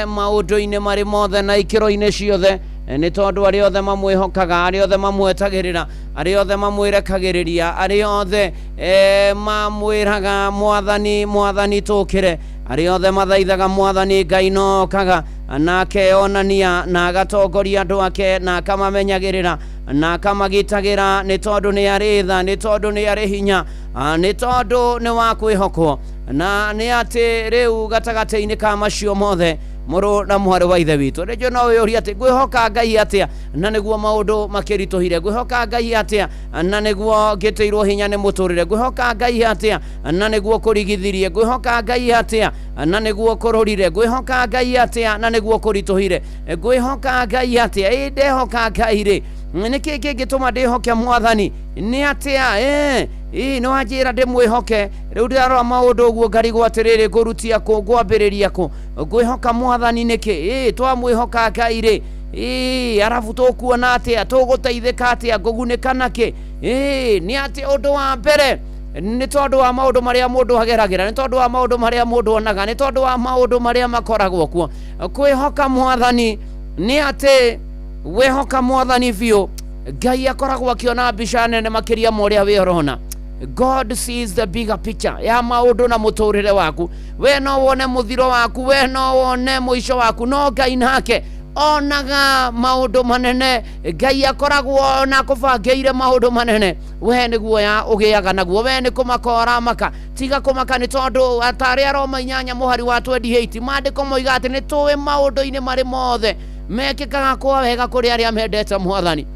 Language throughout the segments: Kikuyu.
Maũndũ-inĩ marĩ mothe na ikĩro-inĩ ciothe, nĩ tondũ arĩa othe mamwĩhokaga, arĩa othe mamwetagĩrĩra, arĩa othe mamwĩrekagĩrĩria, arĩa othe mamwĩraga Mwathani, Mwathani tũkĩre, arĩa othe mathaithaga Mwathani Ngai no okaga na akeyonania na agatongoria andũ ake na akamamenyagĩrĩra na akamagitagĩra, nĩ tondũ nĩ arĩ tha, nĩ tondũ nĩ arĩ hinya, nĩ tondũ nĩ wa kwĩhokwo. Na nĩ atĩ rĩu gatagatĩ-inĩ ka macio mothe, mũrũ na mwarĩ wa ithe witũ, rĩngĩ no wĩyũrie atĩ ngwĩhoka Ngai atĩa na nĩguo maũndũ makĩritũhire, ngwĩhoka Ngai atĩa na nĩguo ngĩtĩirwo hinya nĩ mũtũrĩre, ngwĩhoka Ngai atĩa na nĩguo kũrigithirie, ngwĩhoka Ngai atĩa na nĩguo kũrũrire, ngwĩhoka Ngai atĩa na nĩguo kũritũhire, ngwĩhoka Ngai atĩa? Ĩ ndehoka Ngai rĩ, nĩkĩ kĩngĩtũma ndĩhoke Mwathani? Nĩ atĩa? Ĩ nĩ wanjĩra ndĩmwĩhoke, rĩu ndĩrarora maũndũ ũguo ngarigwo atĩrĩrĩ, ngũrutia kũ, ngwambĩrĩria kũ? Ngwĩhoka Mwathani nĩkĩ? Ĩ twamwĩhoka Ngai rĩ, ĩ arabu tũkuona atĩa, tũgũteithĩka atĩa, ngũgunĩka nakĩ? Ĩ nĩ atĩ ũndũ wa mbere nĩ tondũ wa maũndũ marĩa mũndũ ageragĩra, nĩ tondũ wa maũndũ marĩa mũndũ onaga, nĩ tondũ wa maũndũ marĩa makoragwo kuo. Kwĩhoka Mwathani nĩ atĩ wĩhoka Mwathani biũ, Ngai akoragwo akĩona mbica nene makĩria ma ũrĩa we ũrona. God sees the bigger picture ya maũndũ na mũtũrĩre waku. We no wone mũthiro waku, we no wone mũico waku, no Ngai nake onaga maũndũ manene. Ngai akoragwo na akũbangĩire maũndũ manene, we nĩ guoya ũgĩaga naguo, we nĩ kũmaka ũramaka. Tiga kũmaka, nĩ tondũ atarĩ Aroma 8 mũhari wa 28 maandĩko moiga atĩ nĩ tũĩ maũndũ-inĩ marĩ mothe mekĩkaga kwa wega kũrĩ arĩa mendete Mwathani.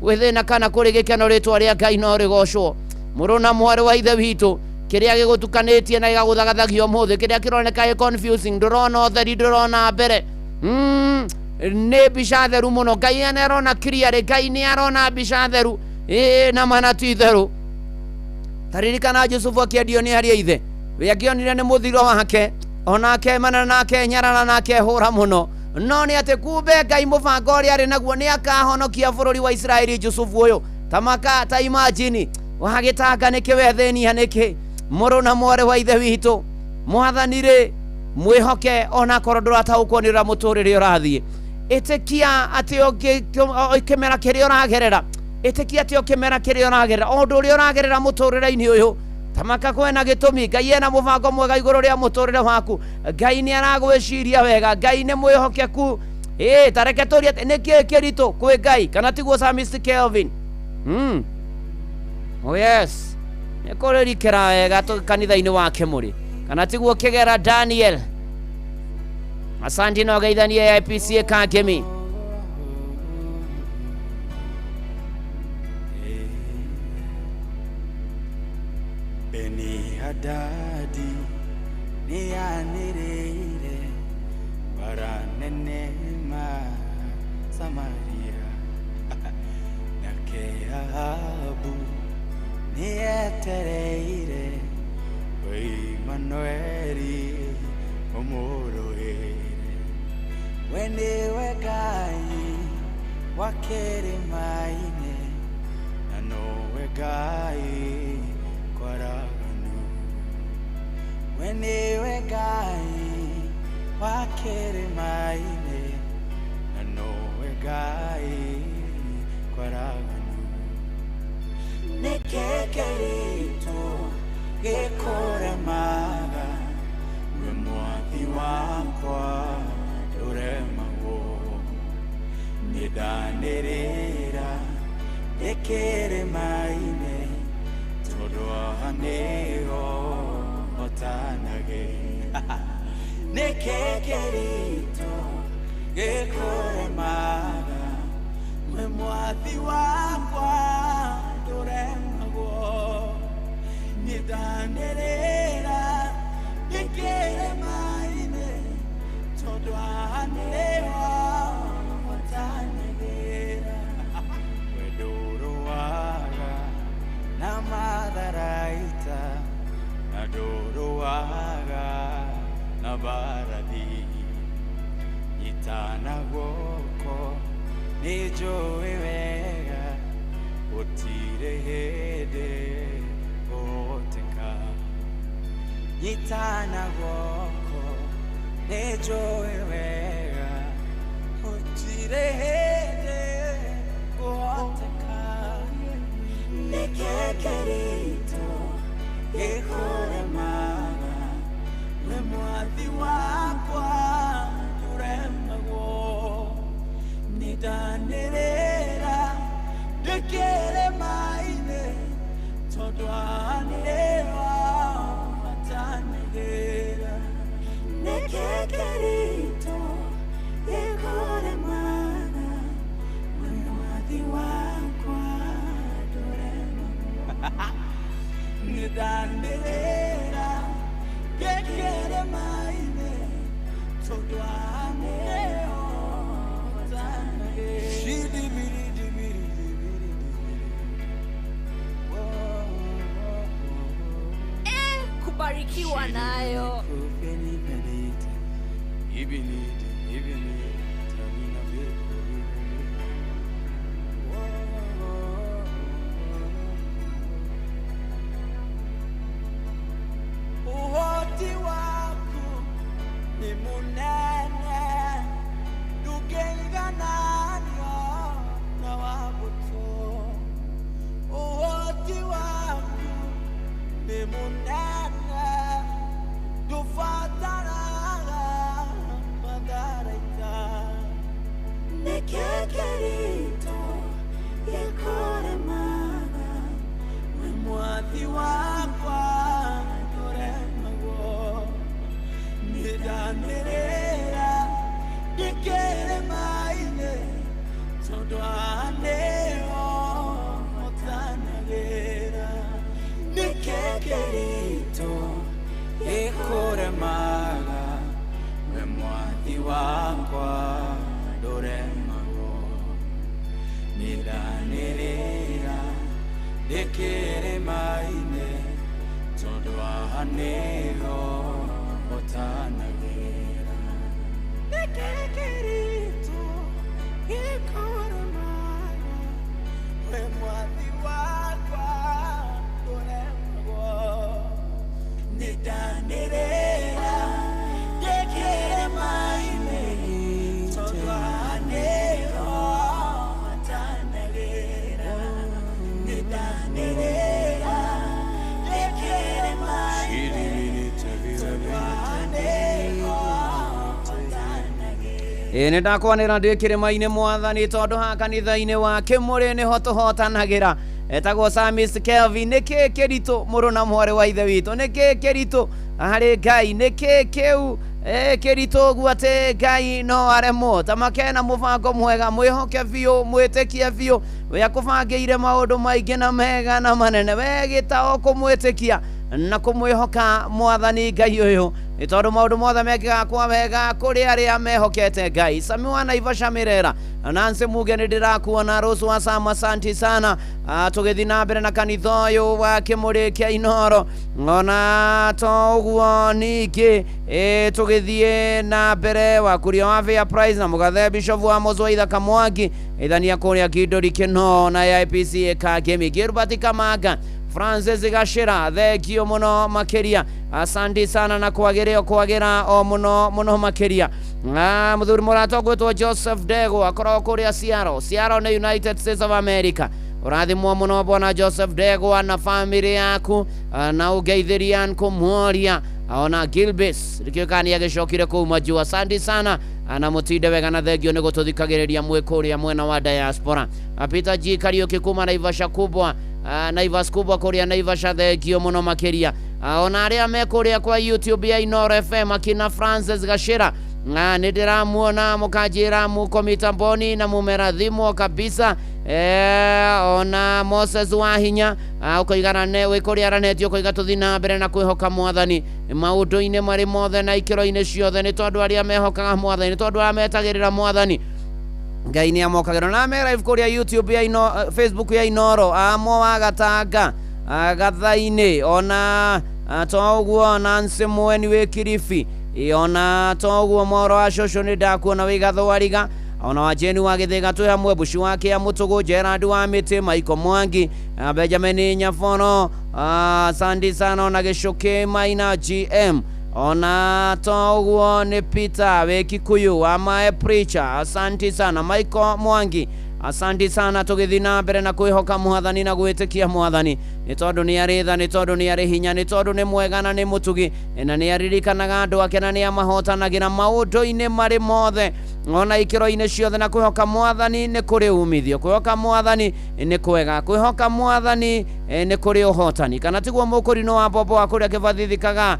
Gwĩ thĩna kana kũrĩ gĩkeno, rĩtwa rĩa Ngai no rĩgocwo. Mũrũ na mwarĩ wa ithe witũ, kĩrĩa gĩgũtukanĩtie na gĩgagũthagathagia ũmũthĩ, kĩrĩa kĩroneka gĩ confusing, ndũrona ũtheri, ndũrona mbere, nĩ mbica theru mũno. Ngai nĩ arona clearly, Ngai nĩ arona mbica theru. Ĩ na mana ti theru. Taririkana Jusufu akĩendio nĩ arĩa ithe, we angĩonire nĩ mũthiro wake, onake mana nake nyarara nake hũra mũno, no nĩ atĩ kumbe Ngai mũbango ũrĩa arĩ naguo nĩ akahonokia bũrũri wa Isiraeli. Jusufu ũyũ tamaka ta imagine wagĩtanga nĩkĩ, wethĩnia nĩkĩ? Mũrũ na mwarĩ wa ithe witũ, Mwathani rĩ mwĩhoke, onakorwo ndũrataũkwo nĩ ũrĩa mũtũrĩre ũrathiĩ. Ĩtĩkia atĩ kĩmera kĩrĩa ũragerera, ĩtĩkia atĩ o kĩmera kĩrĩa ũragerera, o ũndũ ũrĩa ũragerera mũtũrĩre-inĩ ũyũ, tamaka kwĩna gĩtũmi. Ngai ena mũbango mwega igũrũ rĩa mũtũrĩre waku. Ngai nĩ aragwĩciria wega, Ngai nĩ mwĩhokeku. Ĩ ta reke tũrie atĩ nĩkĩĩ kĩritũ kwĩ Ngai, kana tiguo Psalmist Kelvin? Oh yes, nĩ kũrĩrikĩra wega kanitha-inĩ wake mũrĩ, kana tiguo Kĩgera Daniel? Asante na ũgeithanie AIPCA Kangemi. Beni-Hadadi nĩanĩrĩire mbara nene ma Samaria, nake Ahabu nĩetereire Imanueli ũmũrũĩre. We nĩwe Ngai wa kĩrĩma-inĩ na nowe Ngai kwaraganu. We nĩwe Ngai wa kĩrĩma-inĩ na nowe Ngai kwaraganu. Nĩkĩ kĩritũ gĩkũremaga, we Mwathi wakwa ndũremagwo? Nĩndanĩrĩra ndĩ kĩrĩma-inĩ, tondũ haha nĩho hotanage. Nĩkĩ kĩritũ gĩkũremaga, we Mwathi wakwa ndũremagwo? Nĩndanĩrĩra ndĩ kĩrĩma-inĩ, tondũ haha nĩho hotanagĩra. We ndũrũaga na matharaita, na ndũrũaga na mbarathi. Nyitana guoko, nĩ njũĩ wega gũtirĩ hĩndĩ ngũhoteka. Nyitana guoko, Nĩ njũĩ wega gũtirĩ hĩndĩ ngũhoteka. Nĩkĩ kĩritũ gĩkũremaga? We mwathi wakwa ndũremagwo. Nĩndanĩrĩra ndĩkĩrĩma-inĩ tondũ anĩrĩra matanĩrĩra. Nĩkĩ kĩritũ gĩkũremaga? We mwathi wakwa ndũremagwo. Nĩndanĩrĩra ngĩkĩrĩma-inĩ tondũ anĩrĩra matanĩrĩra. Kubarikiwa nayo. Ũhoti waku nĩ mũnene, ndũngĩigananio na wa mbũtũ. Ũhoti waku nĩ mũnene, ndũbataraga matharaita. Nĩkĩ kĩritũ gĩkũremaga? We mwathi wakwa ndũremagwo. Nĩndanĩrĩra ndĩkĩrĩma-inĩ tondũ anĩo matanagĩra. Nĩkĩ kĩritũ gĩkũremaga? We mwathi wakwa ndũremagwo. Nĩndanĩrĩra ndĩkĩrĩma-inĩ tondũ anĩo ũtanagĩra. Nĩkĩ kĩritũ gĩkũremaga? We mwathi wakwa ndũremagwo. Nĩndanĩrĩra ndĩkĩrĩma-inĩ tondũ anĩo matanagĩra. Nĩndanĩrĩra ndĩkĩrĩma-inĩ tondũ anĩo matanagĩra. Ĩ nĩ ndakwanĩra ndĩ kĩrĩma-inĩ mwathani tondũ ha kanitha-inĩ wa Kĩmũrĩ nĩho tũhotanagĩra. Etagwo Samis Kelvin. Nĩkĩ kĩritũ mũrũ na mwarĩ wa ithe witũ? Nĩkĩ kĩritũ harĩ Ngai? Nĩkĩ kĩu kĩritũ ũguo atĩ Ngai no aremwo? Ta makena mũbango mwega, mwĩhoke biũ, mwĩtĩkie biũ. We akũbangĩire maũndũ maingĩ na mega na manene. We gĩta o kũmwĩtĩkia na kũmwĩhoka mwathani Ngai ũyũ, nĩ tondũ maũndũ mothe mekĩkaga kwa wega kũrĩ arĩa mehokete Ngai. Sami wa Naivasha Mirera, Nancy Muge nĩ ndĩrakuona. Rose wa Sama, asanti sana. Tũgĩthiĩ na mbere na kanitha ũyũ wa Kĩmũrĩ kĩa Inoro, ona to ũguo ningĩ tũgĩthiĩ na mbere wakuria wa Fair Price na mũgathe Bishop wa Amos wa Ithaka Mwangi ithania kũrĩa Kindũri Kĩno na AIPC Kagemi Gilbert Kamanga Francis Gashira, thengio mũno makĩria, asante sana na kwagĩre o kwagĩra o mũno mũno makĩria. Mũthuri mũrata ũgwĩtwo Joseph Dego akoragwo kũrĩa Seattle. Seattle nĩ United States of America. Ũrathimwo mũno bwana Joseph Dego na family yaku, na ũngeithĩria nkũmworia ona Gilbis rĩkĩo kana nĩ agĩcokire kũu majuu. Asante sana na mũtinde wega na thengio nĩ gũtũthikagĩrĩria mwĩ kũrĩa mwena wa diaspora. Peter G Kariuki kuma Naivasha kubwa, Naivas kubwa kũrĩa Naivasha, thengio mũno makĩria. Ona arĩa me kũrĩa kwa YouTube ya Inoro FM akina Francis Gashira, nĩ ndĩramuona mũkanjĩra muko mitamboni na mumerathimwo kabisa. Ona Moses Wahinya ũkoiga ne wĩ kũrĩa aranetio ũkoiga tũthiĩ na mbere na kwĩhoka mwathani maũndũ-inĩ marĩ mothe na ikĩro-inĩ ciothe, nĩ tondũ arĩa mehokaga mwathani, nĩ tondũ arĩa metagĩrĩra mwathani Ngai nĩ amokagĩra. Na me live kũrĩa YouTube ya ino, Facebook ya Inoro amo wa Gatanga Gathainĩ, ona to ũguo Nancy Mweni wĩ Kilifi, ona to ũguo moro wa cũcũ nĩ ndakuona wĩ Gathwariga, ona wa Jeni wa Gĩthĩga twĩ hamwe, Bushi wa Kĩa Mũtũgũ, Gerard wa Mĩtĩ, Michael Mwangi, Benjamin Nyabono, asante sana, ona Gĩcũkĩ Maina GM. Ona to ũguo nĩ Peter wĩ Kikuyu wa Mae Preacher, asanti sana. Michael Mwangi, asanti sana. Tũgĩthiĩ na mbere na kwĩhoka Mwathani na gwĩtĩkia Mwathani, nĩ tondũ nĩ arĩ tha, nĩ tondũ nĩ arĩ hinya, nĩ tondũ nĩ mwega na nĩ mũtugi, na nĩ aririkanaga andũ ake na nĩ amahotanagĩra maũndũ-inĩ marĩ mothe ona ikĩro-inĩ ciothe. Na kwĩhoka Mwathani nĩ kũrĩ umithio, kwĩhoka Mwathani nĩ kwega, kwĩhoka Mwathani nĩ kũrĩ ũhotani. Kana tiguo mũkũrinũ wa mbombo wa kũrĩa kĩbathithikaga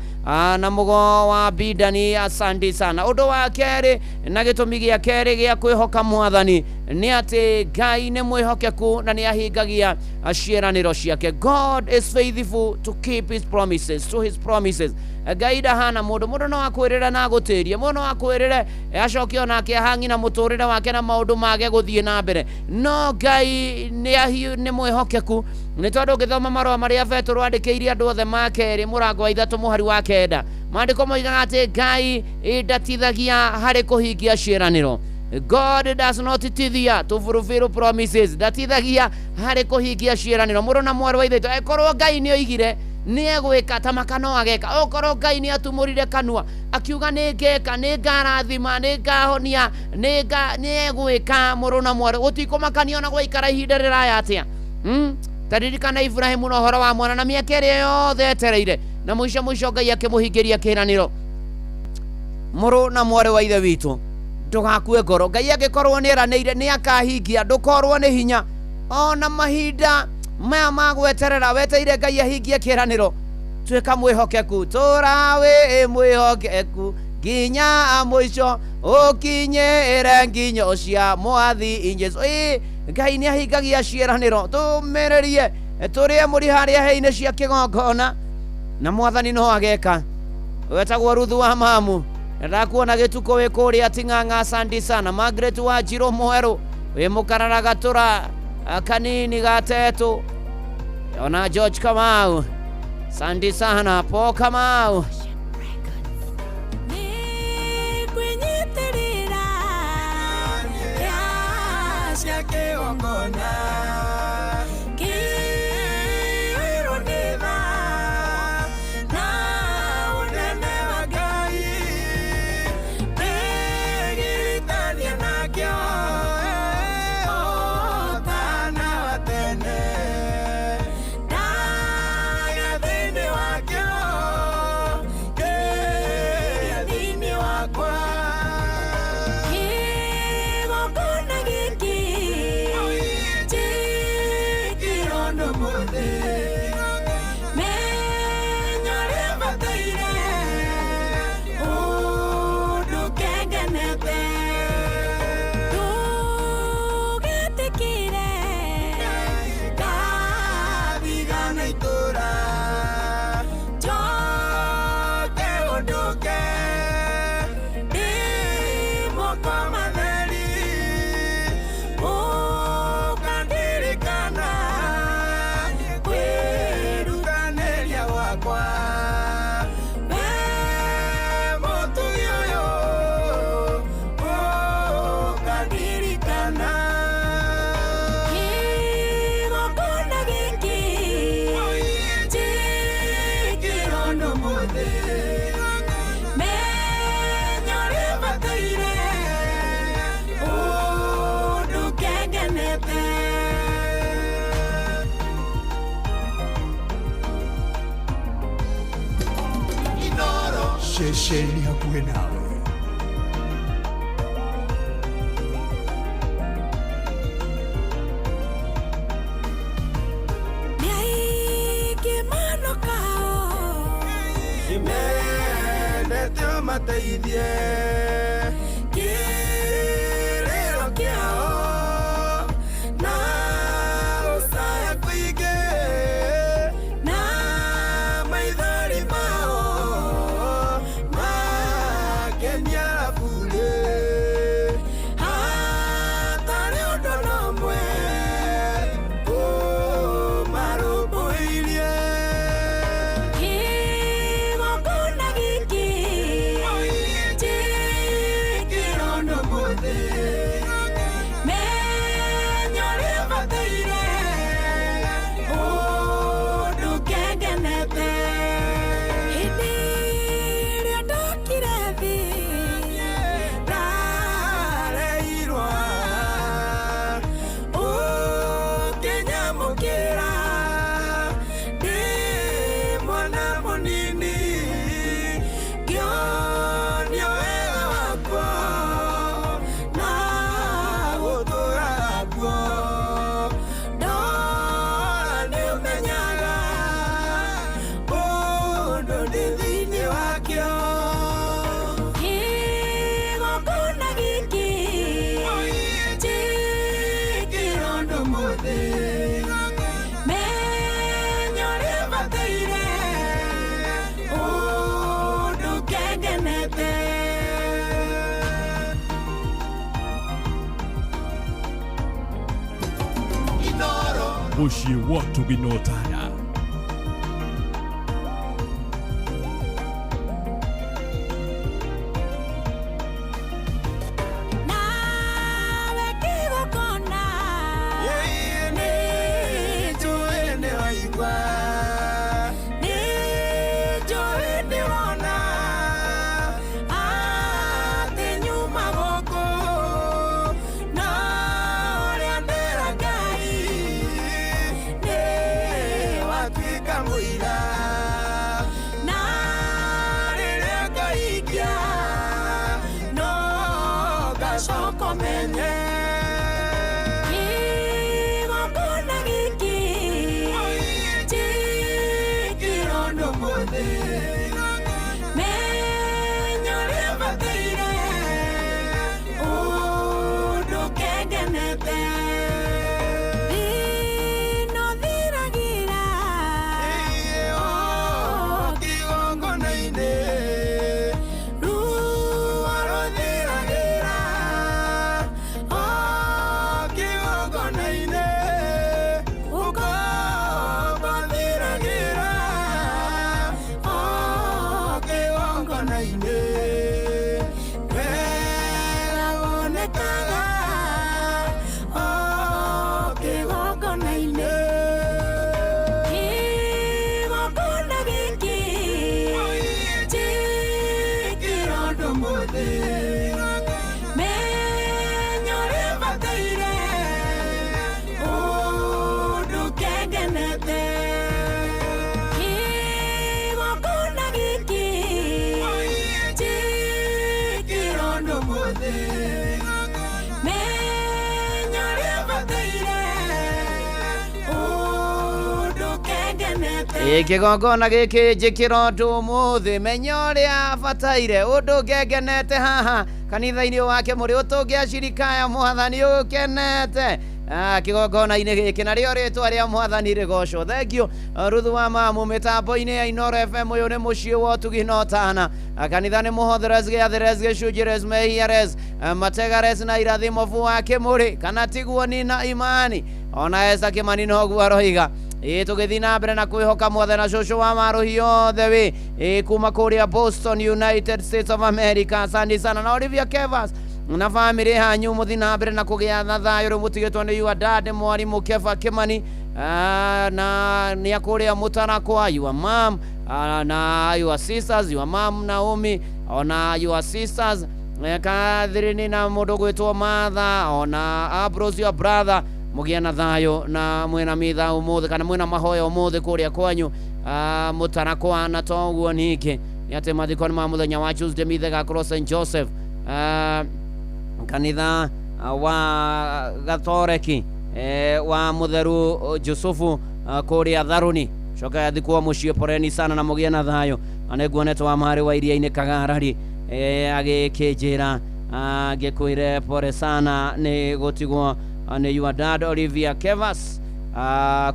na mũgo wa bidani, asanti sana. Ũndũ wa kerĩ na gĩtũmi gĩa kerĩ gĩa kwĩhoka Mwathani nĩ atĩ Ngai nĩ mwĩhokeku na nĩ ahingagia ciĩranĩro ciake. God is faithful to keep his promises, to his promises. Ngai ndahana mũndũ. Mũndũ no akwĩrĩre na agũtĩrie, mũndũ no akwĩrĩre acoke onake ahangi na mũtũrĩre wake na maũndũ mage gũthiĩ na mbere, no Ngai nĩ mwĩhokeku, nĩ tondũ ũngĩthoma marũa marĩa Petero andĩkĩire andũ othe ma kerĩ mũrango wa 3 mũhari wa 9, maandĩko moigaga atĩ Ngai ndatithagia harĩ kũhingia ciĩranĩro. God does not tithia to fulfill promises. Ndatithagia harĩ kũhingia ciĩranĩro. Mũrũ na mwarĩ wa ithe witũ, ĩkorwo Ngai nĩ oigire nĩ egwĩka, ta maka no ageka. Okorwo Ngai nĩ atumũrire kanua akiuga nĩ ngeka, nĩ ngarathima, nĩ ngahonia, nĩ egwĩka, mũrũ na mwarĩ, gũtikũmakania ona gwaikara ihinda rĩraya atĩa. Taririkana Ibrahimu na ũhoro wa mwana na mĩaka ĩrĩa yothe etereire, na mũico mũico Ngai akĩmũhingĩria kĩĩranĩro. Mũrũ na mwarĩ wa ithe witũ, ndũgakue ngoro. Ngai angĩkorwo nĩ eranĩire nĩ akahingia, ndũkorwo nĩ hinya ona mahinda maya ma gweterera weteire Ngai ahingie kĩĩranĩro. Tuĩka mwĩhokeku, tũra wĩ mwĩhokeku nginya mũico, ũkinyĩre nginyo cia Mwathi Jesũ. Ĩĩ, Ngai nĩ ahingagia ciĩranĩro. Tũmĩrĩrie tũrĩe mũri harĩa heinĩ cia kĩgongona na Mwathani no ageka. Wetagwo Ruthu wa Mamu, ndakuona gĩtukũ wĩ kũrĩa Ting'ang'a, asante sana. Margaret wa Njirũ Mwerũ wĩ mũkarara gatũra kanini gatetũ, ona George Kamau, asante sana. Paul Kamau, Nĩngwĩnyitĩrĩra cia kĩgongona kĩirwo nĩ tha na ũnene wa Ngai, ndĩgiritania nakĩo ũtana wa tene, ndagĩa thĩinĩ wakĩo, kĩrĩa thĩinĩ wakwa. Kĩgongona gĩkĩ njĩkĩrwo nĩ mũthĩ menya ũrĩa bataire ũndũ kengenete. Ndũgetĩkĩre Ngathigana itũra njoke ũndũke ndĩ moko matheri, ũkandirikana kwĩrutanĩria gwakwa. We mũtugi ũyũ, ũkandirikana. Kĩgongona gĩkĩ njĩkĩrwo nĩ mũthĩ menya ũrĩa bataire ũndũ kengenete. Ceceni hakuhĩ nawe. Nĩ aingĩ manokao Mendete ũmateithie kĩrĩro kĩao na gũcaya kũingĩ na maithori mao makenia burĩ, hatarĩ ũndũ na ũmwe ũmarũmbũirie. Kĩgongona gĩkĩ Mũciĩ wa ũtugi na ũtana. Nawe kĩgongona. Nĩ njũĩ nĩ waigua, nĩ njũĩ nĩ wona, atĩ nyuma gũkũ na ũrĩa ndĩra Ngai nĩ watuĩka mũira, na rĩrĩa ngaikia no ngacoka menye. Kĩgongona gĩkĩ Njĩkĩra ũndũ mũthĩ, menya ũrĩa bataire, ũndũ kengenete. Thĩna ũthiragĩra Kĩgongona-inĩ, ruo rũthiragĩra o kĩgongona-inĩ, ũkombo thiragĩra o kĩgongona-inĩ, wega wonekaga o kĩgongona-inĩ. Kĩgongona gĩkĩ Njĩkĩra ũndũ mũthĩ, menya ũrĩa bataire, ũndũ kengenete. Kĩgongona gĩkĩ Njĩkĩra ũndũ mũthĩ, menya ũrĩa bataire, ũndũ kengenete. Ĩ kĩgongona gĩkĩ njĩkĩra ũndũ ũmũthĩ, menya ũrĩa bataire, ũndũ ngengenete haha kanitha-inĩ wake mũrĩ ũtũngĩacirikaya mwathani ũkenete. Kĩgongona-inĩ gĩkĩ narĩo rĩtwa rĩa mwathani rĩgocwo. Thank you Ruthu wa mamu mĩtambo-inĩ ya Inoro FM. Ũyũ nĩ mũciĩ wa ũtugi na ũtana. Kanitha nĩ mũhotheres, gĩathĩres, gĩcunjĩres, mehiares, mategares na irathimo wa kĩmũrĩ kana tiguo nina imani ona Esa Kĩmani noguo aroiga. Ĩ tũgĩthiĩ na mbere na kwĩhoka mwathani na cũcũ wa marũhi othe wĩ ĩ kuma kũrĩa Boston, United States of America. Asante sana na Olivia Kevas na bamĩrĩ hanyu, mũthiĩ na mbere na kũgĩa na thayũ rĩu mũtigĩtwo nĩ your dad mwarimũ Kefa Kĩmani. Na nĩ akũrĩa Mũtarakwa, your mom, na your sisters, your mom Naomi, ona your sisters Catherine na mũndũ gwĩtwo Martha, ona Ambrose your brother. Mũgĩe na thayũ na mwĩna mitha ũmũthĩ kana mwĩna mahoya ũmũthĩ kũrĩa kwanyu Mũtarakwa. Na toguo ningĩ nĩ atĩ mathiko nĩ ma mũthenya wa Tuesday, mitha ĩgakorwo St Joseph, kanitha wa Gatoreki wa Mũtheru Jusufu kũrĩa Tharuni, coka yathikwo mũciĩ. Poreni sana na mũgĩe na thayũ. Na nĩnguonete wa marĩ wa iria-inĩ Kagarari agĩkĩnjĩra ngĩkwĩre pore sana nĩ gũtigwo nĩ your dad Olivia Kevas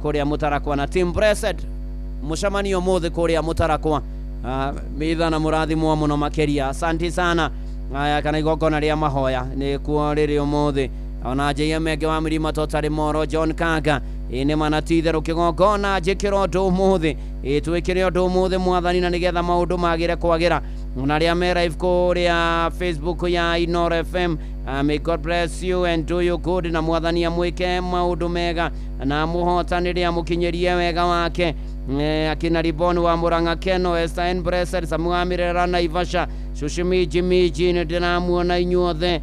kũrĩa Mũtarakwa na team Blessed, mũcemanio ũmũthĩ kũrĩa Mũtarakwa, mitha na mũrathimwo mũno makĩria. Asante sana. Aya kana igongona rĩa mahoya nĩ kuo rĩrĩ ũmũthĩ, ona JM enge wa Mlima Totally Moro John Kanga. Ĩ nĩ mana ti itherũ kĩgongona njĩkĩra ũndũ ũmũthĩ, ĩ twĩkĩre ũndũ ũmũthĩ mwathani na nĩgetha maũndũ magĩre kwagĩra. Ona arĩa me live kũrĩa Facebook ya Inoro FM, may God bless you and do you good, na mwathani amwĩke maũndũ mega na mũhotanĩre amũkinyĩrie wega wake. Akina Ribon wa Murang'a, Keno Esther N Blessed, Samu wa Mirera Naivasha, Shushimiji miji nĩ ndĩramuona inyuothe.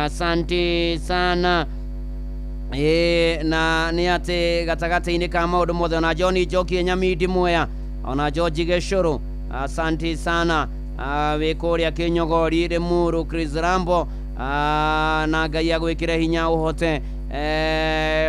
Asante sana. Ĩ na nĩ atĩ gatagatĩ-inĩ ka maũndũ mothe, ona John Njoki Nyamindi Mwea, ona George Gĩcũrũ, asante sana. Wĩ kũrĩa Kĩnyogori Rĩmuru, Chris Rambo, na Ngai agwĩkĩre hinya ũhote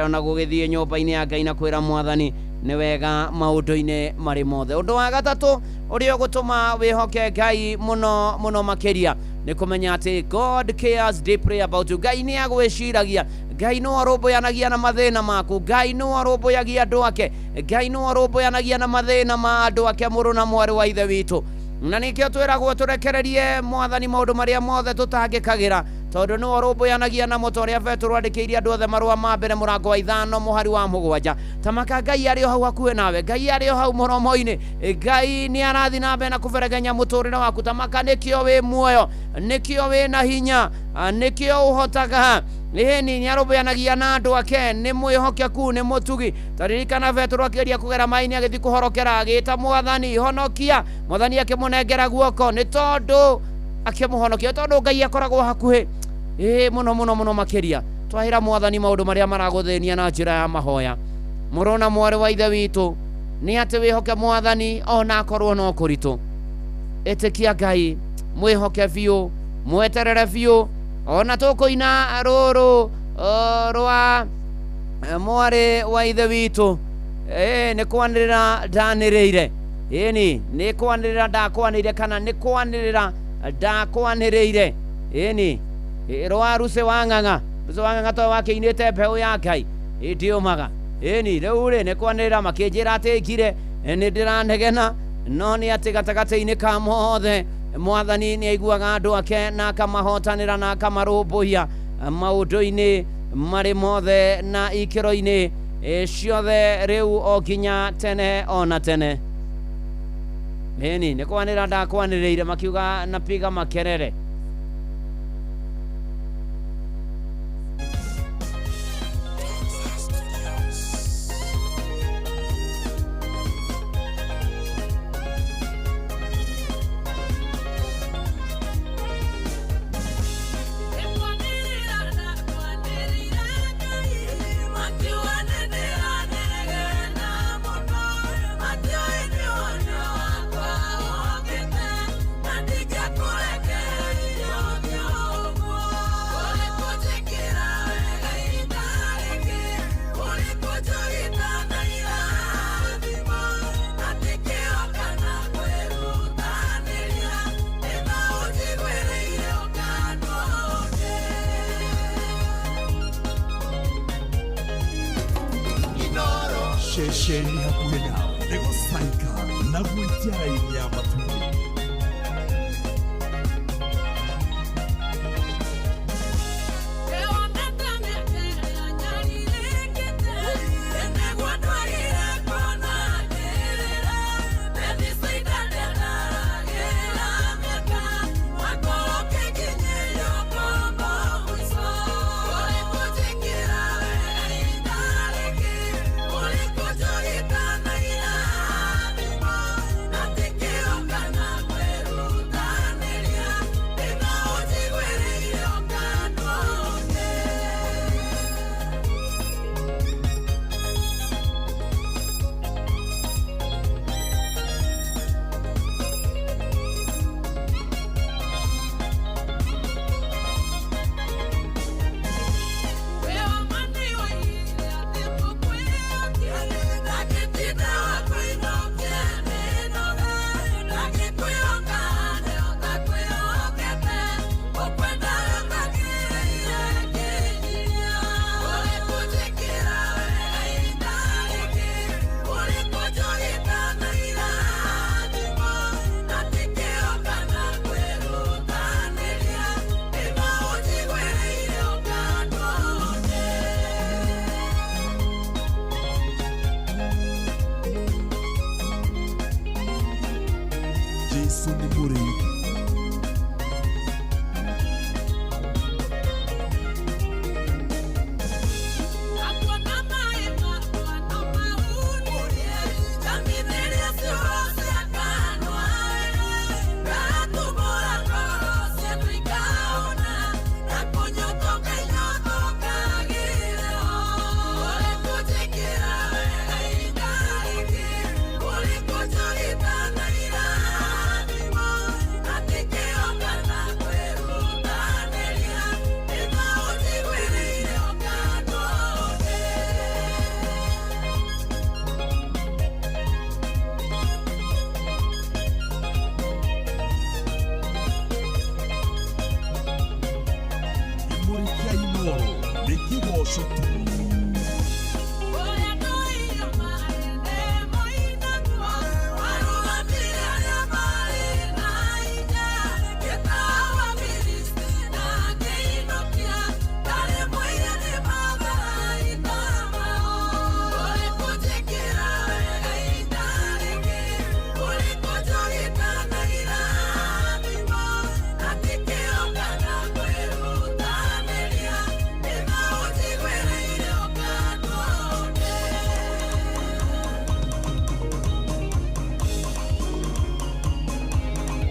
ona gũgĩthiĩ nyũmba-inĩ ya Ngai na kwĩra mwathani nĩ wega maũndũ-inĩ marĩ mothe. Ũndũ wa gatatũ ũrĩa ũgũtũma wĩhoke Ngai mũno mũno makĩria nĩ kũmenya atĩ God cares deeply about you. Ngai nĩ agwĩciragia, Ngai nĩ arũmbũyanagia na mathĩna maku, Ngai nĩ arũmbũyagia andũ ake, Ngai nĩ arũmbũyanagia na mathĩna ma andũ ake, mũrũ na mwarĩ wa ithe witũ. Na nĩkĩo twĩragwo tũrekererie mwathani maũndũ marĩa mothe tũtangĩkagĩra. Tondũ nĩwe ũrũmbũyanagia namo, ta ũrĩa Petero andĩkĩire andũ othe marũa ma mbere mũrango wa 5 mũhari wa 7. Tamaka Ngai arĩ o hau hakuhĩ nawe, Ngai arĩ o hau mũromo-inĩ, Ngai nĩ arathiĩ na mbere na kũberegenya mũtũrĩre waku. Tamaka nĩkĩo wĩ muoyo, nĩkĩo wĩ na hinya, nĩkĩo ũhotaga. Ĩni nĩ arũmbũyanagia na andũ ake, nĩ mwĩhokeku, nĩ mũtugi. Taririkana Petero akĩgeria kũgera maĩ-inĩ agĩthiĩ kũhorokera, agĩĩta Mwathani, honokia. Mwathani akĩmũnengera guoko, nĩ tondũ akĩmũhonokia, tondũ Ngai akoragwo hakuhĩ. Ĩĩ mũno mũno mũno makĩria. Twahĩra Mwathani maũndũ marĩa maragũthĩnia na njĩra ya mahoya. Mũrũ na mwarĩ wa Ithe witũ, nĩ atĩ wĩhoke Mwathani ona akorwo no kũritũ. Ĩtĩkia Ngai, mwĩhoke biũ, mweterere biũ. Ona tũkũina rũrũ rwa mwarĩ wa Ithe witũ. Nĩ kwanĩrĩra ndanĩrĩire. Ĩni nĩ kwanĩrĩra ndakwanĩrĩire, kana nĩ kwanĩrĩra ndakwanĩrĩire. Ĩni rwa Ruce wa Ng'ang'a. Ruce wa Ng'ang'a to wakĩinĩte mbeũ ya Ngai ĩndĩũmaga. Ĩni rĩu rĩ nĩ kwanĩrĩra makĩnjĩra atĩ ngire nĩ ndĩranegena, no nĩ atĩ gatagatĩ-inĩ ka mothe Mwathani nĩ aiguaga andũ ake na akamahotanĩra na akamarũmbũiya maũndũ-inĩ marĩ mothe na ikĩro-inĩ ciothe rĩu o nginya tene ona tene. Ĩni nĩ kwanĩrĩra ndakwanĩrĩire, makiuga napiga makerere. Ceceni hakuhĩ nawe nĩ gũcaika na gwĩtia raini ya matumbĩ. Jesu nĩ mũrĩithi. Kĩmũrĩ kĩa Inooro nĩ kĩgoco tu.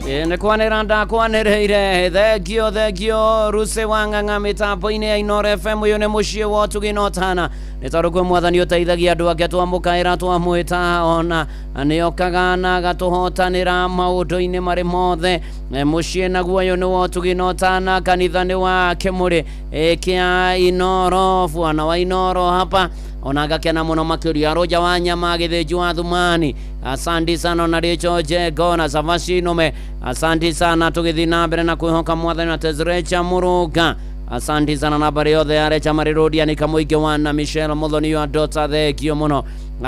Nĩ kwanĩra ndakwanĩrĩire. Thengio, thengio Ruse wa Ng'ang'a mĩtambo-inĩ ya Inooro FM. Ũyũ nĩ mũciĩ wa ũtugi na ũtana, nĩ tondũ kwĩ mwathani ũteithagia andũ ake. Twamũkaĩra, twamwĩta, ona nĩokaga na agatũhotanĩra maũndũ-inĩ marĩ mothe. Mũciĩ naguo ũyũ nĩ wa ũtugi na ũtana, kanitha nĩ wa kĩmũrĩ kĩa Inooro, bwana wa Inooro hapa ona ngakena mũno makĩria. Rũnja wa nyama, Gĩthĩnji wa Thumani, asanti sana. Ona Rĩcho Njengo na Savashi Nũme, asanti sana. Tũgĩthiĩ na mbere na kwĩhoka mwathani na Tezrecha Mũrũnga, asanti sana. Na mbarĩ yothe ya Recha Marĩrũndia nĩ kamũingĩ wa na Michelle Mũthoni wa Dota, thengio mũno.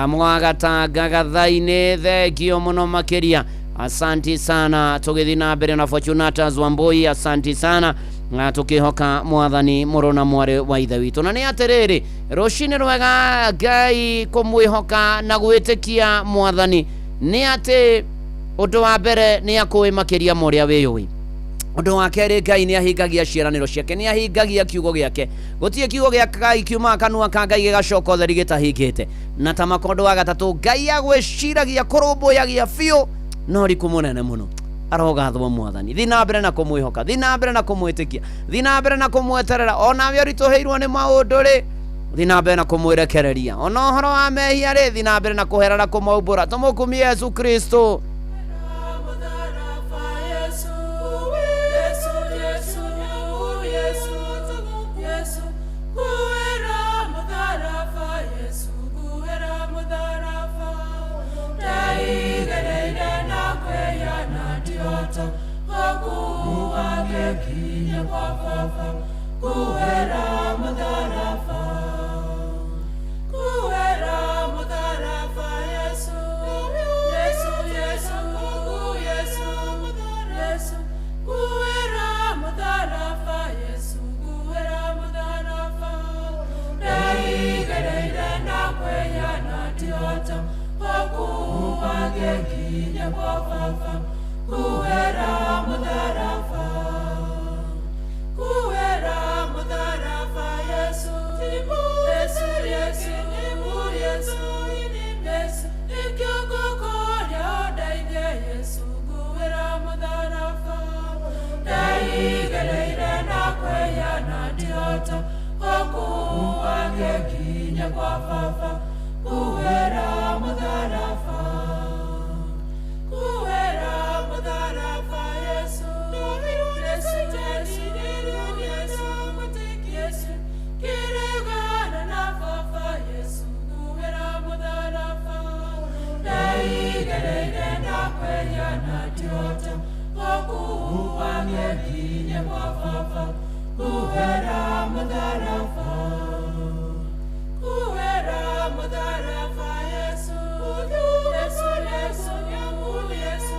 Mwagatanga Gathainĩ, thengio mũno makĩria, asanti sana. Tũgĩthiĩ na mbere na Fortunatus Wambui, asanti sana. Na tũkĩhoka mwathani, mũrũ na mwarĩ wa ithe witũ. Na nĩ atĩrĩrĩ, rũcinĩ rwega. Ngai kũmwĩhoka na gwĩtĩkia mwathani nĩ atĩ ũndũ wa mbere nĩ akũĩ makĩria ma ũrĩa wĩyũĩ. Ũndũ wa kerĩ, Ngai nĩ ahingagia ciĩranĩro ciake, nĩ ahingagia kiugo gĩake. Gũtirĩ kiugo gĩa Ngai kiumaga kanua ka Ngai gĩgacoka ũtheri gĩtahingĩte. Na ta makondo wa gatatũ, Ngai agwĩciragia, kũrũmbũyagia biũ na ũriku mũnene mũno. Arogathwo mwathani. Thiĩ na mbere na kũmwĩhoka, thiĩ na mbere na kũmwĩtĩkia, thiĩ na mbere na kũmweterera. Onawe ũritũhĩirwo nĩ maũndũ rĩ, thiĩ na mbere na kũmwĩrekereria. Ona ũhoro wa mehia rĩ, thiĩ na mbere na kũherera, kũmaumbũra. Tũmũkumie Yesu Kristo. Mũtharaba Yesu, Yesu, Yesu, Yesu, Yesu, kuwera mũtharaba Yesu, kuwera mũtharaba. Ndaigereire na kwĩyana ndihota gũkuua gĩkinye kwa baba, kuwera mũtharaba. Kuwera mũtharaba Yesu, Yesu, Yesu, Yesu, Yesu, kuwera mũtharaba Yesu, kuwera mũtharaba. Ndaigereire na kwĩyana ndihota gũkuua gĩkinye kwa baba, kuwera mũtharaba. Kuwera mũtharaba Yesu, Yesu, Yesu, Yesu, Yesu, ikĩũngũkũrĩa ũndeithie Yesu, nguĩra mũtharaba. Ndaigereire na kwĩyana ndihota gũkuua gĩkinye kwa baba, kuwera mũtharaba. Kuwera mũtharaba Yesu, Yesu, Yesu, Yesu, Yesu, kĩrĩgana na baba Yesu, kuwera mũtharaba. Ndaigereire na kwĩyana ndihota gũkuua gĩkinye kwa baba, kuwera mũtharaba. Kuwera mũtharaba Yesu, Yesu, Yesu, Yesu,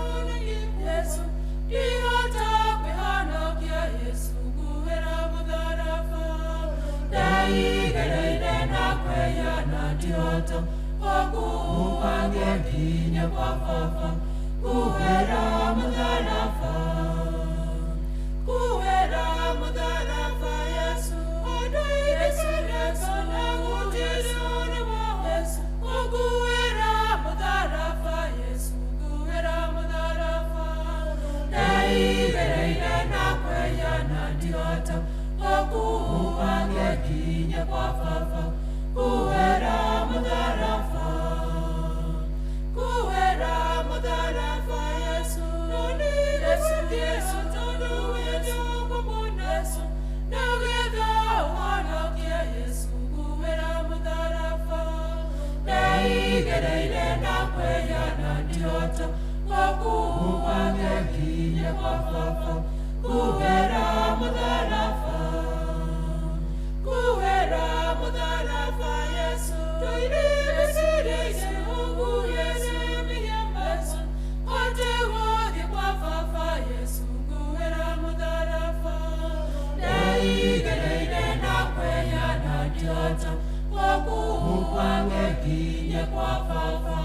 Yesu, ndihota kwĩhonokia Yesu, nguĩra mũtharaba. Ndaigereire na kwĩyana ndihota gũkuua gĩkinye kwa baba, kuwera mũtharaba. Kuwera mũtharaba Yesu, Yesu, Yesu, Yesu, Yesu, kuwera mũtharaba Yesu, kuwera mũtharaba. Ndaigereire na kwĩyana ndihota gũkuua gĩkinye kwa baba, kuwera mũtharaba. Kuwera mũtharaba Yesu, Yesu, Yesu, Yesu, Yesu, nĩgetha ũhonokie Yesu, nguĩra mũtharaba. Ndaigereire na kwĩyana ndihota gũkuua gĩkinye kwa baba, nguĩra mũtharaba. Kuwera mũtharaba Yesu, Yesu, Yesu, Yesu, Yesu, hote gũthiĩ kwa baba Yesu, nguĩra mũtharaba. Ndaigereire na kwĩyana ndihota gũkuua gĩkinye kwa baba,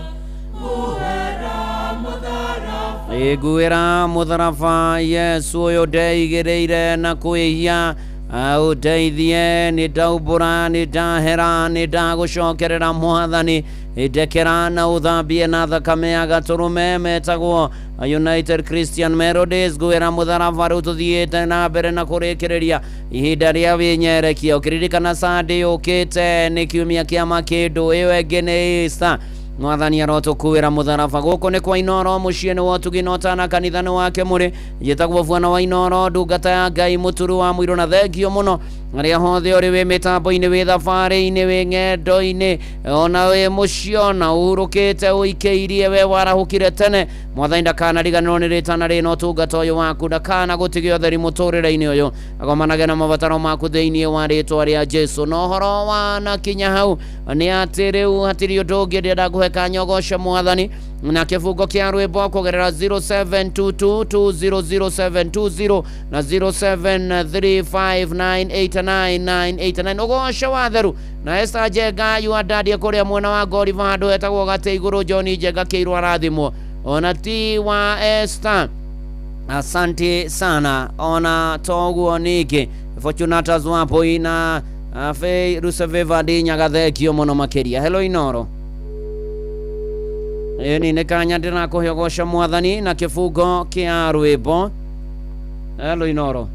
nguĩra mũtharaba. Nguĩra mũtharaba Yesu, ũyũ ndeigĩrĩire na kwĩhia. Ũndeithie, nĩ ndaumbũra, nĩ ndahera, nĩ ndagũcokerera Mwathani, ndekera na ũthambie na thakame ya gatũrũme. Metagwo United Christian Melodies. Ngwĩra mũtharaba rĩu tũthiĩte na mbere na kũrĩkĩrĩria ihinda rĩa wĩnyerekia, ũkĩririkana Sunday yũkĩte nĩ kiumia kĩa makĩndũ, ĩyo ĩngĩ nĩ Easter. Mwathani arotũkuĩra mũtharaba. Gũkũ nĩ kwa Inoro, mũciĩ nĩ wotugi na ũtana, kanitha nĩ wake mũrĩ. Njĩtagwo Bwana wa Inoro, ndungata ya Ngai, mũturu wa mũirũ, na thengio mũno arĩa hothe ũrĩ wĩ mĩtambo-inĩ, wĩ thabarĩ-inĩ, wĩ ng'endo-inĩ, ona wĩ mũciĩ, ona ũhurũkĩte ũikĩirie, we warahũkire tene. Mwathani ndakanariganĩrwo nĩ rĩtana rĩ na ũtungata ũyũ waku, ndakana gũtige ũtheri mũtũrĩre-inĩ ũyũ, agomanage na mabataro maku thĩinĩ wa rĩtwa rĩa Jesu. Na ũhoro wa na kinya hau nĩ atĩ rĩu hatirĩ ũndũ ũngĩ, ndĩrenda ngũhe kanya ũgoce Mwathani na kĩbungo kĩa rwĩmbo kũgerera 0722200720 na 0735989989. Ũgoce watheru na Esther Njenga yuandandie kũrĩa mwena wa Ngoriba, handũ hetagwo Gatĩ Igũrũ. John Njenga kĩirwo arathimwo ona ti wa Esther, asante sana. Ona toguo ningĩ Fortunatus Wambui na Fei Ruseveva Ndinyaga, thengio mũno makĩria. Hello Inoro. Ĩni nĩ kanya ndĩrakũhe ũgoco Mwathani na kĩbungo kĩa rwĩmbo. Hello Inoro.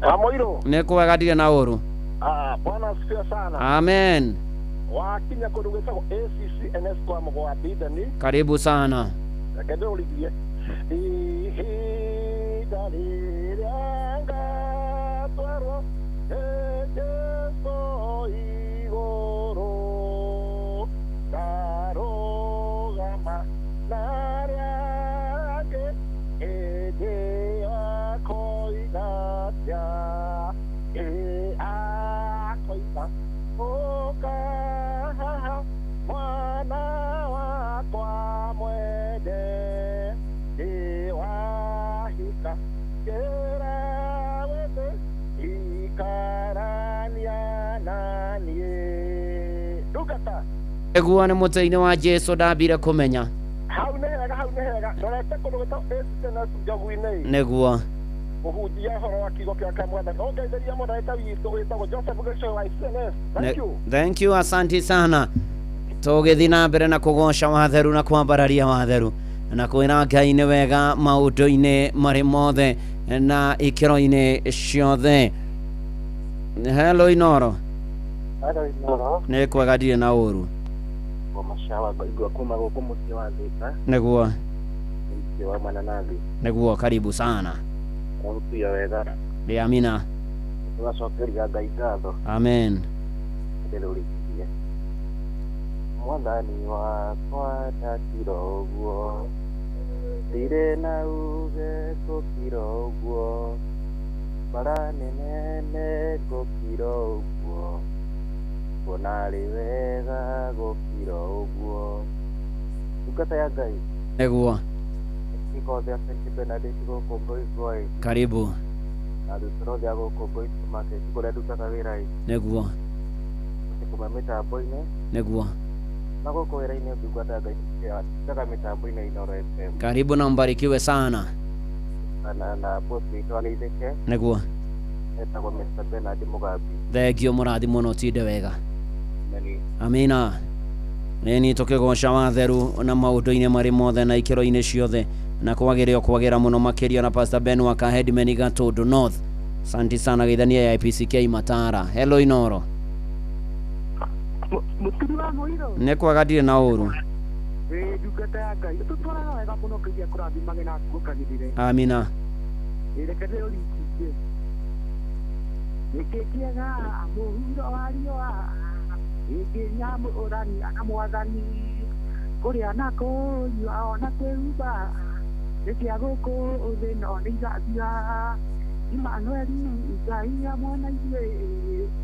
Amoiro. Nĩ kwega, ndirĩ na ũru. Ah, Bwana asifiwe sana. Amen. Wakinya kũndũ gwĩtagwo ACCNS kwa mũgwa Bidani. Karibu sana. Reke ndĩũrigie. Ihinda rĩrĩa ngatwarwo nĩ Jesũ igũrũ, ngarũgama na arĩa angĩ, hĩndĩ akoiga atĩa? Ĩ akoiga, "Ũka haha, mwana wakwa mwende, ndĩwahika kĩra wete ikarania na niĩ." Ndungata. Nĩguo, nĩ mũtĩ-inĩ wa Jesu ndambire kũmenya. Hau nĩ hega, hau nĩ hega. Ndorete kũndũ gwĩtagwo ACCNS Njogu-inĩ, Nĩguo. kũhunjia ũhoro wa kiugo kĩa Mwathani. Ũngeithĩria mũndagĩtarĩ witũ wĩtagwo Joseph Gĩcũĩ wa ACCNS. Thank you. Thank you, asanti sana. Tũgĩthiĩ na mbere na kũgoca watheru na kwambararia watheru na kwĩra Ngai nĩ wega maũndũ-inĩ marĩ mothe na ikĩro-inĩ ciothe. Hello Inoro. Hello Inoro. Nĩ kwega, ndirĩ na ũru. Mashawa igua kuma gũkũ mũciĩ wa Thika. Nĩguo. Mũciĩ wa mananathi. Nĩguo, karibu sana. Gũtuya wega. Rĩ amina. Tũgacokeria Ngai ngatho. Amen. Ndĩrũrĩkirie. Mwathani wakwa ndakira ũguo, ndirĩ na uge gũkira ũguo, bara nĩ nene gũkira ũguo, kuona arĩ wega gũkira ũguo. Ndungata ya Ngai. Nĩguo. Iko thĩa St. Bernadette gũkũ Ngoingoi. Karibu. Na arutwo othe a gũkũ Ngoi Supermarket kũrĩa ndutaga wĩra ĩ. Nĩguo. Kuma mĩtambo-inĩ. Nĩguo. Na gũkũ wĩra-inĩ, ndungata ya Ngai, ndutaga mĩtambo-inĩ Inoro FM. Karibu na mbarikiwe sana. Na boss witũ ageithĩke. Nĩguo. Etagwo Mr. Bernard Mugambi. Thengio, mũrathi mũno, ũtinde wega. Meni. Amina. Nĩ tũkĩgoca watheru na maũndũ-inĩ marĩ mothe na ikĩro-inĩ ciothe na kwagĩrĩo kwagĩra mũno makĩria na Pastor Ben wa Headman Gatũndũ North. Asante sana, geithania ya IPCK Matara. Hello Inoro. Mũturi wa mũiro. Nĩ kwaga, ndirĩ na ũru. Ĩ, ndungata ya Ngai, ũtũtwaraga wega mũno, Ngai akũrathimage na akuokagĩrĩre. Amina. Ĩ, reke ndĩũrikirie. Nĩkĩ kĩega mũhuro wa riũa ĩngĩnyamũrania na Mwathani, kũrĩa na kũnyua ona kwĩhumba nĩ kĩa gũkũ thĩ no nĩ igathira. Imanueli Ngai hamwe na ithuĩ,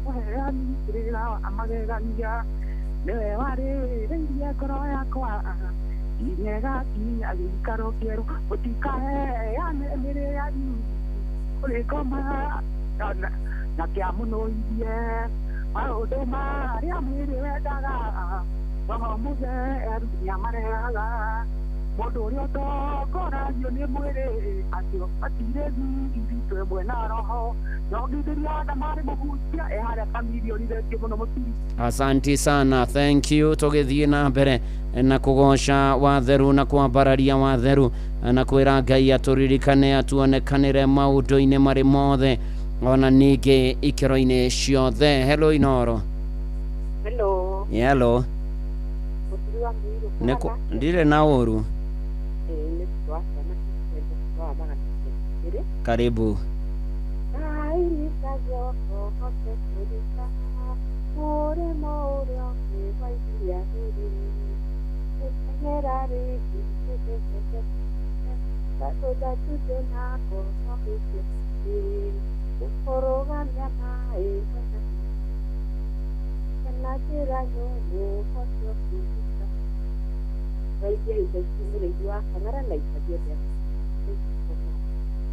mũheani kĩrĩra wa magegania, nĩwe warĩrĩirie ngoro yakwa nginya ĩgakinya gĩikaro kĩerũ. Mũtikaheane mĩrĩ yanyu kũrĩ ngoma na kĩamũnũirie maũndũ marĩa mwĩrĩ wendaga, roho mũtheru nĩamarehaga. Mũndũ ũrĩa ũtongoragio nĩ mwĩrĩ acio matirĩ thiri twemwe na roho nyongithĩria thamarĩ mũhunjia e harĩa kamirioni thengio mũno mũturi. Asanti sana, thank you. Tũgĩthiĩ na mbere na kũgoca watheru na kwambararia watheru na kwĩra Ngai atũririkane atuonekanĩre maũndũ-inĩ marĩ mothe ona ningĩ ikĩro-inĩ ciothe. Hello Inoro. Hello, Hello. mũturi wa mũirũ Nĩkũ kũhana? ndirĩ na ũru. Ĩĩ nĩ wa ciana ciothe wa 902. Karibu. Ngai nĩkaguo ũhote kũrika mũrĩmo ũrĩa ũngĩ wa iria rĩrĩ. Gũteng'era rĩngĩ ndatũndatũte na ngoro ĩkĩte gũkũrũgamia maĩ mwena kana njĩra nyũmũ ũhote kũrika. Raithia ici mũrĩithi wa Kang'ara na ikaria rĩa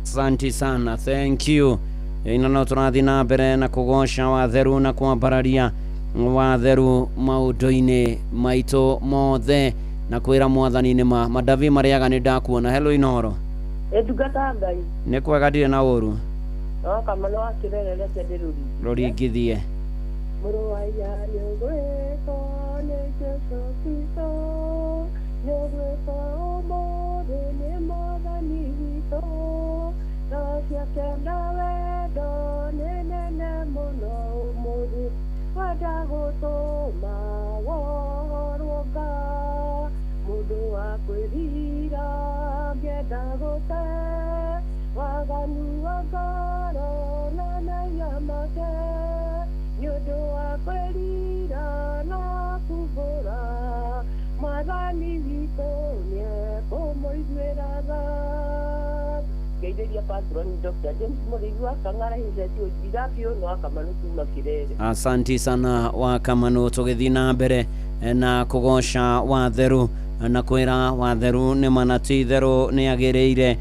Asanti sana, thank you. Ino no tũrathiĩ na mbere na kũgoca watheru na kwambararia watheru maũndũ-inĩ maitũ mothe na kwĩra mwathani nĩ ma madavi marĩaga nĩ ndakuona. Hello Inoro. Ndungata Ngai. Nĩ kwega ndirĩ na ũru. No kama no akĩrere reke ndĩrũringithie. Rũringithie. Mũrũ wa iya nĩũgwĩtwo nĩ Jesũ Kristo, nĩũgwĩtwo ũmũthĩ nĩ Mwathani witũ. Tha ciake na wendo nĩ nene mũno ũmũthĩ, wenda gũtũma wohorwo nga. Mũndũ wa kwĩrira angĩenda gũte waganu wa ngoro na mehia make, nĩ ũndũ wa kwĩrira na kumbũra, Mwathani witũ nĩekũmũiguĩra tha. Ngeithĩria patron Dr. James Mũrĩithi wa Kang'ara Hĩceti Ũnjira biũ no akamanu kuma Kĩrere. Asanti sana wa kamanu tũgĩthiĩ na mbere na kũgoca watheru na kwĩra watheru nĩ mana ti itherũ nĩ agĩrĩire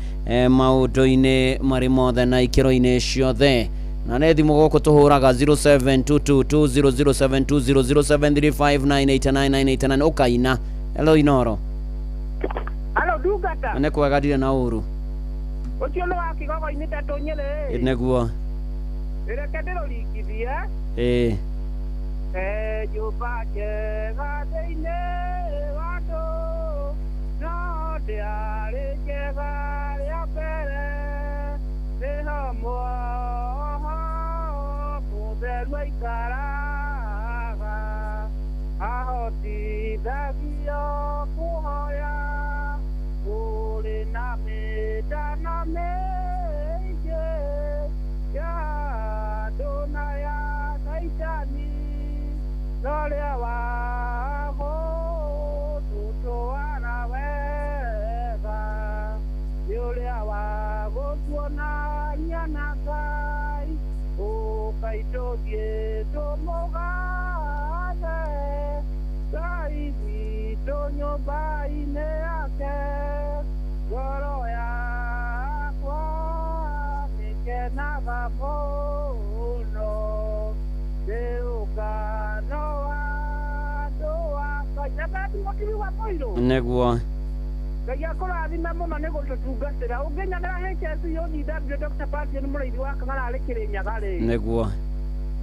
maũndũ-inĩ marĩ mothe na ikĩro-inĩ ciothe na nĩ thimũ gũkũ tũhũraga 07222007200735989989 ũkaina. Hello Inoro. Halo ndungata. Nĩ kwega ndirĩ na ũru. Ũcio nĩ wa kĩgogo-inĩ tatũ Nyĩrĩ. Nĩguo. Reke ndĩrũringithie. Ĩĩ. Nyũmba njega thĩinĩ wa andũ no ndĩarĩ njega rĩa mbere nĩho muoho mũtheru aikaraga ahotithagio kũhoya kũrĩ na mĩtana mĩingĩ ya andũ na ya Caitani norĩa wa gũtũtwara wega nĩ ũrĩa wa gũtuonania na Ngai ũkai tũthiĩ tũmũgathe Ngai witũ nyũmba-inĩ yake ngoro yakwa nĩkenaga mũno nĩ ũngano wa andũ a Ngai. Na ndathi mũtiri wa mũirũ. Nĩguo. Ngai akũrathime mũno nĩ gũtũtungatĩra. Ũngĩnyonera HSUGW Dr. Patient mũrĩithi wa Kang'ara arĩ Kĩrĩnyaga rĩ. Nĩguo.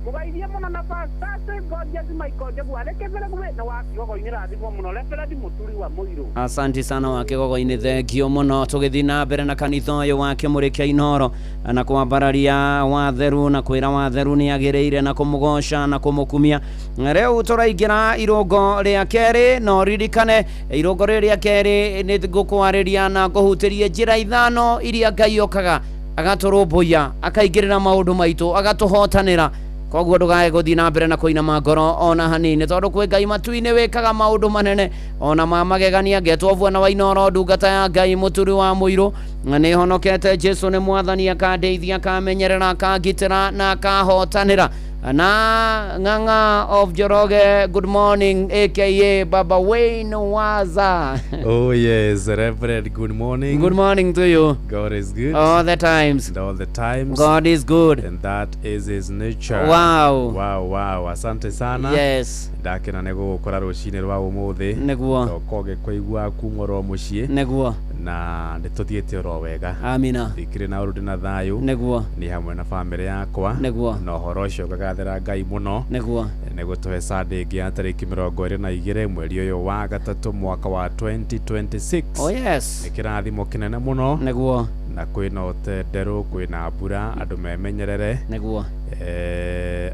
Mũgeithie mũno na Pastor Gorgeous Michael Njogu arĩ Kĩbĩrĩgwe na wa Kĩgogo-inĩ rathimwo mũno Reverend Mũturi wa Mũirũ. Asanti sana wa kĩgogo-inĩ thengio mũno tũgĩthiĩ na mbere na kanitha ũyũ wa kĩmũrĩ kĩa Inoro na kwambararia watheru na kwĩra watheru nĩ agĩrĩire na kũmũgoca na kũmũkumia. Rĩu tũraingĩra irũngo rĩa kerĩ no ririkane irũngo rĩrĩ rĩa kerĩ nĩ ngũkwarĩria na ngũhutĩrie njĩra ithano iria Ngai okaga agatũrũmbũiya akaingĩrĩra maũndũ maitũ agatũhotanĩra. Koguo ndũgae gũthiĩ na mbere na kũinama ngoro ona hanini tondũ kwĩ Ngai matu-inĩ wĩkaga maũndũ manene ona ma magegania. Ngetwo Bwana wa Inoro ndungata ya Ngai mũturi wa mũirũ nĩ honokete. Jesu nĩ mwathani akandeithia akamenyerera akangitĩra na akahotanĩra. Na Ng'ang'a of Njoroge, good morning, aka Baba Wayne Waza. Oh yes, Reverend, good morning. Good morning to you. God is good. All the times. And all the times. God is good. And that is his nature. Wow. Wow, wow. Asante sana. Yes. Ndakena nĩ gũgũkora rũcinĩ rwa ũmũthĩ. Nĩguo. Ndoka ũgĩkũigua kuma oro mũciĩ. Nĩguo. Na nĩ tũthiĩte oro wega. Amina. Ndikĩrĩ na ũru ndĩ na thayũ. Nĩguo. Nĩ hamwe na bamĩrĩ yakwa. Nĩguo. Na ũhoro ũcio ngagathĩra Ngai mũno. Nĩguo. Nĩ gũtũhe Sunday ĩngĩ ya tarĩki 22 mweri ũyũ wa gatatũ mwaka wa 2026. Oh yes. Nĩ kĩrathimo kĩnene mũno. Nĩguo. Na kwĩna ũtenderũ, kwĩna mbura, andũ memenyerere. Nĩguo.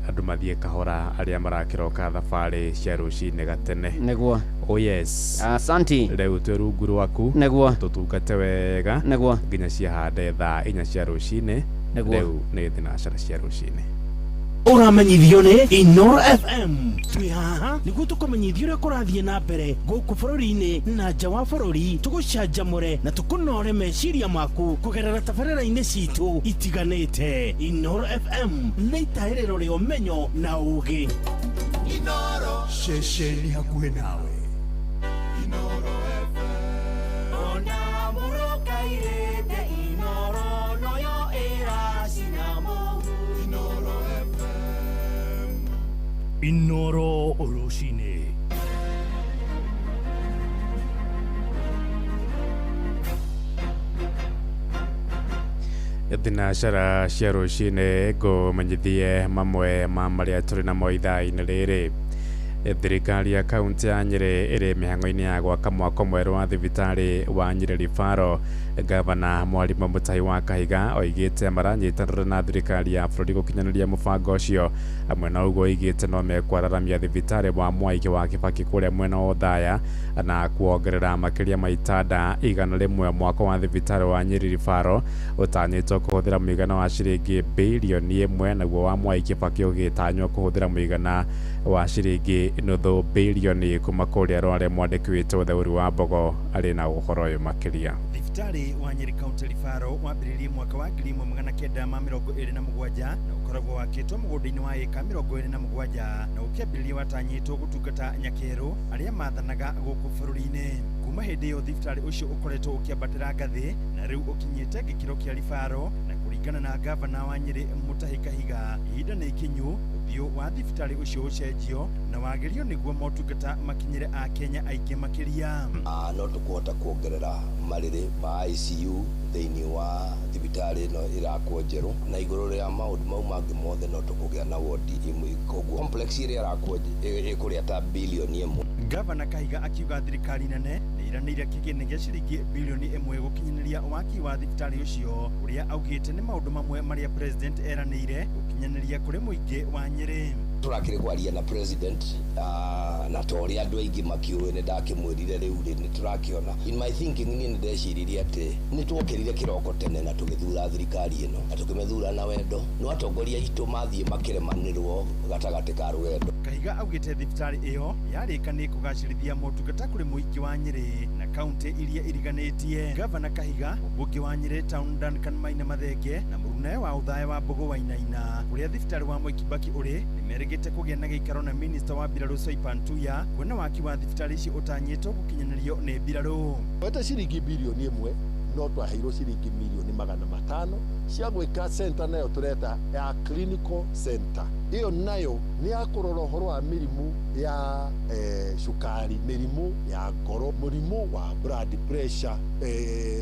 Andũ mathiĩ kahora arĩa marakĩroka thabarĩ cia rũcinĩ gatene. Nĩguo. Oh yes. Asanti. Rĩu twĩ rungu rwaku. Nĩguo. Tũtungate wega. Nĩguo. Nginya ciahande thaa 4 cia rũcinĩ. Nĩguo. Rĩu nĩ thinacara cia rũcinĩ. Ũramenyithio nĩ Inoro FM. Twĩ haha nĩguo tũkũmenyithia ũrĩa kũrathiĩ na mbere gũkũ bũrũri-inĩ na nja wa bũrũri, tũgũcanjamũre na tũkũnore meciria maku kũgerera tabarĩra-inĩ citũ itiganĩte. Inoro FM nĩ itahĩrĩro rĩa ũmenyo na ũgĩ. Inoro ceceni hakuhĩ nawe. Inoro FM ona mũrũkairĩte Inoro noyo ĩracinamo. Inoro FM. Inoro rũcinĩ. Thinacara cia rũcinĩ ngũmenyithie mamwe ma marĩa tũrĩ namo ithaa-inĩ rĩrĩ. Thirikari ya kaunti ya Nyĩrĩ ĩrĩ mĩhang'o-inĩ ya gwaka mwako mwerũ wa thibitarĩ wa Nyĩrĩ Referral. Gavana Mwarimũ Mutahi wa Kahiga oigĩte maranyitanĩra na thirikari ya bũrũri gũkinyanĩria mũbango ũcio. Hamwe na ũguo oigĩte no mekwararamia thibitarĩ wa Mwai wa Kibaki kũrĩa mwena wa Othaya na kuongerera makĩria ma itanda 100. Mwako wa thibitarĩ wa Nyĩrĩ Referral ũtanyĩtwo kũhũthĩra mũigana wa ciringi birioni 1, naguo wa Mwai Kibaki ũgĩtanywo kũhũthĩra mũigana wa ciringi nuthu birioni kuma kũrĩa Rware. Mwandĩki witũ Theuri wa Mbogo arĩ na ũhoro ũyũ makĩria. Thibitarĩ wa Nyĩrĩ County Referral wambĩrĩirie mwaka wa 1927 na ũkoragwo wakĩtwo mũgũnda-inĩ wa ĩka 27 na ũkĩambĩrĩria watanyĩtwo gũtungata nyakerũ arĩa mathanaga gũkũ bũrũri-inĩ. Kuma hĩndĩ ĩyo thibitarĩ ũcio ũkoretwo ũkĩambatĩra ngathĩ na rĩu ũkinyĩte gĩkĩro kĩa referral, na kũringana na gavana wa Nyĩrĩ Mutahi Kahiga, ihinda nĩ ikinyu ũthiũ wa thibitarĩ ũcio ũcenjio na wagĩrio nĩguo motungata makinyĩre akenya aingĩ makĩria. No tũkũhota kuongerera marĩrĩ ma ICU thĩinĩ wa thibitarĩ ĩno ĩrakwo njerũ, na igũrũ rĩa maũndũ mau mangĩ mothe no tũkũgĩa na wodi ĩmwe, koguo complex ĩrĩa ĩrakwo ĩkũrĩa ta bilioni 1. Gavana Kahiga akiuga thirikari nene nĩ ĩranĩire kĩgĩna gĩa ciringi bilioni 1 gũkinyanĩria waki wa thibitarĩ ũcio, ũrĩa augĩte nĩ maũndũ mamwe marĩa president eranĩire gũkinyanĩria kũrĩ mũingĩ wa Nyĩrĩ. Tũrakĩrĩ kwaria na president na ta ũrĩa andũ aingĩ makĩũĩ nĩ ndakĩmwĩrire rĩu rĩ nĩ tũrakĩona. In my thinking niĩ nĩ ndeciririe atĩ nĩ twokĩrire kĩroko tene na tũgĩthura thirikari ĩno na tũkĩmĩthura na wendo, no atongoria aitũ mathiĩ makĩremanĩrwo gatagatĩ ka rũgendo. Kahiga augĩte thibitarĩ ĩyo yarĩka nĩ kũgacĩrithia motungata kũrĩ mũingĩ wa Nyĩrĩ na kaunti iria iriganĩtie. Gavana Kahiga, mũmbunge wa Nyĩrĩ Town Duncan Maina Mathenge na mũrunawe wa Othaya wa Mbogo Wainaina kũrĩa thibitarĩ wa Mwai Kibaki ũrĩ nĩ merĩgĩte kũgĩa na gĩikaro na minista wa mbirarũ Soipan Tuya kuona waki wa thibitarĩ ici ũtanyĩtwo gũkinyanĩrio nĩ mbirarũ. Twete ciringi bilioni 1 no twaheirwo ciringi milioni 500 cia gwĩka center nayo tũreta ya clinical center. Ĩyo nayo nĩ ya kũrora ũhoro wa mĩrimũ ya cukari, mĩrimũ ya ngoro, mũrimũ wa blood pressure,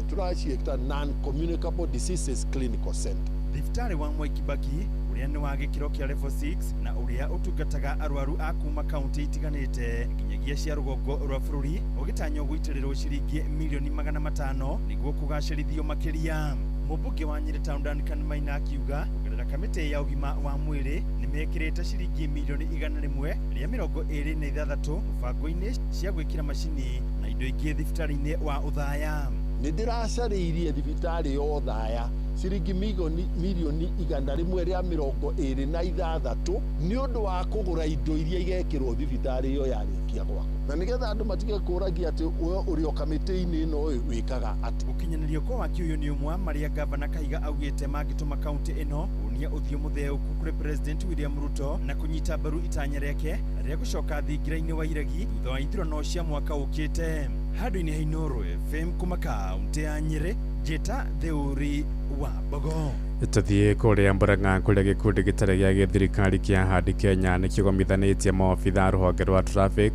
tũraciĩta non-communicable diseases clinical center. Thibitarĩ wa Mwai Kibaki ũrĩa nĩ wa gĩkĩro kĩa level 6 na ũrĩa ũtungataga arwaru a kuma kaunti itiganĩte nginyagia cia rũgongo rwa bũrũri ũgĩtanywo gũitĩrĩrwo ciringi milioni 500 nĩguo kũgacĩrithio makĩria. Mũmbunge wa Nyĩrĩ Town Duncan Maina akiuga kũgerera kamĩtĩ ya ũgima wa mwĩrĩ nĩ mekĩrĩte ciringi milioni 126 mũbango-inĩ cia gwĩkĩra macini na indo ingĩ thibitarĩ-inĩ wa Othaya. Nĩ ndĩracarĩirie thibitarĩ ya Othaya ciringi milioni 126 nĩ ũndũ wa kũgũra indo iria igekĩrwo thibitarĩ ĩyo yarĩkia gwakwo, na nĩgetha andũ matige kũragia atĩ we ũrĩ o kamĩtĩ-inĩ ĩno wĩkaga atĩ. Gũkinyanĩrio kwa waki ũyũ nĩ ũmwe wa marĩa Gavana Kahiga augĩte mangĩtũma kaunti ĩno kuonia Kuonania ũthiũ mũtheũku kũrĩ President William Ruto na kũnyita mbaru itanya rĩake rĩa gũcoka thingira-inĩ wa iregi thutha wa ithurano cia mwaka ũkĩte. Handũ-inĩ ha Inooro FM kuma kaũntĩ ya Nyĩrĩ, Njĩta Theuri wa Mbogo. Tũthiĩ kũrĩa Murang'a kũrĩa gĩkundi gĩtarĩ gĩa gĩthirikari kĩa Handi Kenya nĩkĩgomithanĩtie maobitha a rũhonge rwa traffic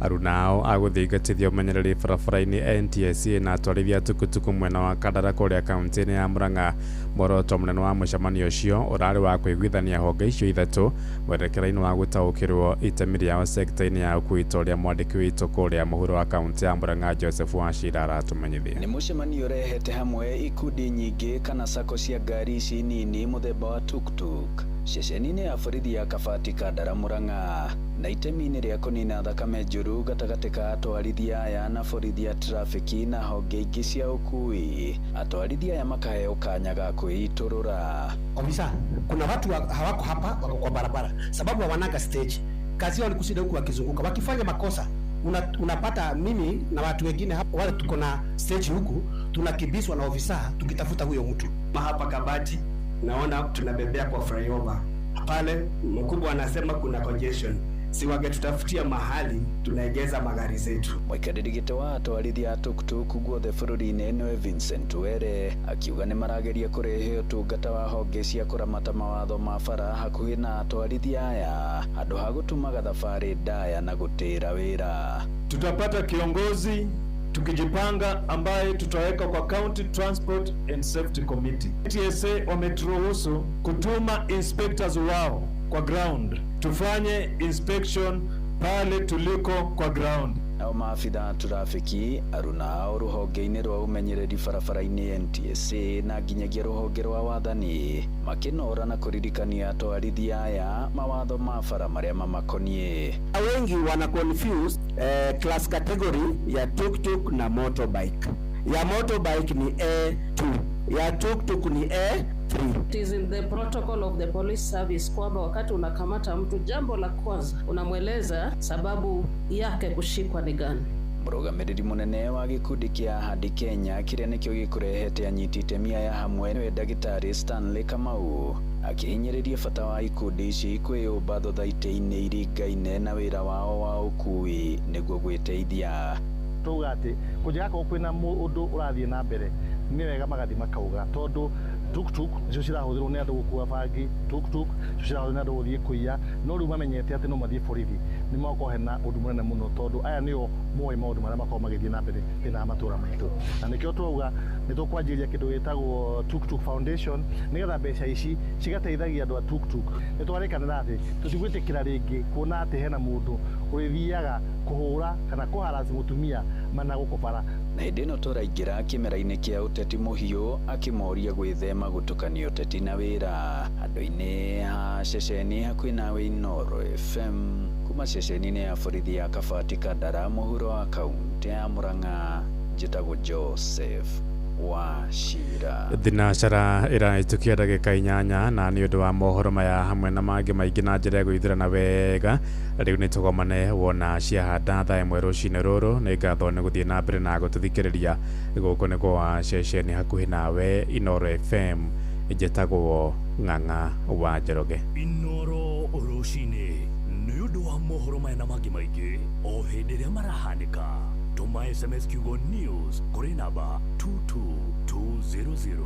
aruna ao a gũthingatithia ũmenyereri barabara-inĩ NTSA na atwarithia tukutuku mwena wa Kandara kũrĩa kaunti-inĩ ya Murang'a. Muoroto mũnene wa mũcemanio ũcio ũrarĩ wa kũiguithania honge icio ithatũ mwerekera-inĩ wa gũtaũkĩrwo itemi rĩao sekta-inĩ ya ũkuui ta ũrĩa mwandĩki witũ kũrĩa mũhuro wa kaunti ya Murang'a Joseph Wachira aratũmenyithia. Nĩ mũcemanio ũrehete hamwe ikundi nyingĩ kana sako cia ngari ici nini mũthemba wa tuktuk ceceni-inĩ ya borithi ya Kabati Kandara Murang'a na itemi-inĩ rĩa kũnina thakame njũru gatagatĩ ka atwarithia aya na borithi ya trafiki na honge ingĩ cia ũkuui. Atwarithia aya makaheo kanya ga kwĩitũrũra. Ofisa, kuna watu hawako hapa, wako kwa barabara sababu hawananga stage. Kazi yao ni kushinda huku wakizunguka, wakifanya makosa unapata mimi na watu wengine hapa wale tuko na stage huku tunakimbizwa na ofisa tukitafuta huyo mtu. Hapa Kabati naona tunabebea kwa flyover pale, mkubwa anasema kuna congestion, si wangetutafutia mahali tunaegeza magari zetu. Mũikarĩri gĩtĩ wa atwarithia a tuktuk guothe bũrũri-inĩ nĩwe Vincent Were akiuga nĩ marageria kũrehe ũtungata wa honge cia kũramata mawatho ma bara hakuhĩ na atwarithia aya handũ ha gũtũmaga thabarĩ ndaya na gũtĩra wĩra. Tutapata kiongozi tukijipanga ambaye tutaweka kwa County Transport and Safety Committee. TSA wameturuhusu kutuma inspectors wao kwa ground, tufanye inspection pale tuliko kwa ground. Nao maabitha a trafiki aruna ao rũhonge-inĩ rwa ũmenyereri barabara-inĩ NTSA na nginyagia rũhonge rwa wathani makĩnora na kũririkania atwarithia aya mawatho ma bara marĩa mamakoniĩ. Wengi wana confuse class category ya tuktuk na motorbike. Ya motorbike ni A2, ya tuktuk ni A3. It is in the protocol of the police service kwamba wakati unakamata mtu, jambo la kwanza unamweleza sababu yake kushikwa ni gani. Mũrũgamĩrĩri mũnene wa gĩkundi kĩa Ahadi Kenya kĩrĩa nĩkĩo gĩkũrehete anyiti itemi aya hamwe nĩwe ndagĩtarĩ Stanley Kamau akĩhinyĩrĩria bata wa ikundi ici kwĩyũmba thothaitĩ-inĩ iringaine na wĩra wao wa ũkuui nĩguo gwĩteithia. Tuga atĩ kũnjĩgakorwo kwĩna ũndũ ũrathiĩ na mbere nĩ wega magathiĩ makauga, tondũ tuktuk nicio cirahũthĩrwo nĩ andũ gũkua bangi, tuktuk nicio cirahũthĩrwo nĩ andũ gũthiĩ kũiya, no rĩu mamenyete atĩ no mathiĩ borithi nĩ magokorwo hena ũndũ mũnene mũno, tondũ aya nĩo moĩ maũndũ marĩa makoragwo magĩthiĩ na mbere thĩinĩ wa matũra maitũ, na nĩkĩo twauga nĩ tũkwanjĩrĩria kĩndũ gĩtagwo Tuktuk Foundation nĩgetha mbeca ici cigateithagia andũ a tuktuk. Nĩ twarĩkanĩra atĩ tũtigwĩtĩkĩra rĩngĩ kuona atĩ hena mũndũ ũrĩthiaga kũhũra kana kũharaci mũtumia mana gũkũ bara. Na hĩndĩ ĩno tũraingĩra kĩmera-inĩ kĩa ũteti mũhiũ akĩmoria gwĩthema gũtukania ũteti na wĩra. Handũ-inĩ ha ceceni hakuhĩ nawe Inooro FM kuma ceceni-inĩ ya borithi ya Kabati Kandara mũhuro wa kaunti ya Murang'a, njĩtagwo Joseph Wachira. Thinacara ĩrahĩtũkia ndagĩka 8 na nĩ ũndũ wa mohoro maya hamwe na mangĩ maingĩ na njĩra ya gũithũrana wega rĩu nĩ tũgomane wona ciahanda thaa 1 rũcinĩ rũrũ. Nĩ ngatho nĩ gũthiĩ na mbere na gũtũthikĩrĩria. Gũkũ nĩ kwa ceceni hakuhĩ nawe Inooro FM, njĩtagwo Ng'ang'a wa Njoroge. Inooro rũcinĩ nĩ ũndũ wa mohoro maya na mangĩ maingĩ o hĩndĩ ĩrĩa marahanĩka. Tũma SMS kiugo news kũrĩ namba 22200.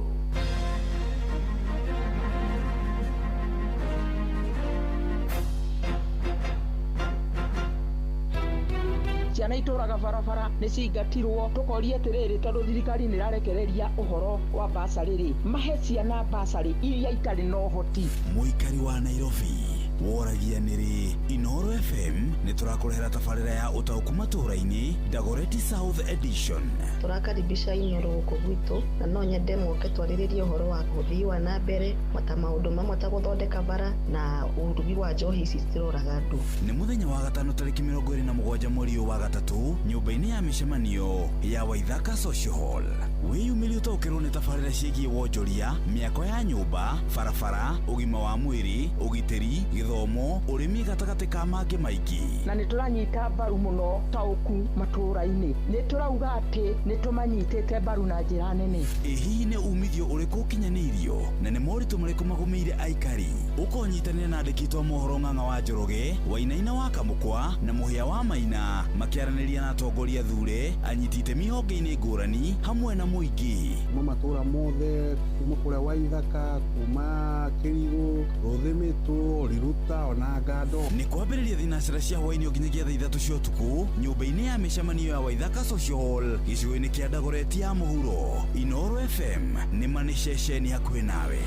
Ciana itũraga barabara nĩ ciingatirwo, tũkoria atĩrĩrĩ, tondũ thirikari nĩ ĩrarekereria ũhoro wa basarĩ rĩ, mahe ciana basarĩ iria itarĩ na ũhoti. Mũikari wa Nairobi woragia nĩrĩ Inooro FM nĩ tũrakũrehera tabarĩra ya ũtaũku matũũra-inĩ Dagoretti South Edition. Tũrakaribisha Inooro gũkũ gwitũ na no nyende moke twarĩrĩrie ũhoro wa ũthii wa na mbere ta maũndũ mamwe ta gũthondeka bara na ũrugi wa njohi ici ciroraga andũ. Nĩ mũthenya wa gatano tarĩki 27 mweri wa gatatũ nyũmba-inĩ ya mĩcemanio ya Waithaka Social Hall. Wĩyumĩrie ũtaũkĩrwo nĩ tabarĩra ciĩgiĩ wonjoria, mĩako ya nyũmba, barabara, ũgima wa mwĩrĩ, ũgitĩri, gĩthomo, ũrĩmi gatagatĩ ka mangĩ maingĩ. Na Na nĩ tũranyita mbaru mũno taũku matũũra-inĩ. Nĩ tũrauga atĩ nĩ tũmanyitĩte mbaru na njĩra nene. Ĩ hihi nĩ umithio ũrĩkũ ũkinyanĩirio na nĩ moritũ marĩkũ magũmĩire aikari? Ũkonyitanĩra na andĩki a mohoro Ng'ang'a wa Njoroge, Wainaina wa Kamũkwa na Mũhĩa wa Maina makĩaranĩria na atongoria thure, anyiti itemi honge-inĩ ngũrani hamwe na mũingĩ. Kuma matũra mothe, kuma kũrĩa Waithaka, kuma Kĩrigũ, Rũthĩmĩtũ, Riruta ona Ngando. Nĩ kwambĩrĩria thinacara cia hwaĩ-inĩ nginyagia thaa 3 cia ũtukũ nyũmba-inĩ ya mĩcemanio ya Waithaka Social Hall gĩcigo-inĩ kĩa Dagoretti ya mũhuro. Inooro FM nĩ ma nĩ ceceni hakuhĩ nawe.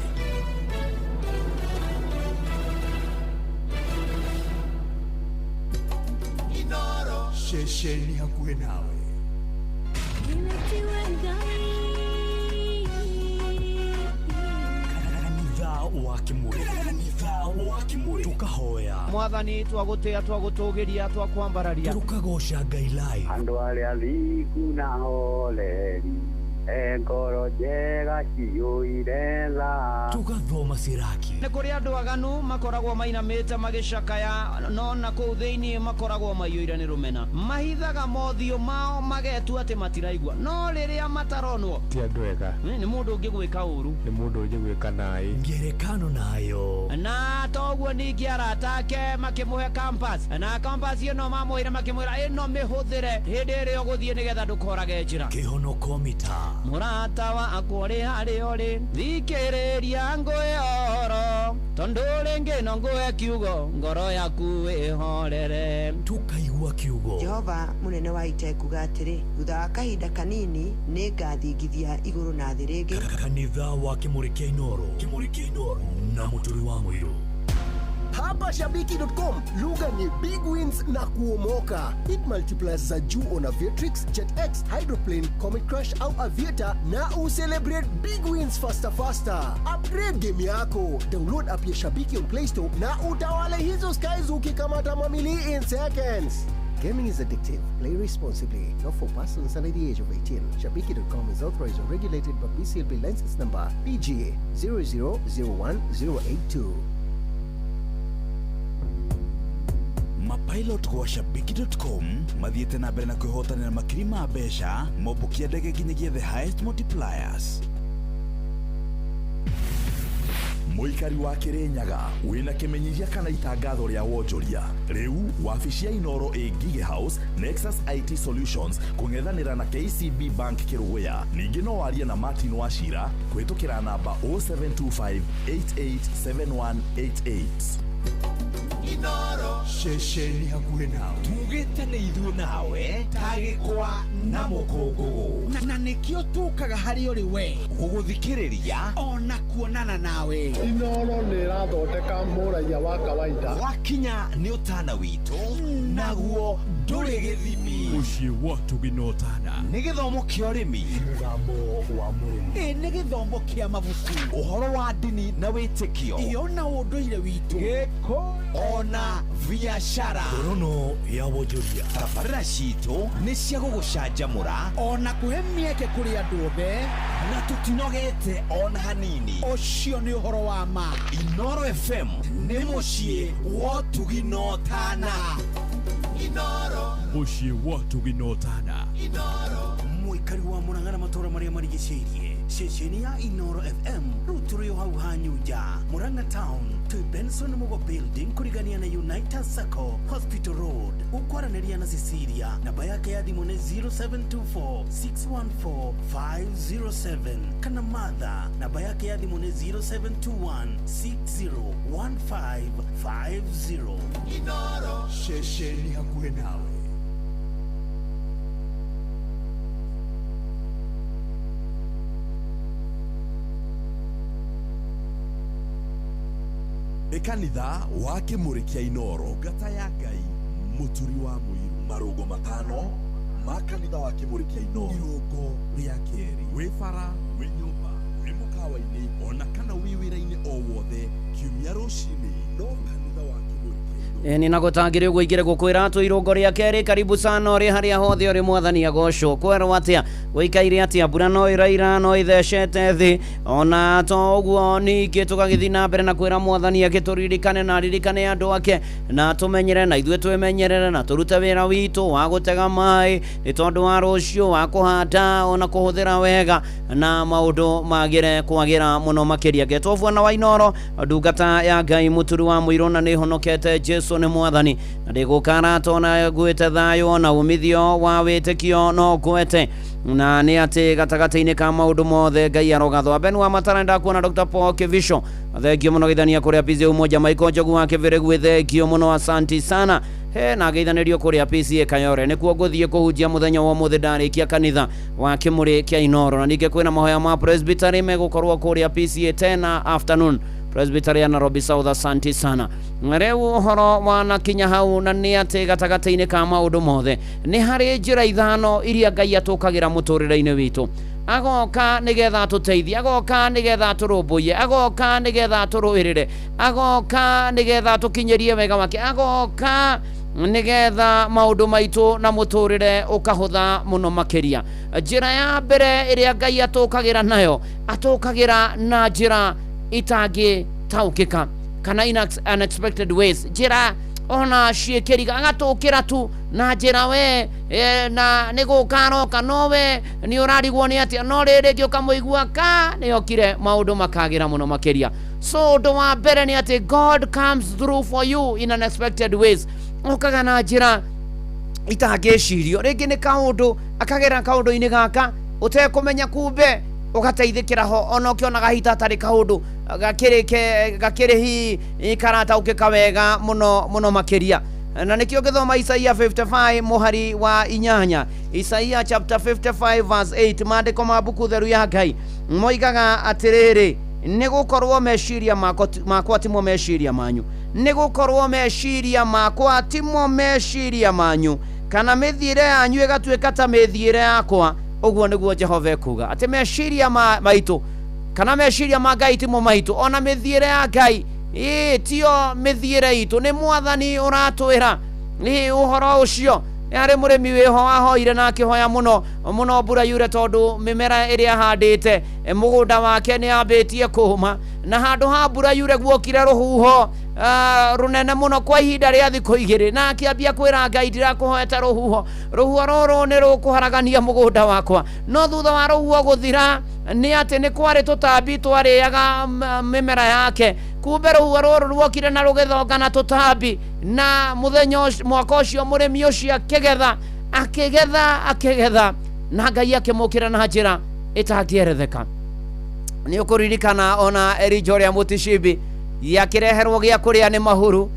Inooro ceceni hakuhĩ nawe. Kanitha wa Kimuri tukahoya Mwathani twagũtĩa, twagũtũgĩria, twakwambararia, tukagoca Ngai live. Andũ arĩa athingu na horeri, e ngoro njega ciyũire tha. Tugathoma Siraki. Nĩ kũrĩ andũ aganu makoragwo mainamĩte magĩcakaya, no na kũu thĩinĩ makoragwo maiyũire nĩ rũmena. Mahithaga mothiũ mao magetua atĩ matiraigua, no rĩrĩa mataronwo ti andũ ega. Nĩ mũndũ ũngĩ gwĩka ũru, nĩ mũndũ ũngĩ gwĩka naĩ. Ngerekano nayo. Na toguo ningĩ arata ake makĩmũhe compass, na compass ĩno mamwĩra makĩmwĩra ĩno mĩhũthĩre hĩndĩ ĩrĩa ũgũthiĩ nĩgetha ndũkorage njĩra. Kĩhonoko mita. Mũrata wakwa ũrĩ harĩa ũrĩ, thikĩrĩria ngũhe ũhoro, tondũ rĩngĩ no ngũhe kiugo, ngoro yaku ĩhorere. Tukaigua kiugo. Jehova mũnene wa ita ekuga atĩrĩ, thutha wa kahinda kanini nĩ ngathingithia igũrũ na thĩ rĩngĩ. Kanitha wa Kimuri kĩa Inooro, Kimuri kĩa Inooro na Mũturi wa Mũirũ. Hapa Shabiki.com lugha ni big wins na kuomoka. Hit multipliers za juu on Aviatrix, JetX, Hydroplane, Comet Crash au Aviator na ucelebrate big wins faster faster. Upgrade game yako. Download app ya Shabiki on Play Store na utawale hizo skies ukikamata mamili in seconds. Gaming is addictive. Play responsibly. Not for persons under the age of 18. Shabiki.com is authorized and regulated by BCLB license number PGA 0001082. Mapilot gwa Shabiki.com mathiĩte na mbere na kwĩhotanĩra makiri ma mbeca mombũkia ndege nginyagia the highest multipliers. Mũikari wa Kĩrĩnyaga wĩna kĩmenyithia kana itangatho rĩa wonjoria rĩu wabici ya Inooro ĩ Ngige House, Nexus IT Solutions kũng'ethanĩra na KCB Bank Kĩrũgũya. Ningĩ no warie na Martin Wachira kũhĩtũkĩra namba 0725 887188. Inooro ceceni hakuhĩ nawe. Tugĩte nĩ ithuĩ nawe ta gĩkwa na mũkũngũgũ, na nĩkĩo tũkaga harĩ ũrĩ we gũgũthikĩrĩria ona kuonana nawe. Inooro nĩ ĩrathondeka mũraiya wa kawaida. Wakinya nĩ ũtana witũ naguo ndũrĩ gĩthimi. Mũciĩ wa Tũgina Ũtana nĩ gĩthomo kĩa ũrĩmi, mũgambo wa mũrĩmi, ĩ nĩ gĩthomo kĩa mabuku, ũhoro wa ndini na wĩtĩkio, iyo na ũndũire witũ, gĩkũyũ ona biacara. Ngorono ya wonjoria. Tabarĩra citũ nĩ cia gũgũcanjamũra ona kũhe mĩeke kũrĩ andũ othe, na tũtinogete ona hanini. Ũcio nĩ ũhoro wa ma. Inooro FM nĩ mũciĩ wa ũtugi na ũtana. Inooro mũciĩ wa ũtugi na ũtana. Inooro mũikari wa Murang'a na matũũra marĩa marigicĩirie, ceceni ya Inooro FM rĩu tũrĩ o hau Hanyunja, Murang'a Town, twĩ Benson Mugo Building kũrigania na United Sacco Hospital Road. Ũkwaranĩria na Cecilia, namba yake ya thimũ nĩ 0724 614 507, kana Martha, namba yake ya thimũ nĩ 0721 601550. Inooro ceceni hakuhĩ nawe. Nĩ kanitha wa Kĩmũrĩ kĩa Inooro, ngata ya Ngai, Mũturi wa Mũirũ. Marũngo matano ma kanitha wa Kĩmũrĩ kĩa Inooro. Irũngo rĩa kerĩ, wĩ bara, wĩ nyũmba, wĩ mũkawa-inĩ ona kana wĩ wĩra-inĩ o wothe, kiumia rũcinĩ no kanitha wa Kĩmũrĩ kĩa Inooro. Ĩni na gũtangĩrĩ ũguo ingĩrĩ gũkwĩra atũ irũngo rĩa kerĩ karibu sana ũrĩ harĩa hothe ũrĩ mwathani agocwo kwerwo atĩa gũikaire atĩa mbura no ĩraira no ĩthecete thĩ ona to ũguo ningĩ tũgagĩthiĩ na mbere na kwĩra mwathani agĩtũririkane na aririkane andũ ake na tũmenyere na ithuĩ twĩmenyerere na tũrute wĩra witũ wa gũtega maĩ nĩ tondũ wa rũciũ wa kũhanda ona kũhũthĩra wega na maũndũ magĩre kwagĩra mũno makĩria. Ngetwo Bwana wa Inoro, ndungata ya Ngai mũturi wa mũirũ, na nĩhonokete Jesu nĩ mwathani na ndĩgũkara tona ngwĩte thayũ na umithio wa wĩtĩkio no ngwete na nĩ atĩ gatagatĩ-inĩ ka maũndũ mothe Ngai arogathwo. Ben wa Matara, ndakuona Dr. Paul Kivisho, thengio mũno geithania kũrĩa PCA Umoja. Michael Njogu wa Kĩbĩrĩgui, thengio mũno, asanti sana. He na geithanĩrio kũrĩa PCA Kayore, nĩkuo ngũthiĩ kũhunjia mũthenya wa ũmũthĩ ndarĩkia kanitha wa Kĩmũrĩ kĩa Inoro, na ningĩ kwĩna mahoya ma Presbytery megũkorwo kũrĩa PCA tena afternoon, Presbytery ya Nairobi South, asanti sana. Rĩu ũhoro wanakinya hau na nĩ atĩ gatagatĩ-inĩ ka maũndũ mothe nĩ harĩ njĩra ithano iria Ngai atũkagĩra mũtũrĩre-inĩ witũ. Agoka nĩgetha atũteithie, agoka nĩgetha atũrũmbũiye, agoka nĩgetha atũrũĩrĩre, agoka nĩgetha atũkinyĩrie wega wake, agoka nĩgetha maũndũ maitũ na mũtũrĩre ũkahũtha mũno makĩria. Njĩra ya mbere ĩrĩa Ngai atũkagĩra nayo, atũkagĩra na njĩra itangĩtaũkĩka kana in unexpected ways, njĩra ona ciĩkĩriga, agatũkĩra tu na njĩra we na nĩ gũka aroka, no we nĩ ũrarigwo nĩ atĩa, no rĩrĩ rĩngĩ ũkamũigua ka nĩ okire, maũndũ makagĩra mũno makĩria. So ũndũ wa mbere nĩ atĩ God comes through for you in unexpected ways. Okaga na njĩra itangĩcirio, rĩngĩ nĩ kaũndũ akagera kaũndũ-inĩ gaka ũtekũmenya, kumbe ũgateithĩkĩra ho, ona ũkĩonaga hita hatarĩ kaũndũ gakĩrĩ gakĩrĩ hi karataũkĩka wega mũno mũno makĩria. Na nĩkĩo ngĩthoma Isaia 55 mũhari wa 8, Isaia chapter 55 verse 8, maandĩko ma mbuku theru ya Ngai moigaga atĩrĩrĩ, nĩ gũkorwo meciria makwa timo meciria manyu, nĩ gũkorwo meciria makwa timo meciria manyu, kana mĩthiĩre yanyu ĩgatuĩka ta mĩthiĩre yakwa. Ũguo nĩguo Jehova ekuga, atĩ meciria maitũ kana meciria ma Ngai timo maitũ, ona mĩthiĩre ya Ngai ĩ tio mĩthiĩre itũ. Nĩ mwathani ũratwĩra ĩ ũhoro ũcio. Nĩ harĩ mũrĩmi wĩho wahoire na akĩhoya mũno mũno mbura yure, tondũ mĩmera ĩrĩa ahandĩte mũgũnda wake nĩ yambĩtie kũma, na handũ ha mbura yure guokire rũhuho rũnene mũno kwa ihinda rĩa thikũ 2, na akĩambia kwĩra Ngai, ndirakũhoete rũhuho, rũhuho rũrũ nĩ rũkũharagania mũgũnda wakwa. No thutha wa rũhuho gũthira, nĩ atĩ nĩ kwarĩ tũtambi twarĩaga mĩmera yake. Kumbe rũhuho rũrũ ruokire na rũgĩthonga na tũtambi, na mũthenya mwaka ũcio mũrĩmi ũcio akĩgetha, akĩgetha, akĩgetha, na Ngai akĩmũkĩra na njĩra ĩtangĩeretheka. Nĩ ũkũririkana ona Elija ũrĩa mũtishibi akĩreherwo gĩa kũrĩa nĩ mahuru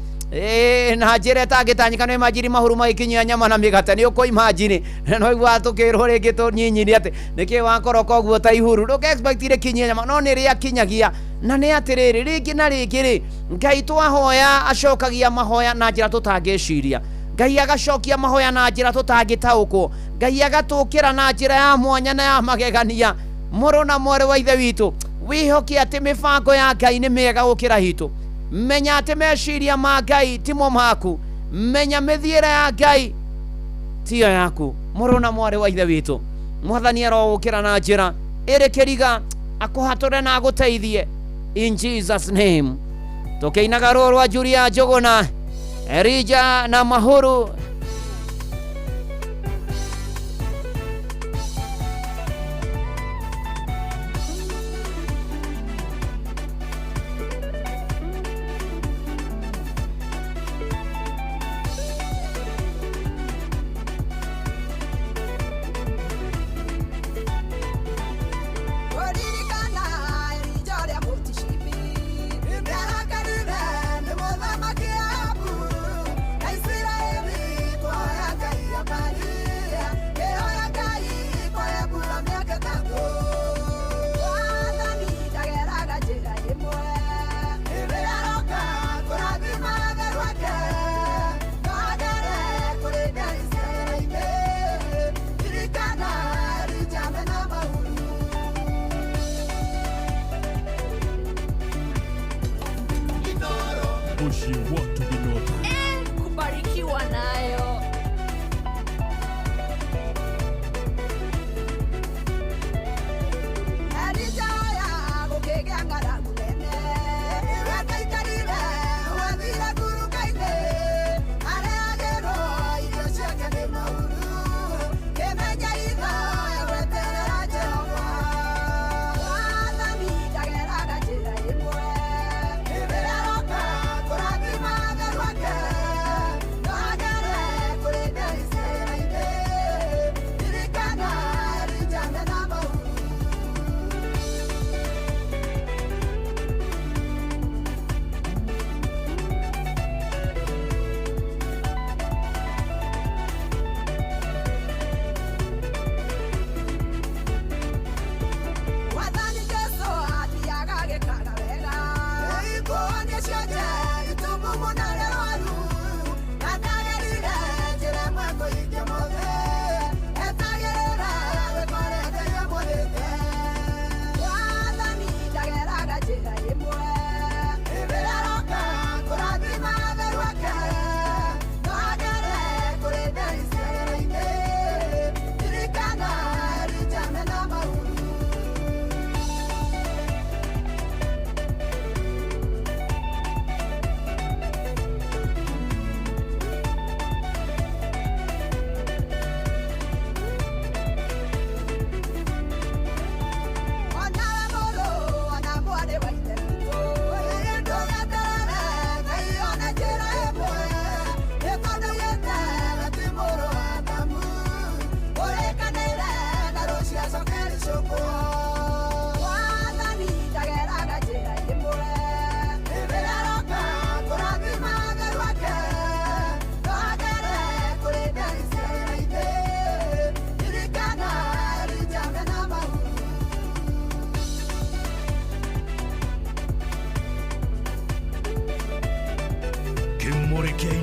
na njĩra ĩtangĩtanyĩka. Nĩ imagine mahuru magĩkinyia nyama na mĩgate, nĩ ũkũ imagine. No igua tũkĩrwo rĩngĩ tũnyinyini atĩ nĩkĩ wakoroka ũguo ta ihuru, ndũka expect rĩkinyie nyama, no nĩ rĩakinyagia. Na nĩ atĩrĩrĩ, rĩngĩ na rĩngĩ rĩ, Ngai twahoya acokagia mahoya na njĩra tũtangĩciria. Ngai agacokia mahoya na njĩra tũtangĩtaũkwo. Ngai agatũkĩra na njĩra ya mwanya na ya magegania. Mũrũ na mwarĩ wa ithe witũ, wĩhoke atĩ mĩbango ya Ngai nĩ mĩega gũkĩra hitũ. Menya atĩ meciria ma Ngai timo maku, menya mĩthiĩre ya Ngai tiyo yaku. Mũrũ na mwarĩ wa ithe witũ, mwathani arogũkĩra na njĩra ĩrĩ kĩriga, akũhatũre na agũteithie in Jesus name. Tũkĩinaga rũũ rwa Julia Njũgũna, Elija na mahuru. Kũririkana Elija ũrĩa Mũtishibi, nĩarakarire nĩ mũthamaki Ahabu na Isiraeli.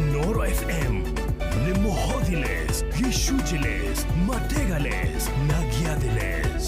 Inoro FM nĩ mũhothiles, gĩcunjĩles, mategales na gĩathĩles.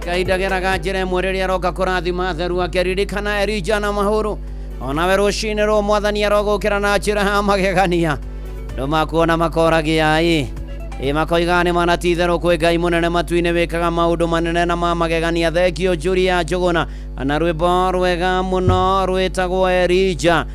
Ngai ndageraga njĩra ĩmwe rĩrĩa aroka kũrathima atheru ake. Ririkana Elija na mahũrũ, onawe rũcinĩ rũ mwathani arogũkĩra na njĩra ya magegania. Andũ makuona makoragia ĩ ĩ makoiga nĩ mana ti itherũ kwĩ Ngai mũnene matu-inĩ wĩkaga maũndũ manene na ma magegania. Thengio Julia Njũgũna na rwĩmbo rwega mũno rwĩtagwo Elija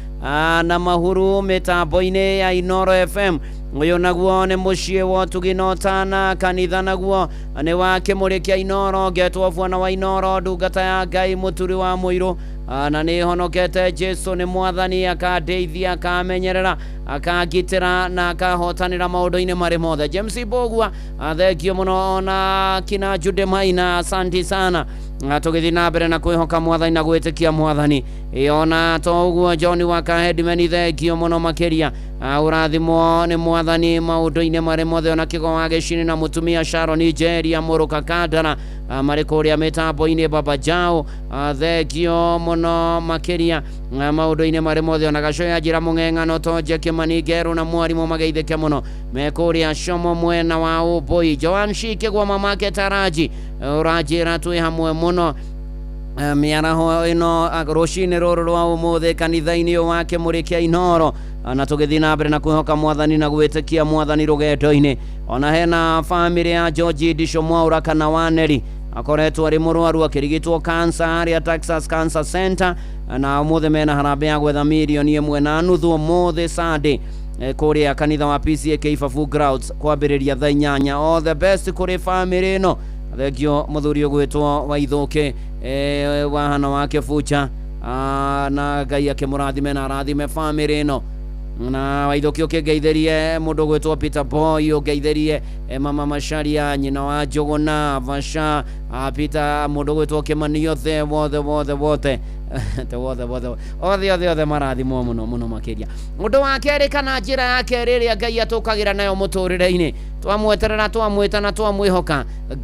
na mahuru mĩtambo-inĩ ya Inoro FM. Ũyũ naguo nĩ mũciĩ wa ũtugi na ũtana, kanitha naguo nĩ wa kĩmũrĩ kĩa Inoro, ngetwo bwana wa Inoro, ndungata ya Ngai mũturi wa mũirũ, na nĩ honokete. Jesu nĩ mwathani, akandeithia, akamenyerera, akangitĩra na akahotanĩra maũndũ-inĩ marĩ mothe. James Mbũgua, thengio mũno, ona kina Jude Maina, asanti sana. Tũgĩthiĩ na mbere na kwĩhoka mwathani na gwĩtĩkia mwathani. Ona to ũguo John wa Kahedimeni, thengio mũno makĩria. Ũrathimwo nĩ mwathani maũndũ-inĩ marĩ mothe. Ona kĩgo wa gĩcini na mũtumia Sharon Njeria mũrũka Kandara, marĩ kũrĩa mĩtambo-inĩ Baba Jao, thengio mũno makĩria maũndũ-inĩ marĩ mothe. Ona gacoya njĩra mũng'eng'ano Tonje Kĩmani Ngerũ na mwarimũ mageithĩke mũno me kũrĩa Como mwena wa Ũmbũi. Joan Shikĩgwa mamake Taraji, ũranjĩra twĩ hamwe mũno mĩaraho ĩno rũcinĩ rũrũ rwa ũmũthĩ kanitha-inĩ ũyũ wa kĩmũrĩ kĩa Inoro, na tũgĩthiĩ na mbere na kwĩhoka mwathani na gwĩtĩkia mwathani rũgendo-inĩ. Ona hena bamĩrĩ ya George Ndisho Mwaura kana Waneri, akoretwo arĩ mũrwaru akĩrigitwo cancer harĩa Texas Cancer Center, na ũmũthĩ mena harambee ya gwetha 1.5 million ũmũthĩ Sunday kũrĩa kanitha wa PCEA Ibabu Grounds kwambĩrĩria thaa 8. All the best kũrĩ bamĩrĩ ĩno. Thengio mũthuri ũgwĩtwo Waithũkĩ wahana wake Bucha, na Ngai akĩmũrathime na arathime bamĩrĩ ĩno. Na Waithũkĩ ũkĩngeithĩrie mũndũ ũgwĩtwo Peter Boy, ũngeithĩrie mama Macharia nyina wa Njũgũna Vasha, Peter, mũndũ ũgwĩtwo Kĩmani, othe wothe wothe wothe te wothe wothe othe othe othe marathimwo mũno mũno makĩria. Ũndũ wa kerĩ kana njĩra ya kerĩ ĩrĩa Ngai atũkagĩra nayo mũtũrĩre-inĩ twamweterera, twamwĩta na twamwĩhoka,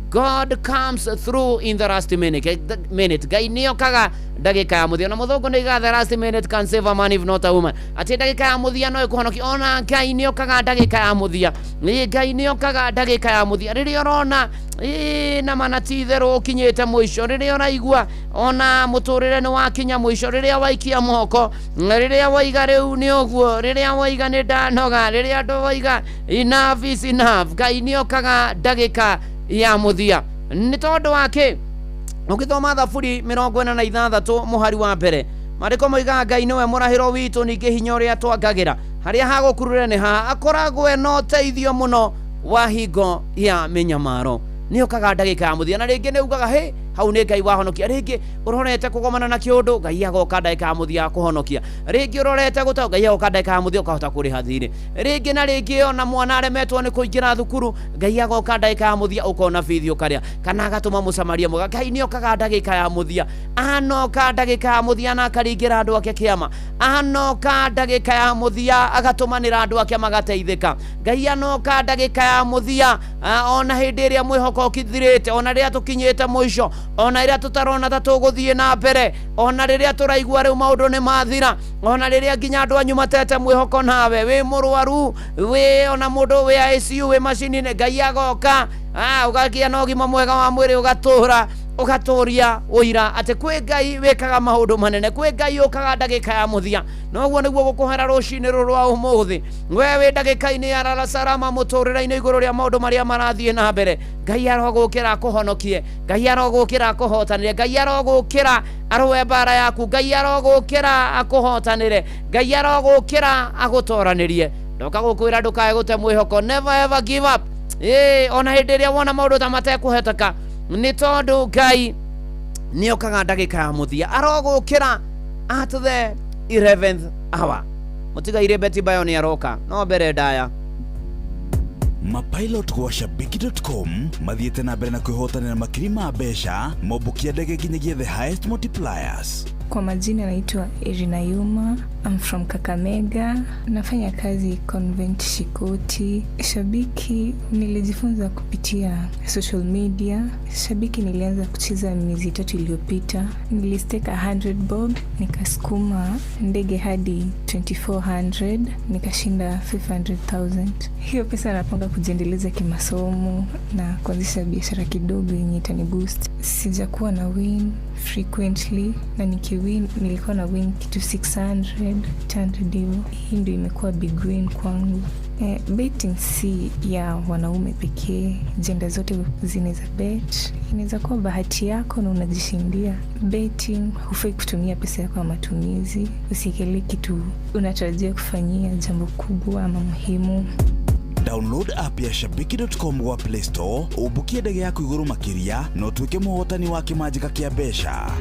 God comes through in the last minute. Ngai nĩokaga ndagĩka ya mũthia. Na mũthũngũ nĩ iga the last minute can save a man if not a woman, atĩ ndagĩka ya mũthia no ĩkũhonokia. Ona Ngai nĩokaga ndagĩka ya mũthia. Ĩ Ngai nĩokaga ndagĩka ya mũthia rĩrĩa ũrona ĩ na mana ti itherũ ũkinyĩte mũico, rĩrĩa ũraigua ona mũtũrĩre nĩ wakinya mũico, rĩrĩa waikia moko, rĩrĩa waiga rĩu nĩ ũguo, rĩrĩa waiga nĩ ndanoga, rĩrĩa andũ waiga enough is enough, Ngai nĩokaga ndagĩka ya mũthia. Nĩ tondũ wa kĩ? Ũgĩthoma Thaburi 46 mũhari wa mbere, maandĩko moigaga Ngai nĩwe mũrahĩro witũ, ningĩ hinya ũrĩa twangagĩra, harĩa hagũkurure nĩ haha, akoragwo ena ũteithio mũno wa hingo ya mĩnyamaro. Nĩũkaga ndagĩka ya mũthia. Na rĩngĩ nĩ ugaga hĩ hau nĩ Ngai wahonokia. Rĩngĩ ũrorete kũgomana na kĩũndũ, Ngai agoka ndagĩka ya mũthia akũhonokia. Rĩngĩ ũrorete gũta, Ngai agoka ndagĩka ya mũthia ũkahota kũrĩha thirĩ. Rĩngĩ na rĩngĩ ona mwana aremetwo nĩ kũingĩra thukuru, Ngai agoka ndagĩka ya mũthia ũkona bithi ũkarĩa, kana agatũma mũsamaria mwega. Ngai nĩokaga ndagĩka ya mũthia, anoka ndagĩka ya mũthia na akaringĩra andũ ake kĩama, anoka ndagĩka ya mũthia agatũmanĩra andũ ake magateithĩka. Ngai anoka ndagĩka ya mũthia, ona hĩndĩ ĩrĩa mwĩhoko ũkithirĩte, ona rĩrĩa tũkinyĩte mũico, ona rĩrĩa tũtarona ta tũgũthiĩ na mbere, ona rĩrĩa tũraigua rĩu maũndũ nĩ mathira, ona rĩrĩa nginya andũ anyu matete mwĩhoko nawe, wĩ mũrwaru, wĩ ona mũndũ wĩ ICU, wĩ macini-inĩ, Ngai agoka, ũgagĩa na ũgima mwega wa mwĩrĩ, ũgatũra. Ũgatũria ũira atĩ kwĩ Ngai wĩkaga maũndũ manene, kwĩ Ngai ũkaga ndagĩka ya mũthia. Noguo nĩguo gũkũhera rũcinĩ rũrũ rwa ũmũthĩ. We wĩ ndagĩka-inĩ ya lala salama mũtũrĩre-inĩ igũrũ rĩa maũndũ marĩa marathiĩ na mbere. Ngai arogũkĩra akũhonokie, Ngai arogũkĩra akũhotanĩre, Ngai arogũkĩra arũe mbara yaku, Ngai arogũkĩra akũhotanĩre, Ngai arogũkĩra agũtoranĩrie. Ndoka gũkwĩra ndũkae gũte mwĩhoko, never ever give up. Ona hĩndĩ ĩrĩa wona maũndũ ta matekũhetũka, nĩ tondũ Ngai nĩokaga ndagĩka ya mũthia, arogũkĩra at the 11th hour. Mũtigaire Betty Bayo nĩ aroka no mbere ndaya. Mapilot gwa shabiki.com mathiĩte na mbere na kwĩhotanĩra makiri ma mbeca mombũkia ndege nginyagia the highest multipliers. Kwa majina naitwa Irina Yuma. I'm from Kakamega. Nafanya kazi Convent Shikoti. Shabiki nilijifunza kupitia social media. Shabiki nilianza kucheza miezi 3 iliyopita. Nilistake 100 bob, nikasukuma ndege hadi 2400, nikashinda 500,000. Hiyo pesa napanga kujiendeleza kimasomo na kuanzisha biashara kidogo yenye itaniboost. Sijakuwa na win frequently, na nikiwin nilikuwa na win kitu 600, 800 hivyo. Hii ndio imekuwa big win kwangu. Betting si ya wanaume pekee, jenda zote zinaweza bet. Inaweza kuwa bahati yako na unajishindia. Betting hufai kutumia pesa yako ya matumizi, usiekelee kitu unatarajia kufanyia jambo kubwa ama muhimu. Download app ya shabiki.com gwa Play Store, ũmbũkie ndege yaku igũrũ makĩria na ũtuĩke mũhotani wa kĩmanjĩka kĩa mbeca.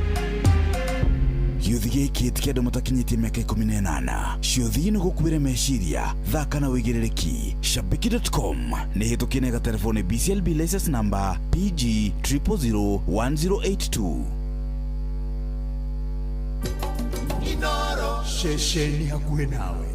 Gĩũthi gĩkĩ ti kĩa andũ matakinyĩtie mĩaka 18. Ciũthi nĩ gũkuĩre meciria, thaka na wĩigĩrĩrĩki. Shabiki.com nĩ hĩtũkie na ĩgaterefone BCLB license number PG 0001082. Inoro ceceni hakuhĩ nawe.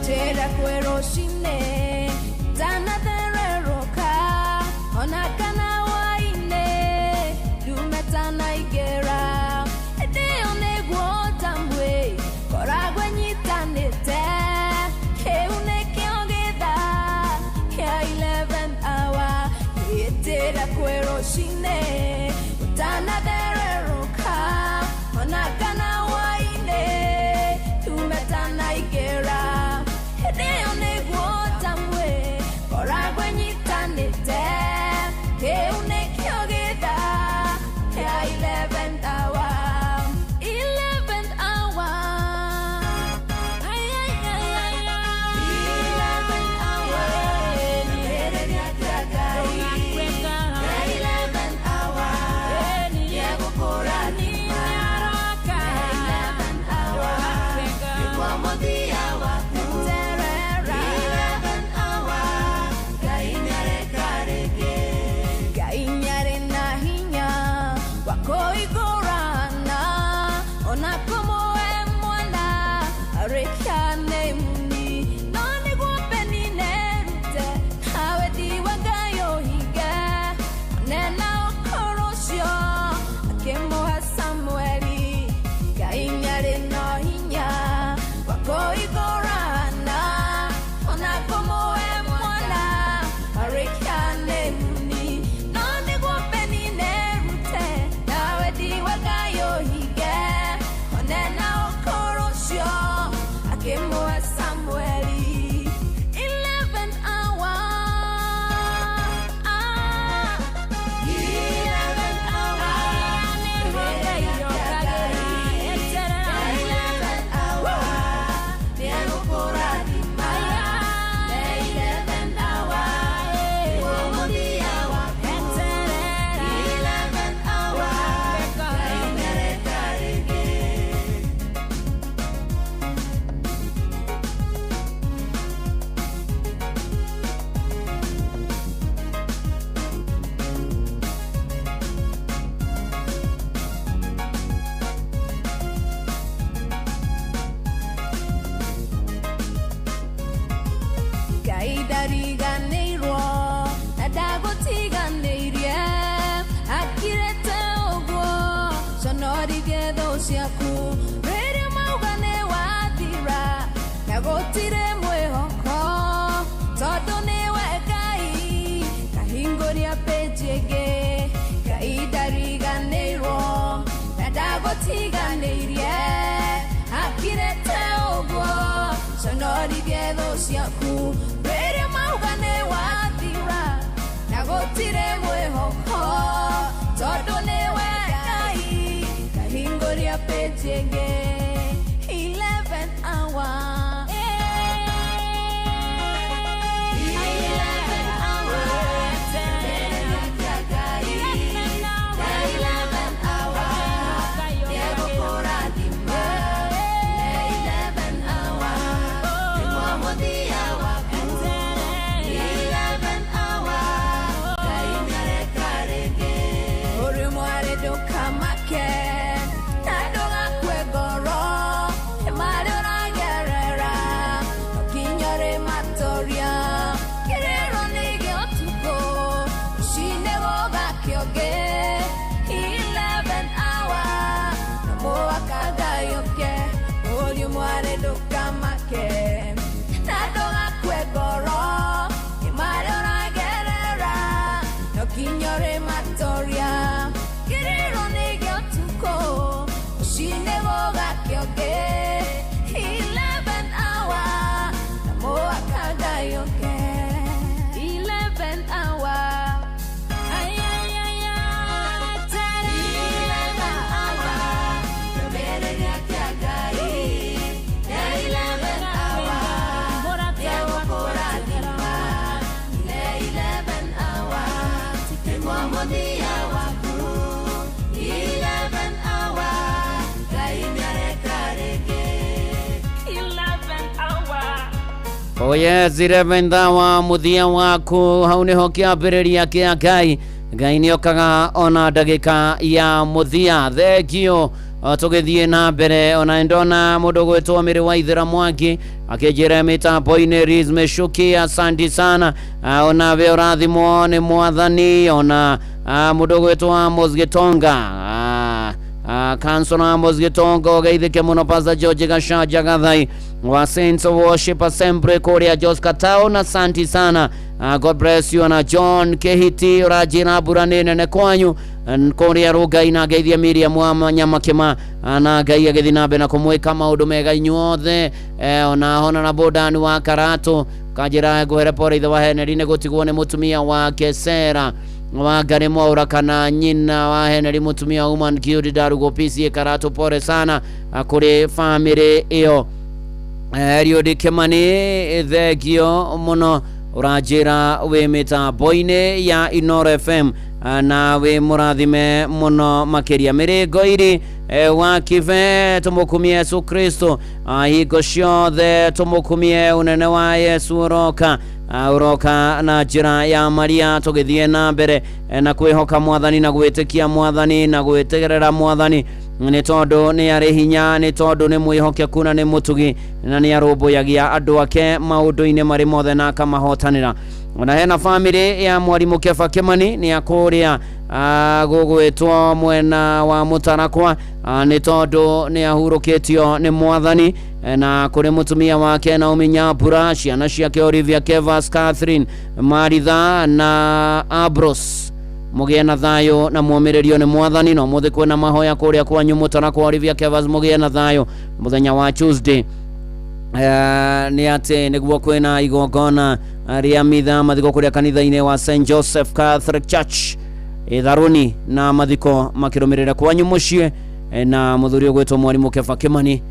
Njĩra kwĩ rũcinĩ ndanathererũka, ona kana hwaĩ-inĩ ndume tanaingĩra. Hĩndĩ ĩyo nĩguo tamwe koragwo nyitanĩte, kĩu nĩkĩo gĩthaa kĩa 11th hour. Njĩra kwĩ rũcinĩ ũtanathererũka, ona kana hwaĩ-inĩ ndume tanaingĩra. Hĩndĩ ĩyo nĩguo ndariganĩirwo na ndagũtiganĩirie akirĩte ũguo conorithie thũ ciaku rĩrĩa mauga nĩ wathira na gũtirĩ mwĩhoko tondũ nĩwe Ngai kahingũria page ĩngĩ Ngai ndariganĩirwo na ndagũtiganĩirie akirĩte ũguo conorithie thũ ciaku rĩrĩa mauga nĩ wathira na gũtirĩ mwĩhoko tondũ nĩwe Ngai kahingũria page ĩngĩ 11 hour Uri mwari ndukamake na ndũgakue ngoro nĩ marĩa ũragerera no nginya ũrĩmatoria kĩrĩro nĩ gĩa ũtukũ rũcinĩ gũgakĩa ũngĩ 11 hour no mũhaka Ngai ũke ũriũ mwarĩ ndũkamake na ndũgakue ngoro nĩ marĩa ũragerera no nginya ũrĩmatoria kĩrĩro nĩ gĩa ũtukũ rũcinĩ gũgakĩa ũngĩ 11 hour na mũhaka Ngai ũke 11 hour Ay, ay, ay, ay, tere. 11 hour kĩambĩrĩria kĩa Ngai 11 hour nĩegũkũrathima 11 hour nĩguo mũthia waku 11 hour Ngai nĩareka rĩngĩ 11 hour Oh yes, 11th hour muthia waku hau niho kĩambĩrĩria kĩa Ngai. Ngai nĩokaga ona ndagĩka ya mũthia. Thengio. Tũgĩthiĩ na mbere ona ndona mũndũ gwĩtwo Mĩrĩ wa Ithĩra Mwangi akĩnjĩra mĩtambo-inĩ Riz Meshuki, asante sana. Ona we ũrathimwo nĩ mwathani ona mũndũ gwĩtwo Amos Gĩtonga Councilor Amos Gĩtonga ũgeithĩke mũno. Pastor George Gachanja Gathai wa Saints of Worship Assembly kũrĩa Joska Town, asante sana. God bless you. Na John Kehiti ũranjĩra mbura nĩ nene kwanyu kũrĩa Rũngai, na ngeithia Miriam wa Nyamakĩma na Ngai agĩthiĩ na mbere na kũmwĩka maũndũ mega inyuothe. Ona Honorable Dan wa Karatũ kanjĩra ngũhere pore ithe wa Henry nĩ gũtigwo nĩ mũtumia wake Sera wa Ngarĩ Mwaũra kana nyina wa Henry mũtumia Woman Guild Ndarugo PCA Karatũ, pore sana kũrĩ famĩlĩ ĩyo. Eliud Kimani, thengio mũno, ũranjĩra wĩ mĩtambo-inĩ ya Inoro FM na wĩ mũrathime mũno makĩria. Mĩrĩngo iri wa kibe tũmũkumie Yesu Kristo hingo ciothe, tũmũkumie ũnene wa Yesu ũroka ũroka na njĩra ya Maria, tũgĩthiĩ na mbere na kwĩhoka mwathani na gwĩtĩkia mwathani na gwĩtegerera mwathani nĩ tondũ nĩ arĩ hinya, nĩ tondũ nĩ mwĩhokeku na nĩ mũtugi na nĩ arũmbũyagia andũ ake maũndũ-inĩ marĩ mothe na akamahotanĩra. Ona hena famĩlĩ ya mwarimũ Keba Kĩmani nĩ akũrĩa gũgwĩtwo mwena wa Mũtarakwa nĩ tondũ nĩ ahurũkĩtio nĩ mwathani na kũrĩ mũtumia wake Naomi Nyambura, ciana ciake Olivia, Kevas, Catherine, Maritha na Abros, mũgĩe na thayũ na mwomĩrĩrio nĩ mwathani. Na ũmũthĩ kwĩna mahoya kũrĩa kwanyu Mũtarakwa. Olivia, Kevas, mũgĩe na thayũ. Mũthenya wa Tuesday nĩ atĩ nĩguo kwĩna igongona rĩa mitha mathiko kũrĩa kanitha-inĩ wa St Joseph Catholic Church Itharuni na mathiko makĩrũmĩrĩra kwanyu mũciĩ na mũthuri ũgwĩtwo mwarimũ Keba Kĩmani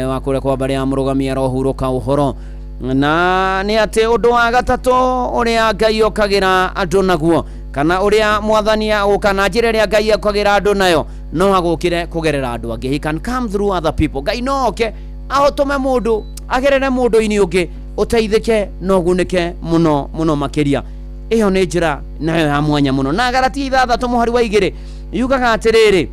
wa kũrĩa kwa mbarĩ ya mũrũgami arohurũka ũhoro. Na nĩ atĩ ũndũ wa gatatũ ũrĩa Ngai okagĩra andũ naguo kana ũrĩa mwathani agũka na njĩra ĩrĩa Ngai okagĩra andũ nayo, no agũkĩre kũgerera andũ angĩ. He can come through other people. Ngai no oke ahotome mũndũ agerere mũndũ-inĩ ũngĩ ũteithĩke na ũgunĩke mũno mũno makĩria. Ĩyo nĩ njĩra nayo ya mwanya mũno. Na Galatia 6 mũhari wa 2 yugaga atĩrĩrĩ,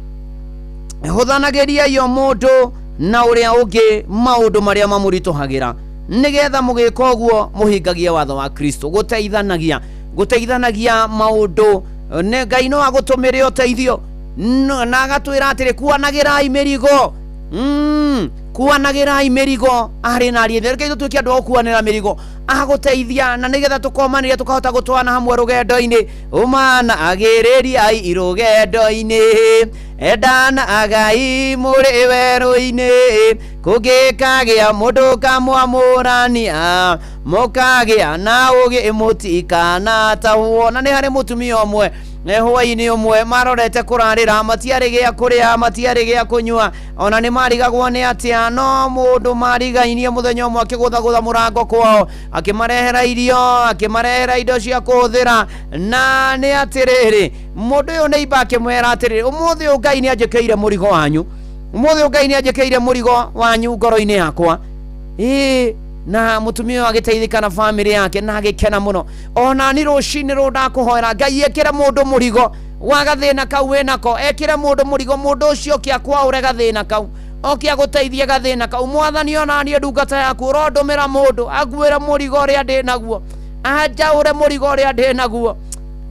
hũthanagĩriai o mũndũ na ũrĩa ũngĩ maũndũ marĩa mamũritũhagĩra Nĩgetha mũgĩka ũguo mũhingagie watho wa Kristo. Gũteithanagia, gũteithanagia maũndũ. Nĩ Ngai no agũtũmĩre ũteithio na agatwĩra atĩrĩ, kuanagĩrai mĩrigo. Kuanagĩrai mĩrigo arĩ na ariĩ. Reke tũtuĩke andũ a gũkuanĩra mĩrigo, agũteithia, na nĩgetha tũkomanĩria tũkahota gũtwana hamwe rũgendo-inĩ. Ũmanagĩrĩriai rũgendo-inĩ, endanagai mũrĩ werũ-inĩ, kũngĩkagĩa mũndũ kamwamũrania, mũkagĩa na ũgĩ mũtikanatahwo. Na nĩ harĩ mũtumia ũmwe hwaĩ-inĩ ũmwe marorete kũrarĩra, matiarĩ gĩa kũrĩa, matiarĩ gĩa kũnyua, ona nĩ marigagwo nĩ atĩa, no mũndũ marigainie mũthenya ũmwe akĩgũthagũtha mũrango kwao, akĩmarehera irio, akĩmarehera indo cia kũhũthĩra. Na nĩ atĩrĩrĩ, mũndũ ũyũ nĩ imba akĩmwĩra atĩrĩrĩ, ũmũthĩ ũyũ Ngai nĩ anjĩkĩire mũrigo wanyu, ũmũthĩ ũyũ Ngai nĩ anjĩkĩire mũrigo wanyu ngoro-inĩ yakwa. Ĩĩ, na mũtumia ũyũ agĩteithĩka na bamĩrĩ yake na agĩkena mũno. Ona ni rũcinĩ rũrũ ndakũhoera Ngai ekĩre mũndũ mũrigo wa gathĩna kau wĩnako, ekĩre mũndũ mũrigo, mũndũ ũcio oke akwaũre gathĩna kau, oke agũteithie gathĩna kau. Mwathani, ona niĩ ndungata yaku ũrondũmĩra mũndũ anguĩre mũrigo ũrĩa ndĩ naguo, anjaũre mũrigo ũrĩa ndĩ naguo,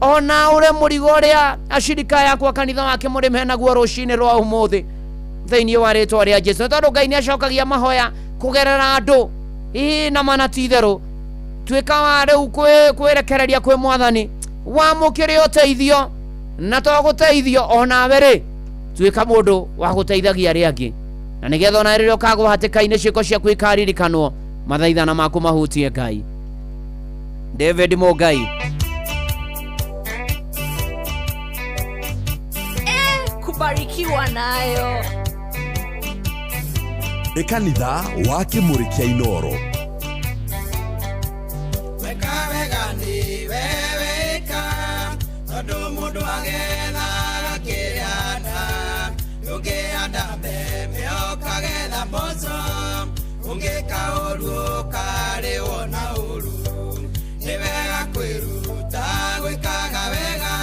ona ũre mũrigo ũrĩa acirika yakwa kanitha wake mũrĩ menaguo rũcinĩ rwa ũmũthĩ, thĩinĩ wa rĩtwa rĩa Jesu. Nĩ tondũ Ngai nĩ acokagia mahoya kũgerera andũ. Ĩĩ, na mana ti itherũ, tuĩka wa rĩu kwĩrekereria kwĩ Mwathani, wamũkĩre ũteithio, na to gũteithio onawe rĩ, tuĩka mũndũ wa gũteithagia arĩa angĩ, na nĩgetha ona rĩrĩa ũkagwa hatĩka-inĩ ciĩko ciaku ikaririkanwo, mathaithana maku mahutie Ngai. David Mũngai. Kubarikiwa nayo. Nĩ kanitha wa Kĩmũrĩ kĩa Inoro. Weka wega nĩ we weka, tondũ mũndũ agethaga kĩrĩa anda. Ndũngĩhanda mbembe ũkagetha mboco, ũngĩka ũru ũkarĩhwo na ũru. Nĩ wega kwĩruta gwĩkaga wega,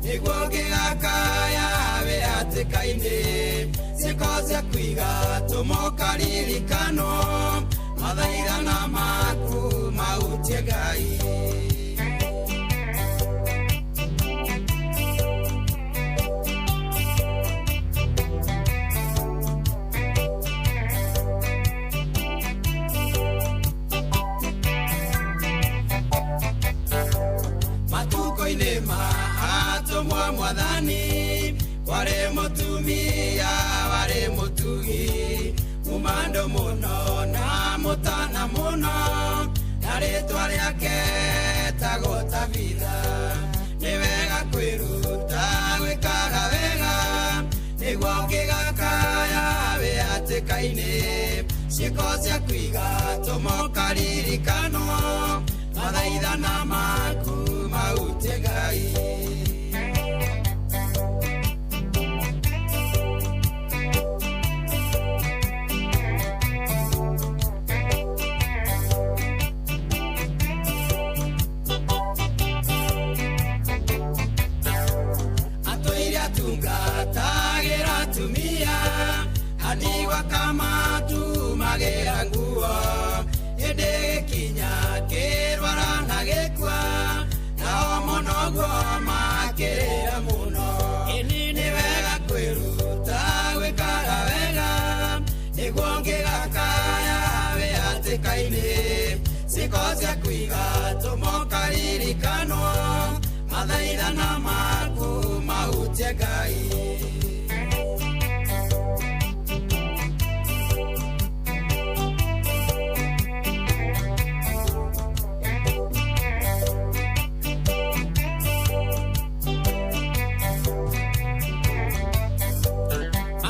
nĩguo ũngĩgakaya wĩ hatĩka-inĩ. Ciĩko ciaku igatũma ũkaririkanwo, mathaithana maku mahutie Ngai. Matukũ-inĩ ma atũmwo Mwathani, kwarĩ mũtumia warĩ mũtugi, mũmando mũno na mũtana mũno, na rĩtwa rĩake etagwo Tabitha. Nĩ wega kwĩruta gwĩkaga wega, nĩguo ũngĩgakaya wĩ hatĩka-inĩ. Ciĩko ciaku igatũma ũkaririkanwo, mathaithana maku mahutie Ngai. Atũire atungatagĩra atumia, andigwa kamatumagĩra nguo, hĩndĩ gĩkinya kĩrwara na gĩkua, nao mũno guo makĩrĩra mũno. Nĩ wega kwĩruta gwĩkaga wega, nĩguo ũngĩgakaya wĩ hatĩka-inĩ. Ciĩko ciaku igatũma ũkaririkanwo, mathaithana maku mahutie Ngai.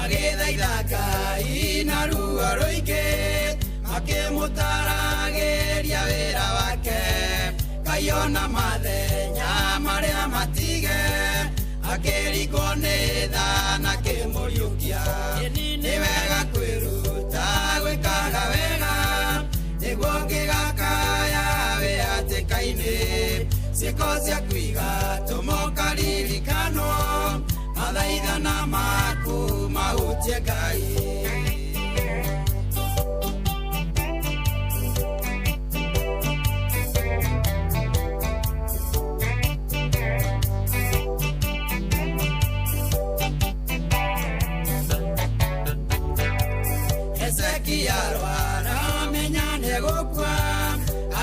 Agĩthaitha Ngai na ruo rũingĩ, makĩmũtaragĩria wĩra wake. Ngai ona mathenya marĩa matige, akĩringwo nĩ tha na akĩmũriũkia. Nĩ wega kwĩruta gwĩkaga wega, nĩguo ũngĩgakaya wĩ hatĩka-inĩ. Ciĩko ciaku igatũma ũkaririkanwo, mathaithana maku mahutie Ngai.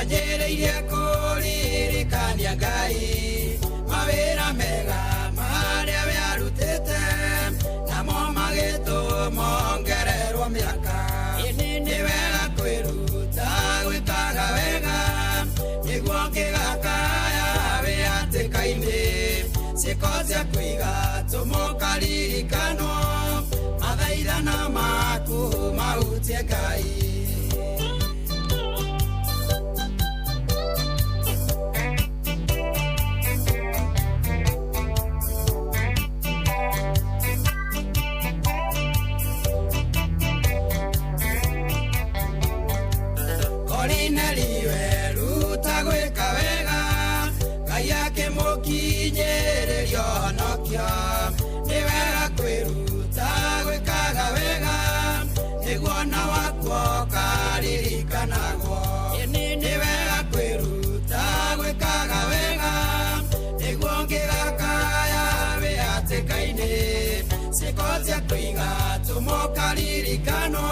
Anjĩrĩirie kũririkania Ngai mawĩra mega marĩa we arutĩte, namo magĩtũma ongererwo mĩaka. Nĩ wega kwĩruta gwĩkaga wega, nĩguo ngĩgakaya wĩ hatĩka-inĩ. Ciĩko cia kũiga tũmũkaririkanwo, mathaithana maku mahutie Ngai. Korinelio eruta gwĩka wega, Ngai akĩmũkinyĩrĩria ũhonokio. Nĩ wega kwĩruta gwĩkaga wega, nĩguo na wakuo ũkaririkanagwo. Nĩ wega kwĩruta gwĩkaga wega, nĩguo ngĩgakaya wĩ hatĩka-inĩ. Ciĩko cia kũiga tũmũkaririkanwo,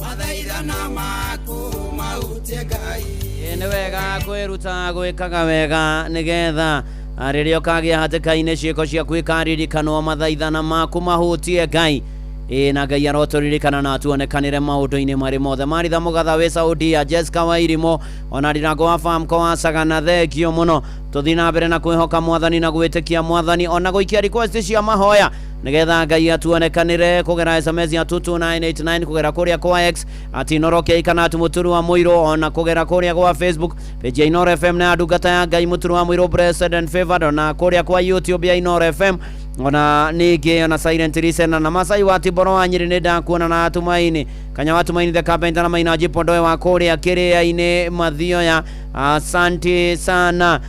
mathaithana maku mahutie Ngai. Ĩ, nĩ wega kwĩruta gwĩkaga wega nĩgetha rĩrĩa ũkagĩa hatĩka-inĩ ciĩko ciaku ikaririkanwo, mathaithana maku mahutie Ngai. Ĩ, na Ngai arotũririkana na atuonekanĩre maũndũ-inĩ marĩ mothe. Maritha Mũgatha wĩ Saudia, Jessica Wairimo, ona Ndirango wa Famco wa Sagana, thengio mũno. Tũthiĩ na mbere na kwĩhoka Mwathani na gwĩtĩkia Mwathani, ona gũikia request cia mahoya nĩgetha Ngai atuonekanĩre kũgera SMS ya 22989, kũgera kũrĩa kwa X at Inooro K kana at Mũturu wa Mũirũ, ona kũgera kũrĩa gwa Facebook page ya Inooro FM na ya ndungata ya Ngai Mũturu wa Mũirũ Blessed and Favored, ona kũrĩa kwa YouTube ya Inooro FM, ona ningĩ ona Silent Listener na Masai wa Tiboro wa Nyĩrĩ, nĩ ndakuona na Tumaini Kanya wa Tumaini the Carpenter na Maina Jipondoe wa kũrĩa kĩrĩa-inĩ Mathioya, asante sana.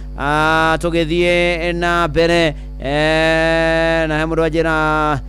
Tũgĩthiĩ na mbere na he mũndũ anjĩra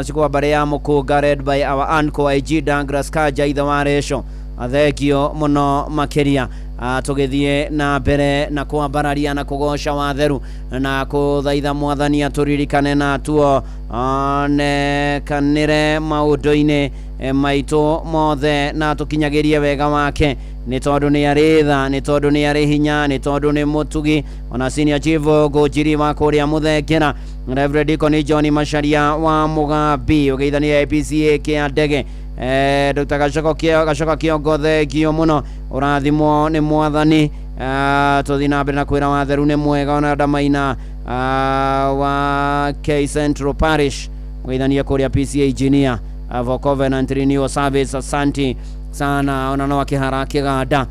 cikwa mbarĩ ya Mũkũnga, led by our uncle IG Douglas Kanja ithe wa Resho, thengio mũno makĩria. Tũgĩthiĩ na mbere na kwambararia na kũgoca watheru na kũthaitha Mwathani atũririkane na tuonekanĩre maũndũ-inĩ maitũ mothe na tũkinyagĩrie wega wake, nĩ tondũ nĩ arĩ tha, nĩ tondũ nĩ arĩ hinya, nĩ tondũ nĩ mũtugi. Ona senior chief Ngũnjiri wa kũrĩa Mũthengera, Reverend Deacon John Macharia wa Mũgambi ũgeithania APCA kĩa ndege, Dr. Gacoka Kĩongo, thengio mũno, ũrathimwo nĩ Mwathani. Tũthiĩ na mbere na kwĩra watheru nĩ mwega. Ona Ndamaina wa K Central Parish ũgeithania kũrĩa PCA engineer for Covenant Renewal Service, asanti sana. Ona no akĩhara kĩganda,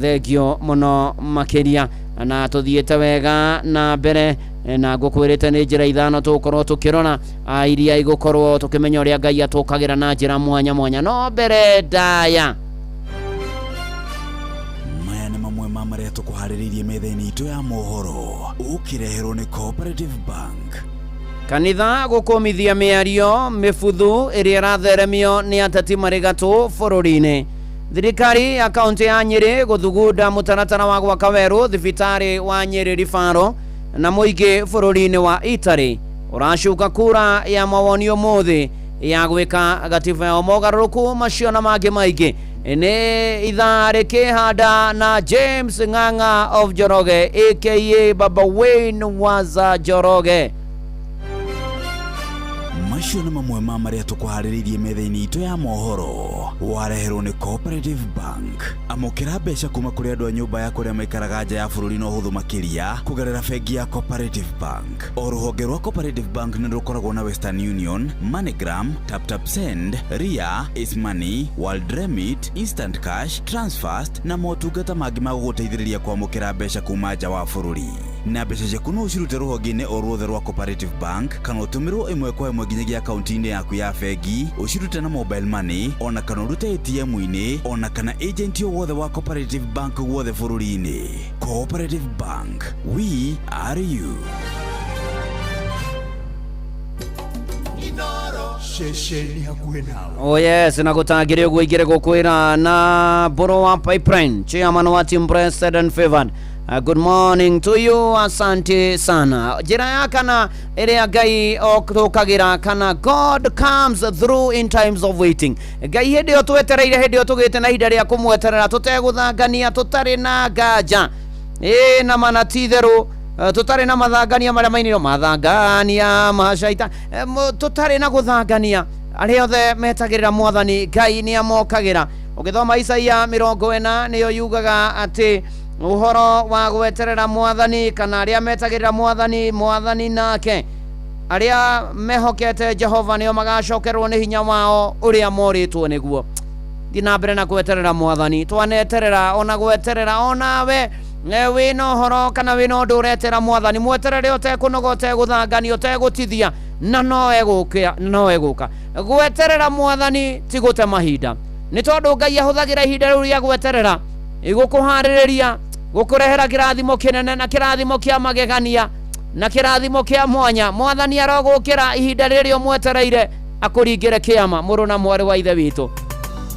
thengio mũno makĩria. Na tũthiĩte wega na mbere na ngũkwĩrĩte nĩ njĩra ithano tũgũkorwo tũkĩrora iria igũkorwo tũkĩmenya ũrĩa Ngai atũkagĩra na njĩra mwanya mwanya, no mbere ndaya. Maya nĩ mamwe ma marĩa tũkũharĩrĩirie metha-inĩ itũ ya mohoro, ũkĩreherwo nĩ Cooperative Bank. Kanitha gũkũmithia mĩario mĩbuthu ĩrĩa ĩratheremio nĩ ateti marĩ gatũ bũrũri-inĩ. Thirikari ya kaunti ya Nyĩrĩ gũthugunda mũtaratara wa gwaka werũ thibitarĩ wa Nyĩrĩ Rifaro, na mũingĩ bũrũri-inĩ wa Italy ũracuka kura ya mawoni ũmũthĩ ya gwĩka gatiba ya mogarũrũku macio na mangĩ maingĩ. Nĩ ithaa rĩkĩhanda na James Ng'ang'a of Njoroge aka Baba Wayne Waza Njoroge. Macio nĩ mamwe ma marĩa tũkũharĩrĩirie metha-inĩ itũ ya mohoro, wareherwo nĩ Cooperative Bank. Amũkĩra mbeca kuma kũrĩ andũ a nyũmba ya kũrĩa maikaraga nja ya bũrũri na ũhũthũ makĩria kũgerera bengi ya Cooperative Bank. O rũhonge rwa Cooperative Bank nĩ rũkoragwo na Western Union, MoneyGram, TapTap Send, Ria, Ace Money, World Remit, Instant Cash, Transfast na motungata mangĩ ma gũgũteithĩrĩria kwamũkĩra mbeca kuma nja wa bũrũri. Na mbeca ciaku no ũcirute rũhonge-inĩ o ruothe rwa Cooperative Bank kana ũtũmĩrwo ĩmwe kwa ĩmwe nginyagia akaunti-inĩ yaku ya bengi, ũcirute na mobile money ona kana ũrute ATM-inĩ ona kana agent o wothe wa Cooperative Bank guothe bũrũri-inĩ. Cooperative Bank, we are you. Ceceni hakuhĩ nawe. Oh yes, na gũtangĩrĩ ũguo ingĩrĩ gũkwĩra na Mbũrũ wa Pipeline, chairman wa team Blessed and Favored. Good morning to you, asante sana. Njĩra ya kana ĩrĩa Ngai tũkagĩra, kana God comes through in times of waiting. Ngai hĩndĩ ĩyo twetereire, hĩndĩ ĩyo tũgĩte na ihinda rĩa kũmweterera, tũtegũthangania, tũtarĩ na nganja, ĩ na mana ti itherũ, tũtarĩ na mathangania marĩa mainirwo mathangania macaita, tũtarĩ na gũthangania, arĩa othe metagĩrĩra mwathani Ngai nĩ amokagĩra. Ũgĩthoma Isaia 40 nĩyo yugaga atĩ ũhoro wa gweterera mwathani, kana arĩa metagĩrĩra mwathani, mwathani nake arĩa mehokete Jehova nĩo magacokerwo nĩ hinya wao ũrĩa morĩtwo nĩguo. Thiĩ na mbere na gweterera mwathani, twaneterera ona gweterera onawe wĩna ũhoro kana wĩna ũndũ ũretera mwathani, mweterere ũtekũnoga, ũtegũthangania, ũtegũtithia, na no egũka, no egũka. Gweterera mwathani ti gũte mahinda, nĩ tondũ Ngai ahũthagĩra ihinda rĩu rĩa gweterera igũkũharĩrĩria, gũkũrehera kĩrathimo kĩnene na kĩrathimo kĩa magegania na kĩrathimo kĩa mwanya. Mwathani arogũkĩra ihinda rĩrĩa ũmwetereire akũringĩre kĩama, mũrũ na mwarĩ wa ithe witũ.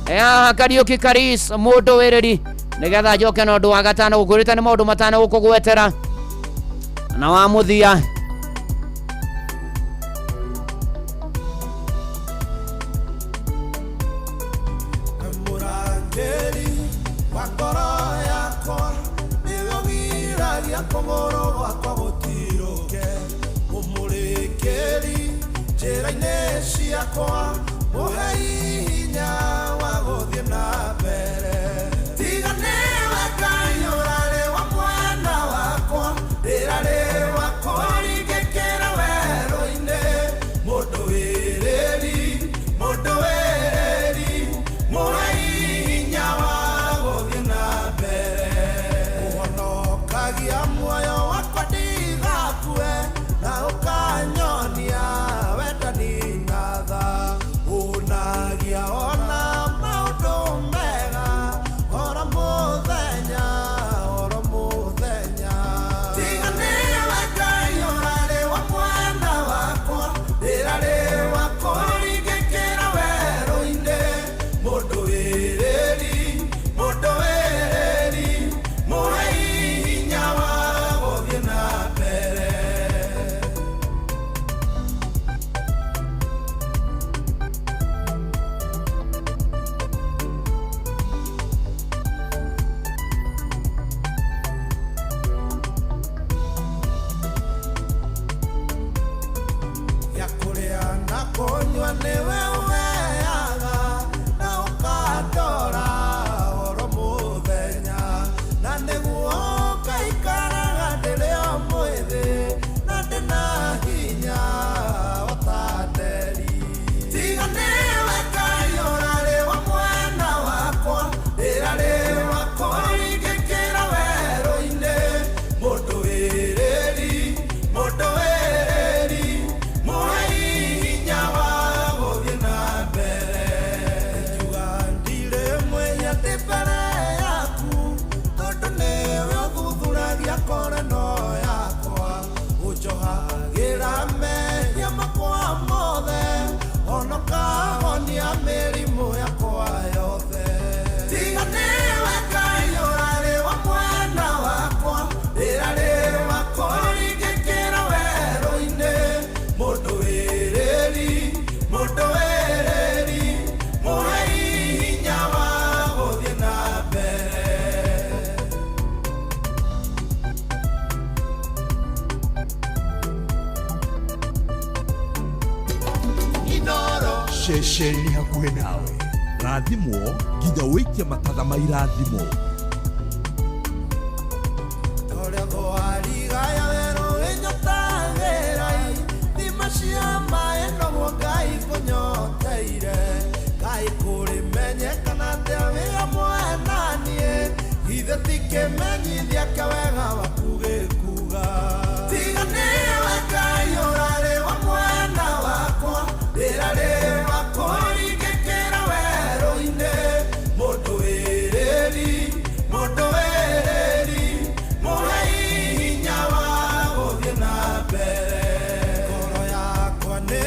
Haha Kariũki Karis mũndũ wĩrĩri, nĩgetha njoke na ũndũ wa gatano gũkwĩrĩte nĩ maũndũ matano gũkũgwetera na wa mũthia. Mũrangĩri wa ngoro yakwa nĩwe ũgiragia kũgũrũ gwakwa gũtirũke, mũmũrĩkĩri njĩra-inĩ ciakwa, mũhei hinya wa gũthiĩ na mbere. Tiga nĩwe Ngai ũrarĩ wa mwena wakwa, ndĩrarĩ wa kũringĩkĩra werũ-inĩ, mũndũ wĩrĩri, mũndũ wĩrĩri, mũhei hinya wa gũthiĩ na mbere. Ũhonokagia muoyo wakwa ndigakue, na ũkanyonia wendani na tha, ũnagia ona maũndũ mega oro mũthenya, oro mũthenya. Tiga nĩwe Ngai ũrarĩ wa mwena wakwa, ndĩrarĩ wa kũringĩkĩra werũ-inĩ, mũndũ wĩrĩri, mũndũ wĩrĩri, mũhei hinya wa gũthiĩ na mbere. Ya kũrĩa na kũnyua nĩwe ũheaga, na ũkandora oro mũthenya, na nĩguo ngaikaraga ndĩrĩ o mwĩthĩ, na ndĩna hinya o ta nderi. Tiga nĩwe Ngai ũrarĩ wa mwena wakwa, ndĩrarĩ wa kũringĩkĩra werũ-inĩ, mũndũ wĩrĩri, mũndũ wĩrĩri, mũhei hinya wa gũthiĩ na mbere. Ingiuga ndirĩ mwĩhia ndĩ mbere yaku, tondũ nĩwe ũthuthuragia ngoro ĩno yakwa, ũnjohagĩra mehia makwa mothe, ona ũkahonia mĩrimũ yakwa yothe. Tiga nĩwe Ngai ũrarĩ wa mwena wakwa, ndĩrarĩ wa kũringĩkĩra werũ-inĩ, mũndũ wĩrĩri, mũndũ wĩrĩri, mũhei hinya wa gũthiĩ na mbere. Inoro ceceni hakuhĩ nawe, rathimwo nginya ũikie matatha ma irathimo. Ũrĩa thwariga ya werũ ĩnyotagĩra, ithima cia maĩ noguo Ngai kũnyoteire. Ngai kũrĩmenyekana atĩa wĩ hamwe na niĩ, githĩ ti kĩmenyithia kĩa wega waku gĩkuga. Tiga nĩwe Ngai ũrarĩ wa mwena wakwa, ndĩrarĩ wa kũringĩkĩra werũ-inĩ, mũndũ wĩrĩri, mũndũ wĩrĩri, mũhei hinya wa gũthiĩ na mbere. Ngoro yakwa nĩ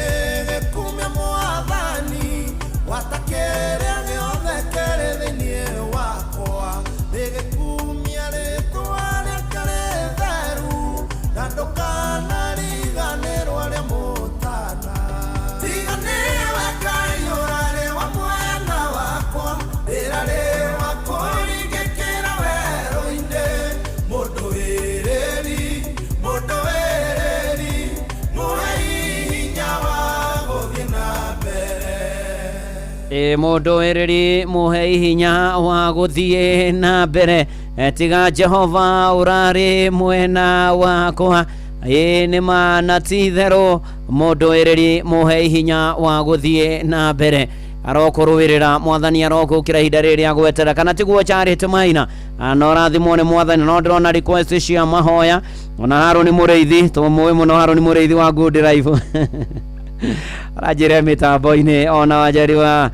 gĩkumia mwathani, gwata kĩrĩa gĩothe kĩrĩ thĩinĩ wakwa, nĩ gĩkumia rĩtwa rĩake. Ĩ mũndũ wĩrĩri mũhe ihinya wa gũthiĩ na mbere. Tiga Jehova ũrarĩ mwena wakwa. Ĩ nĩ ma na ti itherũ mũndũ wĩrĩri mũhe ihinya wa gũthiĩ na mbere. Arokũrũĩrĩra mwathani, arokũkĩra ihinda rĩrĩ agwetera kana tiguo Charity Maina. No rathimwo nĩ mwathani. No ndĩrona request cia mahoya ona Harũni Mũrĩithi, tũmũĩ mũno Harũni Mũrĩithi wa Good Life aranjĩre mĩtambo-inĩ, ona wanjeri wa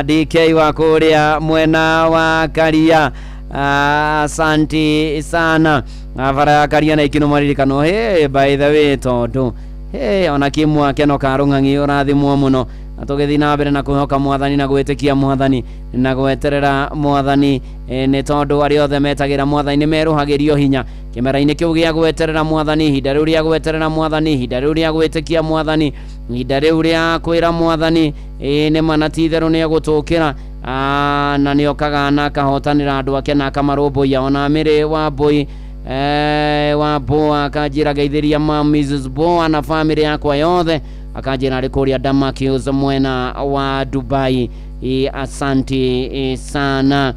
DK wa kũrĩa mwena wa Karia. Asanti sana. Bara ya Karia na ikino maririkano. Hey, by the way, tondũ hey, ona kimwa keno karũng'ang'i ũrathimwo mũno, na tũgĩthiĩ na mbere na kwĩhoka mwathani na gwĩtĩkia mwathani na gweterera mwathani, nĩ tondũ arĩa othe metagĩra mwathani nĩ merũhagĩrio hinya kĩmera-inĩ kĩu gĩa gweterera mwathani, ihinda rĩu rĩa gweterera mwathani, ihinda rĩu rĩa gwĩtĩkia mwathani, ihinda rĩu rĩa kwĩra mwathani nĩ ma na ti itherũ nĩ egũtũkĩra, na nĩ okaga na akahotanĩra andũ ake na akamarũmbũiya. Ona Mĩrĩ wa Mbũi wa Boa akanjĩra geithĩria ma Mrs Boa na famĩlĩ yakwa yothe, akanjĩra arĩ kũrĩa Damakis mwena wa Dubai. Asanti sana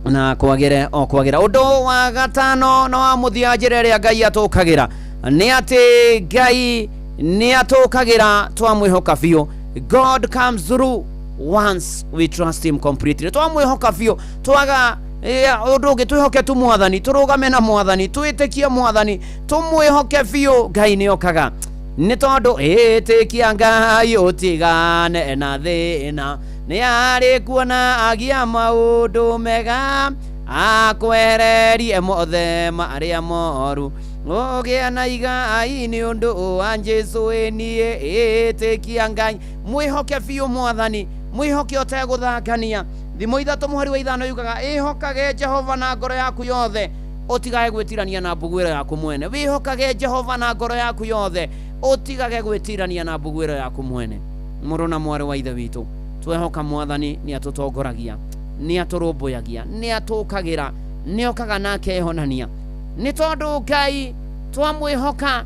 na kwagĩre o kwagĩra. Ũndũ wa gatano na wa mũthia, njĩra ĩrĩa Ngai atũkagĩra nĩ atĩ Ngai nĩ atũkagĩra twamwĩhoka biũ. God comes through once we trust him completely. Twamwĩhoka biũ, twaga ũndũ ũngĩ, twĩhoke tu mwathani, tũrũgame na mwathani, twĩtĩkie mwathani, tũmwĩhoke biũ, Ngai nĩ okaga. Nĩ tondũ ĩtĩkia Ngai ũtigane na thĩna, nĩ arĩ kuona agia maũndũ mega, akwehererie mothe marĩa moru, ũgĩe na igai nĩ ũndũ wa Jesũ. Niĩ ĩtĩkia Ngai, mwĩhoke biũ mwathani, mwĩhoke ũtegũthakania. Thimo 3:5 yugaga ĩhokage Jehova na ngoro yaku yothe, ũtigage gwĩtirania na mbuguĩro yaku mwene. Wĩhokage Jehova na ngoro yaku yothe, ũtigage gwĩtirania na mbuguĩro yaku mwene. Mũrũ na mwarĩ wa Ithe witũ, twehoka mwathani nĩ atũtongoragia, nĩ atũrũmbũyagia, nĩ atũkagĩra, nĩ okaga na akehonania. Nĩ tondũ Ngai twamwĩhoka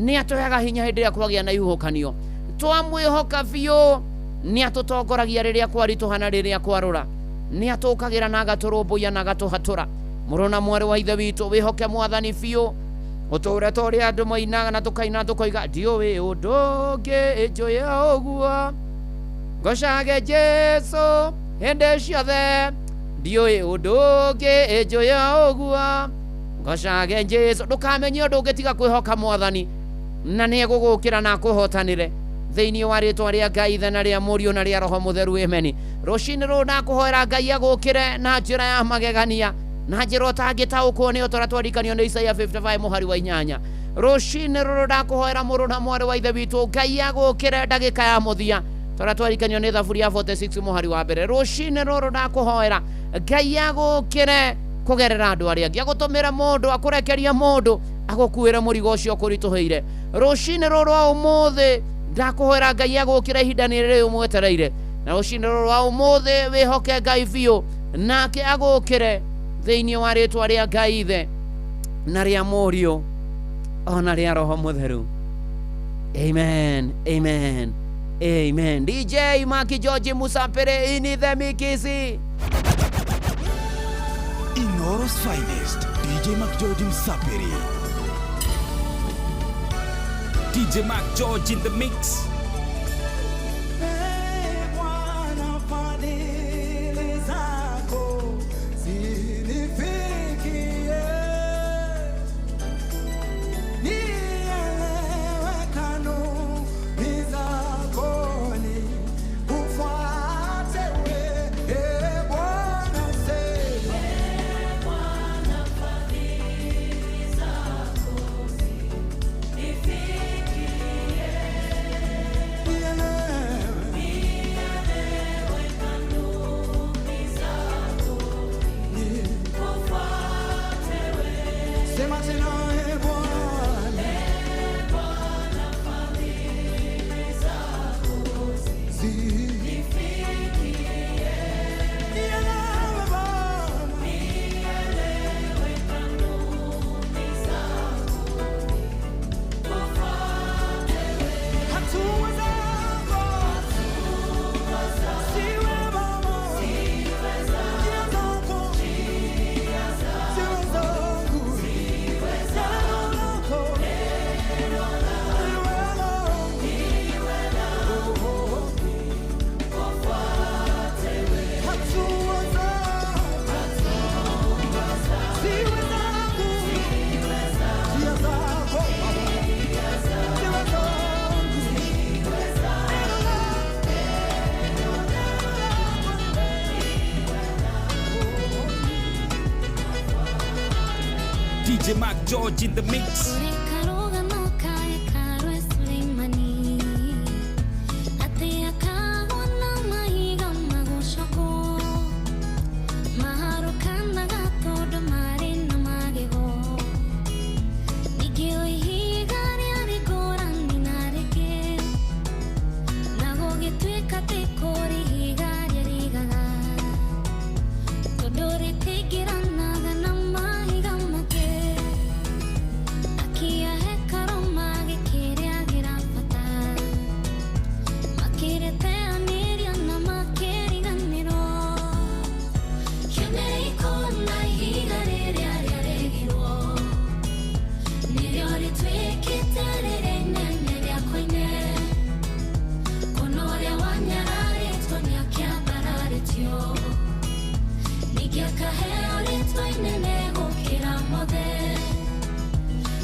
nĩ atũheaga hinya hĩndĩ ĩrĩa kwagĩa na ihuhũkanio. Twamwĩhoka biũ nĩ atũtongoragia rĩrĩa kwaritũha na rĩrĩa kwarũra, nĩ atũkagĩra na agatũrũmbũiya na agatũhatũra. Mũrũ na mwarĩ wa Ithe witũ, wĩhoke mwathani biũ, ũtũre ta ũrĩa andũ mainaga na tũkaina tũkoiga ndiũĩ ũndũ ũngĩ njũĩ ũguo, ngocage Jesũ hĩndĩ ciothe, ndiũĩ ũndũ ũngĩ njũĩ ũguo, ngocage Jesũ. Ndũkamenye ũndũ ũngĩ tiga kwĩhoka mwathani, na nĩ egũgũkĩra na akũhotanĩre thĩinĩ wa rĩtwa rĩa Ngai Ithe na rĩa Mũriũ na rĩa Roho Mũtheru, ameni. Rũcinĩ rũrũ ndakũhoera Ngai agũkĩre na njĩra ya magegania, na njĩra ũtangĩtaũkwo nĩ ũtorĩa twarikanio nĩ Isaia 55:8. Rũcinĩ rũrũ ndakũhoera mũrũ na mwarĩ wa Ithe witũ, Ngai agũkĩre ndagĩka ya mũthia, torĩa twarikanio nĩ Thaburi ya 46:1. Rũcinĩ rũrũ ndakũhoera Ngai agũkĩre kũgerera andũ arĩa angĩ, agũtũmĩre mũndũ, akũrekerie mũndũ, agũkuĩre mũrigo ũcio ũkũritũhĩire. Rũcinĩ rũrũ rwa ũmũthĩ ndakũhoera Ngai agũkĩre ihinda nĩ rĩrĩ ũmwetereire, na rũcinĩ rũrũ rwa ũmũthĩ wĩhoke Ngai biũ, nake agũkĩre thĩinĩ wa rĩtwa rĩa Ngai Ithe na rĩa Mũriũ ona rĩa Roho Mũtheru. Amen, amen, amen. DJ Maki George Musapere ini the Mikisi. Inoro's finest, DJ Mac George Msapiri. DJ Mac George in the mix. Bwana, fadhili zako zinifikie, nielewe kanuni zako, nikufuate wewe. Bwana, sema. Bwana, fadhili zako zinifikie. DJ Mark George in the mix. Karũgamo ka hekarũ e Suleimani, atĩ akagwo na mahiga magucũkwo, maharũkanaga tondũ marĩ na magego. Ningĩ o ihiga rĩarĩ ngũrani na rĩngĩ, na gũgĩtuĩka atĩ kũrĩ ihiga rĩarigaga, tondũ rĩtingĩranaga na mahiga mangĩ. Akia hekarũ magĩkĩrĩagĩra bata, makĩrĩteanĩria na makĩriganĩrwo. Kĩonei kũna ihiga rĩrĩa rĩaregirwo, nĩrĩo rĩtuĩkĩte rĩrĩa inene rĩa koine. Kũna ũrĩa wanyararĩtwo nĩakĩambararĩtio, ningĩ akaheo rĩtwa inene gũkĩra mothe.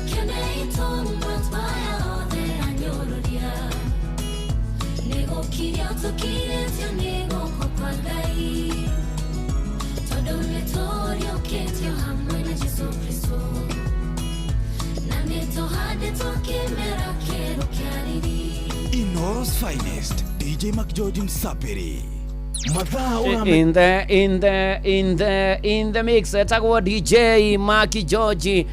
Kĩonei tũmwe twaya othe anyũrũria, nĩgũkirio tũkirĩtio nĩ guoko kwa Ngai, tondũ nĩtũriũkĩtio hamwe na Jesũ Kristũ, na nĩtũhandĩtwo kĩmera kĩerũ kĩa riri. Inooro's finest, DJ Mark George Msapiri. Mathaa ũrame In the mix etagwo DJ Maki George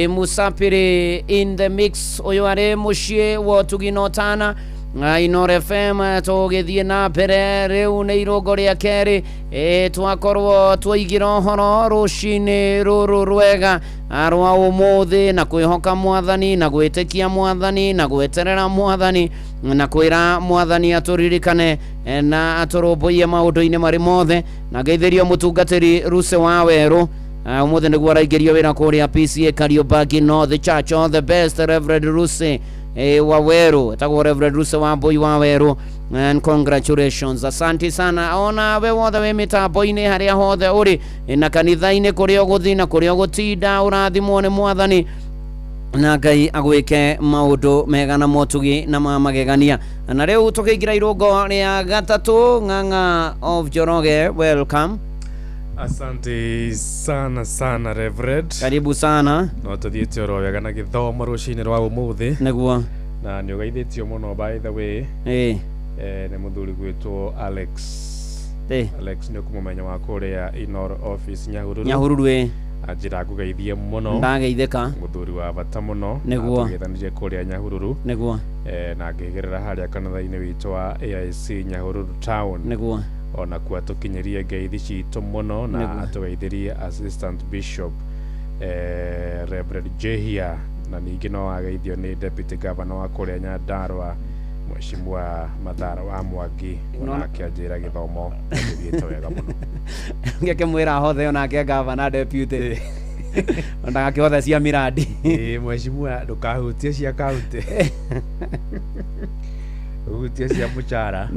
Musapiri in the mix. Ũyũ arĩ mũciĩ wa ũtugi na ũtana Inooro FM. Tũgĩthiĩ na mbere, rĩu nĩ irũngo rĩa kerĩ. Twakorwo twaigĩra ũhoro rũcinĩ rũrũ rwega rwa ũmũthĩ na kwĩhoka mwathani na gwĩtĩkia mwathani na gweterera mwathani na kwĩra mwathani atũririkane na atũrũmbũiye maũndũ-inĩ marĩ mothe. Na ngeithĩrio mũtungatĩri Ruse wa Werũ. Ũmũthĩ nĩguo araingĩrio wĩra kũrĩa PCA Kariobangi North Church. All the best, Reverend Ruse wa Werũ. Etagwo Reverend Ruse wa Mbui wa Werũ, and congratulations, asante sana. Ona we wothe wĩ mĩtambo-inĩ, harĩa hothe ũrĩ na kanitha-inĩ, kũrĩa ũgũthiĩ na kũrĩa ũgũtinda, ũrathimwo nĩ mwathani na Ngai agwĩke maũndũ mega na motugi na ma magegania. Na rĩu tũkĩingĩra irũngo rĩa gatatũ. Ng'ang'a of Njoroge, welcome. Asante sana sana, Reverend. Karibu sana. No tuthiĩte oro wega na gĩthomo rũcinĩ rwa ũmũthĩ. Nĩguo. Na nĩ ũgeithĩtio mũno, by the way. Nĩ mũthuri gwĩtwo Alex. Alex nĩ ũkũmũmenya, wa kũrĩa Inooro office Nyahururu. Nyahururu, ĩ. Anjĩra ngũgeithie mũno. Ndageithĩka. Mũthuri wa bata mũno. Nĩguo. Tũgeithanirie kũrĩa Nyahururu. Na ngĩgerera harĩa kanitha-inĩ witũ wa AIC Nyahururu town. Ona kuo atũkinyĩrie ngeithi citũ mũno na atũgeithirie assistant bishop Reverend Jehia, na ningĩ no ageithio nĩ deputy governor wa kũrĩa Nyandarua, Mheshimiwa Mathara wa Mwangi. Onake anjĩra gĩthomo gĩthiĩte wega mũno. Ngĩkĩmwĩra hothe onake gavana deputy ndagakĩhothe cia miradi. Ĩĩ, mheshimiwa, ndũkahutie cia kaunti, ũhutie cia mũcara.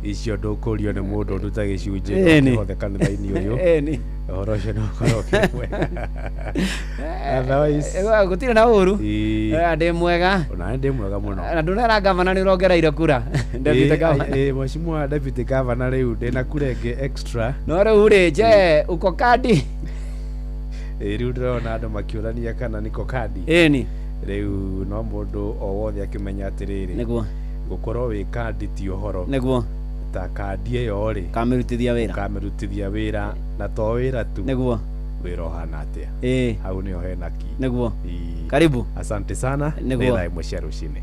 Icio ndũkũrio nĩ mũndũ ũnduta gĩcunjĩ. Hothe kanitha-inĩ ũyũ. Ũhoro ũcio nĩ ũkorwo ũkĩrĩ mwega. Otherwise, Gũtirĩ na ũru. Ĩĩ. Ndĩ mwega. Ona ndĩ mwega mũno. Na ndũnera gavana nĩ ũrongereire kura, deputy governor. Ĩĩ, mheshimiwa deputy governor, rĩu ndĩna kura ĩngĩ extra. No rĩu rĩ, je, uko kadi? Ĩĩ, rĩu ndĩrona andũ makĩũrania kana niko kadi. Rĩu no mũndũ o wothe akĩmenya atĩrĩrĩ, gũkorwo wĩ kandi ti ũhoro. Ta kandi ĩyo rĩ, Kamĩrutithia wĩra. Kamĩrutithia wĩra, na to wĩra tu. Wĩra ũhana atĩa? Hau nĩho hena ki. Ĩĩ. Karibu. Asante sana. Nĩ thaa 1 cia rũcinĩ.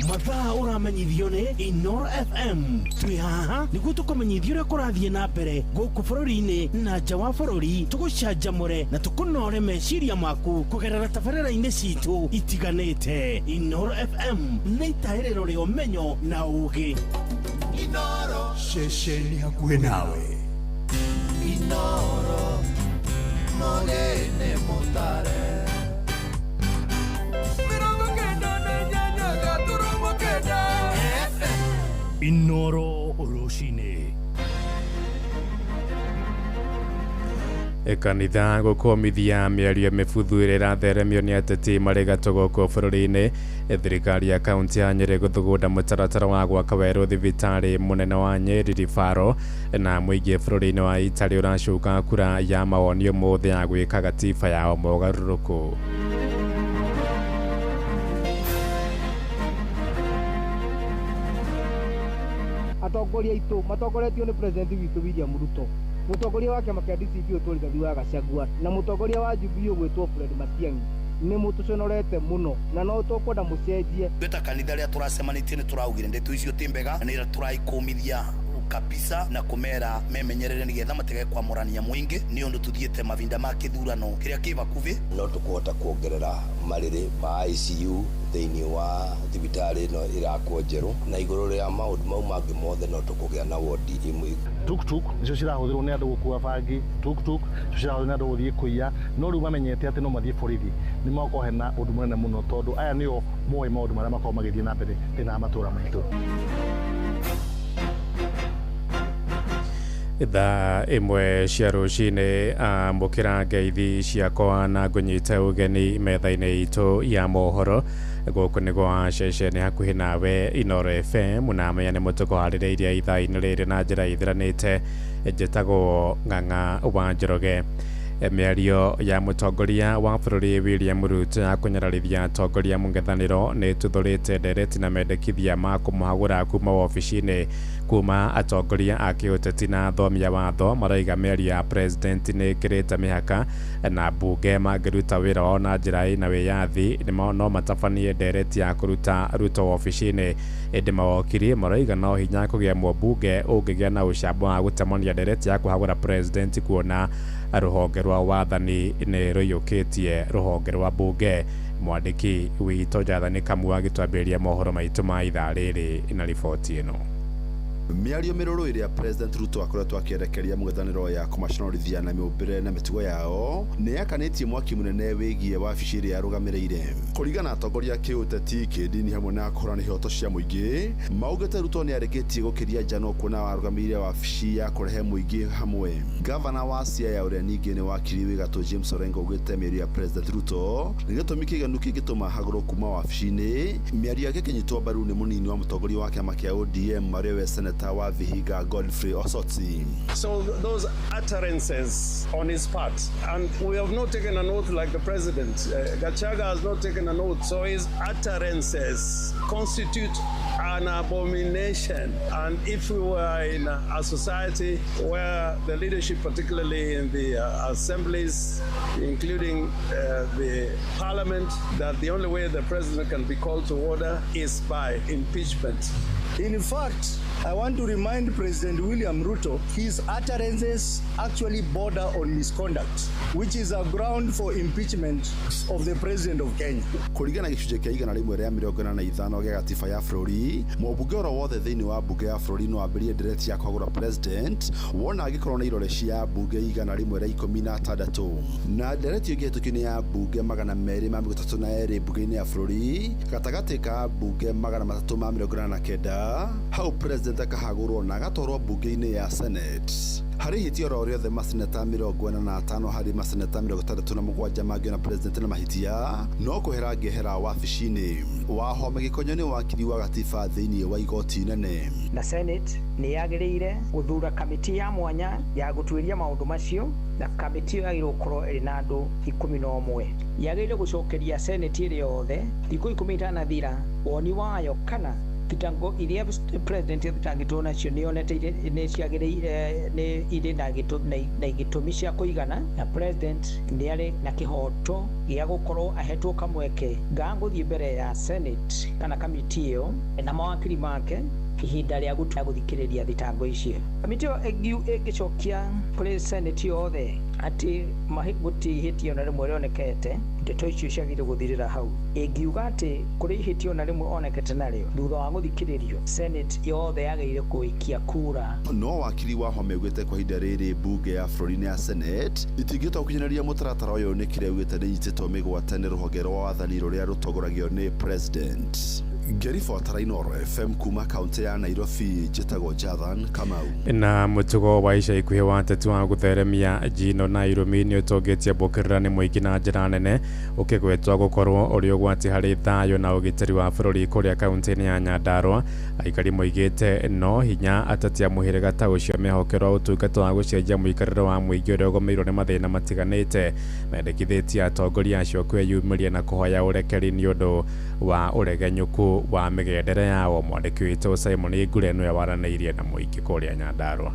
Mathaa ũramenyithio nĩ Inooro FM. Twĩ haha nĩguo tũkũmenyithia ũrĩa kũrathiĩ na mbere gũkũ bũrũri-inĩ na nja wa bũrũri, tũgũcanjamũre na tũkũnore meciria maku kũgerera tabarĩra-inĩ citũ itiganĩte. Inooro FM nĩ itahĩrĩro rĩa ũmenyo na ũũgĩ. Inooro, ceceni hakuhĩ nawe. Inooro mũgĩne mũtare 98.9 FM. Inooro rũcinĩ. Kanitha gũkũmithia mĩario mĩbuthu ĩrĩa ĩratheremio nĩ ateti marĩ gatũ gũkũ bũrũri-inĩ. Thirikari ya kaunti ya Nyĩrĩ gũthugunda mũtaratara wa gwaka werũ thibitarĩ mũnene wa Nyeri Rifaro. Na mũingĩ bũrũri-inĩ wa Italy ũracuka kura ya mawoni ũmũthĩ ya gwĩka gatiba yao mogarũrũku. Atongoria aitũ matongoretio nĩ president witũ William Ruto, mũtongoria wa kĩama kĩa DCP ũtwo Rigathi wa Gachagua, na mũtongoria wa Jubilee ũgwĩtwo Fred Matiang'i, nĩ mũtũconorete mũno na no tũkwenda mũcenjie. Ithuĩ ta kanitha rĩrĩa tũracemanĩtie nĩ tũraugire ndeto icio ti mbega na nĩ tũraikũmithia kabisa na kũmera memenyerere nĩgetha matige kwamũrania mũingĩ nĩ ũndũ tũthiĩte mavinda ma kĩthurano kĩrĩa kĩ vakuvĩ. No tũkũhota kuongerera marĩrĩ ma ICU thĩinĩ wa thibitarĩ ĩno ĩrakwo njerũ, na igũrũ rĩa maũndũ mau mangĩ mothe no tũkũgĩa na wodi ĩmwe. Tuktuk nicio cirahũthĩrwo nĩ andũ gũkua bangi, tuktuk nicio cirahũthĩrwo nĩ andũ gũthiĩ kũiya, no rĩu mamenyete atĩ no mathiĩ borithi nĩ magokorwo hena ũndũ mũnene mũno, tondũ aya nĩo moĩ maũndũ marĩa makoragwo magĩthiĩ na mbere thĩinĩ wa matũra maitũ. Thaa 1 cia rũcinĩ, amũkĩra ngeithi ciakwa na ngũnyite ũgeni metha-inĩ itũ ya mohoro. Gũkũ nĩ gwa ceceni hakuhĩ nawe Inooro FM, na menya nĩ mũtũkũharĩrĩirie ithaa-inĩ rĩrĩ na njĩra ithiranĩte. Njĩtagwo Ng'ang'a wa Njoroge. Mĩario ya mũtongoria wa bũrũri William Ruto ya kũnyararithia atongoria mũng'ethanĩro nĩ ĩtuthũrĩte ndereti na mendekithia ma kũmũhagũra kuma wabici-inĩ kuma atongoria a kĩũteti na athomi a watho maraiga mĩario ya president nĩ ĩkĩrĩte mĩhaka na mbunge mangĩruta wĩra wao na njĩra ĩna wĩyathi no matabanie ndereti ya kũruta Ruto wabici-inĩ. Ĩndĩ mawokiri maraiga no hinya kũgĩa mũmbunge ũngĩgĩa na ũcamba wa gũtemania ndereti ya kũhagũra president kuona rũhonge rwa wathani nĩ rũiyũkĩtie rũhonge rwa mbunge. Mwandĩki witũ Jathani Kamau agĩtwambĩrĩria mohoro maitũ ma ithaa rĩrĩ na riboti ĩno. Mĩario mĩrũrũ ĩrĩa President Ruto akoretwo akĩerekeria mũng'ethanĩro ya kũmaconorithia na mĩũmbĩre na mĩtugo yao nĩ yakanĩtie mwaki mũnene wĩgiĩ wabici ĩrĩa arũgamĩrĩire. Kũringana na atongoria a kĩũteti, kĩndini hamwe na kũhũrana ihoto cia mũingĩ, maugĩte Ruto nĩ arĩkĩtie gũkĩria njano kuona arũgamĩrĩire wabici ya kũrehe mũingĩ hamwe. Gavana wa Siaya ũrĩa ningĩ nĩ wakiri wĩ gatũ James Orengo augĩte mĩario ya President Ruto nĩ gĩtũmi kĩiganu kĩngĩtũma hagũrwo kuma wabici-inĩ. Mĩario yake ĩkĩnyitwo mbaru nĩ mũnini wa mũtongoria wa kĩama kĩa ODM arĩ we Senator wa Vihiga Godfrey Osotsi. So those utterances on his part, and we have not taken an oath like the president. Gachagua has not taken an oath, so his utterances constitute an abomination. And if we were in a society where the leadership, particularly in the assemblies, including the parliament, that the only way the president can be called to order is by impeachment. In fact, I want to remind President William Ruto his utterances actually border on misconduct, which is a ground for impeachment of the President of Kenya. Kũringana na gĩcunjĩ kĩa 185 gĩa gatiba ya bũrũri, mũmbunge oro wothe thĩinĩ wa mbunge ya bũrũri no ambĩrĩrie ndereti ya kũhagũra president wona angĩkorwo na irore cia mbunge 116, na ndereti ĩyo ĩngĩhetũkio nĩ ya mbunge 232 mbunge-inĩ ya bũrũri gatagatĩ ka mbunge 389, hau president akahagũrwo na agatwarwo mbunge-inĩ ya Senate. Harĩ ihĩtia oro rĩothe maseneta 45 harĩ maseneta 67 mangĩona president na mahĩtia no kwehera angĩehera wabici-inĩ. Wahome Gĩkonyo nĩ wakiri wa gatiba thĩinĩ wa igoti inene. Na Senate nĩ yagĩrĩire gũthura kamĩtĩ ya mwanya ya gũtuĩria maũndũ macio, na kamĩtĩ ĩyo yagĩrĩirwo gũkorwo ĩrĩ na andũ 11. Yagĩrĩire gũcokeria Senate ĩrĩ yothe thikũ 10 itanathira woni wayo kana thitango iria president athitangĩtwo nacio nĩ yonete nĩ ciagĩrĩire, nĩ irĩ na gĩtũmi cia kũigana, na president nĩ arĩ na kĩhoto gĩa gũkorwo ahetwo kamweke ga gũthiĩ mbere ya Senate kana kamĩtĩ ĩyo na mawakiri make ihinda rĩa gũthikĩrĩria thitango icio. Kamĩtĩ ĩyo ĩngĩcokia kũrĩ Senate yothe atĩ gũtirĩ ihĩtia ona rĩmwe rĩonekete, ndeto icio ciagĩrĩirwo gũthirĩra hau. Ĩngiuga atĩ kũrĩ ihĩtia ona rĩmwe onekete narĩo thutha wa gũthikĩrĩrio, Senate yothe yagĩrĩire kũikia kura. No wakiri wa Wahome augĩte kwa ihinda rĩrĩ mbunge ya bũrũri na ya Senate itingĩhota gũkinyanĩria mũtaratara ũyũ nĩ kĩrĩa augĩte nĩ inyitĩtwo mĩgwate nĩ rũhonge rwa wathani rũrĩa rũtongoragio nĩ president. Ngĩribotera Inooro FM kuma kaunti ya Nairobi, njĩtagwo Jathan Kamau. Na mũtugo wa ica ikuhĩ wa ateti wa gũtheremia njino na irumi nĩ ũtũngĩtie mbũkĩrĩra nĩ mũingĩ na njĩra nene, ũkĩgwetwo gũkorwo ũrĩ ũgwati harĩ thayũ na ũgitĩri wa bũrũri kũrĩa kaunti-inĩ ya Nyandarua. Aikari moigĩte no hinya ateti a mũhĩrĩga ta ũcio mehokerwo ũtungata wa gũcenjia mũikarĩre wa mũingĩ ũrĩa ũgũmĩirwo nĩ mathĩna matiganĩte. Mendekithĩtie atongoria acio kwĩyumĩria na kũhoya ũrekeri nĩ ũndũ wa ũregenyũku wa mĩgendere yao. Mwandĩki witũ Simon Ngure nĩwe waranĩirie na mũingĩ kũrĩa Nyandarua.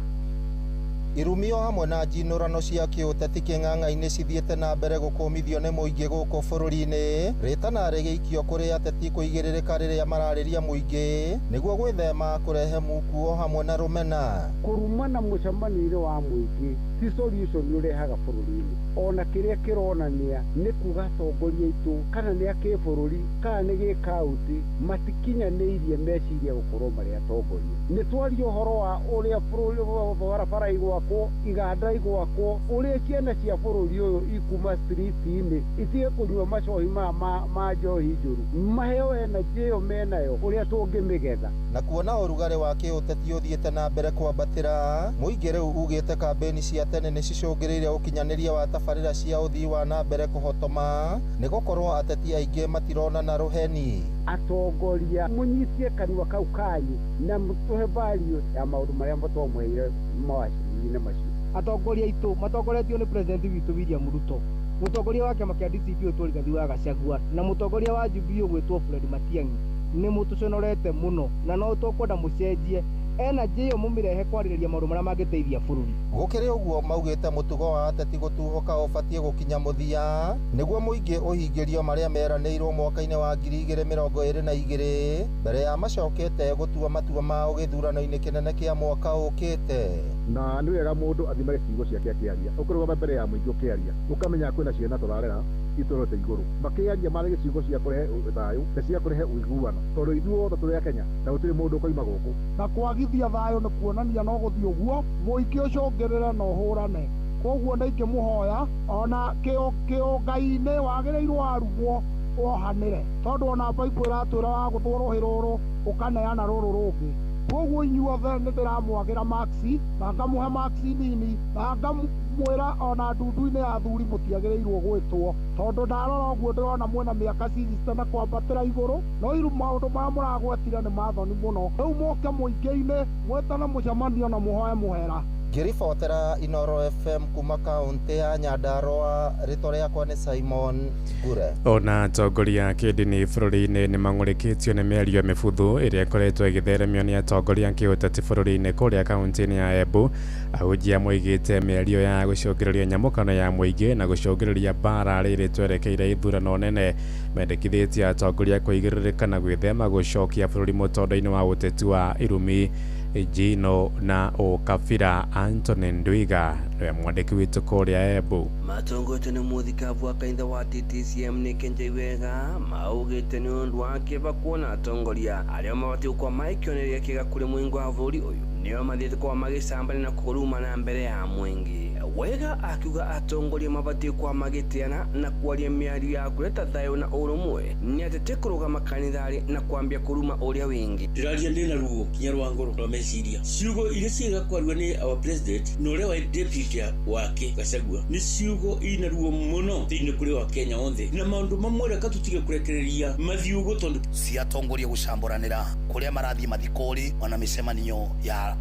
Irumio hamwe na njinũrano cia kĩũteti kĩng'ang'a-inĩ cithiĩte na mbere gũkũmithio nĩ mũingĩ gũkũ bũrũri-inĩ, rĩtana rĩgĩikio kũrĩ ateti kũigĩrĩrĩka rĩrĩa mararĩria mũingĩ nĩguo gwĩthema kũrehe mukuo hamwe na rũmena. Kũrumana mũcemanio-inĩ wa mũingĩ ti solution ũrehaga bũrũri-inĩ, ona kĩrĩa kĩronania nĩ kuga atongoria aitũ kana nĩ a kĩbũrũri kana nĩ gĩkaunti matikinyanĩirie meciria gũkorwo marĩ atongoria. Nĩ twaria ũhoro wa ũrĩa bũrũri barabara igwakwo, iganda igwakwo, ũrĩa ciana cia bũrũri ũyũ ikuma street-inĩ itige kũnyua macohi maya ma njohi njũru, maheo energy ĩyo menayo ũrĩa tũngĩmĩgetha. Na kuona ũrugarĩ wa kĩũteti ũthiĩte na mbere kwambatĩra, mũingĩ rĩu ugĩte kambĩni cia tene nĩ cicũngĩrĩire ũkinyanĩria wa tabarĩra cia ũthii wa na mbere kũhotoma, nĩ gũkorwo ateti aingĩ matironana rũheni. Atongoria mũnyitie kanua kau kanyu na mũtũhe value ya maũndũ marĩa twamũheire mawacirinĩ macio. Atongoria aitũ matongoretio nĩ president witũ William Ruto, mũtongoria wa kĩama kĩa DCP ũgwĩtwo Rigathi wa Gachagua, na mũtongoria wa Jubilee ũgwĩtwo Fred Matiang'i. Nĩ mũtũconorete mũno na no tũkwenda mũcenjie energy ĩyo mũmĩrehe kwarĩrĩria maũndũ marĩa mangĩteithia bũrũri. Gũkĩrĩ ũguo maugĩte mũtugo wa ateti gũtuhũka ũbatiĩ gũkinya mũthia nĩguo mũingĩ ũhingĩrio marĩa meranĩirwo mwaka-inĩ wa 2022 mbere ya macokete gũtua matua mao gĩthurano-inĩ kĩnene kĩa mwaka ũkĩte. Na nĩ wega mũndũ athimage ciugo ciake akĩaria, ũkĩrũgama mbere ya mũingĩ ũkĩaria ũkamenya kwĩna ciana tũrarera itũrorete igũrũ, makĩaria marage ciugo cia kũrehe thayũ na cia kũrehe ũiguano, tondũ ithuothe tũrĩ a Kenya na gũtirĩ mũndũ ũkoima gũkũ. Na kwagithia thayũ nĩ kuonania no gũthiĩ ũguo mũingĩ ũcũngĩrĩre na ũhũrane. Koguo nĩ ingĩmũhoya ona kĩũngai-inĩ wagĩrĩirwo warumwo wohanĩre, tondũ ona Bible ĩratwĩra wagũthwo rũhĩ rũrũ ũkaneana rũrũ rũngĩ. Koguo inyuothe nĩ ndĩramwagĩra maksi na ngamũhe maksi nini na ngamwĩra ona ndundu-inĩ ya athuri mũtiagĩrĩirwo gwĩtwo, tondũ ndarora ũguo ndĩrona mwĩna mĩaka 60 na kwambatĩra igũrũ, no iru maũndũ marĩa mũragwetire nĩ mathoni mũno. Rĩu mũke mũingĩ-inĩ mwĩtane mũcemanio na mũhoe mũhera. Ngĩribotera Inooro FM kuma kaunti ya Nyandarua, rĩtwa rĩakwa nĩ Simon Ngure. Ona atongoria a kĩndini bũrũri-inĩ nĩ mang'ũrĩkĩtio nĩ mĩario mĩbuthu ĩrĩa ĩkoretwo ĩgĩtheremio nĩ atongoria a kĩũteti bũrũri-inĩ kũrĩa kaunti-inĩ ya Embu. Ahunjia moigĩte mĩario ya gũcũngĩrĩria nyamũkano ya mũingĩ na gũcũngĩrĩria mbara rĩrĩ twerekeire ithurano nene. Mendekithĩtie atongoria kũigĩrĩrĩka na gwĩthema gũcokia bũrũri mũtondo-inĩ wa ũteti wa irumi, njino na ũkabira. Anthony Ndwiga nĩwe mwandĩki witũ kũrĩa Embu. Matongoretio nĩ mũthikabu wa kanitha wa TTCM nĩ Kenjai Wega maugĩte nĩ ũndũ wa kĩeva kuona atongoria arĩa mabatiĩ gũkorwo marĩ kĩonereria kĩega kũrĩ mũingĩ wa bũrũri ũyũ nĩo mathiĩte gũkorwo magĩcambania na kũrumana mbere ya mũingĩ. Wega akiuga atongoria mabatiĩ gũkorwo magĩtĩana na kwaria mĩario ya kũreta thayũ na ũrũmwe, nĩ atĩ ti kũrũgama kanitharĩ na kwambia kũruma ũrĩa wĩngĩ. Ndĩraria ndĩna ruo kinya rwa ngoro rwa meciria, ciugo iria ciĩga kwario nĩ our president na ũrĩa wa deputy wake Gachagua nĩ ciugo ina ruo mũno thĩinĩ kũrĩ wa Kenya othe, na maũndũ mamwe reka tũtige kũrekereria mathiĩ ũguo tondũ ciatongoria gũcamburanĩra kũrĩa marathiĩ mathikũrĩ ona mĩcemanio ya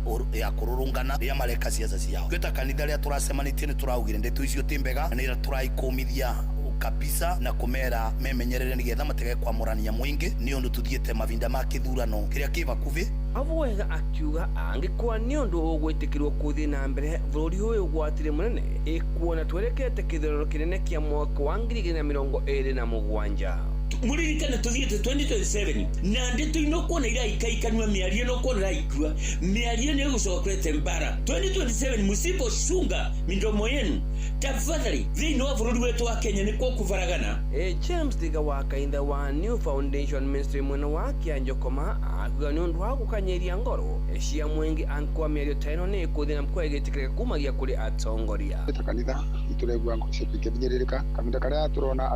kũrũrũngana rĩrĩa mareka ciaca ciao. Twĩ ta kanitha rĩrĩa tũracemanĩtie nĩ tũraugire ndeto icio ti mbega na nĩ tũraikũmithia kabisa na kũmera memenyerere nĩgetha matige kwamũrania mũingĩ nĩ ũndũ tũthiĩte mavinda ma kĩthurano kĩrĩa kĩ bakuhĩ. Abu Wega akiuga angĩkorwo nĩ ũndũ ũgwĩtĩkĩrwo kũthiĩ na mbere bũrũri ũyũ ũgwatire mũnene ĩkuona twerekete kĩthurano kĩnene kĩa mwaka wa 2027. Muririkane tuthiĩte 2027 na ndeto ino kuona iraikaikanua mĩario ĩno kuona iraikua mĩario nĩ ĩgũcoka kũrete mbara 2027. Msipochunga midomo yenu tafadhali, thĩinĩ wa bũrũri wetu wa Kenya nĩkuo kũbaragana. James Thiga wa kanitha wa New Foundation Ministry mwena wa Kĩanjokoma akiuga nĩ ũndũ wa gũkanyeria ngoro Cia mũingĩ angĩkorwo mĩario ta ĩno nĩ ĩkũthĩ na mkwa ĩgĩtĩkĩrĩka kumagia kũrĩ atongoria. Ta kanitha nĩtũraigua ngoro ciitũ ikĩhinyĩrĩrĩka kahinda karĩa tũrona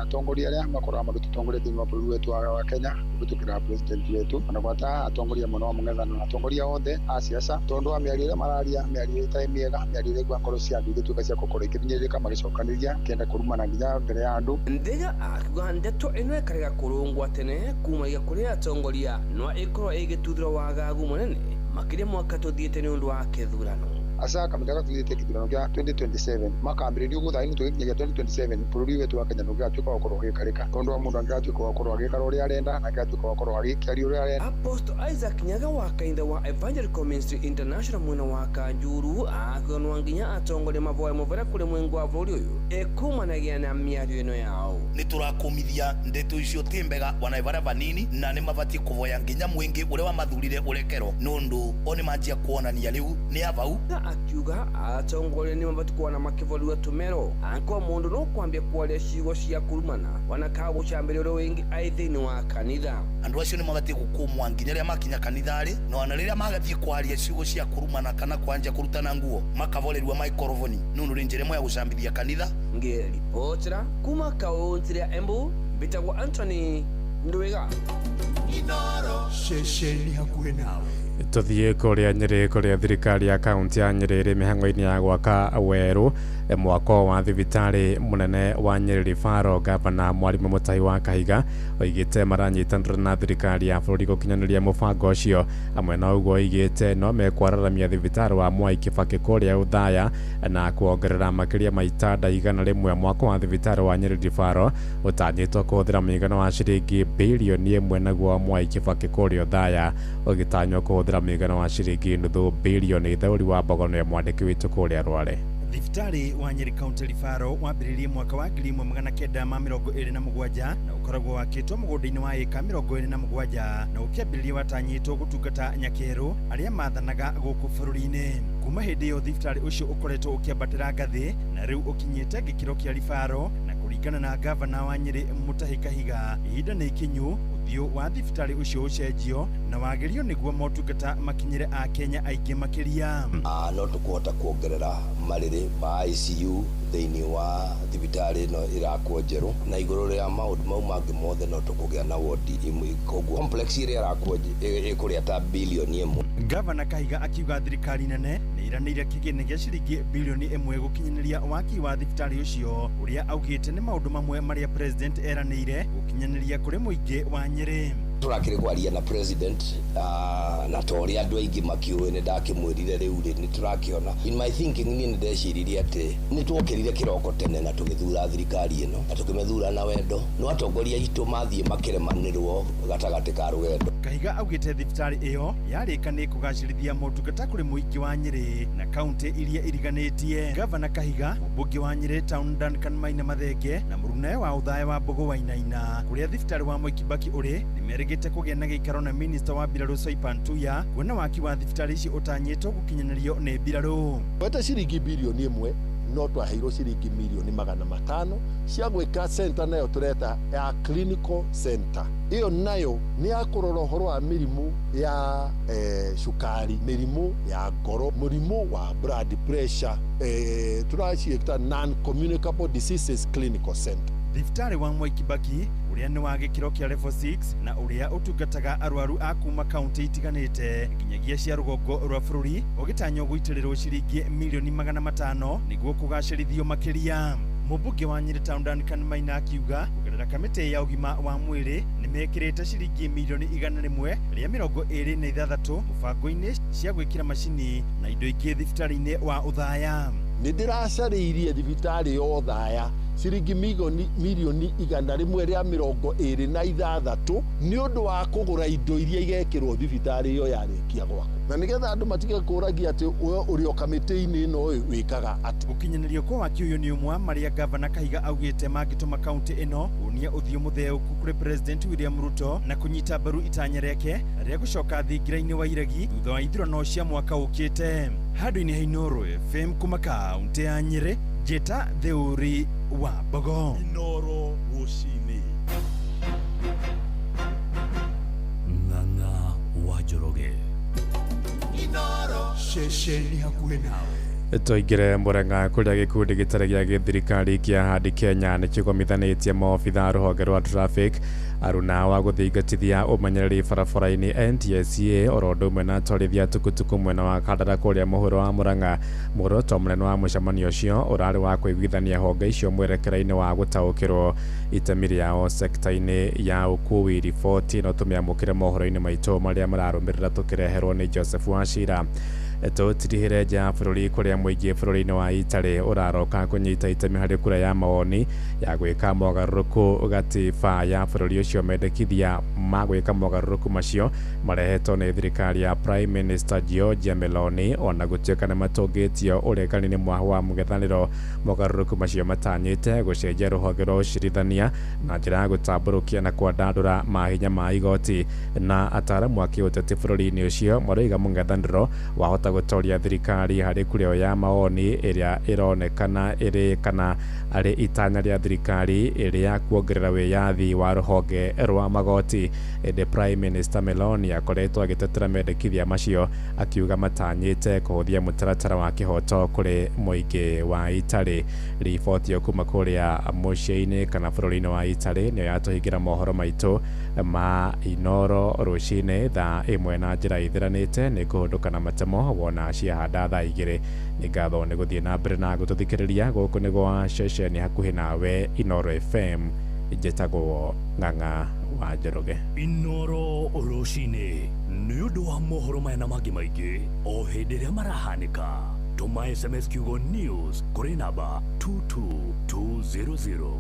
atongoria arĩa makoragwo magĩtũtongoria thĩinĩ wa bũrũri wetu wa Kenya kũhĩtũkĩra president wetu ona gwata atongoria mwena wa mũng'ethanĩro na atongoria othe a siasa tondũ wa mĩario ĩrĩa mararia, mĩario ĩtarĩ mĩega, mĩario ĩraigua ngoro cia andũ igĩtuĩka cia gũkorwo ikĩhinyĩrĩrĩka, magĩcokanĩria kenda kũrumana nginya mbere ya andũ. Nthiga akiuga ndeto ĩno ĩkarega kũrũngwa tene kumagia kũrĩ atongoria no ĩkorwo ĩgĩtuthũra wagagu mũnene makĩria mwaka tũthiĩte nĩ ũndũ wa kĩthurano. Asa kamĩtĩ gatũthĩte kĩthurano kĩa 2027 makambĩrĩrio gũthaa-inĩ tũgĩkinyagia 2027 bũrũri wetu wa Kenya ndũngĩgatuĩka wa gũkorwo ũgĩkarĩka tondũ wa mũndũ angĩgatuĩka wa gũkorwo agĩkara ũrĩa arenda na angĩgatuĩka wa gũkorwo agĩkĩaria ũrĩa arenda. Apostle Isaac Nyaga wa kanitha wa Evangelical Ministry International mwena wa Kanjuru akiuga nginya atongoria mavoe mũvera kũrĩ mũingĩ wa bũrũri ũyũ ĩkumanagia na mĩario ĩno yao. Nĩ tũrakũmithia ndeto icio ti mbega ona ivara vanini na nĩ mabatiĩ kũvoya nginya mũingĩ ũrĩa wamathurire ũrekerwo nũndũ o nĩ manjia kuonania rĩu nĩ avau. Akiuga atongoria nĩ mabatiĩ kuona makĩvoriwa tũmero angĩkorwo mũndũ no kwambia kwaria ciugo cia kũrumana wanakaa gũcambĩria ũrĩa wĩngĩ aĩ thĩinĩ wa kanitha. Andũ acio nĩ mabatiĩ gũkũmwa nginya rĩrĩa makinya kanitharĩ na ona rĩrĩa magathiĩ kwaria ciugo cia kũrumana kana kwanja kũrutana nguo makavorerua maikoroboni nũndũ nĩ njĩra ĩmwe ya gũcambithia kanitha. Ngĩribotera kuma kaũntĩ ya Embu mbĩtagwo Anthony Ndwiga. Inoro ceceni hakuhĩ nawe. Tuthiĩ kũrĩa Nyĩrĩ kũrĩa thirikari ya kaunti ya Nyĩrĩ ĩrĩ mĩhang'o-inĩ ya gwaka werũ mwako wa thibitarĩ mũnene wa Nyĩrĩ Referral. Gavana Mwarimũ Mutahi wa Kahiga oigĩte maranyitanĩra na thirikari ya bũrũri gũkinyanĩria mũbango ũcio. Hamwe na ũguo oigĩte no mekwararamia thibitarĩ wa Mwai Kibaki kũrĩa Othaya na kuongerera makĩria ma itanda 100. Mwako wa thibitarĩ wa Nyĩrĩ Referral ũtanyĩtwo kũhũthĩra mũigana wa ciringi birioni 1, naguo wa Mwai Kibaki kũrĩa Othaya ũgĩtanywo kũhũthĩra mũigana wa ciringi nuthu birioni. Theuri wa Mbogo nĩwe mwandĩki witũ kũrĩa Rware. Thibitarĩ wa Nyeri County Referral wambĩrĩirie mwaka wa 1927 na ũkoragwo wakĩtwo mũgũnda-inĩ wa ĩka 27 na ũkĩambĩrĩria watanyĩtwo gũtungata nyakerũ arĩa mathanaga gũkũ bũrũri-inĩ. Kuma hĩndĩ ĩyo thibitarĩ ũcio ũkoretwo ũkĩambatĩra ngathĩ na rĩu ũkinyĩte gĩkĩro kĩa referral, na kũringana na gavana wa Nyeri Mutahi Kahiga, ihinda nĩ ikinyu ũthiũ wa thibitarĩ ũcio ũcenjio na wagĩrio nĩguo motungata makinyĩre akenya aingĩ makĩria. No tũkũhota kuongerera marĩrĩ ma ICU thĩinĩ wa thibitarĩ ĩno ĩrakwo njerũ na igũrũ rĩa maũndũ mau mangĩ mothe no tũkũgĩa na wodi ĩmwe, koguo complex ĩrĩa ĩrakwo ĩkũrĩa ta bilioni 1. Gavana Kahiga akiuga thirikari nene nĩ ĩranĩire kĩgĩna gĩa ciringi bilioni 1 gũkinyanĩria waki wa thibitarĩ ũcio ũrĩa augĩte nĩ maũndũ mamwe marĩa president eranĩire gũkinyanĩria kũrĩ mũingĩ wa Nyĩrĩ. Tũrakĩrĩ kwaria na president na ta ũrĩa andũ aingĩ makĩũĩ nĩ ndakĩmwĩrire rĩu rĩ nĩ tũrakĩona. In my thinking niĩ nĩ ndeciririe atĩ nĩ twokĩrire kĩroko tene na tũgĩthura thirikari ĩno na tũkĩmĩthura na wendo, no atongoria aitũ mathiĩ makĩremanĩrwo gatagatĩ ka rũgendo. Kahiga augĩte thibitarĩ ĩyo yarĩka nĩ kũgacĩrithia motungata kũrĩ mũingĩ wa Nyĩrĩ na kaunti iria iriganĩtie. Gavana Kahiga, mũmbunge wa Nyĩrĩ Town Duncan Maina Mathenge na mũrunawe wa Othaya wa Mbogo Wainaina kũrĩa thibitarĩ wa Mwai Kibaki ũrĩ nĩ merĩgĩte kũgĩa na gĩikaro na minista wa mbirarũ Soipan Tuya kuona waki wa thibitarĩ ici ũtanyĩtwo gũkinyanĩrio nĩ mbirarũ. Twete ciringi bilioni 1 no twaheirwo ciringi milioni 500 cia gwĩka center nayo tũreta ya clinical center. Ĩyo nayo nĩ ya kũrora ũhoro wa mĩrimũ ya cukari, mĩrimũ ya ngoro, mũrimũ wa blood pressure, tũraciĩta non-communicable diseases clinical center. Thibitarĩ wa Mwai Kibaki ũrĩa nĩ wa gĩkĩro kĩa level 6 na ũrĩa ũtungataga arwaru a kuma kaunti itiganĩte nginyagia cia rũgongo rwa bũrũri ũgĩtanywo gũitĩrĩrwo ciringi milioni 500 nĩguo kũgacĩrithio makĩria. Mũmbunge wa Nyĩrĩ Town Duncan Maina akiuga kũgerera kamĩtĩ ya ũgima wa mwĩrĩ nĩ mekĩrĩte ciringi milioni 126 mũbango-inĩ cia gwĩkĩra macini na indo ingĩ thibitarĩ-inĩ wa Othaya. Nĩ ndĩracarĩirie thibitarĩ ya Othaya ciringi milioni 126 nĩ ũndũ wa kũgũra indo iria igekĩrwo thibitarĩ ĩyo yarĩkia gwakwo, na nĩgetha andũ matige kũragia atĩ ũrĩ o kamĩtĩ-inĩ ĩno wĩkaga atĩ. Gũkinyanĩrio kwa waki ũyũ nĩ ũmwe wa marĩa Gavana Kahiga augĩte mangĩtũma kaunti ĩno kuonia ũthiũ mũtheũku kũrĩ President William Ruto na kũnyita mbaru itanya rĩake rĩa gũcoka thingira-inĩ wa iregi thutha wa ithurano cia mwaka ũkĩte. Handũ-inĩ ha Inooro FM kuma kaunti ya Nyĩrĩ, Njĩta Theuri wa Mbogo. Inooro rũcinĩ. Ng'ang'a wa Njoroge. Inoro ceceni hakuhĩ nawe. Tũingĩre Murang'a kũrĩa gĩkundi gĩtarĩ gĩa gĩthirikari kĩa Handi Kenya nĩkĩgomithanĩtie maobitha a rũhonge rwa traffic aruna wa gũthingatithia ũmenyereri barabara-inĩ NTSA oro ũndũ ũmwe na atwarithia tukutuku mwena wa Kandara kũrĩa mũhuro wa Murang'a. Muoroto mũnene wa mũcemanio ũcio ũrarĩ wa kũiguithania honge icio mwerekera-inĩ wa gũtaũkĩrwo itemi rĩao sekta-inĩ ya ũkuui. Riboti ĩno tũmĩamũkĩre mohoro-inĩ maitũ marĩa mararũmĩrĩra tũkĩreherwo nĩ Joseph Wachira. Tũtirihĩre nja ya bũrũri kũrĩa mũingĩ bũrũri-inĩ wa Italy ũraroka kũnyita itemi harĩ kura ya mawoni ya gwĩka mogarũrũku gatiba ya bũrũri ũcio. Mendekithia ma gwĩka mogarũrũku macio marehetwo nĩ thirikari ya Prime Minister Giorgia Meloni, ona gũtuĩka nĩ matũngĩtio ũregani-inĩ mwahu wa mũng'ethanĩro. Mogarũrũku macio matanyĩte gũcenjia rũhonge rwa ũcirithania na njĩra ya gũtambũrũkia na kwandandũra mahinya ma igoti, na ataaramu a kĩũteti bũrũri-inĩ ũcio maroiga mũng'ethanĩro wahota gũtoria thirikari harĩ kura ya maoni ĩrĩa ĩronekana ĩrĩ kana arĩ itanya rĩa thirikari ĩrĩa kuongerera wĩyathi wa rũhonge rwa magoti. Ĩndĩ Prime Minister Meloni akoretwo agĩtetera mendekithia macio akiuga matanyĩte kũhũthia mũtaratara wa kĩhoto kũrĩ mũingĩ wa Italy. Riboti ĩyo kuma kũrĩa mũciĩ-inĩ kana bũrũri-inĩ wa Italy nĩyo yatũhingĩra mohoro maitũ ma Inoro rũcinĩ thaa 1 na njĩra ithiranĩte. Nĩ kũhũndũka na matemo wona ciahanda thaa 2. Nĩ ngatho nĩ gũthiĩ na mbere na gũtũthikĩrĩria. Gũkũ nĩ gwa ceceni hakuhĩ nawe Inoro FM. Njĩtagwo Ng'ang'a wa Njoroge. Inoro rũcinĩ nĩ ũndũ wa mohoro maya na mangĩ maingĩ o hĩndĩ ĩrĩa marahanĩka. Tũma SMS kiugo news kũrĩ namba 22200.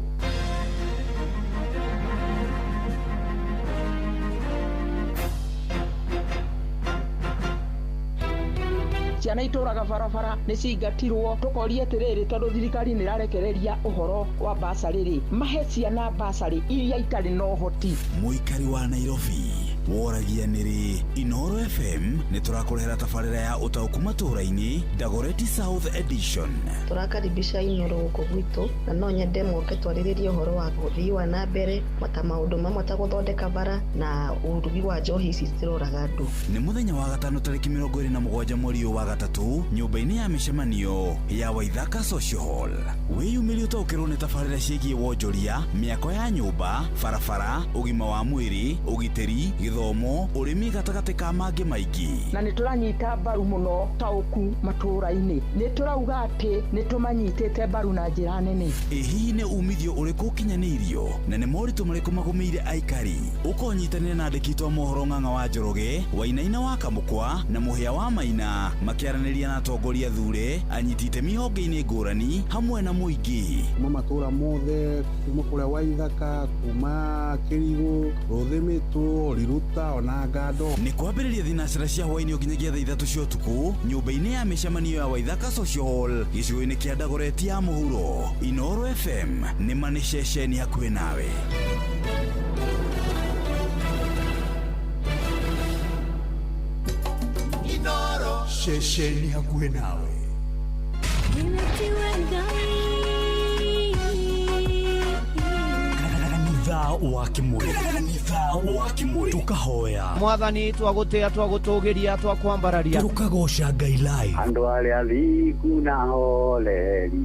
Ciana itũraga barabara nĩ cingatirwo, tũkoria atĩrĩrĩ, tondũ thirikari nĩ ĩrarekereria ũhoro wa basarĩ rĩ, mahe ciana basarĩ iria itarĩ na ũhoti. Mũikari wa Nairobi woragia nĩrĩ Inoro FM nĩ tũrakũrehera tabarĩra ya ũtaũku matũũra-inĩ Dagoretti South Edition. Tũrakaribisha Inoro gũkũ gwitũ na no nyende moke twarĩrĩrie ũhoro wa ũthii wa na mbere ta maũndũ mamwe ta gũthondeka bara na ũrugi wa njohi ici ciroraga andũ. Nĩ mũthenya wa gatano tarĩki 27 mweri wa gatatũ nyũmba-inĩ ya mĩcemanio ya Waithaka Social Hall. Wĩyumĩrie ũtaũkĩrwo nĩ tabarĩra ciĩgiĩ wonjoria, mĩako ya nyũmba, barabara, ũgima wa mwĩrĩ, ũgitĩri, gĩthomo, ũrĩmi gatagatĩ ka mangĩ maingĩ. Na nĩ tũranyita mbaru mũno taũku matũũra-inĩ, nĩ tũrauga atĩ nĩ tũmanyitĩte mbaru na njĩra nene. Ĩ hihi nĩ umithio ũrĩkũ ũkinyanĩirio na nĩ moritũ marĩkũ magũmĩire aikari? Ũkonyitanĩra na andĩki a mohoro Ng'ang'a wa Njoroge, Wainaina wa Kamũkwa na Mũhĩa wa Maina makĩaranĩria na atongoria thure, anyiti itemi honge-inĩ ngũrani hamwe na mũingĩ. Kuma matũũra mothe, kuma kũrĩa Waithaka, kuma Kĩrigũ, Rũthĩmĩtũ, Riruta ona Ngando. Nĩ kwambĩrĩria thinacara cia hwaĩ-inĩ nginyagia thaa 3 cia ũtukũ nyũmba-inĩ ya mĩcemanio ya Waithaka Social Hall gĩcigo-inĩ kĩa Dagoretti ya mũhuro. Inoro FM nĩ ma nĩ ceceni hakuhĩ nawe. Inoro ceceni hakuhĩ nawe. Kanitha wa Kimuri, kanitha wa Kimuri, tukahoya Mwathani, twagũtĩa, twagũtũgĩria, twakwambararia, tukagoca Ngai live. Andũ arĩa athingu na horeri,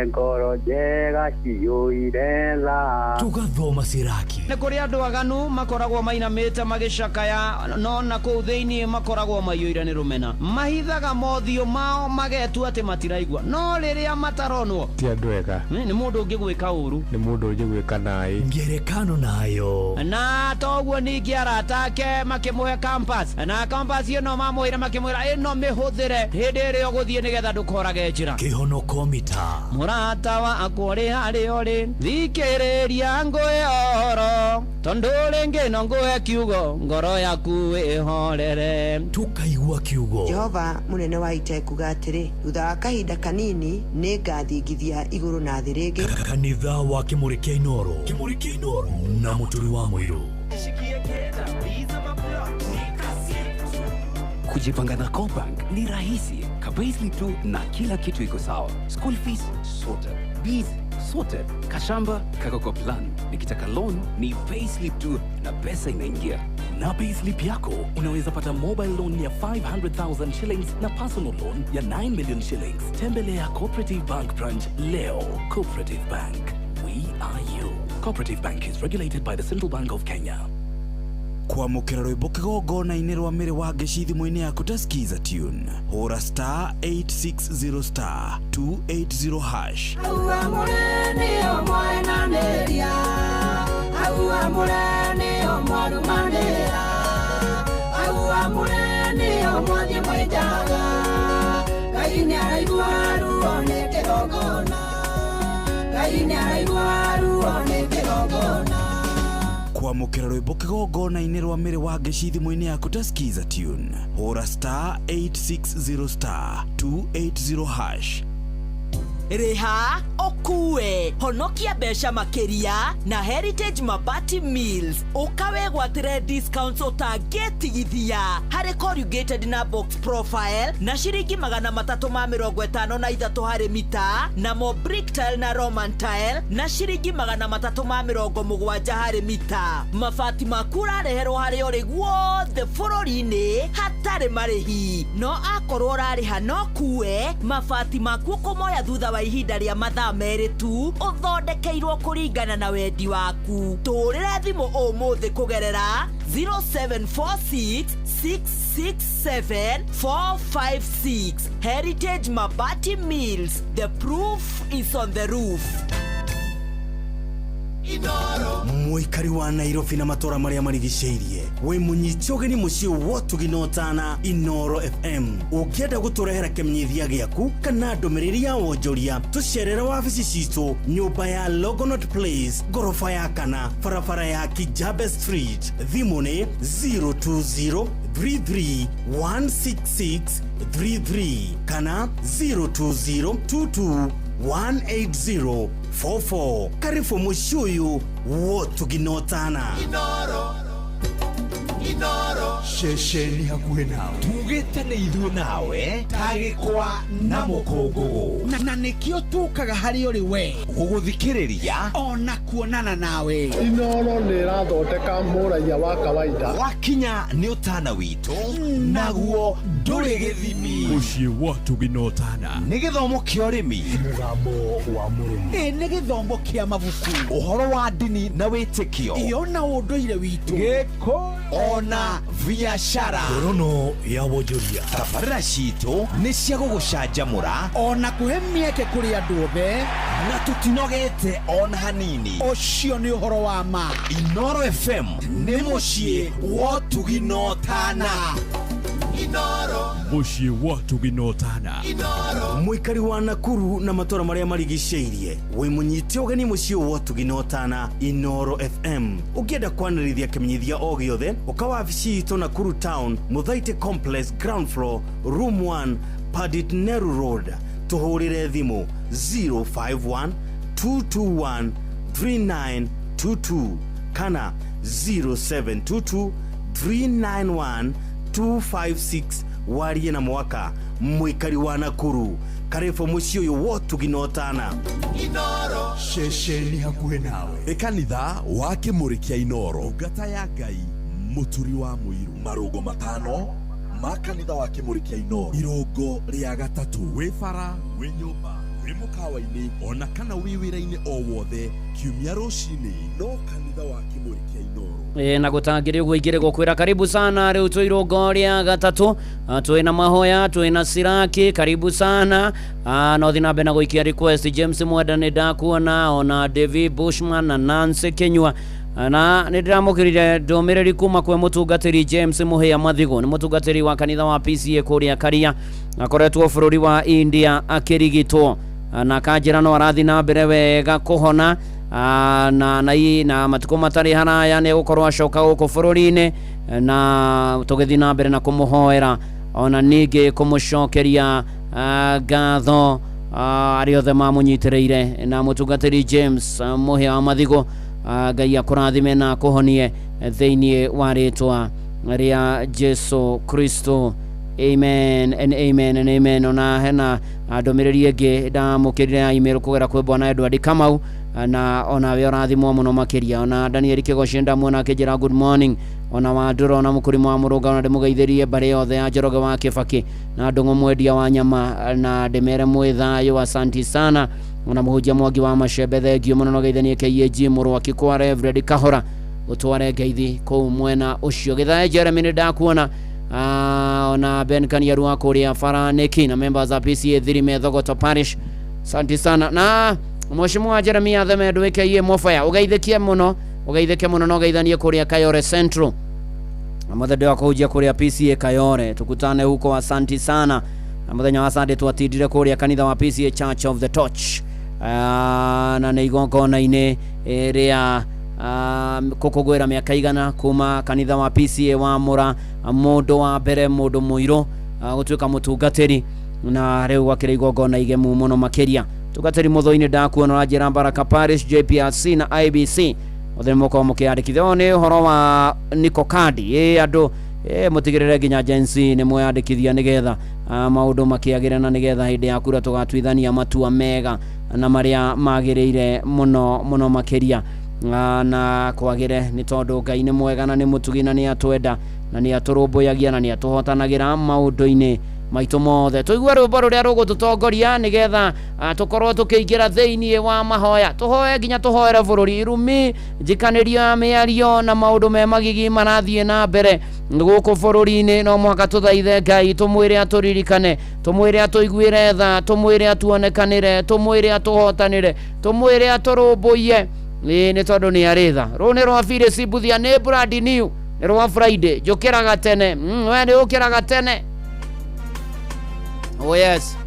ngoro njega ciyũire tha. Tugathoma Siraki. Nĩ kũrĩ andũ aganu makoragwo mainamĩte magĩcakaya, no na kũu thĩinĩ makoragwo maiyũire nĩ rũmena. Mahithaga mothiũ mao magetua atĩ matiraigua, no rĩrĩa mataronwo ti andũ ega. Nĩ mũndũ ũngĩ gwĩka ũru, nĩ mũndũ ũngĩ gwĩka naĩ. Ngerekano nayo na toguo ningĩ arata ake makĩmũhe campus, na campus ĩno mamwĩra makĩmwĩra ĩno mĩhũthĩre hĩndĩ ĩrĩa ũgũthiĩ nĩgetha ndũkorage njĩra. Kĩhonoko mita Mũrata wakwa ũrĩ harĩa ũrĩ, thikĩrĩria ngũhe ũhoro, tondũ rĩngĩ no ngũhe kiugo, ngoro yaku ĩhorere. Tukaigua kiugo. Jehova mũnene wa ita ekuga atĩrĩ, thutha wa kahinda kanini nĩ ngathingithia igũrũ na thĩ rĩngĩ. Kanitha wa Kimuri kĩa Inoro, Kimuri kĩa Inoro na Mũturi wa Mũirũ. Kujipanga na CoBank ni rahisi. Kabasely tu na kila kitu iko sawa. School fees sorted, bills sorted, kashamba kako kwa plan. Nikitaka loan ni payslip tu na pesa inaingia. Na payslip yako unaweza pata mobile loan ya 500,000 shillings na personal loan ya 9 million shillings. Tembelea Cooperative Bank branch leo. Cooperative Bank, we are you. Cooperative Bank is regulated by the Central Bank of Kenya. Kwamũkĩra rwĩmbo kĩgongona-inĩ rwa mĩrĩ wa ngeci thimũ-inĩ yaku ta skiza tune, hũra star 860 star 280 hash. Kwamũkĩra rwĩmbo kĩgongona-inĩ rwa mĩrĩ wa ngeci thimũ-inĩ yaku ta skiza tune, hũra star 860 star 280 hash. Rĩha ũkue honokia mbeca makĩria na Heritage Mabati Mills, ũkawegwatĩre discounts ũtangĩtigithia harĩ corrugated na box profile na ciringi 353 harĩ mita, namo brick tile na roman tile na ciringi 370 harĩ mita. Mabati maku ũrareherwo harĩ ũrĩ guothe bũrũri-inĩ hatarĩ marĩhi, no akorwo ũrarĩha no kue mabati maku ũkũmoya thutha wa ihinda rĩa mathaa 2 tu, ũthondekeirwo kũringana na wendi waku. Tũrĩre thimũ ũmũthĩ kũgerera 0746 667 456. Heritage Mabati Mills, the proof is on the roof. Mũikari wa Nairobi na matũra marĩa marigicĩirie, wĩ mũnyiti ũgeni mũciĩ wotugi na ũtana Inoro FM. Ũngĩenda gũtũrehera kĩmenyithia gĩaku kana ndũmĩrĩri ya wonjoria, tũcerere wabici citũ nyũmba ya Longonot Place, ngoroba ya 4, barabara ya Kijabe Street. Thimũ nĩ 020 33 166 33 kana 020 22 180 44. Karibu mũciĩ wotuginotana. Inoro Inoro ceceni hakuhĩ nawe, tugĩte nĩ ithuĩ nawe tagĩkwa na mũkũngũgũ, na nĩkĩo tũkaga harĩ ũrĩ we gũgũthikĩrĩria ona kuonana nawe. Inoro nĩ ĩrathondeka mũraiya wa kawaida, wakinya nĩ ũtana witũ naguo ndũrĩ gĩthimi. Mũciĩ wotuginotana nĩ gĩthomo kĩa ũrĩmi, mũgambo wa mũrĩmi, nĩ gĩthomo kĩa mabuku, ũhoro wa ndini na wĩtĩkio, iyo na ũndũire witũ, gĩkũyũ ona biashara, ngorono ya wonjoria. Tabarĩra citũ nĩ cia gũgũcanjamũra ona kũhe mĩeke kũrĩ andũ othe, na tũtinogete ona hanini. Ũcio nĩ ũhoro wa ma. Inoro FM nĩ mũciĩ wotuginotana. Inoro mũciĩ wotuginotana. Inoro mũikari wa Nakuru na matũra marĩa marigicĩirie, wĩ mũnyite ũgeni mũciĩ wotuginotana Inoro FM. Ũngĩenda kwanĩrĩria kĩmenyithia o gĩothe, ũka wabici itũ Nakuru Town, Muthaiti Complex, ground floor, room 1, Padit Nehru Road. Tũhũrĩre thimũ 051 221 3922 kana 0722 391 256. Warie na mwaka mũikari wa Nakuru, karibu mũciĩ ũyũ wotuginotana. Inoro ceceni hakuhĩ nawe, ĩkanitha wa kĩmũrĩ kĩa Inoro, ndungata ya Ngai mũturi wa mũiru, marũngo 5 ma kanitha wa kĩmũrĩ kĩa Inoro, irũngo rĩa 3, wĩ bara, wĩ nyũmba, wĩ mũkawa-inĩ ona kana wĩ wĩra-inĩ o wothe, kiumia rũcinĩ no kanitha wa kĩmũrĩ kĩa Inoro. Na gũtangĩrĩ ũguo ingĩrĩ gũkwĩra karibu sana. Rĩu twĩ irũngo rĩa 3, twĩna mahoya, twĩna Siraki, karibu sana. No thiĩ na mbere na gũikia request. James Mwenda nĩ ndakuona, ona David Bushman na Nancy Kinyua, na nĩ ndĩramũkĩrire ndũmĩrĩri kuma kwĩ mũtungatĩri James Mũhĩa Mathigo, nĩ mũtungatĩri wa kanitha wa PCA kũrĩa Karia, akoretwo bũrũri wa India akĩrigitwo, na kanjĩra no arathiĩ na mbere wega kũhona, na matukũ matarĩ haraya nĩ egũkorwo acoka gũkũ bũrũri-inĩ, na tũgĩthiĩ na mbere na kũmũhoera ona ningĩ kũmũcokeria ngatho arĩa othe mamũnyitĩrĩire. Na mũtungatĩri James Mũhĩa wa Mathigo, Ngai akũrathime na akũhonie thĩinĩ wa rĩtwa rĩa Jesu Kristo. Amen and amen and amen. Ona hena ndũmĩrĩri ĩngĩ ndamũkĩrire ya email kũgera kwĩ bwana Edward Kamau, na ona we ũrathimwo mũno makĩria. Ona Daniel Kĩgoci ndamuona akĩnjĩra good morning. Ona wa ndũra ona mũkũrĩmo wa mũrũnga ona ndĩmũgeithĩrie mbarĩ yothe ya Njoroge wa Kĩbakĩ na Ndũng'ũ mwendia wa nyama na ndĩmere mwĩ thayũ, asanti sana. Ona mũhunjia Mwangi wa Macembe, thengio mũno, no geithanie KAG Mũrwaki kwa Reverend Kahora, ũtware ngeithi kũu mwena ũcio. Gĩthae Jeremy nĩ ndakuona. Ona Ben Kaniaru wa kũrĩa Faraniki na members a PCA Thirime Thogoto Parish, asante sana. Na Mheshimiwa Jeremia Themendo aka Mofaya, ũgeithĩkie mũno, ũgeithĩke mũno na ũgeithanie kũrĩa Kayore Central na mũthenya wa kũhunjia kũrĩa PCA Kayore, tukutane huko, asanti sana. Na mũthenya wa Sunday twatindire kũrĩa kanitha wa PCA Church of the Torch, na nĩ igongona-inĩ rĩa kũkũngũĩra mĩaka 100 kuma kanitha wa PCA wa mũra mũndũ wa mbere mũndũ mũirũ gũtuĩka mũtungatĩri, na rĩu gwakĩrĩ igongona igemu mũno makĩria. Tungatĩri mũthũinĩ ndakuona ũranjĩra Baraka Parish, JPRC na IBC othe nĩmũkorwo mũkĩyandĩkithia. Ũyũ nĩ ũhoro wa Niko Kadi, ĩ andũ mũtigĩrĩre nginya Gen Z nĩ mweyandĩkithia nĩgetha maũndũ makĩagĩre na nĩgetha hĩndĩ ya kura tũgatuithania matua mega na marĩa magĩrĩire mũno mũno makĩria, na kwagĩre nĩ tondũ Ngai nĩ mwega na nĩ mũtugi na nĩ atwenda na nĩ atũrũmbũyagia na nĩ atũhotanagĩra maũndũ-inĩ maitũ mothe. Tũigue rwĩmbo rũrĩa rũgũtũtongoria nĩgetha tũkorwo tũkĩingĩra thĩinĩ wa mahoya, tũhoe nginya tũhoere bũrũri. Irumi njikanĩrio mĩario na maũndũ me magigi marathiĩ na mbere gũkũ bũrũri-inĩ, no mũhaka tũthaithe Ngai, tũmwĩre atũririkane, tũmwĩre atũiguĩre tha, tũmwĩre atuonekanĩre, tũmwĩre atũhotanĩre, tũmwĩre atũrũmbũiye, nĩ tondũ nĩ arĩ tha. Rũũ nĩ rwa Phyllis Mbuthia, nĩ brand new, nĩ rwa Friday. Njũkĩraga tene, we nĩ ũkĩraga tene. Oh yes.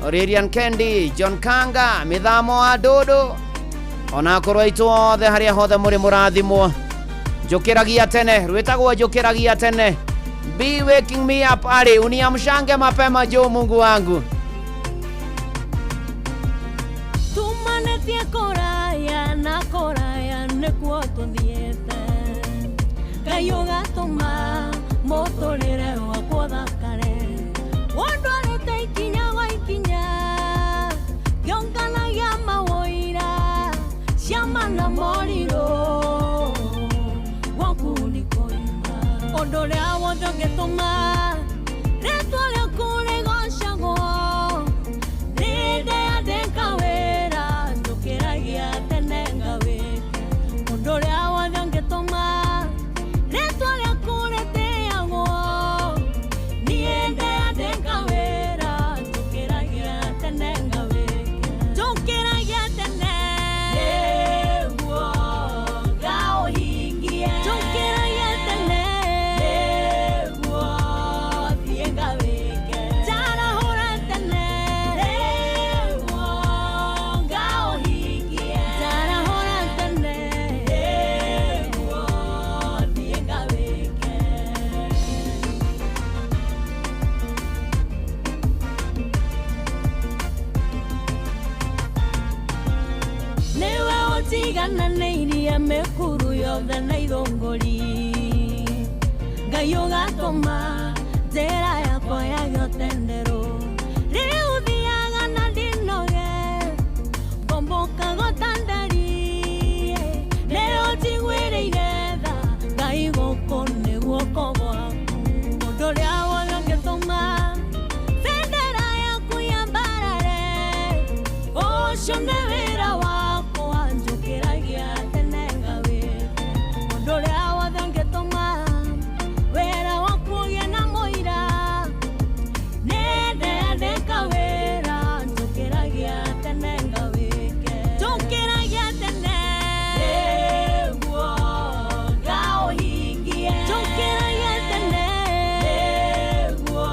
Aurelian Kendi, John Kanga, mĩthamo wa ndũndũ, ona akorwo aitũ othe harĩa hothe mũrĩ mũrathimwo. Njũkĩragia tene, rwĩtagwo njũkĩragia tene. Be waking me up early, uniamshange mapema jo Mungu wangu. Tumanetie kũraya na kũraya nĩkuo tũthiĩte, Ngai ũgatũma mũtũrĩre wakwa ũthakare. Wandwarĩte ikinya gwa ikinya ngĩonganagia maũira ciama na morirũ gwaku nĩ kũima. Ũndũ ũrĩa wothe ũngĩtũma rĩtwa rĩaku rĩgocagwo, nĩndeyandĩka wĩra njũkĩragia tene ngawĩke. Ũndũ ũrĩa wothe ũngĩtũma rĩtwa rĩaku rĩtĩagwo, niĩ ndeyandĩka wĩra njũkĩragia tene ngawĩke. Njũkĩragia tene nĩguo ngaũhingie, njũkĩragia tene nĩguo thiĩ ngawĩke, njarahũra tene nĩguo ngaũhingie, njarahũra tene nĩguo thiĩ ngawĩke. Nĩwe ũtigananĩirie mĩkuru yothe na ithũngũri, Ngai ũgatũma njĩra yakwa yage ũtenderũ. Rĩu thiaga na ndinoge ngombokaga ta nderi, nĩ ũnjiguĩrĩire tha Ngai gũkũ nĩ guoko gwaku. Ũndũ ũrĩa wothe ũngĩtũma bendera yaku yambarare, ũcio nĩ wĩra wakwa njũkĩragia tene ngawĩke. Ũndũ ũrĩa wothe ũngĩtũma wĩra waku ũgĩe na mũira, nĩndeyandĩka wĩra njũkĩragia tene ngawĩke. Njũkĩragia tene nĩguo ngaũhingie, njũkĩragia tene nĩguo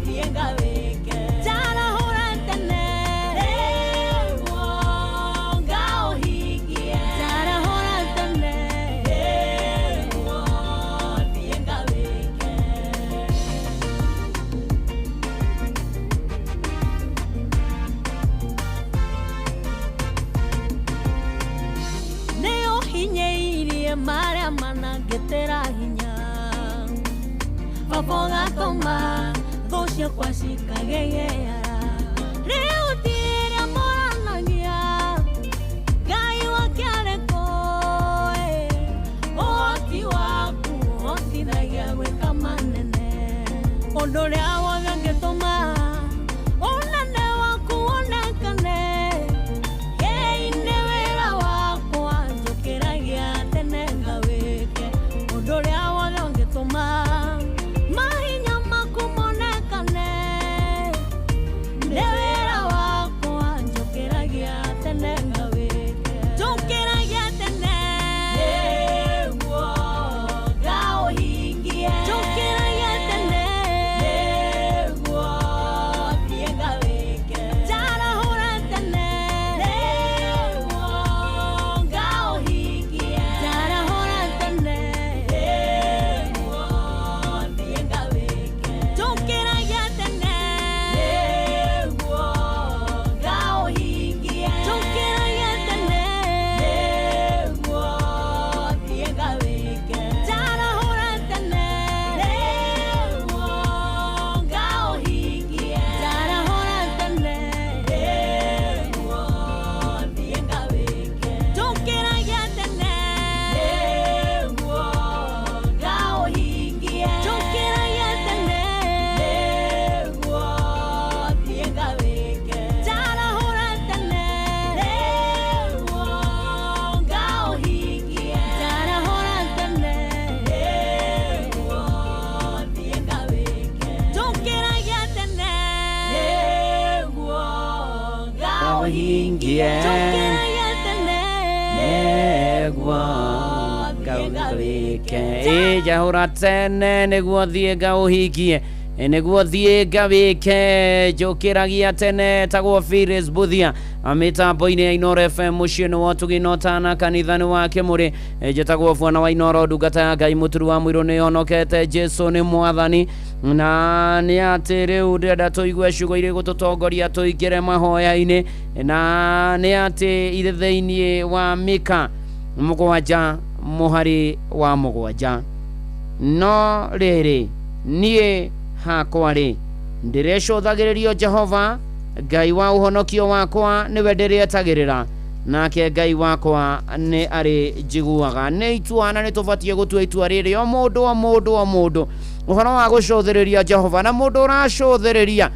thiĩ ngawĩke, njarahũra tene nĩguo ngaũhingie, njarahũra tene nĩguo thiĩ ngawĩke. Nĩ ũhinyĩirie marĩa manangĩtĩra hinya, baba ũgatũma thũ ciakwa cikagegeara. Rĩu ti ĩrĩa moranagia Ngai wake arĩ kũ, ũhoti Ũndũ ũrĩa wothe ũngĩtũma ũnene waku wonekane, ĩĩ nĩ wĩra wakwa njũkĩragia tene ngawĩke. Ũndũ ũrĩa wothe ũngĩtũma mahinya maku monekane, nĩ wĩra wakwa njũkĩragia tene ngawĩke. Njũkĩragia tene nĩguo ngaũhingie. Njũkĩragia tene nĩguo thiĩ ngawĩke. Njarahũra tene nĩguo ngaũhingie. Njarahũra tene nĩguo thiĩ ngawĩke. Njũkĩragia tene nĩguo ngaũhingie. Njũkĩragia tene nĩguo thiĩ ngawĩke. Njarahũra tene nĩguo ngaũhingie. Njarahũra tene nĩguo thiĩ ngawĩke. Njũkĩragia tene nĩguo ngaũhingie. Njũkĩragia tene nĩguo thiĩ ngawĩke. Njarahũra tene nĩguo ngaũhingie. Njarahũra tene nĩguo thiĩ ngawĩke. Njũkĩragia tene nĩguo Ngaũhingie. Njũkĩragia tene Nĩguo ngawĩke. Ĩ njahũra tene nĩguo thiĩ ngaũhingie, nĩguo thiĩ ngawĩke. Njũkĩragia tene tagwo Phyllis Buthia mĩtambo-inĩ ya Inooro FM mũciĩ nĩ wa ũtugi na ũtana kanitha nĩ wa Kĩmũrĩ. Njĩtagwo Bwana wa Inooro, ndungata ya Ngai mũturu wa mũirũ nĩ honokete, Jesu nĩ mwathani. Na nĩ atĩ rĩu ndĩrenda tũigue ciugo iria igũtũtongoria tũingĩre mahoya-inĩ, na nĩ atĩ irĩ thĩinĩ wa Mika 7 mũhari wa 7. No rĩrĩ, niĩ hakwa rĩ, ndĩrecũthagĩrĩrio Jehova Ngai wa ũhonokio wakwa, nĩwe ndĩrĩetagĩrĩra, nake Ngai wakwa nĩ arĩ njiguaga. Nĩ itua na nĩ tũbatiĩ gũtua itua rĩrĩ, o mũndũ o mũndũ o mũndũ, ũhoro wa gũcũthĩrĩria Jehova. Na mũndũ ũracũthĩrĩria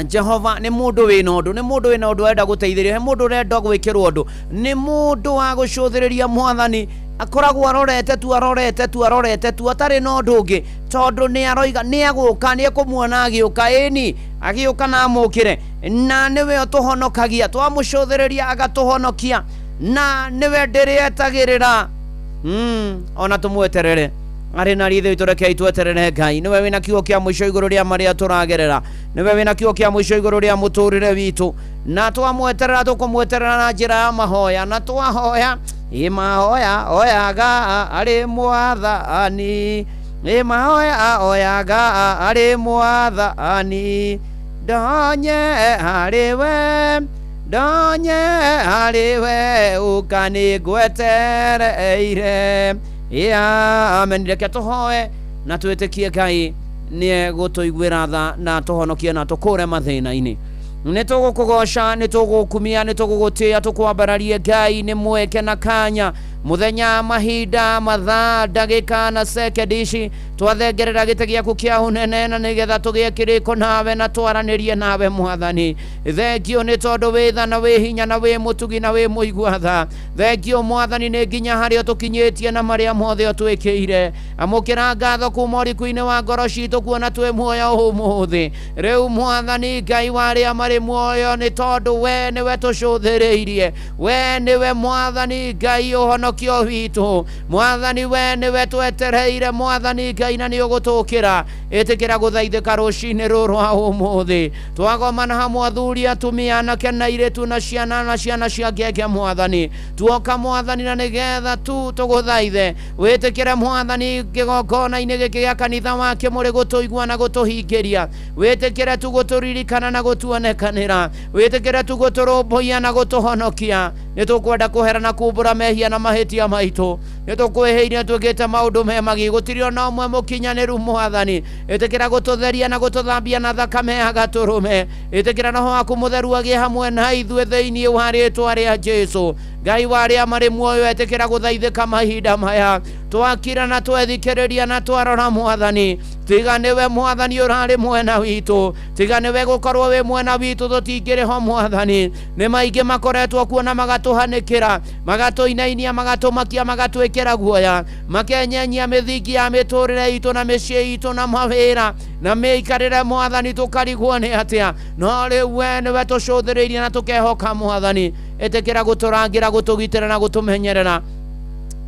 Jehova nĩ mũndũ wĩna ũndũ, nĩ mũndũ wĩna ũndũ arenda gũteithĩrĩria, he mũndũ ũrenda gwĩkĩrwo ũndũ, nĩ mũndũ wa gũcũthĩrĩria mwathani, akoragwo arorete tu arorete tu arorete tu atarĩ na ũndũ ũngĩ, tondũ nĩ aroiga nĩ agũka, nĩ ekũmuona agĩũka, ĩni agĩũka na amũkĩre, na nĩwe ũtũhonokagia, twamũcũthĩrĩria agatũhonokia, na nĩwe ndĩrĩetagĩrĩra. Ona tũmweterere arĩ na ritho itũ, rekei tweterere Ngai. Nĩwe wĩna kiugo kĩa mũico igũrũ rĩa marĩa tũragerera, nĩwe wĩna kiugo kĩa mũico igũrũ rĩa mũtũrĩre witũ, na twamweterera tũkũmweterera na njĩra ya mahoya, na twahoya ĩ mahoya oyaga arĩ mwathani, ĩ mahoya oyaga arĩ mwathani, ndonye harĩ we, ndonye harĩ we, ũka nĩngwetereire. Amen. Reke tũhoe na twĩtĩkie Ngai nĩ egũtũiguĩra tha na tũhonokie na tũkũre mathĩna-inĩ. Nĩ tũgũkũgoca, nĩ tũgũkumia, nĩ tũgũgũtĩĩa, tũkwambararie Ngai nĩ mweke na kanya, mũthenya, mahinda, mathaa, ndagĩka na sekendi ici twathengerera gĩtĩ gĩaku kĩa ũnene, na nĩgetha tũgĩe kĩrĩko nawe na twaranĩrie nawe mwathani. Thengio nĩ tondũ wĩ tha na wĩ hinya na wĩ mũtugi na wĩ mũigua tha. Thengio mwathani nĩ nginya harĩa ũtũkinyĩtie na marĩa mothe ũtwĩkĩire. Amũkĩra ngatho kuma ũriku-inĩ wa ngoro citũ kuona twĩ muoyo ũmũthĩ. Rĩu mwathani Ngai wa arĩa marĩ muoyo, nĩ tondũ we nĩwe tũcũthĩrĩirie, we nĩwe mwathani Ngai ũhonokio witũ, mwathani we nĩwe twetereire, mwathani Ngai na nĩ ũgũtũkĩra. Ĩtĩkĩra gũthaithĩka rũcinĩ rũrũ rwa ũmũthĩ. Twagomana hamwe athuri, atumia, anake na airĩtu, na ciana na ciana cia ngenge mwathani, tuoka mwathani na nĩgetha tu tũgũthaithe. Wĩtĩkĩre mwathani kĩgongona-inĩ gĩkĩ gĩa kanitha wa Kĩmũrĩ gũtũigua na gũtũhingĩria, wĩtĩkĩre tu gũtũririkana na gũtuonekanĩra, wĩtĩkĩre tu gũtũrũmbũiya na gũtũhonokia. Nĩ tũkwenda kũhera na kumbũra mehia na mahĩtia maitũ, nĩ tũkwĩhĩirie twĩkĩte maũndũ me magi, gũtirĩ ona ũmwe mũkinyanĩru mwathani. Ĩtĩkĩra gũtũtheria na gũtũthambia na thakame ya gatũrũme. Ĩtĩkĩra roho waku mũtheru agĩe hamwe na ithuĩ thĩinĩ wa rĩtwa rĩa Jesu. Ngai wa arĩa marĩ muoyo, ĩtĩkĩra gũthaithĩka mahinda maya. Twakira na twethikĩrĩria na twarora mwathani, tiga nĩwe mwathani ũrarĩ mwena witũ, tiga nĩwe gũkorwo wĩ mwena witũ tũtingĩrĩ ho mwathani. Nĩ maingĩ makoretwo kuo na magatũhanĩkĩra, magatũinainia, magatũmakia, magatwĩkĩra guoya, makenyenyia mĩthingi ya mĩtũrĩre itũ na mĩciĩ itũ na mawĩra na mĩikarĩre mwathani, tũkarigwo nĩ atĩa. No rĩu we nĩwe tũcũthĩrĩirie na tũkehoka mwathani. Ĩtĩkĩra gũtũrangĩra, gũtũgitĩra na gũtũmenyerera.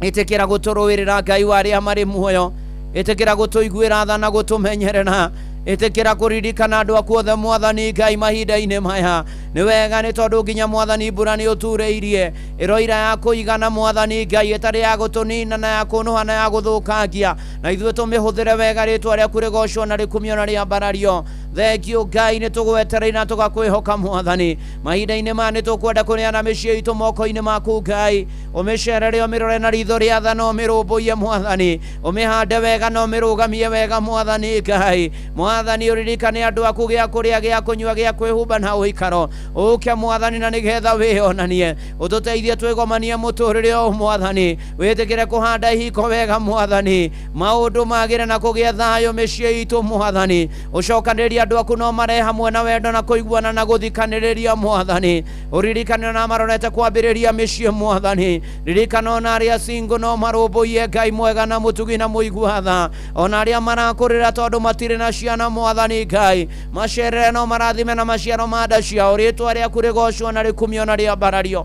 Ĩtĩkĩra gũtũrũĩrĩra Ngai wa arĩa marĩ muoyo. Ĩtĩkĩra gũtũiguĩra tha na gũtũmenyerera. Ĩtĩkĩra kũririkana andũ aku othe mwathani Ngai mahinda-inĩ maya. Nĩ wega nĩ tondũ nginya mwathani mbura nĩ ũturĩirie ĩroira ya kũigana mwathani Ngai, ĩtarĩ ya gũtũnina na ya kũnũha na ya gũthũkangia, na ithuĩ tũmĩhũthĩre wega, rĩtwa rĩaku rĩgocwo na rĩkumio na rĩambarario. Thengio Ngai, nĩ tũgwetereire na tũgakwĩhoka mwathani. Mahinda-inĩ maya nĩ tũkwenda kũneana mĩciĩ itũ moko-inĩ maku Ngai. Ũmĩcerere, ũmĩrore na ritho rĩa tha na ũmĩrũmbũiye mwathani. Ũmĩhande wega na ũmĩrũgamie wega mwathani Ngai. Mwathani ũririkane andũ aku gĩa kũrĩa, gĩa kũnyua, gĩa kwĩhumba na ũikaro. Ũke mwathani na nĩgetha wĩonanie, ũtũteithie twĩgomanie mũtũrĩre ũyũ mwathani. Wĩtĩkĩre kũhanda ihiko wega mwathani, maũndũ magĩre na kũgĩa thayũ mĩciĩ itũ mwathani. Ũcokanĩrĩrie andũ aku no mare hamwe na wendo na kũiguana na gũthikanĩrĩria mwathani. Ũririkane na marorete kwambĩrĩria mĩciĩ mwathani. Ririkana ona arĩa single no marũmbũiye Ngai mwega na mũtugi na mũigua tha, ona arĩa marakũrĩra tondũ matirĩ na ciana mwathani Ngai, macerere no marathime na maciaro ma nda ciao. Rĩtwa rĩaku rĩgocwo na rĩkumio na rĩambarario.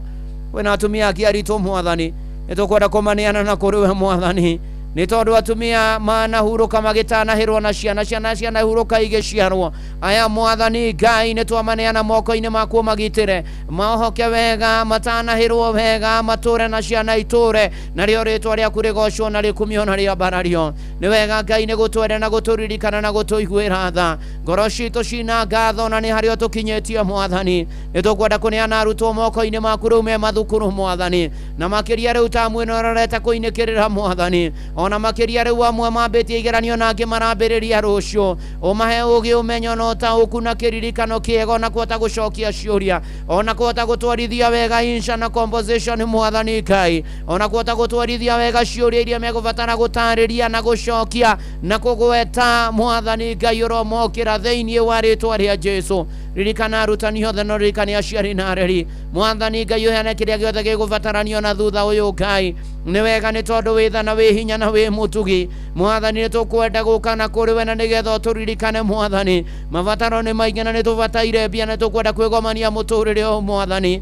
Kwĩna atumia angĩ aritũ mwathani, nĩ tũkwenda kũmaneana na kũrĩ we mwathani, nĩ tondũ atumia manahurũka magĩtanahĩrwo na ciana, ciana cianahurũka igĩciarwo. Aya mwathani Ngai nĩ twamaneana moko-inĩ maku, ũmagitĩre, maohoke wega, matanahĩrwo wega, matũre na ciana itũre, narĩo rĩtwa rĩaku rĩgocwo na rĩkumio na rĩambarario. Nĩ wega Ngai nĩ gũtwenda na gũtũririkana na gũtũiguĩra tha. Ngoro citũ cina ngatho na nĩ harĩa ũtũkinyĩtie mwathani. Nĩ tũkwenda kũneana arutwo moko-inĩ maku rĩu me mathukuru mwathani, na makĩria rĩu tamu ĩno ĩrorete kũinĩkĩrĩra mwathani, ona makĩria rĩu amwe mambĩtie igeranio na angĩ marambĩrĩria rũciũ. Ũmahe ũgĩ, ũmenyo na ũtaũku na kĩririkano kĩega, ona kũhota gũcokia ciũria, ona kũhota gũtwarithia wega insha na composition mwathani Ngai, ona kũhota gũtwarithia wega ciũria iria megũbatara gũtarĩria na gũcokia na kũgweta mwathani Ngai ũromokĩra thĩinĩ wa rĩtwa rĩa Jesu. Ririkana arutani othe na ũririkane aciari na areri mwathani Ngai, ũheane kĩrĩa gĩothe gĩgũbataranio na thutha ũyũ Ngai. Nĩ wega nĩ tondũ wĩ tha na wĩ hinya na wĩ mũtugi mwathani. Nĩ tũkwenda gũka na kũrĩ we na nĩgetha ũtũririkane mwathani. Mabataro nĩ maingĩ na nĩ tũbataire mbia, nĩ tũkwenda kwĩgomania mũtũrĩre ũyũ mwathani,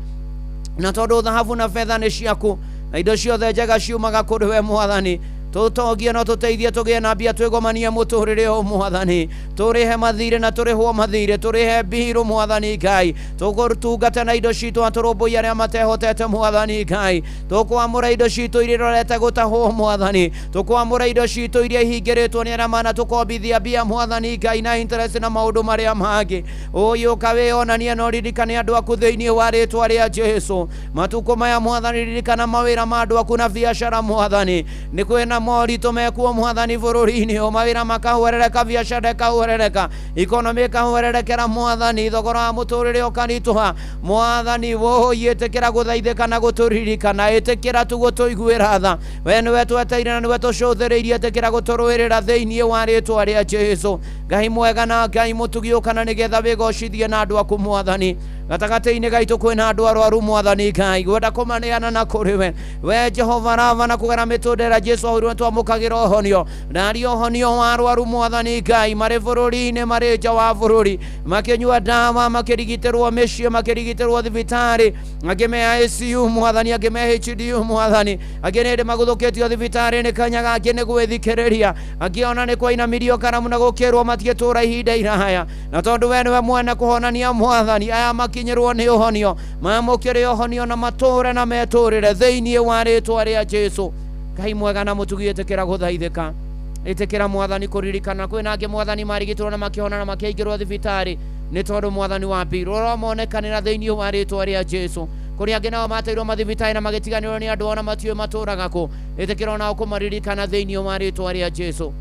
na tondũ thahabu na betha nĩ ciaku na indo ciothe njega ciumaga kũrĩ we mwathani. Tũtongie no tũteithie tũgĩe na mbia twĩgomanie mũtũrĩre ũyũ mwathani, tũrĩhe mathirĩ na tũrĩhwo mathirĩ, tũrĩhe mbirũ mwathani Ngai, tũgũtungate na indo citũ atũrũmbũiye arĩa matehotete mwathani Ngai, tũkwamũra indo citũ iria irorete gũtahwo mwathani, tũkwamũra indo citũ iria ihingĩrĩtwo nĩ arĩa manatũkombithia mbia mwathani Ngai na interest na maũndũ marĩa mangĩ. Ũyũ ũka wĩonanie na ũririkane andũ aku thĩinĩ wa rĩtwa rĩa Jesu. Matukũ maya mwathani, ririkana mawĩra ma andũ aku na biacara mwathani. Nĩ kwĩna moritũ mekuo mwathani bũrũri-inĩ ũyũ, mawĩra makahwerereka, biacara ĩkahwerereka, ikonomi ĩkahwererekera mwathani, thogora wa mũtũrĩre ũkaritũha mwathani. Wũi ĩtĩkĩra gũthaithĩka na gũtũririkana, ĩtĩkĩra tu gũtũiguĩra tha. We nĩwe tweteire na nĩwe tũcũthĩrĩirie, ĩtĩkĩra gũtũrũĩrĩra thĩinĩ wa rĩtwa rĩa Jesu. Ngai mwega na Ngai mũtugi, ũkana nĩgetha wĩgocithie na andũ aku mwathani. Gatagatĩ-inĩ gaitũ kwĩna andũ arwaru mwathani Ngai, gwenda kũmaneana na kũrĩ we we Jehova Rava, na kũgera mĩtũndĩra ĩrĩa Jesu ahũrirwo twamũkagĩra ũhonio. Ndaria ũhonio wa arwaru mwathani Ngai, marĩ bũrũri-inĩ, marĩ nja wa bũrũri, makĩnyua ndawa, makĩrigitĩrwo mĩciĩ, makĩrigitĩrwo thibitarĩ, angĩ me ICU mwathani, angĩ me HDU mwathani, angĩ nĩ hĩndĩ magũthũkĩtio thibitarĩ nĩ kanyaga, angĩ nĩ gwĩthikĩrĩria, angĩ ona nĩ kwainamirio karamu na gũkĩrwo matigĩtũra ihinda iraya. Na tondũ we nĩwe mwene kũhonania mwathani, aya makinyĩrwo nĩ ũhonio, mamũkĩre ũhonio na matũre na metũrĩre thĩinĩ wa rĩtwa rĩa Jesu. Ngai mwega na mũtugi, ĩtĩkĩra gũthaithĩka, ĩtĩkĩra mwathani kũririkana. Kwĩna angĩ mwathani marigitwo na makĩhona na makĩingĩrwo thibitarĩ nĩ tondũ mwathani wa mbirũ ũromonekanĩra thĩinĩ wa rĩtwa rĩa Jesu. Kũrĩ angĩ nao mateirwo mathibitarĩ na magĩtiganĩrwo nĩ andũ ona matiũĩ matũraga kũ, ĩtĩkĩra onao kũmaririkana thĩinĩ wa rĩtwa rĩa Jesu.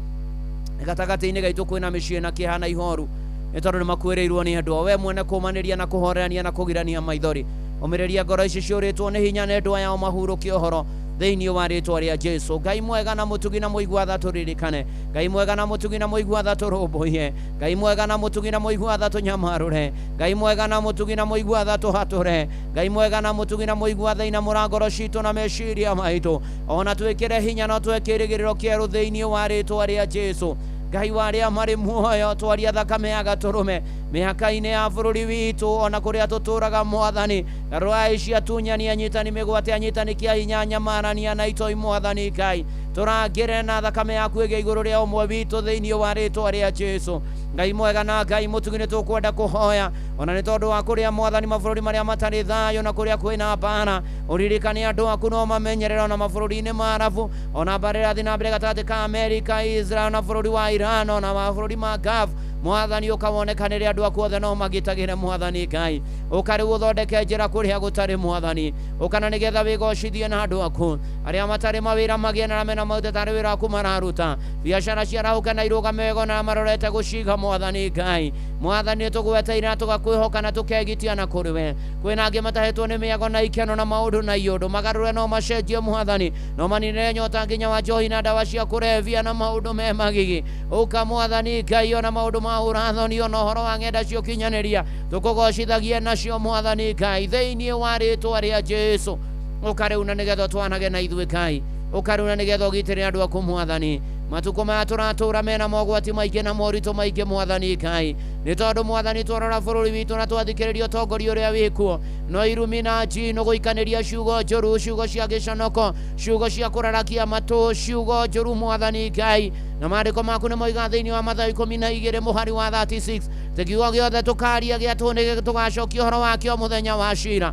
Gatagatĩ-inĩ gaitũ kwĩna mĩciĩ na kĩeha na ihoru nĩ tondũ nĩ makuĩrĩirwo nĩ andũ ao. We mwene kũmanĩria na kũhorerania na kũgirania maithori, ũmĩrĩria ngoro ici ciũrĩtwo nĩ hinya nĩ ndwa yao mahurũke ũhoro. Thĩinĩ wa rĩtwa rĩa Jesu. Ngai mwega na mũtugi na mũigua tha tũririkane. Ngai mwega na mũtugi na mũigua tha tũrũmbũiye. Ngai mwega na mũtugi na mũigua tha tũnyamarũre. Ngai mwega na mũtugi na mũigua tha tũhatũre. Ngai mwega na mũtugi na mũigua tha inamũra ngoro citũ na meciria maitũ, ona twĩkĩre hinya na twĩkĩre kĩrĩgĩrĩro kĩerũ thĩinĩ wa rĩtwa rĩa Jesu. Ngai wa arĩa marĩ muoyo, twaria thakame ya gatũrũme mĩhaka-inĩ ya bũrũri witũ ona kũrĩa tũtũraga mwathani. Garũra ici atunyani, anyitani mĩgwate, anyitani kĩa hinya, nyamarania na itoi mwathani Ngai. Tũrangĩre na thakame yaku ĩgĩe igũrũ rĩa ũmwe witũ thĩinĩ wa rĩtwa rĩa Jesu. Ngai mwega na Ngai mũtugi, nĩ tũkwenda kũhoya ona nĩ tondũ wa kũrĩa mwathani mabũrũri marĩa matarĩ thayũ na kũrĩa kwĩna mbara, ũririkane andũ aku no mamenyerere ona mabũrũri-inĩ ma Arabu, ona mbara ĩrathiĩ na mbere gatagatĩ ka Amerika, Israel na bũrũri wa Iran ona mabũrũri ma Gulf. Mwathani ũkawonekanĩre andũ aku othe no magitagĩre mwathani Ngai. Ũka rĩu ũthondeke njĩra kũrĩa gũtarĩ mwathani, ũkana nĩgetha wĩgocithie na andũ aku arĩa matarĩ mawĩra magĩe na mena maũndũ tarĩ wĩra waku mararuta, biacara ciarahũke na irũgame wega na marorete gũciga mwathani Ngai. Mwathani nĩtũgweteire na tũgakwĩhoka na tũkegitia na kũrĩ we. Kwĩna angĩ matahĩtwo nĩ mĩago na ikeno na maũndũ na iũndũ, magarũre no macenjie mwathani, no maninĩre nyota nginya wa njohi na ndawa cia kũrebia na maũndũ me magigi. Ũka mwathani Ngai ona maũndũ ma ũrathoni ona ũhoro wa ng'enda cia ũkinyanĩria tũkũgocithagie nacio mwathani Ngai thĩinĩ wa rĩtwa rĩa Jesu. Ũka rĩu na nĩgetha twanage na ithuĩ Ngai, ũka rĩu na nĩgetha ũgitĩre andũ aku mwathani. Matukũ maya tũratũra mena mogwati maingĩ na moritũ maingĩ mwathani Ngai, nĩ tondũ mwathani twarora bũrũri witũ na twathikĩrĩria ũtongoria ũrĩa wĩkuo, no irumi na njino gũikanĩria ciugo njũru, ciugo cia gĩconoko, ciugo cia kũrarakia matũ, ciugo njũru mwathani Ngai. Na maandĩko maku nĩ moiga thĩinĩ wa Mathayo 12 mũhari wa 36, atĩ kiugo gĩothe tũkaria gĩa tũhũ nĩ tũgacokia ũhoro wakĩo mũthenya wa cira.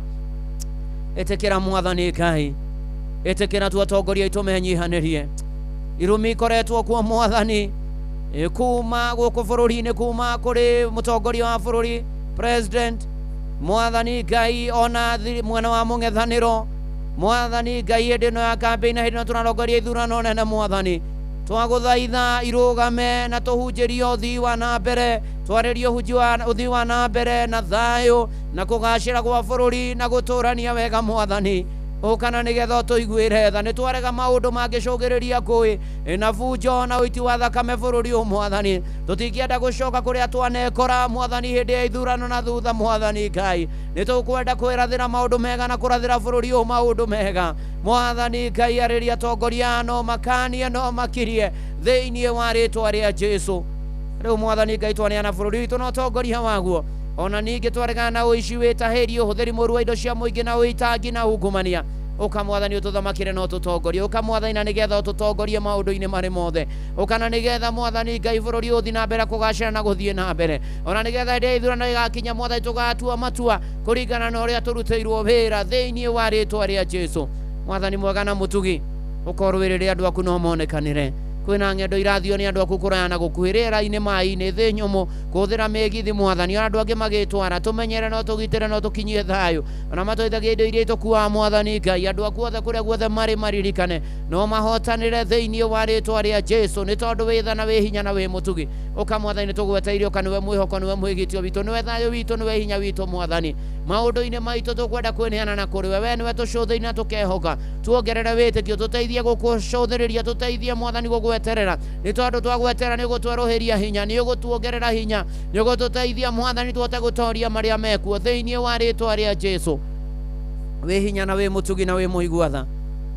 Ĩtĩkĩra mwathani Ngai, ĩtĩkĩra tu atongoria aitũ menyihanĩrie. Irumi ikoretwo kuo mwathani kuma gũkũ bũrũri-inĩ, kuma kũrĩ mũtongoria wa bũrũri president mwathani Ngai, ona mwena wa mũng'ethanĩro mwathani Ngai, hĩndĩ ĩno ya campaign na hĩndĩ ĩno tũrarongoria ithurano nene mwathani, twagũthaitha irũgame na tũhunjĩrio ũthii wa na mbere, twarĩrio ũthii wa na mbere na thayũ na kũgacĩra gwa bũrũri na gũtũrania wega mwathani. Ũkana nĩgetha ũtũiguĩre tha, nĩ twarega maũndũ mangĩcũngĩrĩria ngũĩ na bunjo na ũiti wa thakame bũrũri ũyũ mwathani. Tũtingĩenda gũcoka kũrĩa twanekora mwathani hĩndĩ ya ithurano na thutha mwathani Ngai. Nĩ tũkwenda kwĩrathĩra maũndũ mega na kũrathĩra bũrũri ũyũ maũndũ mega mwathani Ngai. Arĩria atongoria no makanie no makirie thĩinĩ wa rĩtwa rĩa Jesu. Rĩu mwathani Ngai twaneana bũrũri witũ na ũtongoria waguo, ona ningĩ twaregana na ũici, wĩtahĩri, ũhũthĩri mũũru wa indo cia mũingĩ na ũitangi na ungumania. Ũka mwathani ũtũthamakĩre na ũtũtongorie. Ũka mwathani na nĩgetha ũtũtongorie maũndũ-inĩ marĩ mothe. Ũka na nĩgetha mwathani Ngai bũrũri ũthiĩ na mbere kũgacĩra na gũthiĩ na mbere, ona nĩgetha hĩndĩ ya ithurano ĩgakinya mwathani tũgatua matua kũringana na ũrĩa tũrutĩirwo wĩra thĩinĩ wa rĩtwa rĩa Jesu. Mwathani mwega na mũtugi, ũkorwĩrĩre andũ aku no monekanĩre. Kwĩna ng'endo irathio nĩ andũ aku kũraya na gũkuhĩ, rĩera-inĩ, maĩ-inĩ, thĩ nyũmũ, kũhũthĩra mĩgithi mwathani, ona andũ angĩ magĩtwara. Tũmenyere no tũgitĩre no tũkinyie thayũ, ona matũithagie indo iria itũkuaga mwathani Ngai. Andũ aku othe kũrĩa guothe marĩ maririkane no mahotanĩre thĩinĩ wa rĩtwa rĩa Jesu, nĩ tondũ wĩ tha na wĩ hinya na wĩ mũtugi. Ũka mwathani, nĩtũgweteire, ũka nĩwe mwĩhoko, nĩwe mwĩgitio witũ, nĩwe thayũ witũ, nĩwe hinya witũ mwathani. Maũndũ-inĩ maitũ tũkwenda kwĩneana na kũrĩ we, we nĩwe tũcũthĩire na tũkehoka. Tuongerere wĩtĩkio, tũteithie gũkũcũthĩrĩria, tũteithie mwathani gũgweterera, nĩ tondũ twagweterera nĩ ũgũtwerũhĩria hinya, nĩ ũgũtuongerera hinya, nĩ ũgũtũteithia mwathani tũhote gũtoria marĩa mekuo thĩinĩ wa rĩtwa rĩa Jesu. Wĩ hinya na wĩ mũtugi na wĩ mũigua tha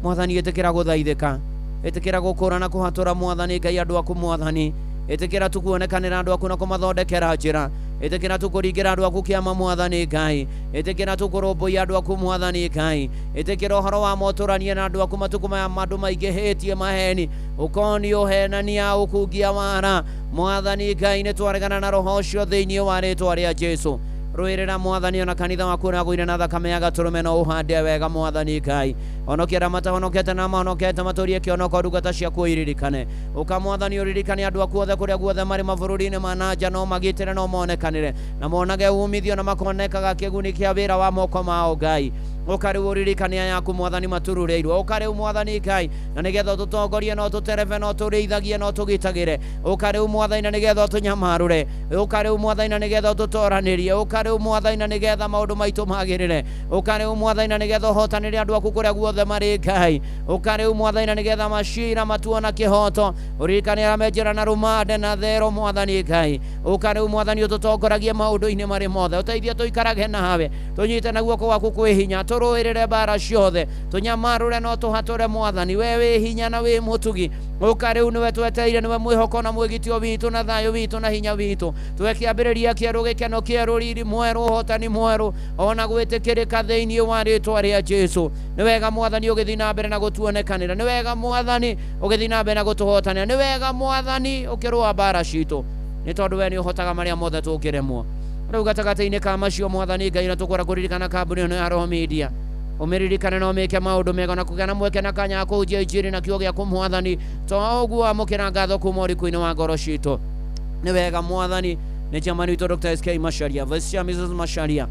mwathani, ĩtĩkĩra gũthaithĩka, ĩtĩkĩra gũkũra na kũhatũra mwathani Ngai andũ aku mwathani, ĩtĩkĩra tukuonekanĩra andũ aku na kũmathondekera njĩra, ĩtĩkĩra tũkũringĩra andũ aku kĩama mwathani Ngai, ĩtĩkĩra tũkũrũmbũiya andũ aku mwathani Ngai, ĩtĩkĩra ũhoro wa motũranie na andũ aku matukũ maya andũ maingĩhĩtie maheni, ũkoni ũhenania, ũkungia wara mwathani Ngai, nĩ twaregana na roho ũcio thĩinĩ wa rĩtwa rĩa Jesu. Rũĩrĩra mwathani ona kanitha waku ũragũire na thakame ya gatũrũme no ũhande wega mwathani Ngai. Honokia arĩa matahonokete na mahonokete matũrie kĩonoko, ndungata ciaku iririkane. Ũka mwathani ũririkane andũ aku othe kũrĩa guothe marĩ mabũrũri-inĩ ma na nja, no magitĩre no monekanĩre na monage umithio na makonekaga kĩguni kĩa wĩra wa moko mao Ngai. Ũka rĩu ũririkane aya aku mwathani matururĩirwo. Ũka rĩu mwathani Ngai na nĩgetha ũtũtongorie na ũtũterebe na ũtũrĩithagie na ũtũgitagĩre. Ũka rĩu mwathani na nĩgetha ũtũnyamarũre. Ũka rĩu mwathani na nĩgetha ũtũtoranĩrie. Ũka rĩu mwathani na nĩgetha maũndũ maitũ magĩrĩre. Ũka rĩu mwathani na nĩgetha ũhotanĩre andũ aku kũrĩa guothe marĩ Ngai. Ũka rĩu mwathani na nĩgetha macira matuo na kĩhoto. Ũririkane arĩa me njĩra na rũmande na thero mwathani Ngai. Ũka rĩu mwathani ũtũtongoragie maũndũ-inĩ marĩ mothe. Ũteithie tũikarage nawe, tũnyite na guoko gwaku kwĩ hinya, tũrũĩrĩre mbara ciothe, tũnyamarũre na ũtũhatũre mwathani. We wĩ hinya na wĩ mũtugi. Ũka rĩu nĩwe twetereire, nĩwe mwĩhoko na mwĩgitio witũ na thayũ witũ na hinya witũ. Tũhe kĩambĩrĩria kĩerũ, gĩkeno kĩerũ, riri mwerũ, ũhotani mwerũ, ona gwĩtĩkĩrĩka thĩinĩ wa rĩtwa rĩa Jesũ. Nĩ wega mwathani ũgĩthiĩ na mbere na gũtuonekanĩra. Nĩ wega mwathani ũgĩthiĩ na mbere na gũtũhotanĩra. Nĩ wega mwathani ũkĩrũa mbara citũ, nĩ tondũ we nĩ ũhotaga marĩa mothe tũngĩremwo. Rĩu gatagatĩ-inĩ ka macio mwathani Ngai na tũkwenda kũririkana kambuni ĩno ya Roho Media. Ũmĩririkane na ũmĩke maũndũ mega na kũgĩa na mweke na kanya ga kũhunjia injiri na kiugo gĩaku mwathani. To ũguo amũkĩra ngatho kuma ũriku-inĩ wa ngoro citũ. Nĩ wega mwathani nĩ chairman witũ Dr. SK Macharia, Vice Chair Mrs. Macharia,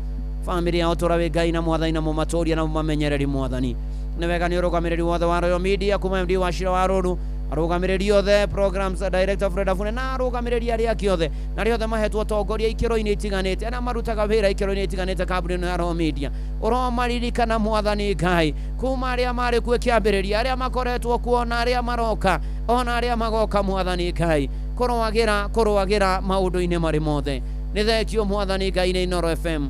family yao tũra wĩ Ngai na mwathani na mũmatũria na mũmamenyereri mwathani. Nĩ wega nĩ ũrũgamĩrĩri wothe wa Royal Media kuma MD wa Shira wa Rũru, arũgamĩrĩri othe programs director Fred Afune na arũgamĩrĩri arĩa angĩ othe na arĩa othe mahetwo ũtongoria ikĩro-inĩ itiganĩte, arĩa marutaga wĩra ikĩro-inĩ itiganĩte kambuni ĩno ya Royal Media. Ũromaririkana mwathani Ngai kuma arĩa marĩ kuo kĩambĩrĩria, arĩa makoretwo kuo na arĩa maroka, ona arĩa magoka mwathani Ngai. Kũrũagĩra kũrũagĩra maũndũ-inĩ marĩ mothe. Nĩ thengio mwathani Ngai nĩ Inooro FM.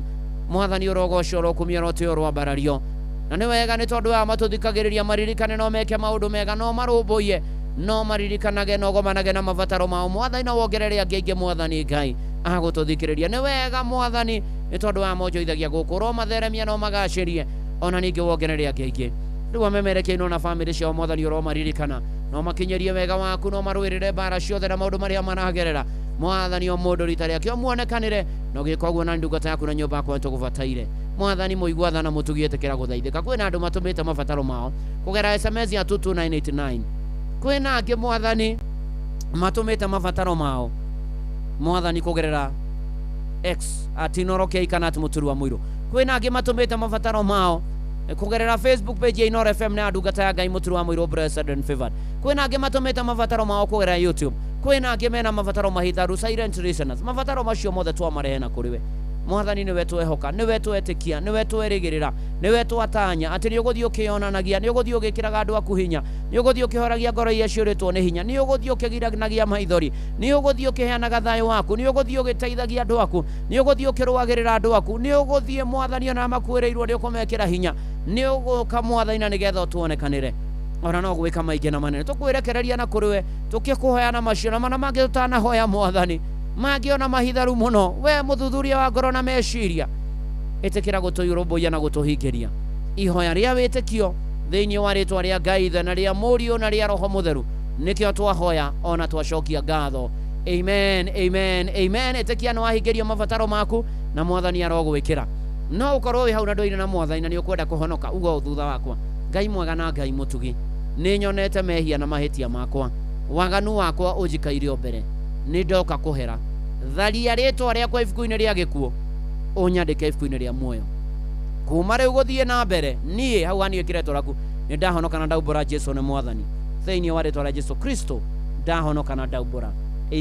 Mwathani ũrogocwo, ũrokumio, ũrotĩo, ũroambarario. Na nĩ wega nĩ tondũ aya matũthikagĩrĩria maririkane no meke maũndũ mega, no marũmbũiye, no maririkanage, no gomanage na mabataro mao mwathani, na wongerere angĩ aingĩ mwathani Ngai agũtũthikĩrĩria. Nĩ wega mwathani nĩ tondũ aya monjoithagia gũkũ, ũromatheremia na ũmagacĩrie, ona ningĩ wongerere angĩ aingĩ. Rĩu amemerekia na bamĩrĩ ciao mwathani ũromaririkana, no makinyĩrie wega waku, no marũĩrĩre mbara ciothe na maũndũ marĩa maragerera mwathani. O mũndũ rita rĩake ũmuonekanĩre, na ũgĩka ũguo na ndungata yaku na nyũmba yakwa nĩtũgũbataire mwathani. Mũigua tha na mũtugi, ĩtĩkĩra gũthaithĩka. Kwĩna andũ matũmĩte mabataro mao kũgerera SMS ya 22989. Kwĩna angĩ mwathani matũmĩte mabataro mao mwathani kũgerera X @Inooro K kana @Mũturi wa Mũirũ. Kwĩna angĩ matũmĩte mabataro mao kũgerera Facebook page ya Inooro FM na ndungata ya Ngai Mũturi wa Mũirũ Blessed and Favored. Kwĩna angĩ matũmĩte mabataro mao kũgerera YouTube. Kwĩna angĩ mena mabataro mahitharu, silent listeners. Mabataro macio mothe twamarehe na kũrĩ we mwathani. Nĩwe twehoka, nĩwe twetĩkia, nĩwe twerĩgĩrĩra, nĩwe twatanya atĩ nĩ ũgũthiĩ ũkĩonanagia, nĩ ũgũthiĩ ũgĩkĩraga andũ aku hinya, nĩ ũgũthiĩ ũkĩhoragia ngoro iria ciũrĩtwo nĩ hinya, nĩ ũgũthiĩ ũkĩgiranagia maithori, nĩ ũgũthiĩ ũkĩheanaga thayũ waku, nĩ ũgũthiĩ ũgĩteithagia andũ aku, nĩ ũgũthiĩ ũkĩrũagĩrĩra andũ aku, nĩ ũgũthiĩ mwathani ona makuĩrĩirwo nĩ ũkũmekĩra hinya, nĩ ũgũka mwathani na nĩgetha ũtuonekanĩre ona no gwĩka maingĩ na manene. Tũkwĩrekereria na kũrĩ we tũkĩkũhoya na macio na mana mangĩ tũtanahoya mwathani, mangĩ ona mahitharu mũno. We mũthuthuria wa ngoro na meciria, ĩtĩkĩra gũtũrũmbũiya na gũtũhingĩria ihoya rĩa wĩtĩkio thĩinĩ wa rĩtwa rĩa Ngai Ithe na rĩa Mũriũ na rĩa Roho Mũtheru. Nĩkĩo twahoya ona twacokia ngatho. Amen, amen, amen. Ĩtĩkia nĩ wahingĩrio mabataro maku na mwathani arogwĩkĩra. No ũkorwo wĩ hau na ndũire na mwathani na nĩ ũkwenda kũhonoka, uga ũũ thutha wakwa: Ngai mwega na Ngai mũtugi, nĩ nyonete mehia na mahĩtia makwa, waganu wakwa ũnjikaire o mbere, nĩ ndoka kũhera. Tharia rĩtwa rĩakwa ibuku-inĩ rĩa gĩkuũ, ũnyandĩke ibuku-inĩ rĩa muoyo. Kuma rĩu gũthiĩ na mbere, niĩ hau haniĩ kĩretwo raku nĩ ndahonoka na ndaumbũra Jesu nĩ mwathani. Thĩinĩ wa rĩtwa rĩa Jesu Kristo ndahonoka na ndaumbũra.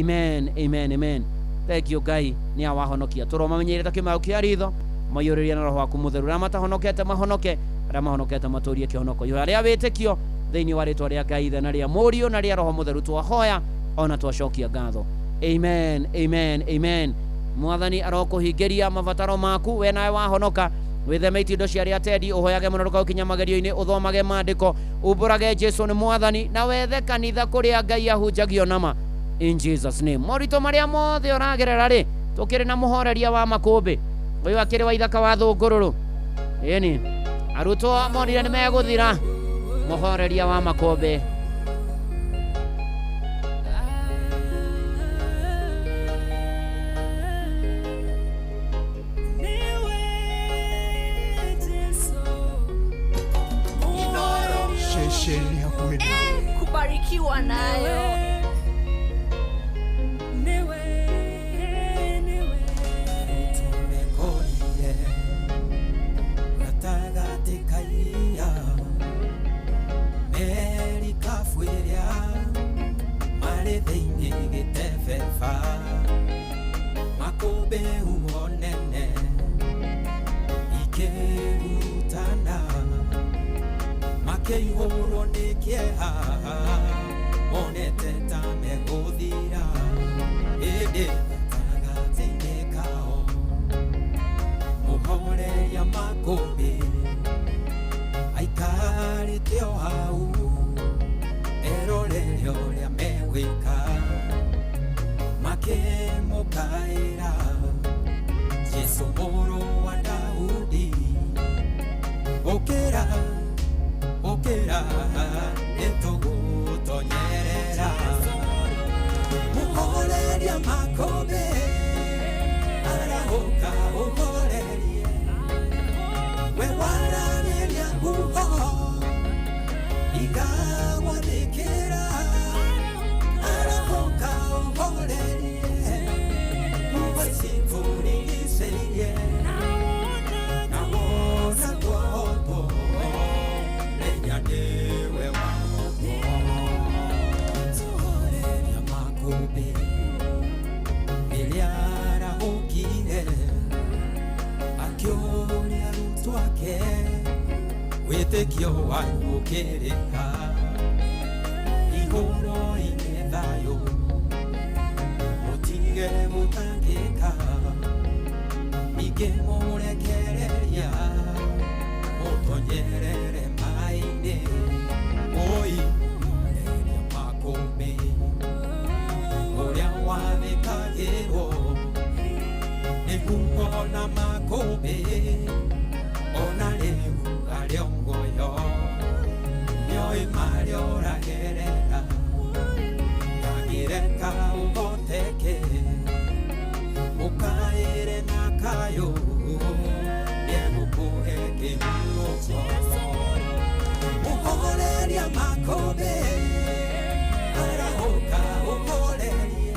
Amen, amen, amen. Thank you Ngai nĩ awahonokia. Tũromamenyeire ta kĩmao kĩa ritho, maiyũrĩrie na roho waku mũtheru. Arĩa matahonokete mahonoke, arĩa mahonokete matũrie kĩhonoko. Ihoya rĩa wĩtĩkio thĩinĩ wa rĩtwa rĩa Ngai Ithe na rĩa Mũriũ na rĩa Roho Mũtheru twahoya ona twacokia ngatho. Amen, amen, amen. Mwathani arokũhingĩria mabataro maku. We nawe wahonoka, wĩtheme itindo cia arĩa atendi, ũhoyage mũno ndũkaũkinya magerio-inĩ, ũthomage maandĩko, umbũrage Jesu nĩ mwathani, na wethe kanitha kũrĩa Ngai ahunjagio nama. In Jesus name. Moritũ marĩa mothe ũragerera rĩ, tũkĩrĩ na mũhoreria wa makũmbĩ ũyũ akĩrĩ wa ithaka wa thũngũrũrũ. Ĩni arutwo monire nĩ megũthira, mũhoreria wa makũmbĩ. Ceceni hakuhĩ nawe. Kubarikiwa nayo. Niwe, niwe. Tumekorire gatagatĩ Makĩihũrwo nĩ kĩeha monete ta megũthira ĩndĩ gatagatĩ-inĩ kao mũhoreria makũmbĩ aikarĩte o hau erorere ũrĩa megwĩka makĩmũkaĩra Jesũ mũrũ wa Daudi ũkĩra ũkĩra nĩtũgũtonyerera mũhoreria makũmbĩ arahũka ũhorerie we waragĩria huho igagwathĩkĩra arahũka ũhorerie huho ici tũrigicĩirie na wona twohotwo menya nĩwe wahotwo tũhoreria makũmbĩ rĩrĩa arahũkire akĩũria arutwo ake wĩtĩkio wanyu ũkĩrĩ ha igũrũ-inĩ thayũ mũtige gũtangĩka ningĩ mũrekereria mũtonyerere maĩ-inĩ oi mũhoreria makũmbĩ ũrĩa wathĩkagĩrwo nĩguo na makũmbĩ ona rĩu arĩ o muoyo nĩoĩ marĩa ũragerera ndangĩreka ũhoteke ũkaĩre na kayũ nĩegũkũhe kĩhurũko mũhoreria makũmbĩ arahũka ũhorerie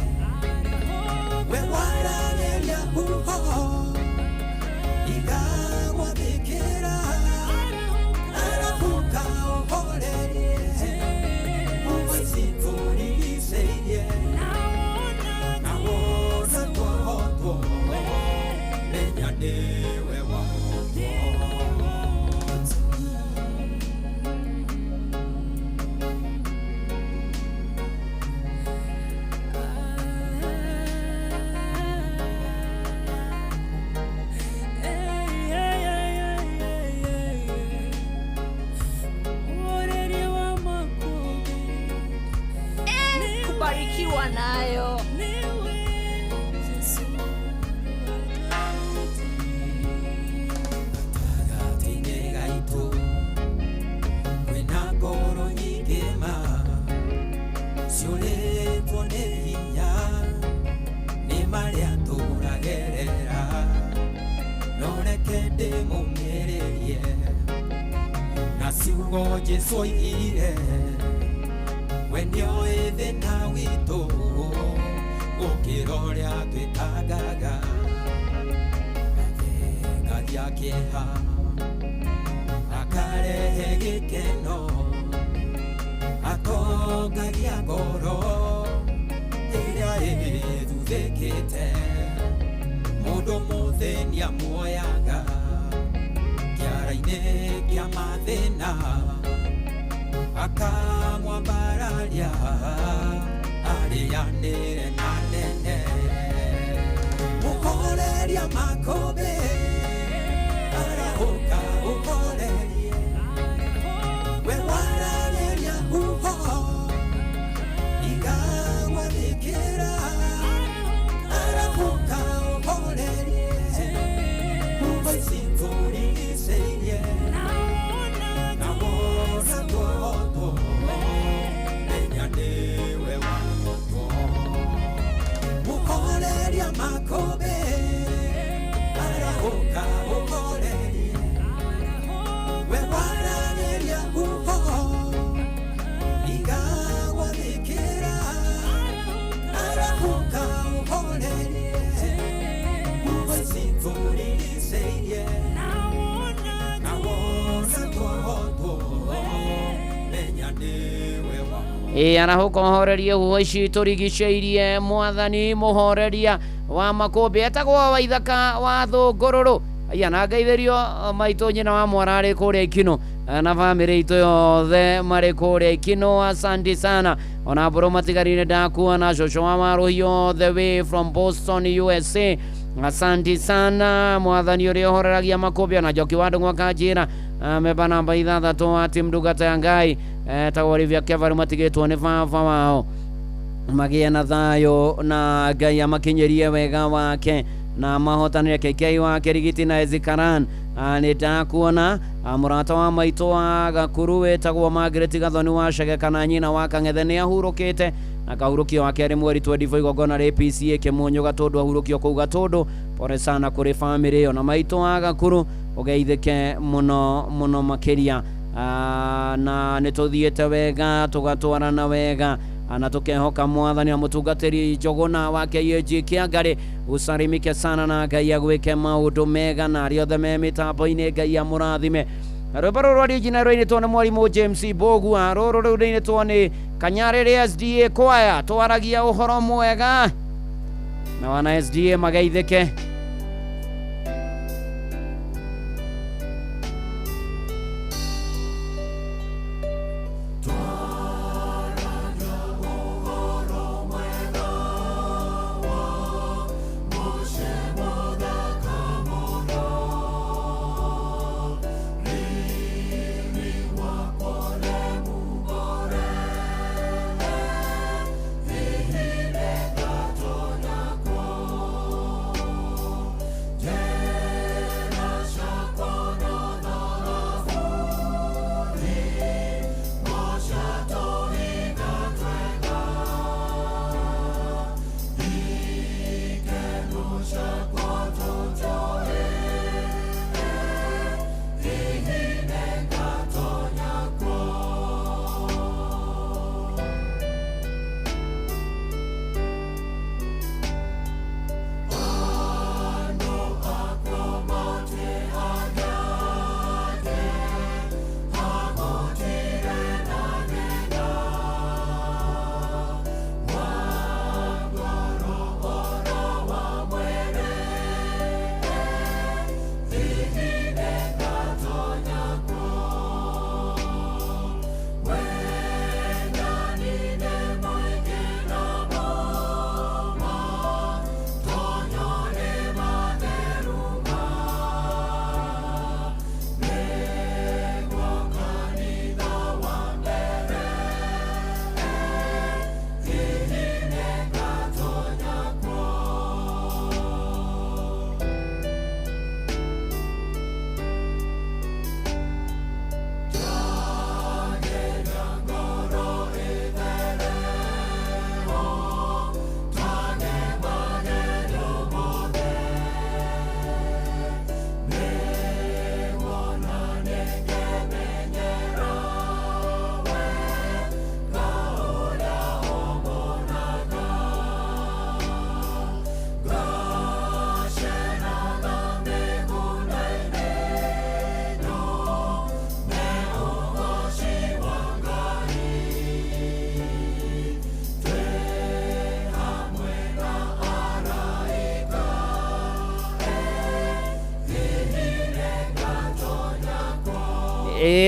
we waragĩria huho igagwathĩkĩra arahũka ũhorerie huho ici tũrigicĩirie na wona twohotwo menya nĩwe wahotwo. Kubarikiwa nayo. Gatagatĩ-inĩ gaitũ kwĩna ngoro nyingĩ ma ciũrĩtwo nĩ hinya nĩ marĩa tũragerera no reke ndĩmũmĩrĩrie na ciugo Jesũ oigire we nĩoĩ thĩna witũ gũkĩra ũrĩa twĩtangaga athengagia kĩeha akarehe gĩkeno atongagia ngoro ĩrĩa ĩthuthĩkĩte mũndũ mũthĩni amuoyaga kĩara-inĩ kĩa mathĩna akamwambararia arĩanĩre na nene mũhoreria makũmbĩ arahũka ũhorerie we waragĩria huho igagwathĩkĩra arahũka ũhorerie huho ici tũrigicĩirie na wona twohotwo menya nĩwe wahotwo mũhoreria makũmbĩ arahũka ũhorerie we waragĩria huho igagwathĩkĩra arahũka ũhorerie huho ici tũrigicĩirie na wona twohotwo menya nĩwe wahotwo. Ĩ arahũka ũhorerie huho ici tũrigicĩirie mwathani mũhoreria wa makũmbĩ etagwo Waithaka wa Thũngũrũrũ. Aya na ngeithĩrio maitũ nyina wa mwana arĩ kũrĩa Ikino na bamĩrĩ itũ yothe marĩ kũrĩa Ikino, asante sana. Ona mbũrũ matigarire ndakuona cũcũ wa Warũhi all the way from Boston, USA, asante sana. Mwathani ũrĩa ũhoreragia makũmbĩ na Njoki wa Ndũng'wa kanjĩra memba namba 6 wa timu ndungata ya Ngai etagwo Olivia Kevaru matigĩtwo nĩ baba wao magĩe na thayũ na Ngai amakinyĩrie wega wake na mahotanĩre. KK wa Kĩrigiti na Ezikaran, nĩ ndakuona. Mũrata wa maitũ wa Gakuru wĩtagwo Margaret Gathoni wa Cege kana nyina wa Kang'ethe nĩ ahurũkĩte na kahurũkio wa kerĩ mweri 24 igongona rĩ PCA Kĩmunyũ Gatũndũ ahurũkio kũu Gatũndũ. Pole sana kũrĩ bamĩrĩ ĩyo na maitũ wa Gakuru ũgeithĩke mũno mũno makĩria. Na nĩ tũthiĩte wega tũgatwarana wega na tukehoka mwathani na mũtungatĩri Njũgũna wa KAG Kĩangarĩ usalimike sana na Ngai agwĩke maũndũ mega na arĩa othe me mĩtambo-inĩ Ngai amũrathime. Rwĩmbo rũrũ original rũinĩtwo nĩ mwarimũ James Mbũgua, rũrũ rĩu rũinĩtwo nĩ Kanyarĩrĩ SDA Choir. Twaragia ũhoro mwega na wana SDA mageithĩke.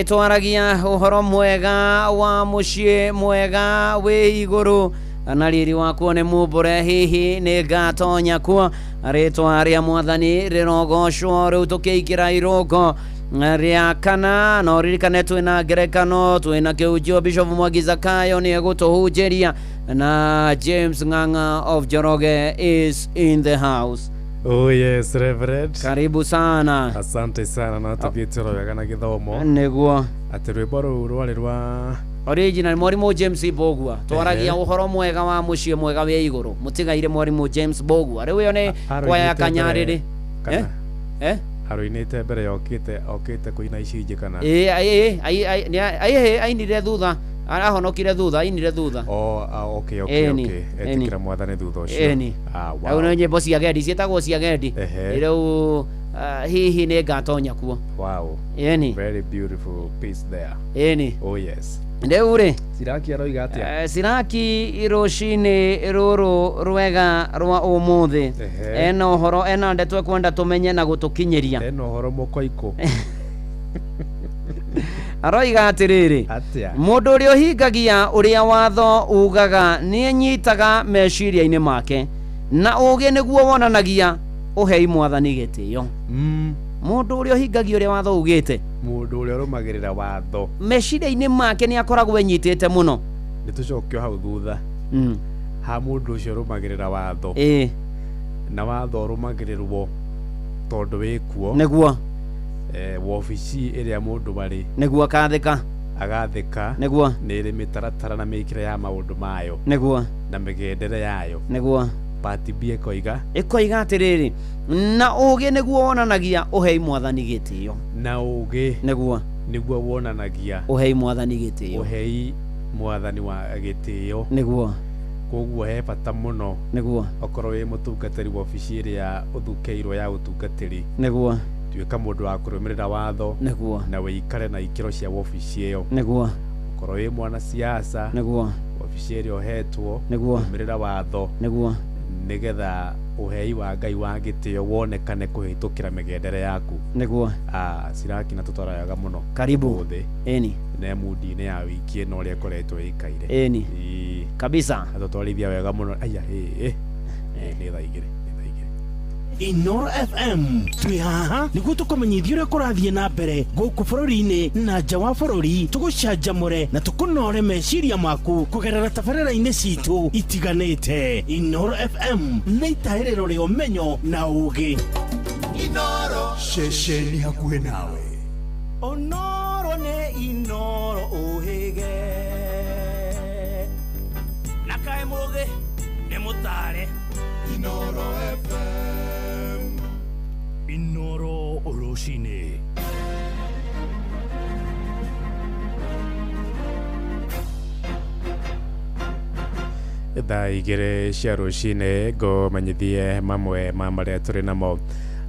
Twaragia ũhoro mwega wa mũciĩ mwega wĩ igũrũ na riri wakuo nĩ mumbũre, hihi nĩ ngatonya kuo. Rĩtwa rĩa mwathani rĩrogocwo. Rĩu tũkĩingĩra irũngo rĩa kana no ririkane twĩna ngerekano, twĩna kĩhunjio. Bishop Mwangi Zakayo nĩ egũtũhunjĩria na James Ng'ang'a of Njoroge is in the house. Oh yes, Reverend. Karibu sana. Asante sana na tuthiĩte oro wega na gĩthomo. Nĩguo. Atĩ rwĩmbo rũu rwarĩ rwa original mwarimũ James Mbũgua. Twaragia ũhoro mwega wa mũciĩ mwega wĩ igũrũ mũtigaire mwarimũ James Mbũgua. Rĩu ĩyo nĩ kwaya Kanyarĩrĩ. Arũinĩte mbere yokĩte okĩte kũina icinjĩ kana? Ĩĩ, ainire thutha, arahonokire thutha, ainire thutha. Oh, okay okay okay. Etĩkĩra mwathani thutha ũcio. Ĩni. Rĩu nĩ nyĩmbo cia gendi ciĩtagwo cia gendi. Rĩu Hihi nĩ ngatonya kuo. Wow. Ĩni. Very beautiful piece there. Ĩni. Oh yes. Rĩu rĩ, Siraki aroiga atĩa? Siraki rũcinĩ rũrũ rwega rwa ũmũthĩ Ehe. ena ũhoro, ena ndeto ekwenda tũmenye na gũtũkinyĩria. Ena ũhoro mũkoikũ. Aroiga atĩrĩrĩ, Atĩa? Mũndũ ũrĩa ũhingagia ũrĩa watho ugaga nĩenyitaga meciria-inĩ make, na ũũgĩ nĩguo wonanagia ũhei mwathani gĩtĩo. Mũndũ ũrĩa ũhingagia ũrĩa watho ugĩte, Mũndũ ũrĩa ũrũmagĩrĩra watho meciria-inĩ make nĩ akoragwo enyitĩte mũno. Nĩ tũcokio hau thutha ha mũndũ ũcio ũrũmagĩrĩra watho. Ĩĩ. Na watho ũrũmagĩrĩrwo tondũ wĩ kuo. Nĩguo. Wobici ĩrĩa mũndũ arĩ Nĩguo akathĩka. Agathĩka. Nĩguo. Nĩ ĩrĩ mĩtaratara na mĩkĩre ya maũndũ mayo. Nĩguo. Na mĩgendere yayo. Nĩguo. Part B ĩkoiga, ĩkoiga atĩrĩrĩ, na ũũgĩ nĩguo wonanagia ũhei mwathani gĩtĩo. Na ũũgĩ Nĩguo. nĩguo wonanagia ũhei mwathani gĩtĩo. Ũhei mwathani wa gĩtĩo. Nĩguo. Koguo he bata mũno. Nĩguo. Okorwo wĩ mũtungatĩri wa obici ĩrĩa ũthukĩirwo ya ũtungatĩri, Nĩguo. tuĩka mũndũ wa kũrũmĩrĩra watho. Nĩguo. Na wĩikare na ikĩro cia wobici ĩyo. Nĩguo. Okorwo wĩ mwanasiasa, Nĩguo. obici ĩrĩa ũhetwo, Nĩguo. rũmĩrĩra watho. Nĩguo. Nĩgetha ũhei wa Ngai wa gĩtĩo wonekane kũhĩtũkĩra mĩgendere yaku. Nĩguo. Siraki na tũtwara wega mũno. Karibu. Ũmũthĩ. Ĩni. Ne mundi-inĩ ya wiki ĩno ũrĩa ĩkoretwo ĩikaire. Ĩni. Ĩĩ. Kabisa. Na tũtwarithia wega mũno. Aya, ĩ, ĩ. Nĩ thaa 2. Nĩ thaa 2. Inoro FM twĩ haha nĩguo tũkũmenyithia ũrĩa kũrathiĩ na mbere gũkũ bũrũri-inĩ na nja wa bũrũri, tũgũcanjamũre na tũkũnore meciria maku kũgerera tabarĩra-inĩ citũ itiganĩte. Inoro FM nĩ itahĩrĩro rĩa ũmenyo na ũũgĩ. Inoro ceceni hakuhĩ nawe. Onoro nĩ Inoro ũhĩge na kaĩ mũgĩ nĩ mũtare. Inoro FM. Inoro rũcinĩ. Thaa 2 cia rũcinĩ ngũmenyithie mamwe ma marĩa tũrĩ namo.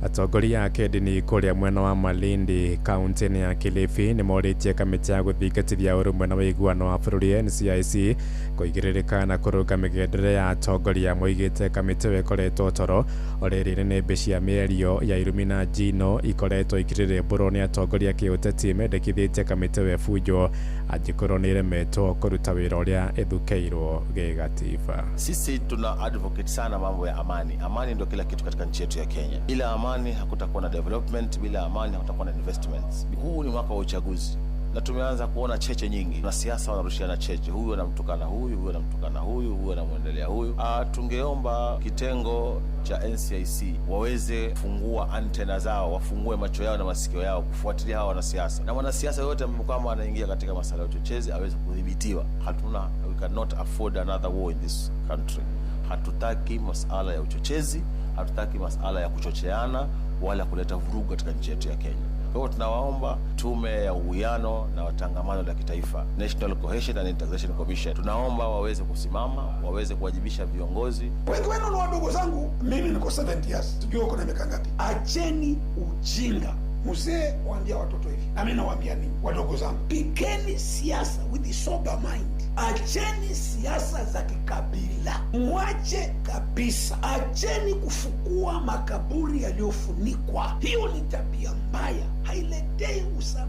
Atongoria a kĩndini kũrĩa mwena wa Malindi kaunti-inĩ ya Kilifi nĩ morĩtie kamĩtĩ ya gũthingatithia ũrũmwe na ũiguano wa bũrũri NCIC kũigĩrĩrĩka na kũrũnga mĩgendere ya atongoria. Moigĩte kamĩtĩ ĩyo ĩkoretwo toro o rĩrĩ nĩnĩmbĩ cia mĩario ya irumi na njino ikoretwo ikĩrĩrĩmbũrwo nĩ atongoria kĩũteti mendekithĩtie kamĩtĩ ĩyo ĩbunjwo angĩkorwo nĩ ĩremetwo kũruta wĩra ũrĩa ĩthukĩirwo gĩgatiba. Sisi tuna advocate sana mambo ya amani. Amani ndio kila kitu katika nchi yetu ya Kenya. Bila amani hakutakuwa na development, bila amani hakutakuwa na investments. Huu ni mwaka wa uchaguzi na tumeanza kuona cheche nyingi. Wanasiasa wanarushiana cheche, huyu anamtukana huyu, huyu anamtukana huyu, huyu anamwendelea huyu. Tungeomba kitengo cha NCIC waweze kufungua antena zao, wafungue macho yao na masikio yao kufuatilia hawa wanasiasa, na mwanasiasa yote ambaye kama anaingia katika masala ya uchochezi aweze kudhibitiwa. Hatuna, we cannot afford another war in this country. Hatutaki masala ya uchochezi, hatutaki masala ya kuchocheana wala kuleta vurugu katika nchi yetu ya Kenya. Kwa hivyo tunawaomba tume ya uwiano na watangamano la kitaifa, National Cohesion and Integration Commission, tunaomba waweze kusimama, waweze kuwajibisha viongozi. Wengi wenu ni wadogo zangu, mimi niko 70 years, sijui uko na miaka ngapi. Acheni ujinga. Mzee waambia watoto hivi, na mimi nawaambia ninyi wadogo zangu, pikeni siasa with the sober mind. Acheni siasa za kikabila, mwache kabisa. Acheni kufukua makaburi yaliyofunikwa. Hiyo ni tabia mbaya, hailetei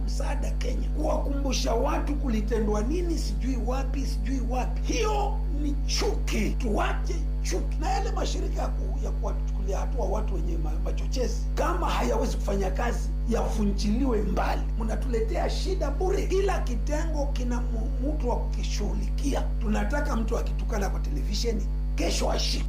msaada Kenya. Kuwakumbusha watu kulitendwa nini, sijui wapi, sijui wapi, hiyo ni chuki. Tuache chuki. Na yale mashirika ya kuwachukulia hatua watu wenye machochezi, kama hayawezi kufanya kazi, yafunjiliwe mbali. Mnatuletea shida bure. Kila kitengo kina mtu wa kukishughulikia. Tunataka mtu akitukana kwa televisheni kesho ashike.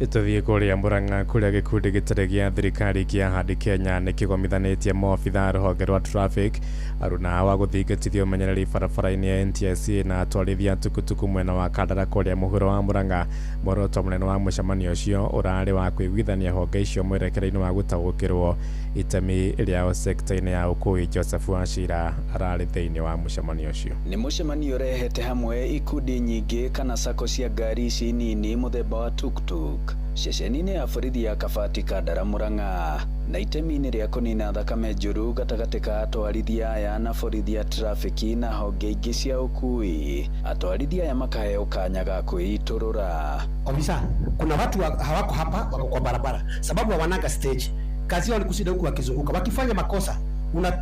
Tũthiĩ kũrĩa Murang'a kũrĩa gĩkundi gĩtarĩ gĩa thirikari kĩa Ahadi Kenya nĩ kĩgomithanĩtie maobitha a rũhonge rwa traffic aruna wa gũthingatithia ũmenyereri barabara-inĩ ya NTSA na atwarithia tukutuku mwena wa Kandara kũrĩa mũhuro wa Murang'a. Muoroto mũnene wa mũcemanio ũcio ũrarĩ wa kũiguithania honge icio mwerekera-inĩ wa gũtaũkĩrwo itemi rĩao sekta-inĩ ya ũkui. Joseph Wachira ararĩ thĩinĩ wa mũcemanio ũcio. Nĩ mũcemanio ũrehete hamwe ikundi nyingĩ kana sako cia ngari ici nini mũthemba wa tuktuk ceceni-inĩ ya borithi ya Kabati Kandara Murang'a. Na itemi-inĩ rĩa kũnina thakame njũru gatagatĩ ka atwarithia aya na borithi a trafiki na honge ingĩ cia ũkui, atwarithia aya makaheo kanya ga kwĩitũrũra. Ofisa, kuna watu hawako hapa, wako kwa barabara sababu hawananga stage. Kazi yao ni kushinda huku wakizunguka, wakifanya makosa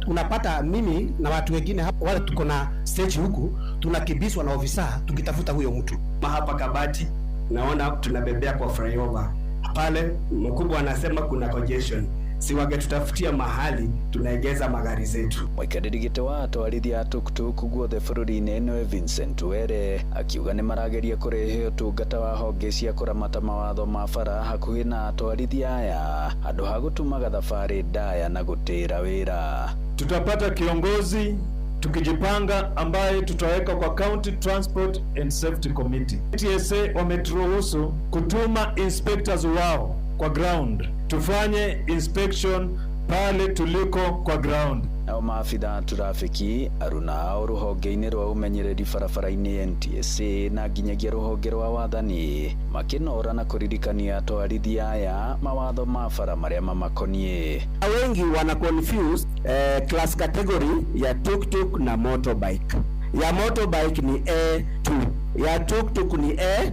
unapata mimi na watu wengine hapa wale tuko na stage huku tunakimbizwa na ofisa tukitafuta huyo mtu. Hapa Kabati naona tunabebea kwa flyover pale, mkubwa anasema kuna congestion, si wangetutafutia mahali tunaegeza magari zetu. Mũikarĩri gĩtĩ wa atwarithia a tuktuk guothe bũrũri-inĩ nĩwe Vincent Were akiuga nĩ marageria kũrehe ũtungata wa honge cia kũramata mawatho ma bara hakuhĩ na atwarithia aya handũ ha gũtũmaga thabarĩ ndaya na gũtĩra wĩra. Tutapata kiongozi tukijipanga ambaye tutaweka kwa County Transport and Safety Committee. TSA wameturuhusu kutuma inspectors wao kwa ground, tufanye inspection pale tuliko kwa ground. Nao maabitha a trafiki aruna ao rũhonge-inĩ rwa ũmenyereri barabara-inĩ NTSA na nginyagia rũhonge rwa wathani makĩnora na kũririkania atwarithia aya mawatho ma bara marĩa mamakoniĩ. Wengi wana confuse class category ya tuktuk na motorbike. Ya motorbike ni A2, ya tuktuk ni A3.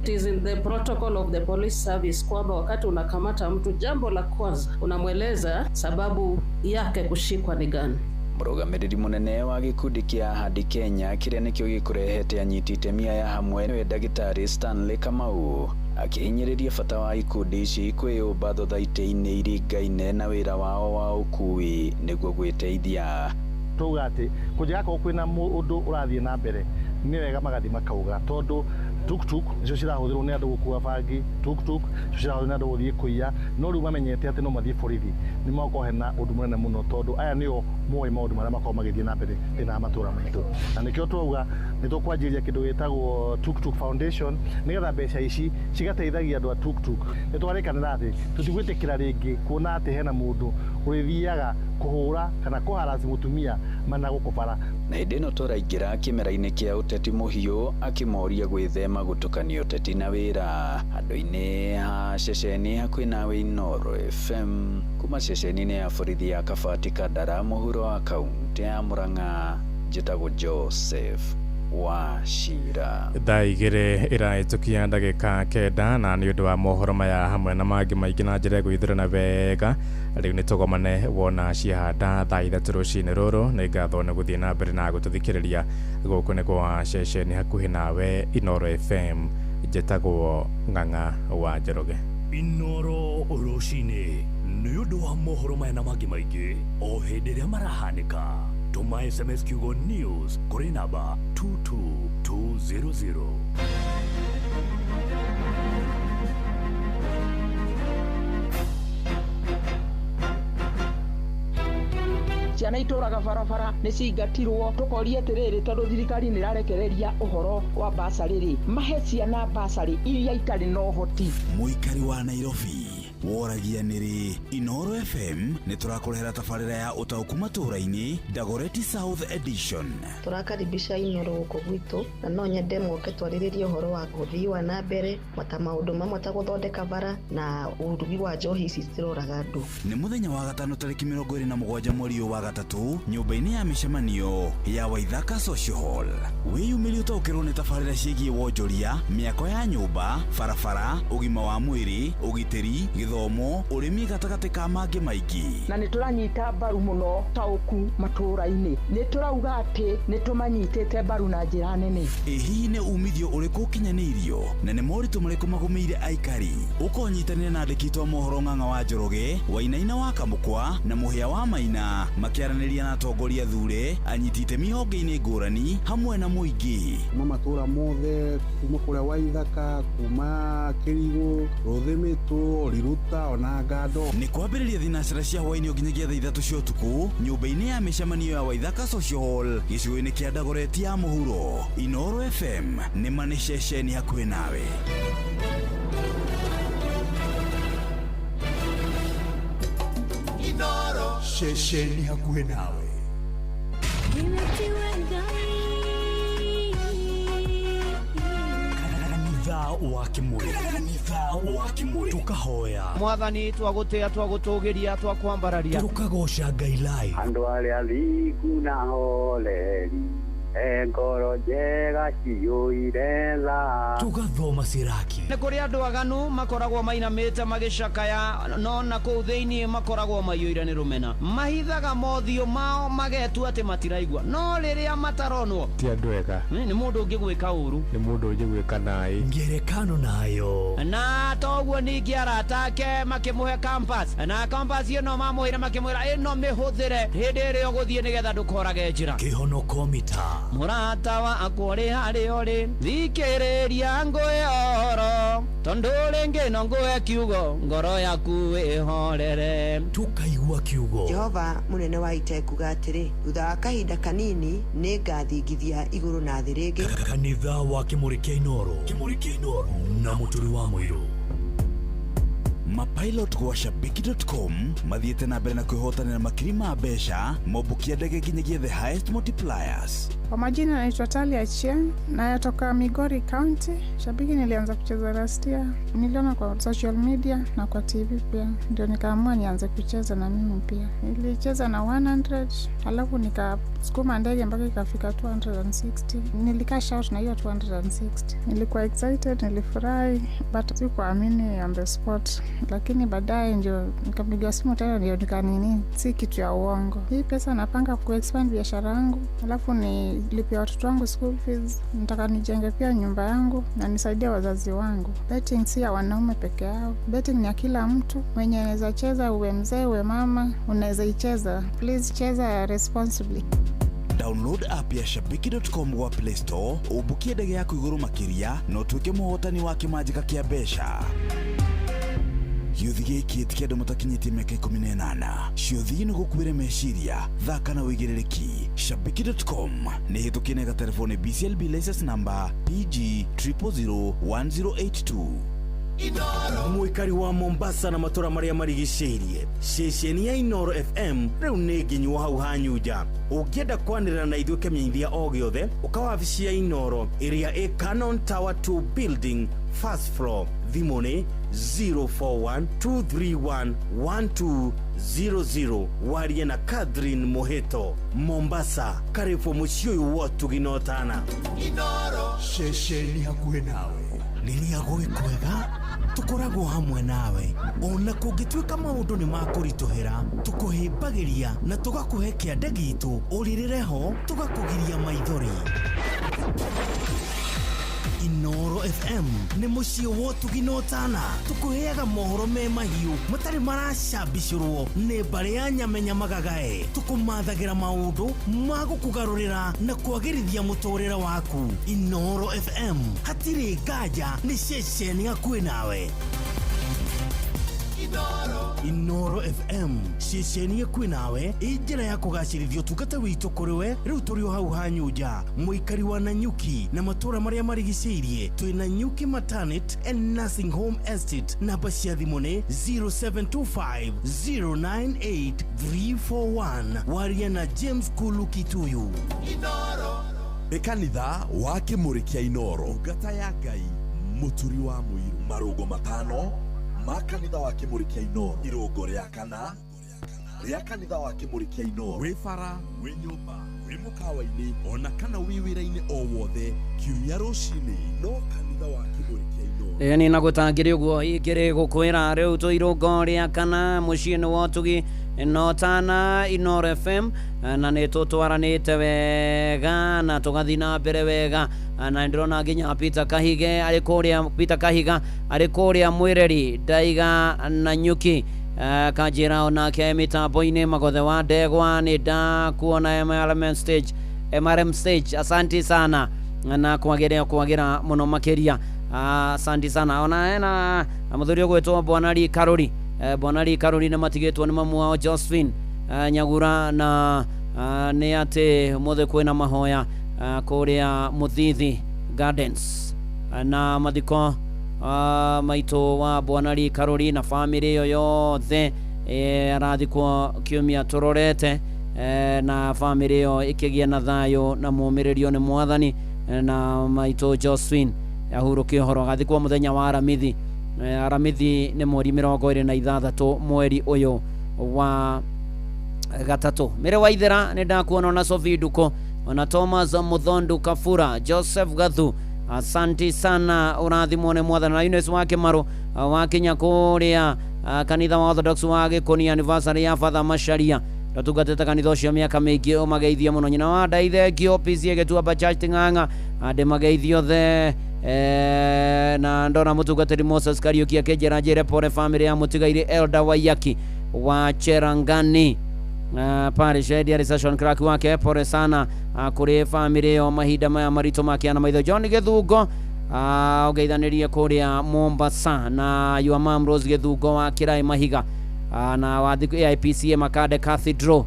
It is in the protocol of the police service kwamba wakati unakamata mtu, jambo la kwanza unamweleza sababu yake kushikwa ni gani. Mũrũgamĩrĩri mũnene wa gĩkundi kĩa Ahadi Kenya kĩrĩa nĩkĩo gĩkũrehete anyiti itemi aya hamwe nĩwe ndagĩtarĩ Stanley Kamau akĩhinyĩrĩria bata wa ikundi ici kwĩyũmba thothaitĩ-inĩ iringaine na wĩra wao wa ũkui nĩguo gwĩteithia. Twauga atĩ kũnjĩgakorwo kwĩna ũndũ ũrathiĩ na mbere nĩ wega magathiĩ makauga, tondũ tuktuk nicio cirahũthĩrwo nĩ andũ gũkua bangi, tuktuk nicio cirahũthĩrwo nĩ andũ gũthiĩ kũiya, no rĩu mamenyete atĩ no mathiĩ borithi nĩ magokorwo hena ũndũ mũnene mũno, tondũ aya nĩo moĩ maũndũ marĩa makoragwo magĩthiĩ na mbere thĩinĩ wa matũra maitũ, na nĩkĩo twauga nĩ tũkwanjĩrĩria kĩndũ gĩtagwo Tuktuk Foundation nĩgetha mbeca ici cigateithagia andũ a tuktuk. Nĩ twarĩkanĩra atĩ tũtigwĩtĩkĩra rĩngĩ kuona atĩ hena mũndũ ũrĩthiaga kũhũra kana kũharasi mũtumia mana gũkũ bara. Na hĩndĩ ĩno tũraingĩra kĩmera-inĩ kĩa ũteti mũhiũ akĩmoria gwĩthema gũtukania ũteti na wĩra handũ-inĩ ha ceceni hakuhĩ nawe Inooro FM kuma ceceni-inĩ ya borithi ya Kabati Kandara mũhuro wa kaunti ya Murang'a, njĩtagwo Joseph Wachira. Thaa 2 ĩrahĩtũkia ndagĩka 9 na nĩ ũndũ wa mohoro maya hamwe na mangĩ maingĩ na njĩra ĩgũithũrana wega rĩu nĩ tũgomane wona ciahanda thaa 3 rũcinĩ rũrũ. Nĩ ngatho nĩ gũthiĩ na mbere na gũtũthikĩrĩria gũkũ nĩ kwa ceceni hakuhĩ nawe Inooro FM. Njĩtagwo Ng'ang'a wa Njoroge. Inooro rũcinĩ nĩ ũndũ wa mohoro maya na mangĩ maingĩ o hĩndĩ ĩrĩa marahanĩka. Tũma SMS kiugo news kũrĩ namba 22200. Ciana itũraga barabara nĩ cingatirwo, tũkoria atĩrĩrĩ, tondũ thirikari nĩ ĩrarekereria ũhoro wa basarĩ rĩ, mahe ciana basarĩ iria itarĩ na ũhoti. Mũikari wa Nairobi woragia nĩrĩ Inooro FM nĩ tũrakũrehera tabarĩra ya ũtaũku matũũra-inĩ Dagoretti South Edition. Tũrakaribisha Inooro gũkũ gwitũ na no nyende moke twarĩrĩrie ũhoro wa ũthii wa na mbere mata maũndũ mamwe ta gũthondeka bara na ũrugi wa njohi ici ciroraga andũ. Nĩ mũthenya wa gatano tarĩki 27 mweri wa gatatũ nyũmba-inĩ ya mĩcemanio ya Waithaka Social Hall. Wĩyumĩrie ũtaũkĩrwo nĩ tabarĩra ciĩgiĩ wonjoria, mĩako ya nyũmba, barabara, ũgima wa mwĩrĩ, ũgitĩri, gĩthomo, ũrĩmi gatagatĩ ka mangĩ maingĩ. Na nĩ tũranyita mbaru mũno taũku matũũra-inĩ, nĩ tũrauga atĩ nĩ tũmanyitĩte mbaru na njĩra nene. Ĩ hihi nĩ umithio ũrĩkũ ũkinyanĩirio na nĩ moritũ marĩkũ magũmĩire aikari? Ũkonyitanĩra na andĩki a mohoro Ng'ang'a wa Njoroge, Wainaina wa Kamũkwa na Mũhĩa wa Maina makĩaranĩria na atongoria thure, anyiti itemi honge-inĩ ngũrani hamwe na mũingĩ. Kuma matũũra mothe, kuma kũrĩa Waithaka, kuma Kĩrigũ, Rũthĩmĩtũ, Riruta ona Ngando. Nĩ kwambĩrĩria thinacara cia hwaĩ-inĩ nginyagia thaa 3 cia ũtukũ nyũmba-inĩ ya mĩcemanio ya Waithaka Social Hall gĩcigo-inĩ kĩa Dagoretti ya mũhuro. Inooro FM nĩ ma nĩ ceceni hakuhĩ nawe. Inooro ceceni hakuhĩ nawe. Kanitha Wa Kimuri, kanitha wa Kimuri, tukahoya Mwathani, twagũtĩa, twagũtũgĩria, twakwambararia. Tukagoca Ngai live. Andũ arĩa thingu na horeri e ngoro njega ciyũire tha. Tugathoma siraki. Nĩ kũrĩ andũ aganu makoragwo mainamĩte magĩcakaya, no na kũu thĩinĩ makoragwo maiyũire nĩ rũmena. Mahithaga mothiũ mao magetua atĩ matiraigua, no rĩrĩa mataronwo ti andũ ega. Nĩ mũndũ ũngĩgwĩka ũru, nĩ mũndũ ũngĩgwĩka naĩ. Ngerekano nayo. Na toguo ningĩ arata ake makĩmũhe compass, na compass ĩno mamũheire makĩmwĩra ĩno mĩhũthĩre hĩndĩ ĩrĩa ũgũthiĩ nĩgetha ndũkorage njĩra. Kĩhonoko mita. Mũrata wakwa ũrĩ harĩa ũrĩ, thikĩrĩria ngũhe ũhoro, tondũ rĩngĩ no ngũhe kiugo, ngoro yaku ĩhorere. Tukaigua kiugo. Jehova mũnene wa ita ekuga atĩrĩ, thutha wa kahinda kanini nĩ ngathingithia igũrũ na thĩ rĩngĩ. Kanitha wa Kimuri kĩa Inoro, Kimuri kĩa Inoro na Mũturi wa Mũirũ. Mapilot gwa shabiki.com mathiĩte na mbere na kwĩhotanĩra makiri ma mbeca mombũkia ndege nginyagia the highest multipliers. Kwa majina naitwa Talia Chieng, nayatoka Migori County. Shabiki nilianza kucheza last year, niliona kwa social media na kwa TV pia, ndio nikaamua nianze kucheza na mimi pia. Nilicheza na 100, alafu nikasukuma ndege mpaka ikafika 260. Nilikash out na hiyo 260. Nilikuwa excited, nilifurahi, but sikuamini on the spot. Lakini baadaye ndio nikapiga simu tena, ndio nikanini, si kitu ya uongo. Hii pesa napanga kuexpand biashara yangu, alafu nilipia watoto wangu school fees, nataka nijenge pia nyumba yangu na nisaidie wazazi wangu. Betting si ya wanaume peke yao, betting ni ya kila mtu mwenye anaweza cheza, uwe mzee uwe mama, unaweza icheza. Please cheza responsibly. Download app ya shabiki.com gwa Play Store, ũmbũkie ndege yaku igũrũ makĩria na ũtuĩke mũhotani wa kĩmanjĩka kĩa mbeca. Gĩũthi gĩkĩ ti kĩa andũ matakinyĩtie mĩaka 18. Ciũthi nĩ gũkuĩre meciria, thaka na ũigĩrĩrĩki. Shabiki.com nĩ hĩtũkie na gatelefoni BCLB license number PG 0001082. Mũikari wa Mombasa na matũra marĩa marigicĩirie, ceceni ya Inoro FM rĩu nĩ nginyu hau hanyunja. Ũngĩenda kwanĩrĩra na ithuĩ kĩmenyithia o gĩothe, ũka wabici ya Inoro ĩrĩa ĩ Canon Tower 2 building first floor. Thimũ nĩ 0412311200. Warie na Catherine Moheto. Mombasa, karibu mũciĩ ũyũ wa ũtugi na ũtana. Ceceni hakuhĩ nawe. Rĩrĩa gwĩ kwega tũkoragwo hamwe nawe, ona kũngĩtuĩka maũndũ nĩ makũritũhĩra, tũkũhĩmbagĩria na tũgakũhe kĩande gitũ, ũrĩrĩre ho tũgakũgiria maithori. Inoro FM nĩ mũciĩ wa ũtugi na ũtana, tũkũheaga mohoro me mahiũ matarĩ maracambicũrwo nĩ mbarĩ ya nyamenya magagae, tũkũmathagĩra maũndũ ma gũkũgarũrĩra na kwagĩrithia mũtũrĩre waku. Inoro FM hatirĩ nganja, nĩ ceceni hakuhĩ nawe. Inoro FM ceceni ĩkuĩ nawe, ĩ njĩra ya kũgacĩrithia ũtungata witũ kũrĩ we. Rĩu tũrĩ o hau hanyunja, mũikari wa Nanyuki na matũra marĩa marigicĩirie, twĩ Nanyuki Maternity and Nursing Home Estate. Namba cia thimũ nĩ 0725 098 341. Waria na James Kulu Kituyu. Nĩ kanitha wa Kĩmũrĩ kĩa Inoro, ndungata ya Ngai, Mũturi wa Mũirũ, marũngo matano ma kanitha wa Kĩmũrĩ kĩa Inoro, irũngo rĩa kana rĩa kanitha wa Kĩmũrĩ kĩa Inoro, wĩ bara, wĩ nyũmba, wĩ mũkawa-inĩ, ona kana wĩ wĩra-inĩ o wothe, kiumia rũcinĩ no kanitha wa Kĩmũrĩ kĩa Inoro. Ĩni na gũtangĩrĩ ũguo ingĩrĩ gũkwĩra rĩu twĩ irũngo rĩa kana mũciĩ-inĩ wa ũtugi na ũtana Inoro FM, na nĩ tũtwaranĩte wega na tũgathiĩ na mbere wega, na ndĩrona nginya Peter Kahige arĩ kũrĩa, Peter Kahiga arĩ kũrĩa Mwĩreri Ndaiga na Nyuki, kanjĩra onake mĩtambo-inĩ Magothe wa Ndegwa, nĩ ndakuona MRM stage, MRM stage, asanti sana na kwagĩra kwagĩra mũno makĩria, asanti sana. Ona ena mũthuri ũgwĩtwo Bwana Lee Karori, Bwana Lee Karori nĩ matigĩtwo nĩ mamu wao Josephine Nyagura, na nĩ atĩ ũmũthĩ kwĩna mahoya kũrĩa Mũthithi Gardens, na mathiko maitũ wa Bwana Lee Karori na famĩlĩ ĩyo yothe, arathikwo kiumia tũrorete, na famĩlĩ ĩyo ĩkĩgĩa na thayũ na mũmĩrĩrio nĩ mwathani, na maitũ Josephine Ahurũke ũhoro, agathikwo mũthenya wa Aramithi. Aramithi nĩ mweri 26 mweri ũyũ wa gatatũ. Mĩrĩ wa Ithera nĩ ndakuona, ona Sophie Nduko, ona Thomas Muthondu Kafura, Joseph Gathu, asanti sana, ũrathimwo nĩ Mwathani. Na Eunice wa Kĩmarũ wakinya kũrĩa kanitha wa Orthodox wa Gĩkũni, anniversary ya Father Macharia, ndatungatĩte kanitha ũcio mĩaka mĩingĩ, ũmageithie mũno. Nyina wa Ndaithengio PCA Gĩtuamba Church Ting'ang'a, ndĩmageithie othe. Na ndona mũtungatĩri Moses Kariuki akĩnjĩra njĩre pole family ya mũtigairĩ Elder Waiyaki wa Cherangani parish, ndiarĩ session clerk wake. Pole sana kũrĩ family ĩyo mahinda maya maritũ makĩana maitho. John Gĩthungo, ũgeithanĩrie kũrĩa Mombasa na your mom Rose Gĩthungo wa Kĩraĩ Mahiga, na wathi AIPCA Makande Cathedral,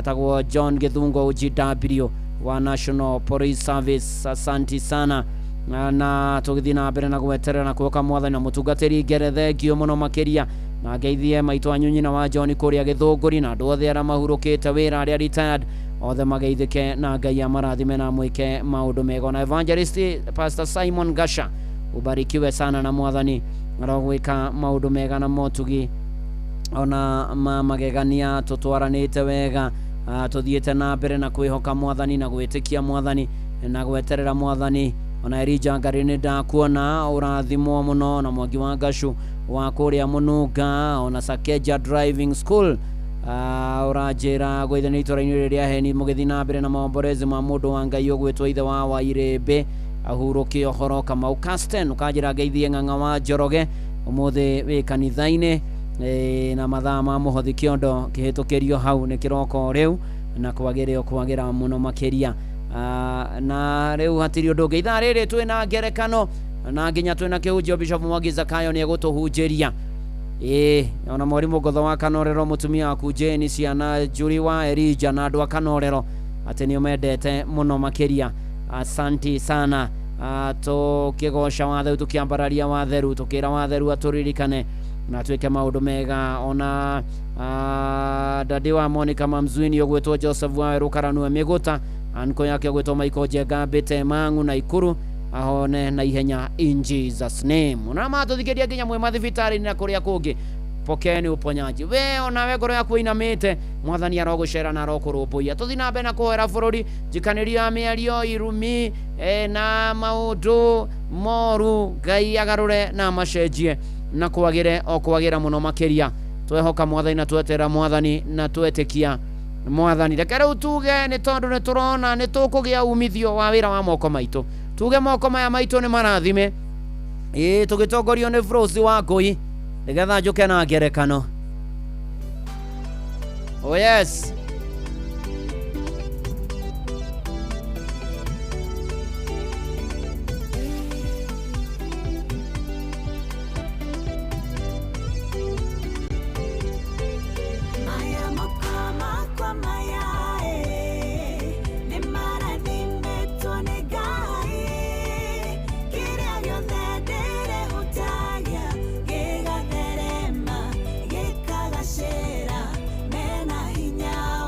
tagwo John Gĩthungo GW wa National Police Service, asanti sana. Na tũgĩthiĩ na mbere na gweterera na kuoka Mwathani na mũtungatĩri Ngere, thengio mũno makĩria, na ngeithie maitũ anyu nyina wa John kũrĩa Gĩthũngũri, na andũ othe arĩa mahurũkĩte wĩra, arĩa retired othe mageithĩke na Ngai amarathime na mwĩke maũndũ mega. Na evangelist Pastor Simon Gasha, ubarikiwe sana na Mwathani arogwĩka maũndũ mega na motugi ona ma magegania. Tũtwaranĩte wega, tũthiĩte na mbere na kwĩhoka Mwathani na gwĩtĩkia Mwathani na gweterera Mwathani. Ona Elija Ngari nĩ ndakuona, ũrathimwo mũno, na Mwangi wa Ngacu wa kũrĩa Mũnunga, ona Sakeja Driving School, ũranjĩra gwaithani itũra-inĩ rĩrĩa heni mũgĩthiĩ na mbere na maomborezi ma mũndũ wa Ngai ũgwĩtwo ithe wa Wairĩmbĩ, ahurũke ũhoro. Kamau Casten ũkanjĩra ngeithie Ng'ang'a wa Njoroge ũmũthĩ wĩ kanitha-inĩ, na mathaa ma mũhothi kĩondo kĩhĩtũkĩrio hau nĩ kĩroko rĩu na kwagĩrĩ o kwagĩra mũno makĩria. Na rĩu hatirĩ ũndũ ũngĩ, ithaa rĩrĩ twĩna ngerekano na nginya twĩna kĩhunjio. Bishop Mwangi Zakayo nĩ egũtũhunjĩria. Ĩĩ, ona mwarimũ Ngotho wa Kanorero, mũtumia waku Jane, ciana Njuri wa Elija na andũ a Kanorero atĩ nĩ ũmendete mũno makĩria, asanti sana. Tũkĩgoca watheru, tũkĩambararia watheru, tũkĩra watheru atũririkane na twĩke maũndũ mega. Ona dadi wa Monica Mamzuini ũgwĩtwo Joseph wa Rũkaranue Mĩgũta, anko yake ũgwĩtwo Michael Njenga Mbĩte Mang'u na Ikuru, ahone na ihenya in Jesus name. Na matũthikĩria nginya mwĩ mathibitarĩ-inĩ na kũrĩa kũngĩ, pokeeni uponyaji. We onawe ngoro yaku ĩinamĩte, Mwathani arogũcera na arokũrũmbũiya. Tũthiĩ na mbere na kũhoera bũrũri, njikanĩrio ya mĩario irumi, na maũndũ moru, Ngai agarũre na macenjie na kwagĩre o kwagĩra mũno makĩria. Twehoka Mwathani na tweterera Mwathani na twetĩkia Mwathani. Reke rĩu tuge nĩ tondũ nĩ tũrona nĩ tũkũgĩa umithio wa wĩra wa moko maitũ, tuge moko maya maitũ nĩ marathime. Ĩĩ, tũgĩtongorio nĩ Frosi wa Ngũi, nĩgetha njũke na ngerekano. Oh yes. Maya moko makwa maya nĩ marathimĩtwo nĩ Ngai, kĩrĩa gĩothe ndĩrehutagia gĩgatherema gĩkagacĩra mena hinya.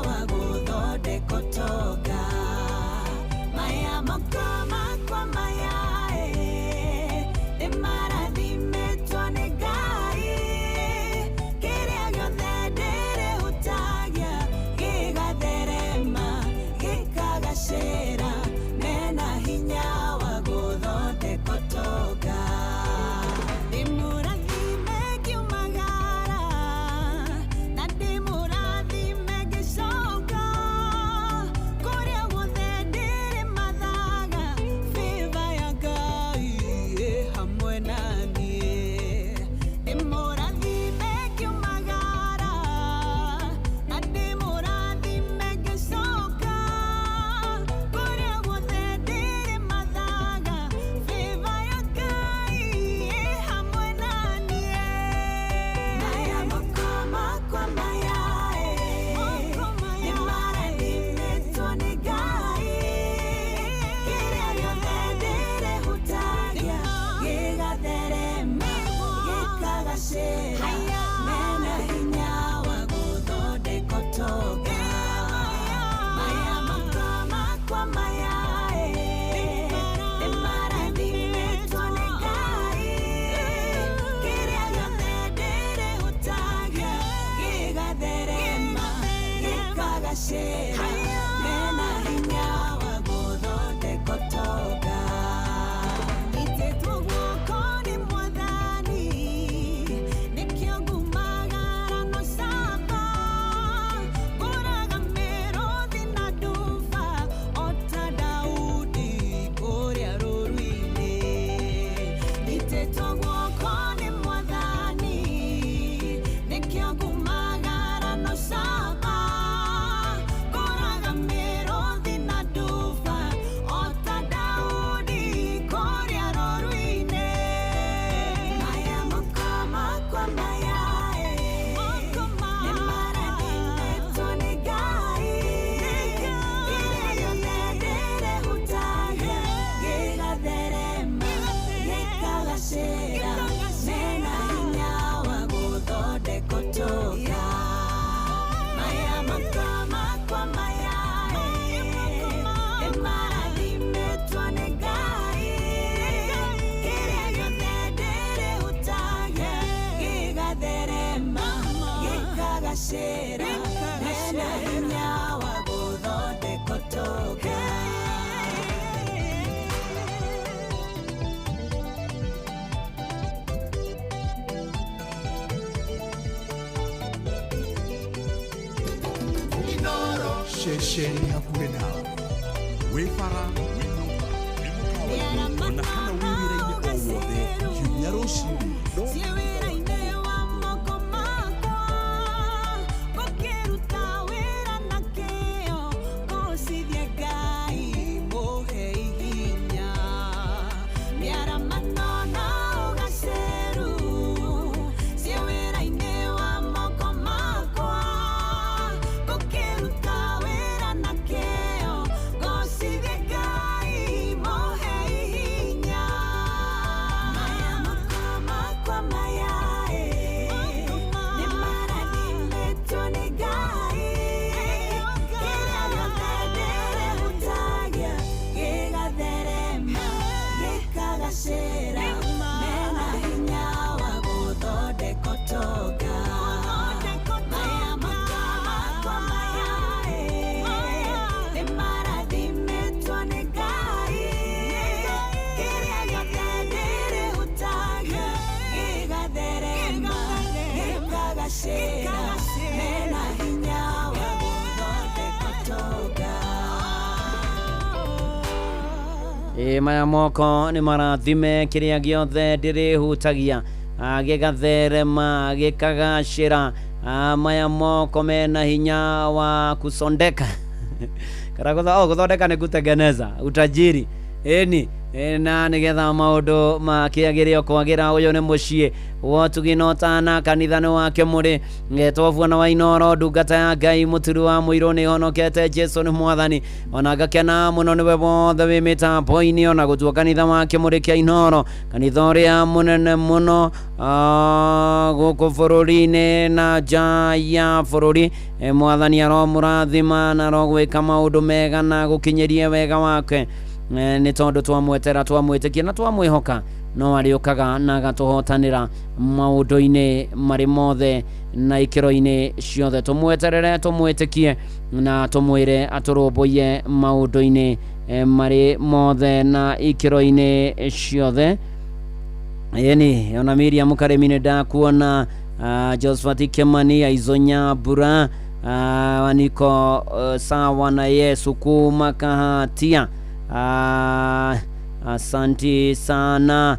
Ceceni hakuhĩ nawe, wĩ bara, wĩ nyũmba, wĩ mũkawa-inĩ, ona kana wĩ wĩra-inĩ o wothe, kiumia rũcinĩ no Ciĩ wĩra-inĩ wa moko makwa, ngũkĩruta wĩra na kĩo, ngũcithie Ngai mũhe hinya. Mĩaramano na ũgacĩru, ciĩ wĩra-inĩ wa moko makwa, ngũkĩruta wĩra na kĩo, ngũcithie Ngai mũhe hinya. Maya moko makwa maya nĩ marathimĩtwo nĩ Ngai, kĩrĩa gĩothe ndĩrehutagia gĩgatherema gĩkagacĩra, mena hinya wa gũthondeka ũtonga. Maya moko makwa maya nĩ marathimĩtwo nĩ Ngai, kĩrĩa gĩothe ndĩrehutagia gĩgatherema gĩkagacĩra, mena hinya wa gũthondeka ũtonga. Ĩ maya moko nĩ marathime, kĩrĩa gĩothe ndĩrĩhutagia gĩgatherema gĩkagacĩra. Maya moko mena hinya wa kusondeka kana gũthondeka nĩ kutengeneza utajiri ĩni na nĩgetha maũndũ makĩagĩre o kwagĩra. Ũyũ nĩ mũciĩ wa ũtugi na ũtana, kanitha nĩ wake mũrĩ ngetwo Bwana wa Inooro, ndungata ya Ngai, mũturi wa mũirũ, nĩ honokete, Jesu nĩ mwathani, ona ngakena mũno nĩwe wothe wĩ mĩtambo-inĩ, ona gũtua kanitha wa Kĩmũrĩ kĩa Inooro, kanitha ũrĩa mũnene mũno gũkũ bũrũri-inĩ na nja ya bũrũri. Mwathani aromũrathima na arogwĩka maũndũ mega na gũkinyĩrie wega wake. Nĩ tondũ twamwetera, twamwĩtĩkia na twamwĩhoka, no arĩũkaga na agatũhotanĩra maũndũ-inĩ marĩ mothe na ikĩro-inĩ ciothe. Tũmweterere, tũmwĩtĩkie na tũmwĩre atũrũmbũiye maũndũ-inĩ marĩ mothe na ikĩro-inĩ ciothe. Ĩni ona Miriam Karemi nĩ ndakuona, Josephat Kimani, Aizonya Mbura, niko sawa na Yesu kuma Kahatia. Asanti sana.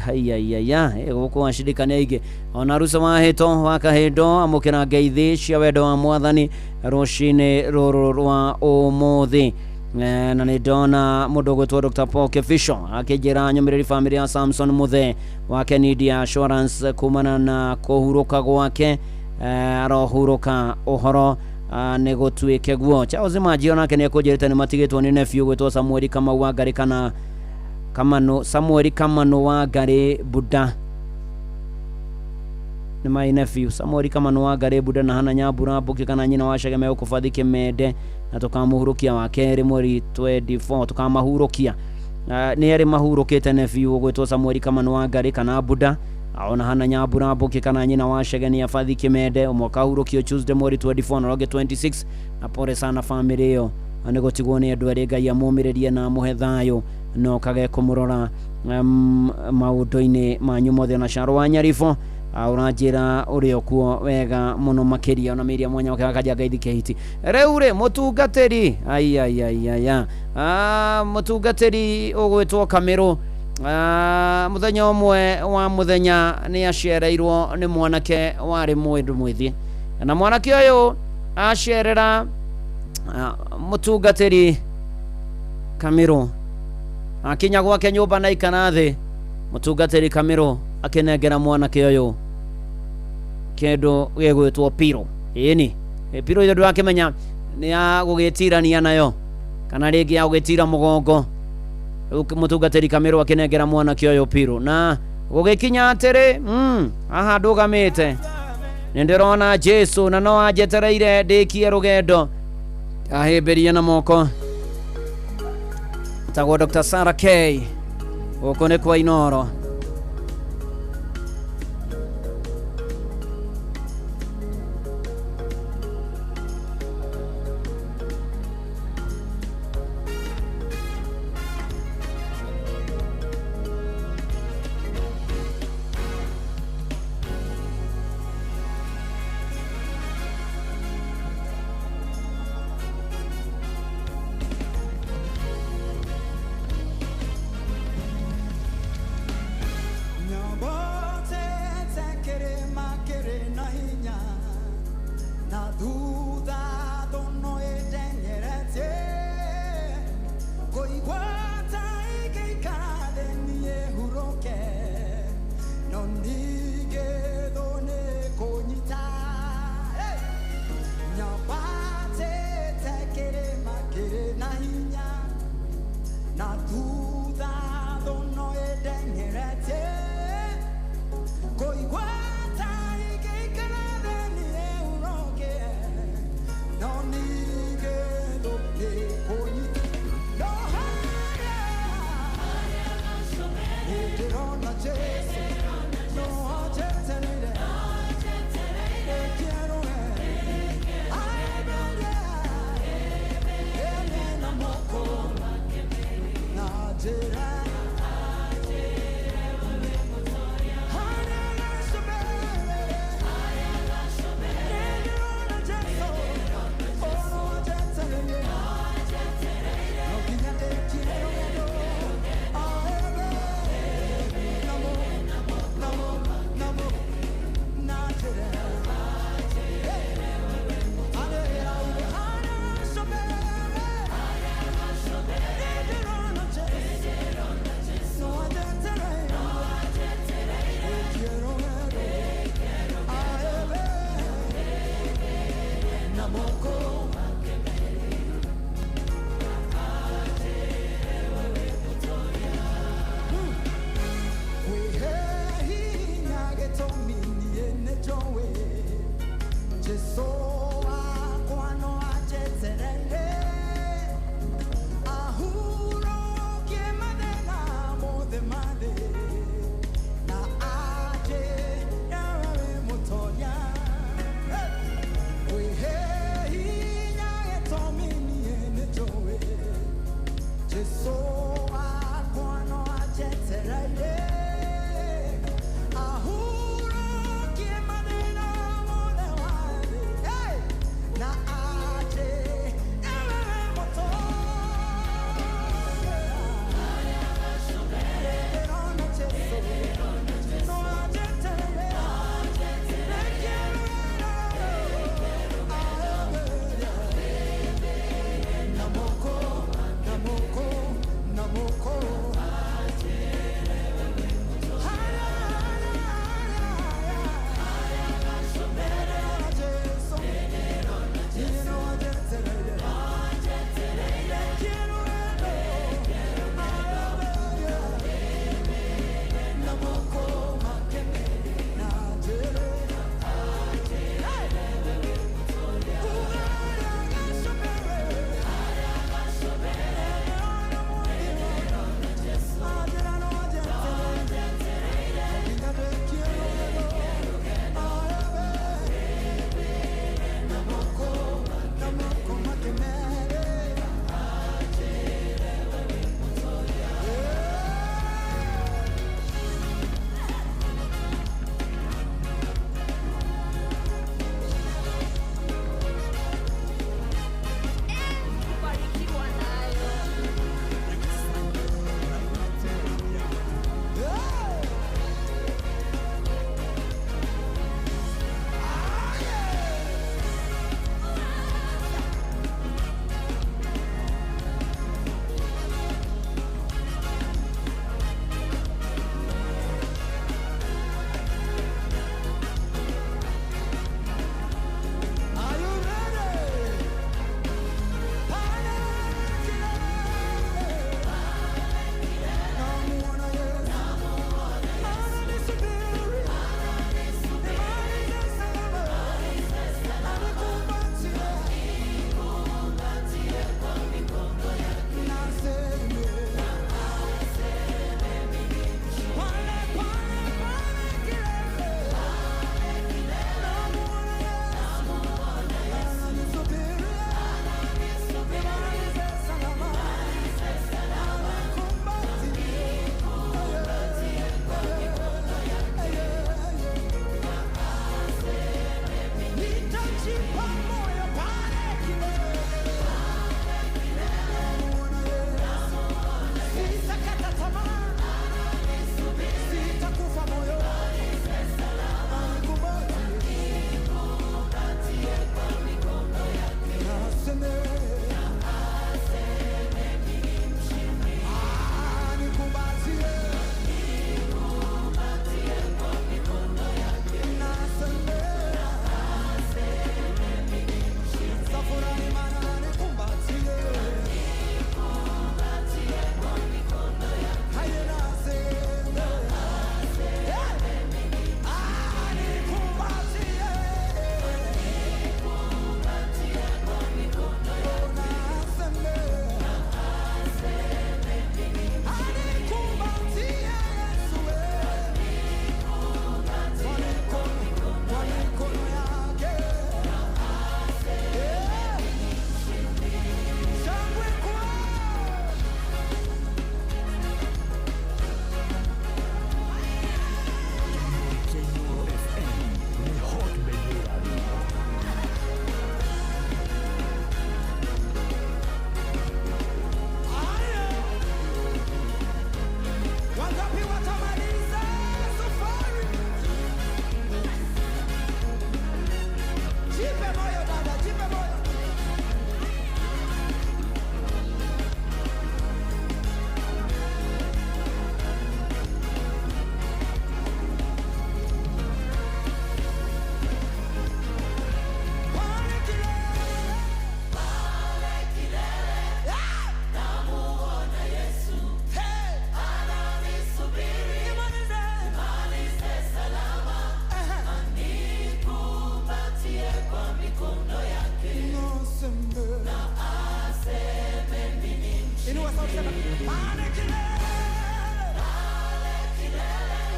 Haiyaiya gũkũ acirika nĩ aingĩ. Ona Rusa wa Hĩto wa Kahĩndo, amũkĩra ngeithi cia wendo wa mwathani rũcinĩ rũrũ rwa ũmũthĩ. Na nĩ ndona mũndũ ũgwĩtwo Dr. Paul Kefisho akĩnjĩra nyũmĩrĩri famĩlĩ ya Samson Muthe wa Kenidia Assurance kumana na kũhurũka gwake, arohurũka ũhoro nĩ gũtuĩke guo. Charles Manji onake nĩ ekũnjĩrĩte nĩ matigĩtwo nĩ nephew gwĩtwo Samueli Kamau wa Ngarĩ, kana Kamanu, Samueli Kamanu wa Ngarĩ Buda, nĩ my nephew Samueli Kamanu wa Ngarĩ Buda na Hana Nyambura Mbuki kana nyina wa Chege megũkũbathi Kĩmende, na tũkamũhurũkia wa kerĩ mweri 24, tũkamahurũkia. Nĩ erĩ mahurũkĩte, nephew ũgwĩtwo Samueli Kamanu wa Ngarĩ kana Buda ona Hana Nyambura Mbuki kana nyina wa Chege nĩ abathi Kĩmende, ũmwe akahurũkio Tuesday mweri 24 na ũrĩa ũngĩ 26. Na pole sana famĩlĩ ĩyo nĩ gũtigwo nĩ andũ erĩ, Ngai amũmĩrĩrie na amũhe thayũ no kage kũmũrora maũndũ-inĩ manyu mothe. Ona Caro wa Nyaribũ ũranjĩra ũrĩ okuo wega mũno makĩria, ona Miriam Mwanya wake wakaja ngaithi kĩhiti. Rĩu rĩ mũtungatĩri aiaiaiaya, mũtungatĩri ũgwĩtwo Kamĩrũ, mũthenya ũmwe wa mũthenya nĩ acereirwo nĩ mwanake warĩ mũndũ mwĩthĩ, na mwanake ũyũ acerera mũtungatĩri Kamĩrũ, akinya gwake nyũmba na ikara thĩ, mũtungatĩri Kamĩrũ akĩnengera mwanake ũyũ kĩndũ gĩgwĩtwo piro. Ĩni piro ĩyo ndũrakĩmenya nĩ ya gũgĩtirania nayo kana rĩngĩ ya gũgĩtira mũgongo. Rĩu mũtungatĩri Kamĩrũ akĩnengera mwanake ũyũ piro, na gũgĩkinya atĩrĩ, haha ndũgamĩte nĩ ndĩrona Jesu na no anjetereire ndĩkie rũgendo, ahĩmbĩrie na moko. Tagwo Dr. Sarah K, gũkũ nĩ kwa Inooro.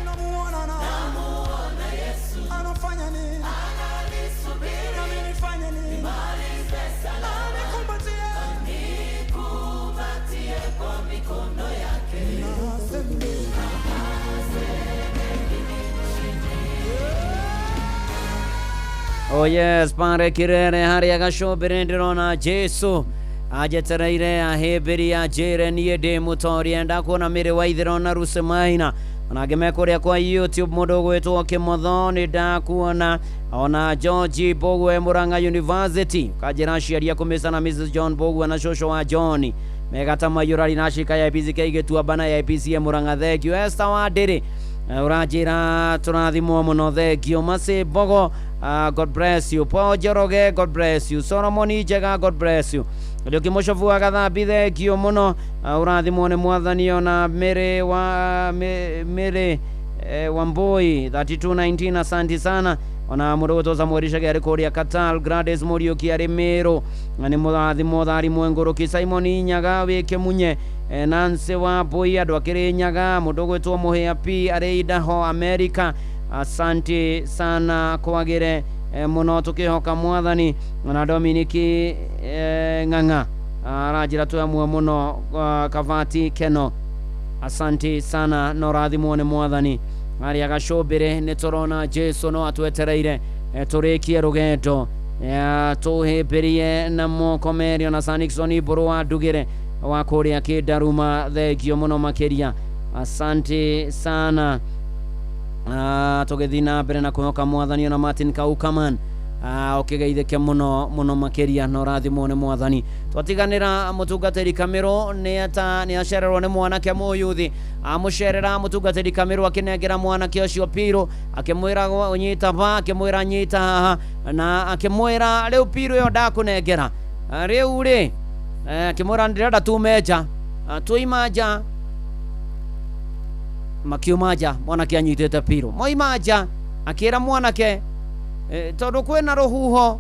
Namuona na anafanya nini? Nami nifanye nini? Anikumbatie. Naseme. Oh yes, pare kirere haria gacumbĩrĩ ndĩrona Jesu anjetereire ahĩmbĩria anjĩre niĩ ndĩ mũtoria. Ndakuona mĩrĩ wa ithĩro na Ruse Maina, ona angĩ me kũrĩa kwa YouTube mũndũ ũgwĩtwo Kĩmotho nĩ ndakuona, ona George Mbũgwe Murang'a University kanjĩra aciari aku Mr na Mrs John Mbũgwe na cũcũ wa John megata mayũrari na cika ya IPC Gĩtuamba na ya IPC Murang'a. Thank you. Esther Wandĩrĩ, ũranjĩra tũrathimwo mũno. Thank you. Masi Mbogo, God bless you. Paul Njoroge, God bless you. Solomon Njega, God bless you. Kariũki Mũcobu wa Gathambi, thank you mũno. Ũrathimwo nĩ mwathani. Ona Mĩrĩ wa Mĩrĩ Wambui 3219, asanti sana. Ona mũndũ gwĩtwo Samuel Chege arĩ kũrĩa Qatar, Gladys Mũriũki arĩ Mĩrũ na nĩ mũrathimwo. Thari Mwengũrũki, Simon Nyaga wĩ Kĩmunye, Nancy Wambui andũ akĩrĩ Nyaga, mũndũ ũgwĩtwo Mũhĩa P arĩ Idaho America, asante sana kwagĩre mũno tũkĩhoka mwathani. Na Dominiki Ng'ang'a aranjĩra twĩ amwe mũno, Kavati Keno, asante sana na ũrathimwo nĩ mwathani. Harĩa gacumbĩrĩ nĩ tũrona Jesu no atwetereire, tũrĩkie rũgendo, tũhĩmbĩrie na moko merĩ. Ona Sir Nixon Mbũrũ wa Ndugĩre wa kũrĩa Kĩndaruma, thengio mũno makĩria, asante sana. Tũgĩthiĩ na mbere na kwĩhoka mwathani. Ona Martin Kaukaman, ũkĩgeithĩke mũno mũno makĩria na ũrathimwo nĩ mwathani. Twatiganĩra mũtungatĩri Kamĩrũ nĩ acererwo nĩ mwanake mũyuthi, amũcerera mũtungatĩri Kamĩrũ akĩnengera mwanake ũcio piru, akĩmwĩra nyita ba, akĩmwĩra nyita haha, na akĩmwĩra rĩu piru ĩyo ndakũnengera rĩu rĩ, akĩmwĩra ndĩrenda tume nja. Tuima nja, makiuma nja, mwanake anyitĩte piru, moima nja akĩra mwanake, tondũ kwĩna rũhuho,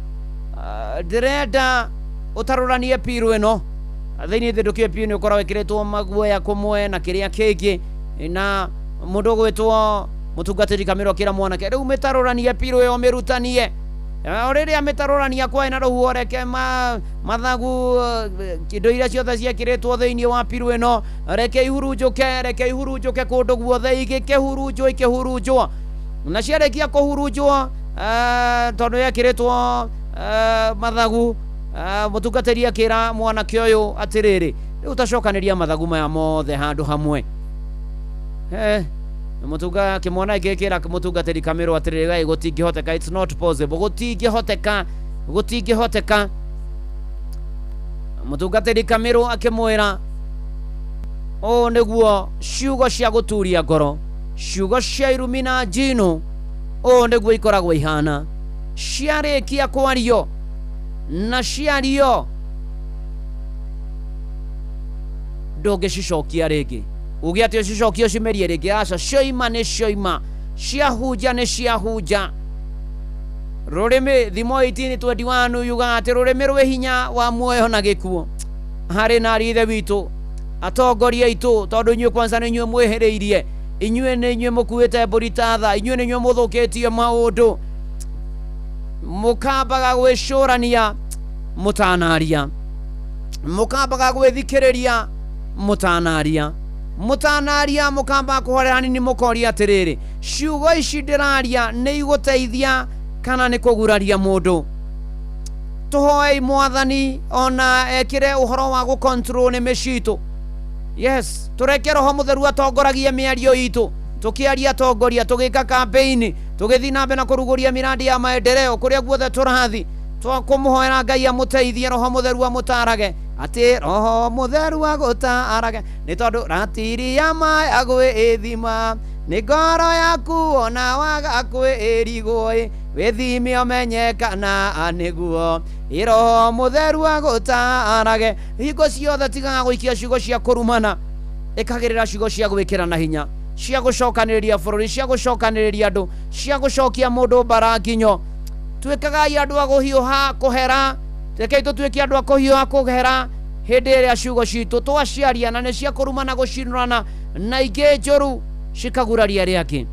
ndĩrenda ũtarũranie piru ĩno thĩinĩ thĩ ndũkĩũĩ piru nĩ ũkoragwo ĩkĩrĩtwo maguoya kũmwe na kĩrĩa kĩngĩ. Na mũndũ ũgwĩtwo mũtungatĩri Kamĩrũ akĩra mwanake rĩu mĩtarũranie piru ĩyo mĩrutanie. O rĩrĩa mĩtarũrania kwaĩ na rũhuho, reke mathagu, indo iria ciothe ciekĩrĩtwo thĩinĩ wa piru ĩno, reke ihurunjũke, reke ihurunjũke kũndũ guothe, igĩkĩhurunjwo ikĩhurunjwo, na ciarĩkia kũhurunjwo, tondũ yekĩrĩtwo mathagu, mũtungatĩri akĩra mwanake ũyũ atĩrĩrĩ, rĩu tacokanĩria mathagu maya mothe handũ hamwe. Mũtunga kĩmwana gĩkĩra mũtungatĩri Kamĩrũ atĩrĩrĩ, gai gũtingĩhoteka, it's not possible, gũtingĩhoteka, gũtingĩhoteka. Mũtungatĩri Kamĩrũ akĩmwĩra ũũ nĩguo ciugo cia gũturia ngoro, ciugo cia irumi na njino, ũũ nĩguo ikoragwo ihana ciarĩkia kwario na ciario ndũngĩcicokia rĩngĩ, uge atĩ ũcicokie ũcimerie rĩngĩ, aca, cioima nĩ cioima, ciahunja nĩ ciahunja. Rũrĩmĩ thimo 18:21 yugaga atĩ rũrĩmĩ rwĩ hinya wa muoyo na gĩkuũ. Harĩ na arĩ ithe witũ atongoria aitũ, tondũ inyuĩ kwanza nĩ inyuĩ mwĩhĩrĩirie, inyuĩ nĩ inyuĩ mũkuĩte mbũri ta tha, inyuĩ nĩ inyuĩ mũthũkĩtie maũndũ, mũkambaga gwĩcũrania mũtanaria, mũkambaga gwĩthikĩrĩria mũtanaria, mũtanaria mũkambaga kũhorera hanini, mũkoria atĩrĩrĩ, ciugo ici ndĩraria nĩ igũteithia kana nĩ kũguraria mũndũ? Tũhoei mwathani ona ekĩre ũhoro wa gũ-control nĩmĩ citũ. Yes, tũreke roho mũtheru atongoragie mĩario itũ, tũkĩaria atongoria, tũgĩka campaign, tũgĩthiĩ na mbere na kũrugũria miradi ya maendeleo kũrĩa guothe tũrathiĩ, twakũmũhoera Ngai amũteithie, roho mũtheru amũtarage, atĩ roho mũtheru agũtarage, nĩ tondũ ratiri ya maya gwĩthima nĩ ngoro yaku ona waga kwĩrigwo, wĩthime ũmenye kana nĩguo roho mũtheru agũtarage. Hingo ciothe tigaga gũikia ciugo cia kũrumana, ĩkagĩrĩra ciugo cia gwĩkĩra na hinya, cia gũcokanĩrĩria bũrũri, cia gũcokanĩrĩria andũ, cia gũcokia mũndũ mbara nginyo. Tuĩkagai andũ a kũhiũha kũhera, rekei tũtuĩke andũ a kũhiũha kũhera. Hĩndĩ ĩrĩa ciugo citũ twaciaria na nĩ cia kũrumana gũcinũrana na ingĩ njũru cikaguraria arĩa angĩ.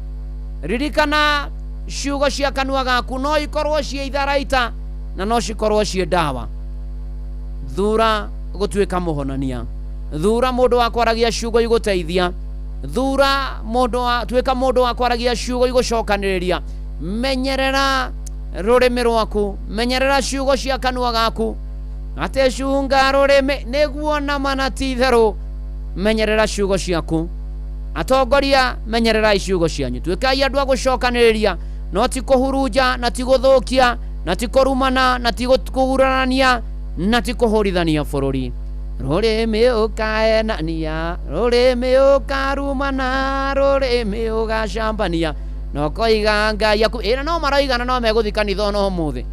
Ririkana ciugo cia kanua gaku no ikorwo ciĩ itharaita na no cikorwo ciĩ ndawa. Thura gũtuĩka mũhonania, thura mũndũ wa kwaragia ciugo igũteithia, thura mũndũ wa tuĩka mũndũ wa kwaragia ciugo igũcokanĩrĩria. Menyerera rũrĩmĩ rwaku, menyerera ciugo cia kanua gaku, atĩ cunga rũrĩmĩ nĩguo nama na ti itherũ. Menyerera ciugo ciaku. Atongoria, menyererai ciugo cianyu. Tuĩkai andũ a gũcokanĩrĩria, no ti kũhurunja na ti gũthũkia na ti kũrumana na ti kũgurarania na ti kũhũrithania bũrũri. Rũrĩmĩ ũkaenania, rũrĩmĩ ũkarumana, rũrĩmĩ ũgacambania, na ũkoiga Ngai aku ĩra no maroigana no megũthiĩ kanitha ona ũmũthĩ.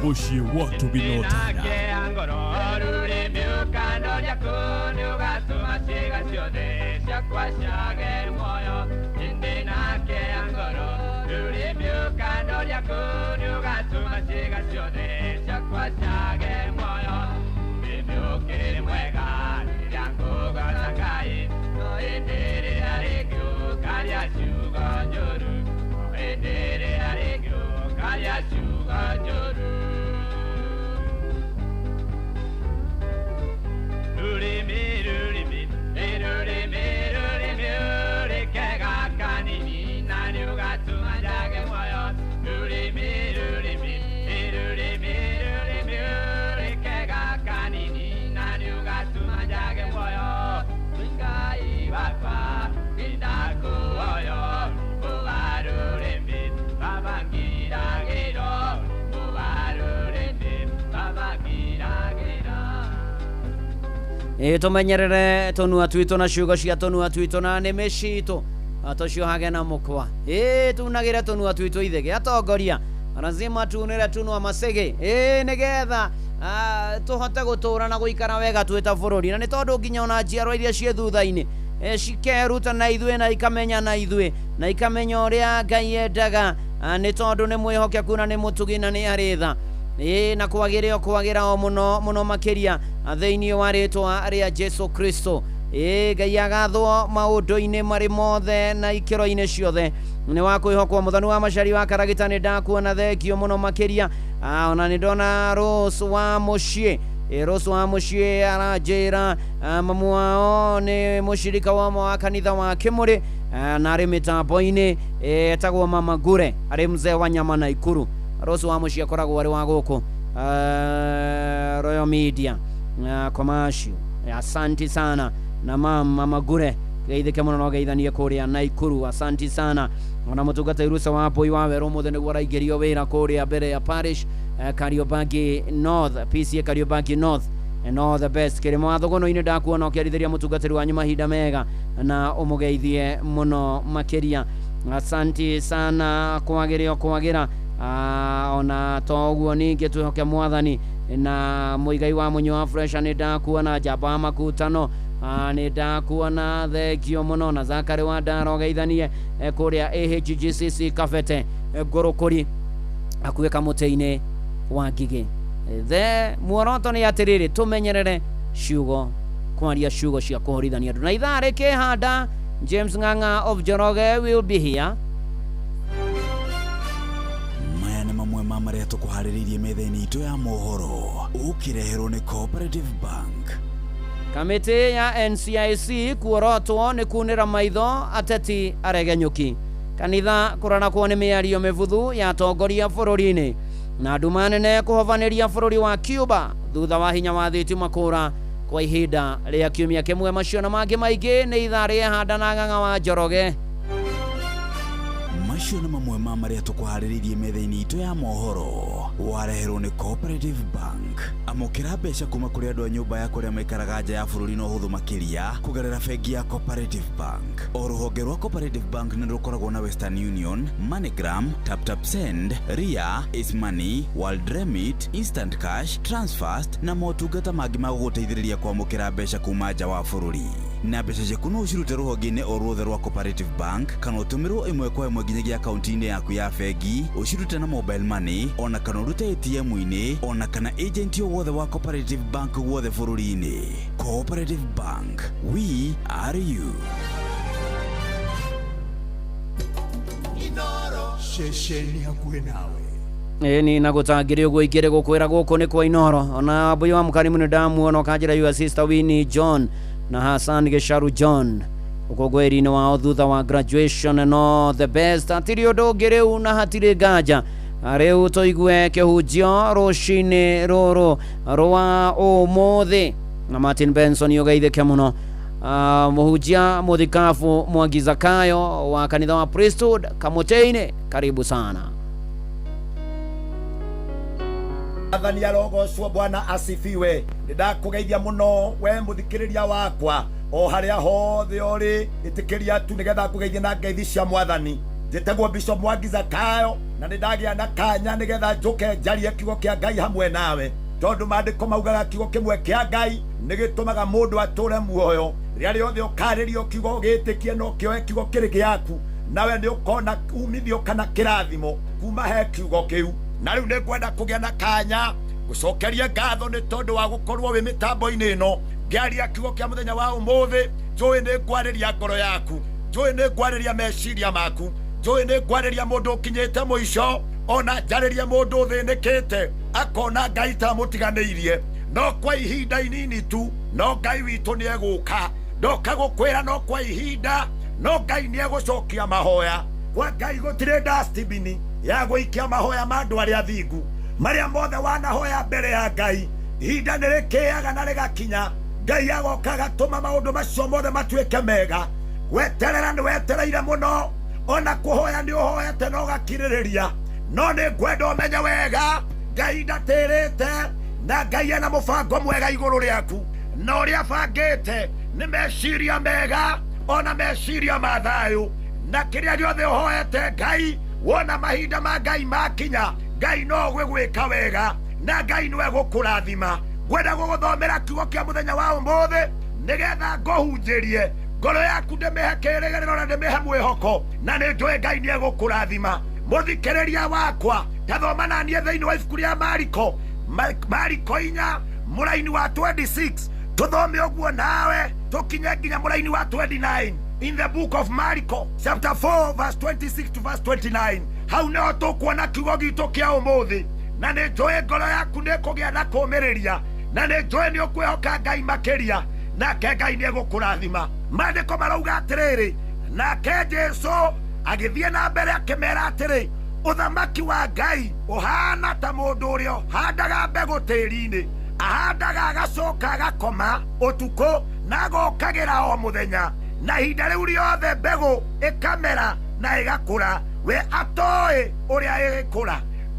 Muciĩ wa Tobinotana. Ĩ tũmenyerere tũnua twitũ na ciugo cia tũnua twitũ na nĩmĩ citũ tũciohage na mũkwa. Ĩ tunagĩre tũnua twitũ ithĩgĩ. Atongoria lazima tunĩre tunua macĩgĩ, ĩ nĩgetha tũhote gũtũra na gũikara wega twĩ ta bũrũri, na nĩ tondũ nginya ona njiarwa iria ciĩ thutha-inĩ cikeruta na ithuĩ na ikamenya na ithuĩ na ikamenya ũrĩa Ngai endaga, nĩ tondũ nĩ mwĩhokeku na nĩ mũtugi na nĩ arĩ tha. Ĩ na kwagĩre o kwagĩra o mũno mũno makĩria thĩinĩ wa rĩtwa rĩa Jesu Kristo. Ĩ Ngai agathwo maũndũ-inĩ marĩ mothe na ikĩro-inĩ ciothe. Nĩ wa kwĩhokwo. Mũthoni wa Macari wa Karagita nĩ ndakuona, thengio mũno makĩria. Ona nĩ ndona Rose wa mũciĩ. Rose wa mũciĩ aranjĩra mamu wao nĩ mũshirika wa wa kanitha wa Kĩmũrĩ, na arĩ mĩtambo-inĩ, etagwo Mama Ngure, arĩ mzee wa nyama Naikuru. Rose wa mũciĩ akoragwo arĩ wa gũkũ Royal Media Commercial. Asanti sana na mama Ngure, geithĩke mũno no geithanie kũrĩa Naikuru. Asanti sana. Ona mũtungata Irusa wa Mbui wa Werũ ũmũthĩ nĩguo araingĩrio wĩra kũrĩa mbere ya parish, Kariobangi North, PCA Kariobangi North, and all the best. Kĩrĩma wa Thũgũnũ-inĩ ndakuona ũkĩarithĩria mũtungatĩri wanyu mahinda mega na ũmũgeithie mũno makĩria. Asanti sana, kwagĩre o kwagĩra. Ona to ũguo ningĩ twĩhoke Mwathani. Na Mũigai wa Mũnyo wa Fresha nĩ ndakuona, Njamba wa Makutano nĩ ndakuona, thengio mũno. Na Zakari wa Ndaro geithanie kũrĩa AHGCC Kabete, Ngũrũkũri hakuhĩ kamũtĩ-inĩ wa ngigĩ. The muoroto nĩ atĩrĩrĩ, tũmenyerere ciugo, kwaria ciugo cia kũhorithania andũ. Na ithaa rĩkĩhanda, James Ng'ang'a of Njoroge will be here. Maya nĩ mamwe ma marĩa tũkũharĩrĩirie metha-inĩ itũ ya mohoro, ũkĩreherwo nĩ Cooperative Bank. Kamĩtĩ ya NCIC kuorotwo nĩ kunĩra maitho ateti aregenyũki. Kanitha kũrarakwo nĩ mĩario mĩbuthu ya atongoria bũrũri-inĩ, na nduma nene kũhobanĩria bũrũri wa Cuba thutha wa hinya wa thitima kũra kwa ihinda rĩa kiumia kĩmwe. Macio na mangĩ maingĩ nĩ ithaa rĩehanda na Ng'ang'a wa Njoroge. Macio nĩ mamwe ma marĩa tũkũharĩrĩirie metha-inĩ itũ ya mohoro, wareherwo nĩ Cooperative Bank. Amũkĩra mbeca kuma kũrĩ andũ a nyũmba ya kũrĩa maikaraga nja ya bũrũri na ũhũthũ makĩria kũgerera bengi ya Cooperative Bank. O rũhonge rwa Cooperative Bank nĩ rũkoragwo na Western Union, MoneyGram, TapTap Send, Ria, Ace Money, World Remit, Instant Cash, Transfast na motungata mangĩ ma gũgũteithĩrĩria kwamũkĩra mbeca kuma nja wa bũrũri. Na mbeca ciaku no ũcirute rũhonge-inĩ o ruothe rwa Cooperative Bank, kana ũtũmĩrwo ĩmwe kwa ĩmwe nginyagia akaunti-inĩ yaku ya bengi, ũcirute na mobile money, ona kana ũrute ATM-inĩ, ona kana agent o wothe wa Cooperative Bank guothe bũrũri-inĩ. Cooperative Bank, we are you. Ceceni hakuhĩ nawe. Ĩni na gũtangĩrĩ ũguo ingĩrĩ gũkwĩra gũkũ nĩ kwa Inoro. Ona mbui wa mũkarimu nĩ ndamuona ũkanjĩra your sister Winnie John na Hassan Gĩcaru John ũkũngũĩri-inĩ wao thutha wa graduation, and all the best. Hatirĩ ũndũ ũngĩ rĩu na hatirĩ nganja, rĩu tũigue kĩhunjio rũcinĩ rũrũ rwa ũmũthĩ na Martin Benson. Ũgeithĩke mũno. Mũhunjia mũthikabu Mwangi Zakayo wa kanitha wa Priesthood Kamũtĩ-inĩ, karibu sana. Mwathani arogocwo. Bwana asifiwe. Nĩ ndakũgeithia mũno we mũthikĩrĩria wakwa o harĩa hothe ũrĩ. Ĩtĩkĩria tu nĩgetha ngũgeithie na ngeithi cia Mwathani. Njĩtagwo Bishop Mwangi Zakayo, na nĩ ndagĩa na kanya nĩgetha njũke njarie kiugo kĩa Ngai hamwe nawe, tondũ maandĩko maugaga kiugo kĩmwe kĩa Ngai nĩ gĩtũmaga mũndũ atũre muoyo. Rĩrĩa rĩothe ũkarĩrio kiugo, ũgĩtĩkie no kĩoe kiugo kĩrĩ gĩaku, nawe nĩ ũkona umithio kana kĩrathimo kuma he kiugo kĩu. Na rĩu nĩ ngwenda kũgĩa na kanya gũcokeria ngatho nĩ tondũ wa gũkorwo wĩ mĩtambo-inĩ ĩno ngĩaria kiugo kĩa mũthenya wa ũmũthĩ. Njũĩ nĩ ngwarĩria ngoro yaku, njũĩ nĩ ngwarĩria meciria maku, njũĩ nĩ ngwarĩria mũndũ ũkinyĩte mũico, ona njarĩrie mũndũ ũthĩnĩkĩte akona Ngai ta mũtiganĩirie. No kwa ihinda inini tu, no Ngai witũ nĩ egũka. Ndoka gũkwĩra no kwa ihinda, no Ngai nĩ egũcokia mahoya. Kwa Ngai gũtirĩ dustbin ya gũikia mahoya ma andũ arĩa athingu. Marĩa mothe wanahoya mbere ya Ngai, ihinda nĩ rĩkĩaga na rĩgakinya, Ngai agoka agatũma maũndũ macio mothe matuĩke mega. Weterera nĩ wetereire mũno, ona kũhoya nĩ ũhoete na ũgakirĩrĩria, no nĩ ngwenda ũmenye wega Ngai ndatĩrĩte, na Ngai ena mũbango mwega igũrũ rĩaku. Na ũrĩa abangĩte nĩ meciria mega ona meciria ma thayũ. Na kĩrĩa gĩothe ũhoete Ngai, wona mahinda ma Ngai makinya, Ngai no gwĩka wega na Ngai nĩwe gũkũrathima. Ngwenda gũgũthomera kiugo kĩa mũthenya wa ũmũthĩ nĩgetha ngũhunjĩrie ngoro yaku, ndĩmĩhe kĩrĩgĩrĩro na ndĩmĩhe mwĩhoko, na nĩ njũĩ Ngai nĩ egũkũrathima. Mũthikĩrĩria wakwa, tathoma na niĩ thĩinĩ wa ibuku rĩa Mariko, Mariko 4 mũraini wa 26, tũthome ũguo nawe tũkinye nginya mũraini wa 29. In the book of Mariko chapter 4 verse 26 to verse 29, hau nĩho tũkuona kiugo gitũ kĩa ũmũthĩ. Na nĩ njũĩ ngoro yaku nĩ kũgĩa na kũũmĩrĩria, na nĩ njũĩ nĩ ũkwĩhoka Ngai makĩria, nake Ngai nĩ egũkũrathima. Maandĩko marauga atĩrĩrĩ, nake Jesu agĩthiĩ na mbere akĩmera atĩrĩ, ũthamaki wa Ngai ũhana ta mũndũ ũrĩa ũhandaga mbegũ tĩri-inĩ. Ahandaga agacoka agakoma ũtukũ na agokagĩra o mũthenya, na ihinda rĩu rĩothe mbegũ ĩkamera na ĩgakũra, we atoĩ ũrĩa ĩgĩkũra.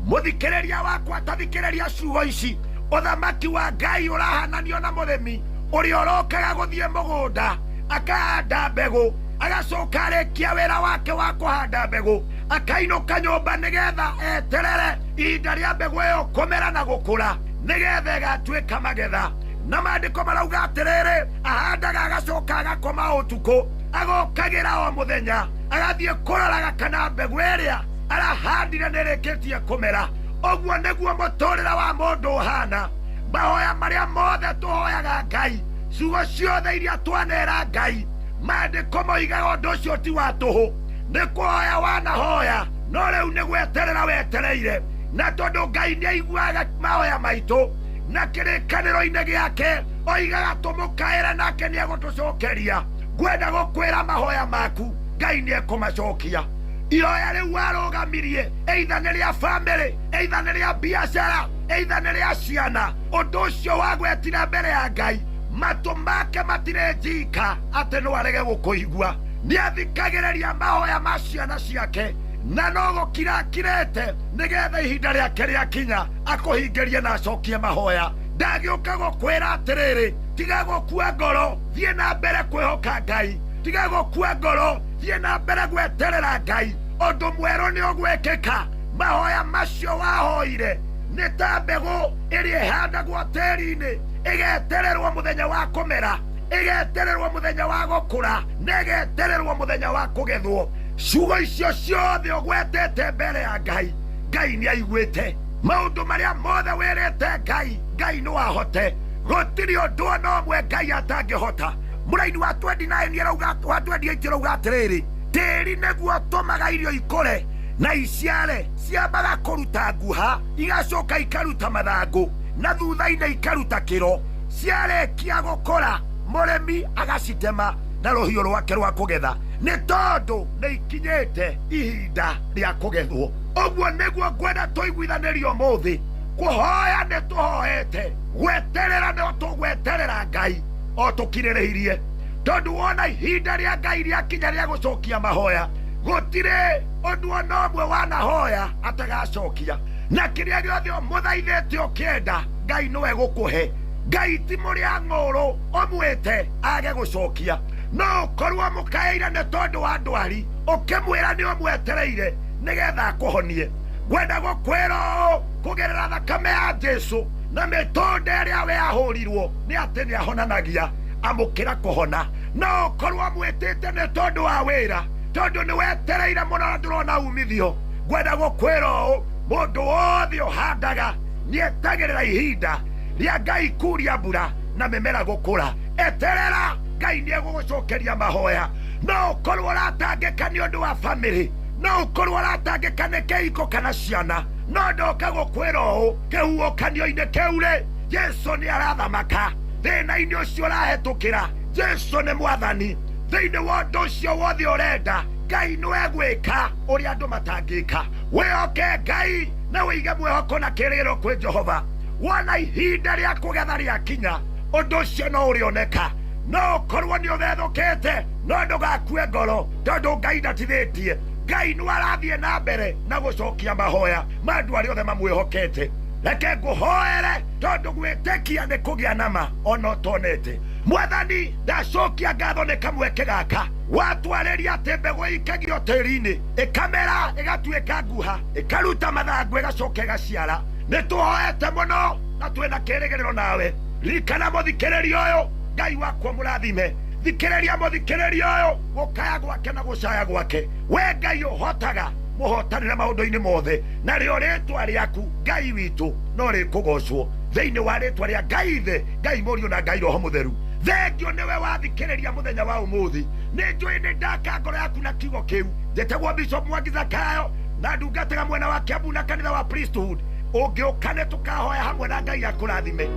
Mũthikĩrĩria wakwa, tathikĩrĩria ciugo ici. Ũthamaki wa Ngai ũrahananio na mũrĩmi ũrĩa ũrokaga gũthiĩ mũgũnda akahanda mbegũ, agacoka arĩkia wĩra wake wa kũhanda mbegũ akainũka nyũmba nĩgetha eterere ihinda rĩa mbegũ ĩyo kũmera na gũkũra nĩgetha ĩgatuĩka magetha. Na maandĩko marauga atĩrĩrĩ, ahandaga agacoka agakoma ũtukũ, agokagĩra o mũthenya agathiĩ kũroraga kana mbegũ ĩrĩa arahandire nĩ ĩrĩkĩtie kũmera. Ũguo nĩguo mũtũrĩre wa mũndũ ũhana. Mahoya marĩa mothe tũhoyaga Ngai, ciugo ciothe iria twanera Ngai, maandĩko moigaga ũndũ ũcio ti wa tũhũ. Nĩ kũhoya wanahoya, no rĩu nĩ gweterera wetereire. Na tondũ Ngai nĩ aiguaga mahoya maitũ, na kĩrĩkanĩro-inĩ gĩake oigaga tũmũkaĩre nake nĩ egũtũcokeria. Ngwenda gũkwĩra mahoya maku Ngai nĩ ekũmacokia. Ihoya rĩu warũgamirie, either nĩ rĩa famĩlĩ, either nĩ rĩa biacara, either nĩ rĩa ciana, ũndũ ũcio wagwetire mbere ya Ngai, matũ make matirĩ njika atĩ no arege gũkũigua. Nĩ athikagĩrĩria mahoya ma ciana ciake, na no gũkira akirĩte nĩgetha ihinda rĩake rĩakinya akũhingĩrie na acokie mahoya. Ndagĩũka gũkwĩra atĩrĩrĩ, tiga gũkua ngoro, thiĩ na mbere kwĩhoka Ngai. Tiga gũkua ngoro, thiĩ na mbere gweterera Ngai. Ũndũ mwerũ nĩ ũgwĩkĩka. Mahoya macio wahoire nĩ ta mbegũ ĩrĩa ĩhandagwo tĩri-inĩ, ĩgetererwo mũthenya wa kũmera, ĩgetererwo mũthenya wa gũkũra, na ĩgetererwo mũthenya wa kũgethwo. Ciugo icio ciothe ũgwetete mbere ya Ngai, Ngai nĩ aiguĩte. Maũndũ marĩa mothe wĩrĩte Ngai, Ngai no ahote. Gũtirĩ ũndũ ona ũmwe Ngai atangĩhota. Mũraini wa 29 arauga, wa 28 arauga atĩrĩrĩ, tĩri nĩguo ũtũmaga irio ikũre na iciare, ciambaga kũruta nguha, igacoka ikaruta mathangũ, na thutha-inĩ ikaruta kĩro. Ciarĩkia gũkũra, mũrĩmi agacitema na rũhiũ rwake rwa kũgetha, nĩ tondũ nĩ ikinyĩte ihinda rĩa kũgethwo. Ũguo nĩguo ngwenda tũiguithanĩrie ũmũthĩ. Kũhoya nĩ tũhoete, gweterera no tũgweterera Ngai o tũkirĩrĩirie, tondũ wona ihinda rĩa Ngai rĩakinya rĩa gũcokia mahoya, gũtirĩ ũndũ ona ũmwe wanahoya atagacokia. Na kĩrĩa gĩothe ũmũthaithĩte ũkĩenda, Ngai nĩwe gũkũhe. Ngai ti mũrĩa ng'ũrũ ũmwĩte age gũcokia. No ũkorwo mũkaĩire nĩ tondũ wa ndwari, ũkĩmwĩra nĩ ũmwetereire nĩgetha akũhonie. Ngwenda gũkwĩra ũũ kũgerera thakame ya Jesu na mĩtũnda ĩrĩa we ahũrirwo, nĩ atĩ nĩ ahonanagia. Amũkĩra kũhona. No ũkorwo mwĩtĩte nĩ tondũ wa wĩra, tondũ nĩ wetereire mũno na ndũrona umithio. Ngwenda gũkwĩra ũũ, mũndũ wothe ũhandaga nĩ etagĩrĩra ihinda rĩa Ngai kuria mbura na mĩmera gũkũra. Eterera, Ngai nĩ egũgũcokeria mahoya. No ũkorwo ũratangĩka nĩ ũndũ wa famĩlĩ, no ũkorwo ũratangĩka nĩ kĩhiko kana ciana, no ndoka gũkwĩra ũũ, kĩhuhũkanio-inĩ kĩu rĩ, Jesu nĩ arathamaka. Thĩna-inĩ ũcio ũrahetũkĩra, Jesu nĩ mwathani. Thĩinĩ wa ũndũ ũcio wothe ũrenda, Ngai nĩwe gwĩka ũrĩa andũ matangĩka. Wĩhoke Ngai na ũige mwĩhoko na kĩrĩgĩrĩro kwĩ Jehova. Wona ihinda rĩa kũgetha rĩakinya, ũndũ ũcio no ũrĩoneka. No ũkorwo nĩ ũthethũkĩte, no ndũgakue ngoro, tondũ Ngai ndatithĩtie. Ngai nĩ arathiĩ na mbere na gũcokia mahoya ma andũ arĩa othe mamwĩhokete. Reke ngũhoere tondũ gwĩtĩkia nĩ kũgĩa na ma ona ũtonete. Mwathani, ndacokia ngatho nĩ kamweke gaka watwarĩria atĩ mbegũ ĩikagio tĩri-inĩ, ĩkamera, ĩgatuĩka nguha, ĩkaruta mathangũ, ĩgacoka ĩgaciara. Nĩ tũhoete mũno na twĩna kĩrĩgĩrĩro nawe. Ririkana mũthikĩrĩria ũyũ, Ngai wakwa mũrathime. Thikĩrĩria mũthikĩrĩria ũyũ, gũkaya gwake na gũcaya gwake. We Ngai ũhotaga, mũhotanĩre maũndũ-inĩ mothe, narĩo rĩtwa rĩaku Ngai witũ no rĩkũgocwo. Thĩinĩ wa rĩtwa rĩa Ngai Ithe, Ngai Mũriũ na Ngai Roho Mũtheru. Thengio nĩwe wathikĩrĩria mũthenya wa ũmũthĩ. Nĩ njũĩ nĩ ndaka ngoro yaku na kiugo kĩu. Njĩtagwo Bishop Mwangi Zakayo na ndungataga mwena wa Kiambu na kanitha wa Priesthood. Ũngĩũka nĩ tũkahoya hamwe na Ngai akũrathime.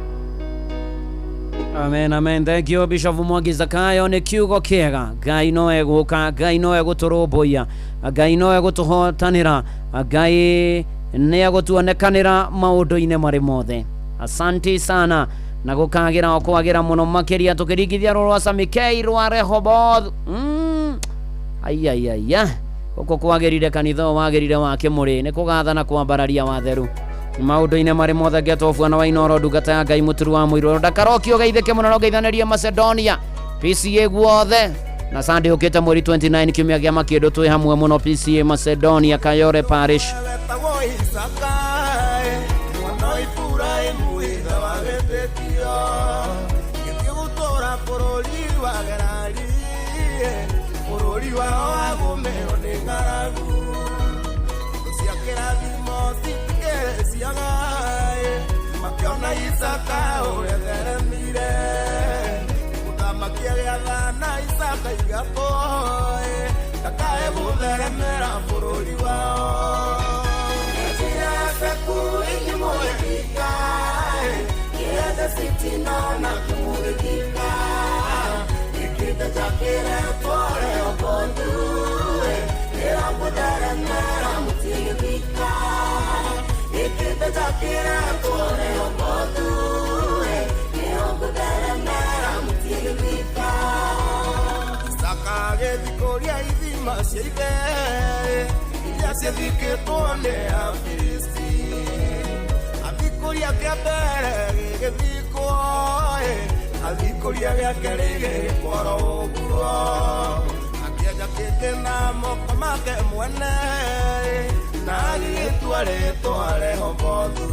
Amen, amen. Thank you Bishop Mwangi Zakayo nĩ kiugo kĩega. Ngai no egũka, Ngai no egũtũrũmbũiya, Ngai no egũtũhotanĩra, Ngai nĩ egũtuonekanĩra maũndũ-inĩ marĩ mothe. Asante sana na gũkagĩra o kwagĩra mũno makĩria tũkĩringithia rũrũ rwa Samikei rwa Rehoboth. Aiaiaia, gũkũ kwagĩrire kanitha ũyũ wagĩrire wa Kĩmũrĩ nĩ kũgatha na kwambararia watheru maũndũ-inĩ marĩ mothe. Ngetwo bwana wa Inoro, ndungata ya Ngai mũturu wa mũirũ ndakaroki ũgeithĩke mũno na ũgeithanĩrie Macedonia PCA guothe na Sunday ũkĩte mweri 29 kiumia gĩa makĩndũ twĩ hamwe mũno PCA Macedonia Kayore Parish. Wetagwo Isaka, mwana wa Iburahĩmu ithe wa wĩtĩkio, gĩthiĩ gũtũũra bũrũri wa Gerari, bũrũri wao wagũmĩrwo nĩ ng'aragu. Thũ cia kĩrathimo citikĩrĩ ciaga, makĩona Isaka ũrĩa theremire. Mũthamaki agĩathana Isaka igatwo, ndakae gũtheremera bũrũri wao. Isaka agĩthiĩ kũrĩa ithima cia ithe iria ciathikĩtwo nĩ Afilisti. Athiĩ kũrĩa kĩa mbere gĩgĩthikwo, athiĩ kũrĩa gĩa kerĩ gĩgĩtwarwo ũguo. Akĩenja kĩngĩ na moko make mwene na agĩgĩtua rĩtwa Rehobothu.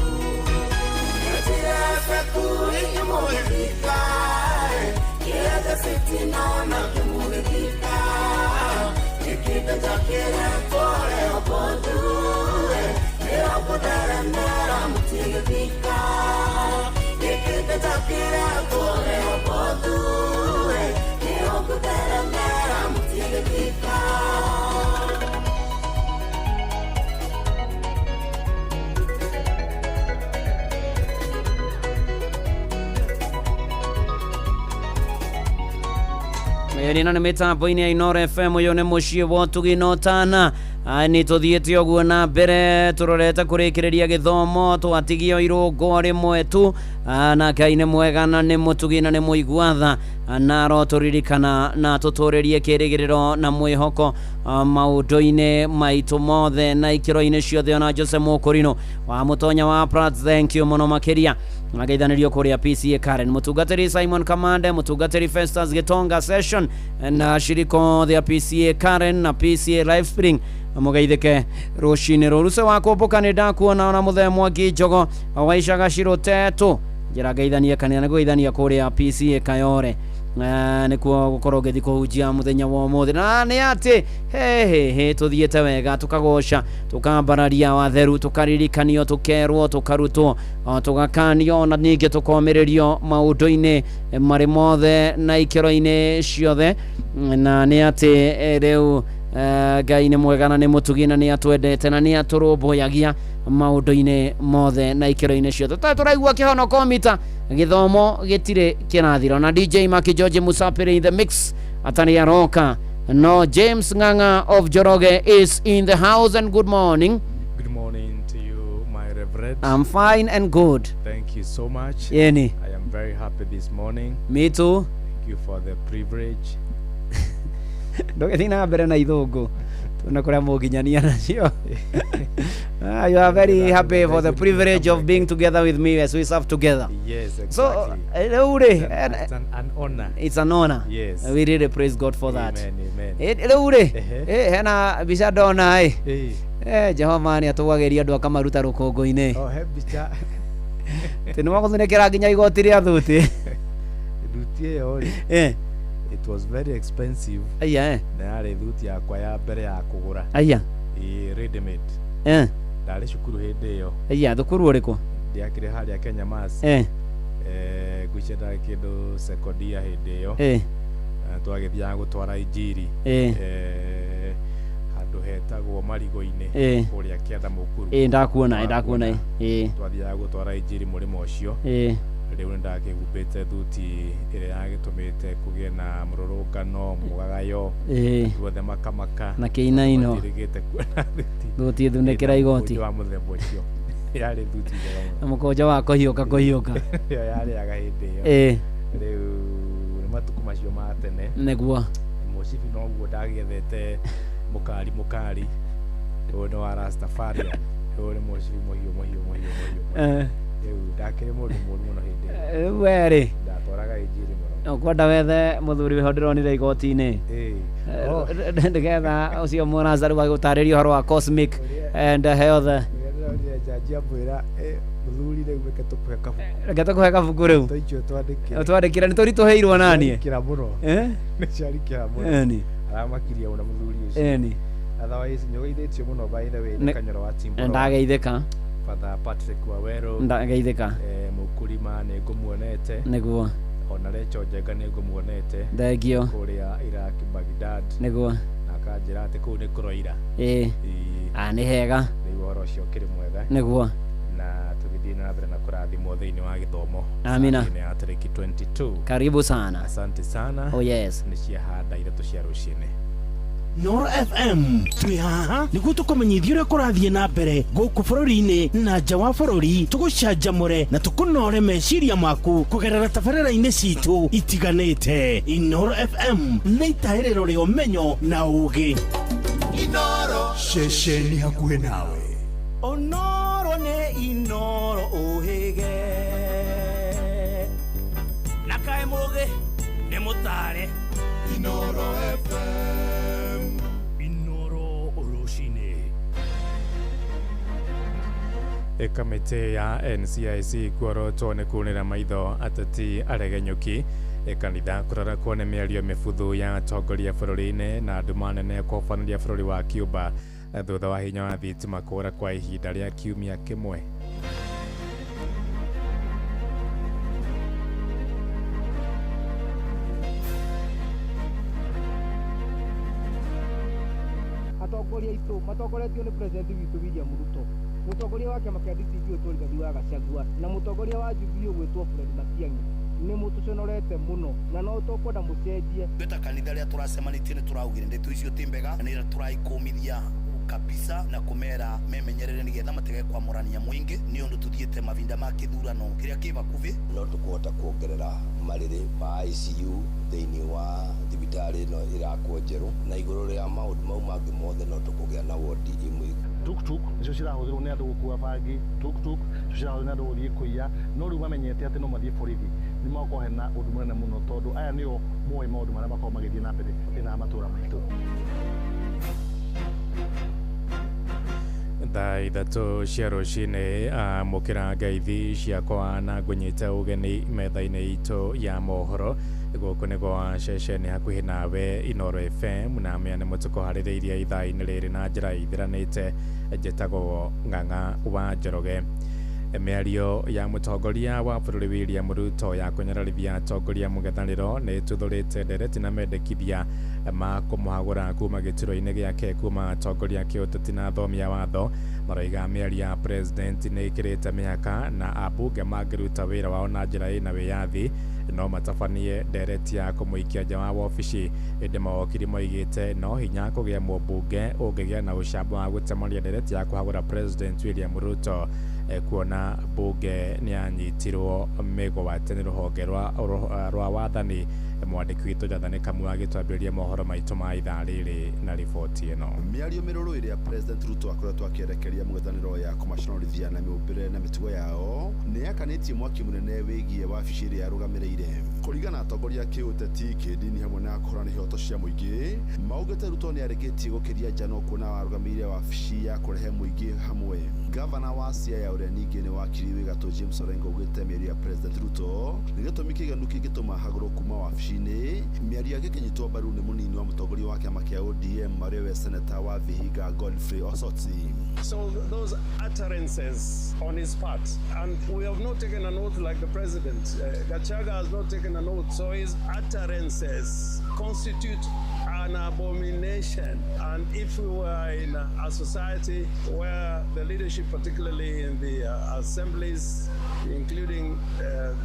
Ĩno nĩ mĩtambo-inĩ ya Inoro FM, ũyũ nĩ mũciĩ wa ũtugi na ũtana. Nĩ tũthiĩte ũguo na mbere tũrorete kũrĩkĩrĩria gĩthomo, twatigio irũngo rĩmwe tu. Na Ngai nĩ mwega na nĩ mũtugi na nĩ mũigua tha, na arotũririkana na tũtũrĩrie kĩrĩgĩrĩro na mwĩhoko maũndũ-inĩ maitũ mothe na ikĩro-inĩ ciothe. Ona Jose Mũkũrinũ wa mũtonya wa Pratt, thank you mũno makĩria. Mageithanĩrio kũrĩa PCA Karen, mũtungatĩri Simon Kamande, mũtungatĩri Festus Gitonga Session na shiriko othe a PCA Karen na PCA Life Spring, mũgeithĩke rũcinĩ rũrũ. Ruse wa kũmbũka nĩ ndakuona ona mũthee Mwangi Njogo waicaga Cirotetũ, njĩra ngeithanie kanitha nĩ kũgeithania kũrĩa PCA Kayore. Nĩkuo gũkorwo ngĩthiĩ kũhunjia mũthenya wa ũmũthĩ, na nĩ atĩ he tũthiĩte wega, tũkagoca, tũkambararia watheru, tũkaririkanio, tũkerwo, tũkarutwo, tũgakanio, na ningĩ tũkomĩrĩrio maũndũ-inĩ marĩ mothe na ikĩro-inĩ ciothe. Na nĩ atĩ rĩu Ngai nĩ mwega na nĩ mũtugi na nĩ atwendete na nĩ atũrũmbũyagia maũndũ-inĩ mothe na ikĩro-inĩ ciothe. Tũtarĩ tũraigua kĩhonoko mita gĩthomo gĩtirĩ kĩrathira. Na DJ Maki George Musapiri in the mix atarĩ aroka. No James Ng'ang'a of Njoroge is in the house, and good morning. Good morning to you, my reverend. I'm fine and good. Thank you so much. Yeni. I am very happy this morning. Me too. Thank you for the privilege. Ndũgĩthiĩ na mbere na ithũngũ. Tuone kũrĩa mũnginyania nacio. Ah, you are very happy for the privilege of being together with me as we serve together. Yes, So, exactly. rĩu rĩ, It's an honor. It's an honor. Yes. We really praise God for that. Amen, amen. Rĩu rĩ, Ehe. hena mbica ndona ĩ. Ĩĩ. Jehova nĩ atũgagĩria andũ akamaruta rũkũngũ-inĩ. Oh, he mbica. Atĩ nĩ wagũthunĩkĩra nginya igoti rĩa thuti. Thuti ĩyo rĩ. It was very expensive. Aya, eh. Na yarĩ thuti yakwa ya mbere ya kũgũra. Aya. Ĩĩ, ready made. Ndarĩ cukuru hĩndĩ ĩyo. Aya, thukuru ũrĩkũ? Ndiakĩrĩ harĩa Kenya Mass. Ngwĩciria ndarĩ kĩndũ sekondia hĩndĩ ĩyo. Twagĩthiaga gũtwara injiri. Handũ hetagwo Marigũ-inĩ kũrĩa Kĩanda Mũkuru. Ĩĩ, ndakuona, ĩĩ, ndakuona, ĩĩ. Twathiaga gũtwara injiri mũrĩmo ũcio. Rĩu nĩ ndakĩhumbĩte thuti ĩrĩa yagĩtũmĩte kũgĩe na mũrũrũngano, mũgagayo, andũ othe makamaka. Na kĩinaino. Matirĩgĩte kuona thuti. Thuti ĩthunĩkĩra igoti. Mũkũnjo wa mũthemba ũcio. Yarĩ thuti njega mũno. Na mũkũnjo wa kũhiũka kũhiũka. Ĩyo yarĩaga hĩndĩ ĩyo. Rĩu nĩ matukũ macio ma tene. Nĩguo. Mũcibi noguo ndagĩethete mũkari mũkari. Ũyũ nĩ wa Rastafarian. Ũyũ nĩ mũcibi mũhiũ mũhiũ mũhiũ mũhiũ. Rĩu ndakĩrĩ mũndũ mũũru mũno hĩndĩ ĩyo. Rĩu we rĩ. Ndatwaraga injiri mũno. Ũkwenda wethe mũthuri wĩho ndĩronire igoti-inĩ. Nĩgetha ũcio mũrazaru agũtarĩrie ũhoro wa cosmic and health. Ndĩronire njanji amwĩra, mũthuri rĩu reke tũkũhe kabuku. Reke tũkũhe kabuku rĩu. Tũicio twandĩkĩre. Ũtwandĩkĩre nĩ tũritũhĩirwo naniĩ. Ciarikĩra mũno. Nĩ ciarikĩra mũno. Ĩni. Aramakirie mũno mũthuri ũcio. Ĩni. Otherwise nĩ ũgeithĩtio mũno by the way nĩ Kanyoro wa Timboro. Ndageithĩka. Father Patrick Waweru. Ndageithĩka. Mũkulima nĩ ngũmuonete. Nĩguo. Ona Rachel Njenga nĩ ngũmuonete. Thengio. Kũrĩa Iraq Baghdad. Nĩguo. Na akanjĩra atĩ kũu nĩ kũroira. Ĩĩ. Ah, nĩ hega. Rĩu ũhoro ũcio ũkĩrĩ mwega. Nĩguo. Na tũgĩthiĩ na mbere na kũrathimwo thĩinĩ wa gĩthomo. Amina. Sunday-inĩ ya tarĩki 22. Karibu sana. Asante sana. Oh, yes. Nĩ ciahanda ithatũ cia rũcinĩ. Noro FM twĩ haha nĩguo tũkũmenyithia ũrĩa kũrathiĩ na mbere gũkũ bũrũri-inĩ na nja wa bũrũri, tũgũcanjamũre na tũkũnore meciria maku kũgerera tabarĩra-inĩ citũ itiganĩte. Inoro FM nĩ itahĩrĩro rĩa ũmenyo na ũũgĩ. Inoro ceceni hakuhĩ nawe. Onoro nĩ Inoro ũhĩge na kaĩ mũgĩ nĩ mũtare. Inoro FM. Inoro rũcinĩ. Kamĩtĩ ya NCIC kuorotwo nĩ kunĩra maitho ateti aregenyũki. Kanitha kũrarakwo nĩ mĩario mĩbuthu ya atongoria bũrũri-inĩ na nduma nene kũhobanĩria bũrũri wa Cuba thutha wa hinya wa thitima kũra kwa ihinda rĩa kiumia kĩmwe. Atongoria aitũ matongoretio nĩ president witũ William Ruto, mũtongoria wa kĩama kĩa DCP ũgwĩtwo Rigathi wa Gachagua, na mũtongoria wa Jubilee ũgwĩtwo Fred Matiang'i. Nĩ mũtũconorete mũno na no tũkwenda mũcenjie. Ithuĩ ta kanitha rĩrĩa tũracemanĩtie nĩ tũraugire ndeto icio ti mbega, na nĩ tũraikũmithia kabisa na kũmera memenyerere nĩgetha matige kwamũrania mũingĩ, nĩ ũndũ tũthiĩte mavinda ma kĩthurano kĩrĩa kĩ bakuhĩ. No tũkũhota kuongerera marĩrĩ ma ICU thĩinĩ wa thibitarĩ ĩno ĩrakwo njerũ, na igũrũ rĩa maũndũ mau mangĩ mothe no tũkũgĩa na wodi ĩmwe. Tuktuk nĩcio cirahũthĩrwo nĩ andũ gũkua bangi, tuktuk nĩcio cirahũthĩrwo nĩ andũ gũthiĩ kũiya, no rĩu mamenyete atĩ no mathiĩ borithi nĩ magokorwo hena ũndũ mũnene mũno, tondũ aya nĩo moĩ maũndũ marĩa makoragwo magĩthiĩ na mbere thĩinĩ wa matũra maitũ. Thaa ithatũ cia rũcinĩ, amũkĩra ngeithi ciakwa na ngũnyite ũgeni metha-inĩ itũ ya mohoro. Gũkũ nĩ gwa ceceni hakuhĩ nawe Inoro FM, na mĩa nĩ mũtũkũharĩrĩirie ithaa-inĩ rĩrĩ na njĩra ithĩranĩte. Njĩtagwo Ng'ang'a wa Njoroge. Mĩario ya mũtongoria wa bũrũri William Ruto ya kũnyararithia atongoria mũng'ethanĩro nĩ ĩtuthũrĩte ndereti na mendekithia ma kũmũhagũra kuma gĩturwa-inĩ gĩake kuma atongoria kĩũteti na athomi a watho maroiga mĩario ya president nĩ ĩkĩrĩte mĩhaka na ambunge mangĩruta wĩra wao na njĩra ĩna wĩyathi no matabanie ndereti ya kũmũikia nja wa wobici. Ĩndĩ mawokiri moigĩte no hinya kũgĩa mũmbunge ũngĩgĩa na ũcamba wa gũtemania ndereti ya kũhagũra president William Ruto, kuona mbunge nĩ yanyitirwo mĩgwate nĩ rũhonge rwa wathani Mwandĩki witũ Jathani Kamau agĩtwambĩrĩria mohoro maitũ ma ithaa rĩrĩ na riboti ĩno. Mĩario mĩrũrũ ĩrĩa President Ruto akoretwo akĩerekeria mũng'ethanĩro ya kũmaconorithia na mĩũmbĩre na mĩtugo yao nĩ yakanĩtie mwaki mũnene wĩgiĩ wabici ĩrĩa arũgamĩrĩire. Kũringana na atongoria a kĩũteti, kĩndini hamwe na kũhũrana ihoto cia mũingĩ, maugĩte Ruto nĩ arĩkĩtie gũkĩria njano kuona arũgamĩrĩire wabici ya kũrehe mũingĩ hamwe. Gavana wa Siaya ũrĩa ningĩ nĩ wakiri wĩ gatũ James Orengo augĩte mĩario ya President Ruto nĩ gĩtũmi kĩiganu kĩngĩtũma hagũrwo kuma wabici-inĩ. Mĩario yake ĩkĩnyitwo mbaru nĩ mũnini wa mũtongoria wa kĩama kĩa ODM arĩ we seneta wa Vihiga Godfrey Osotsi. So those utterances on his part, and we have not taken an oath like the president. Gachagua has not taken an oath, so his utterances constitute an abomination. And if we were in a society where the leadership, particularly in the assemblies, including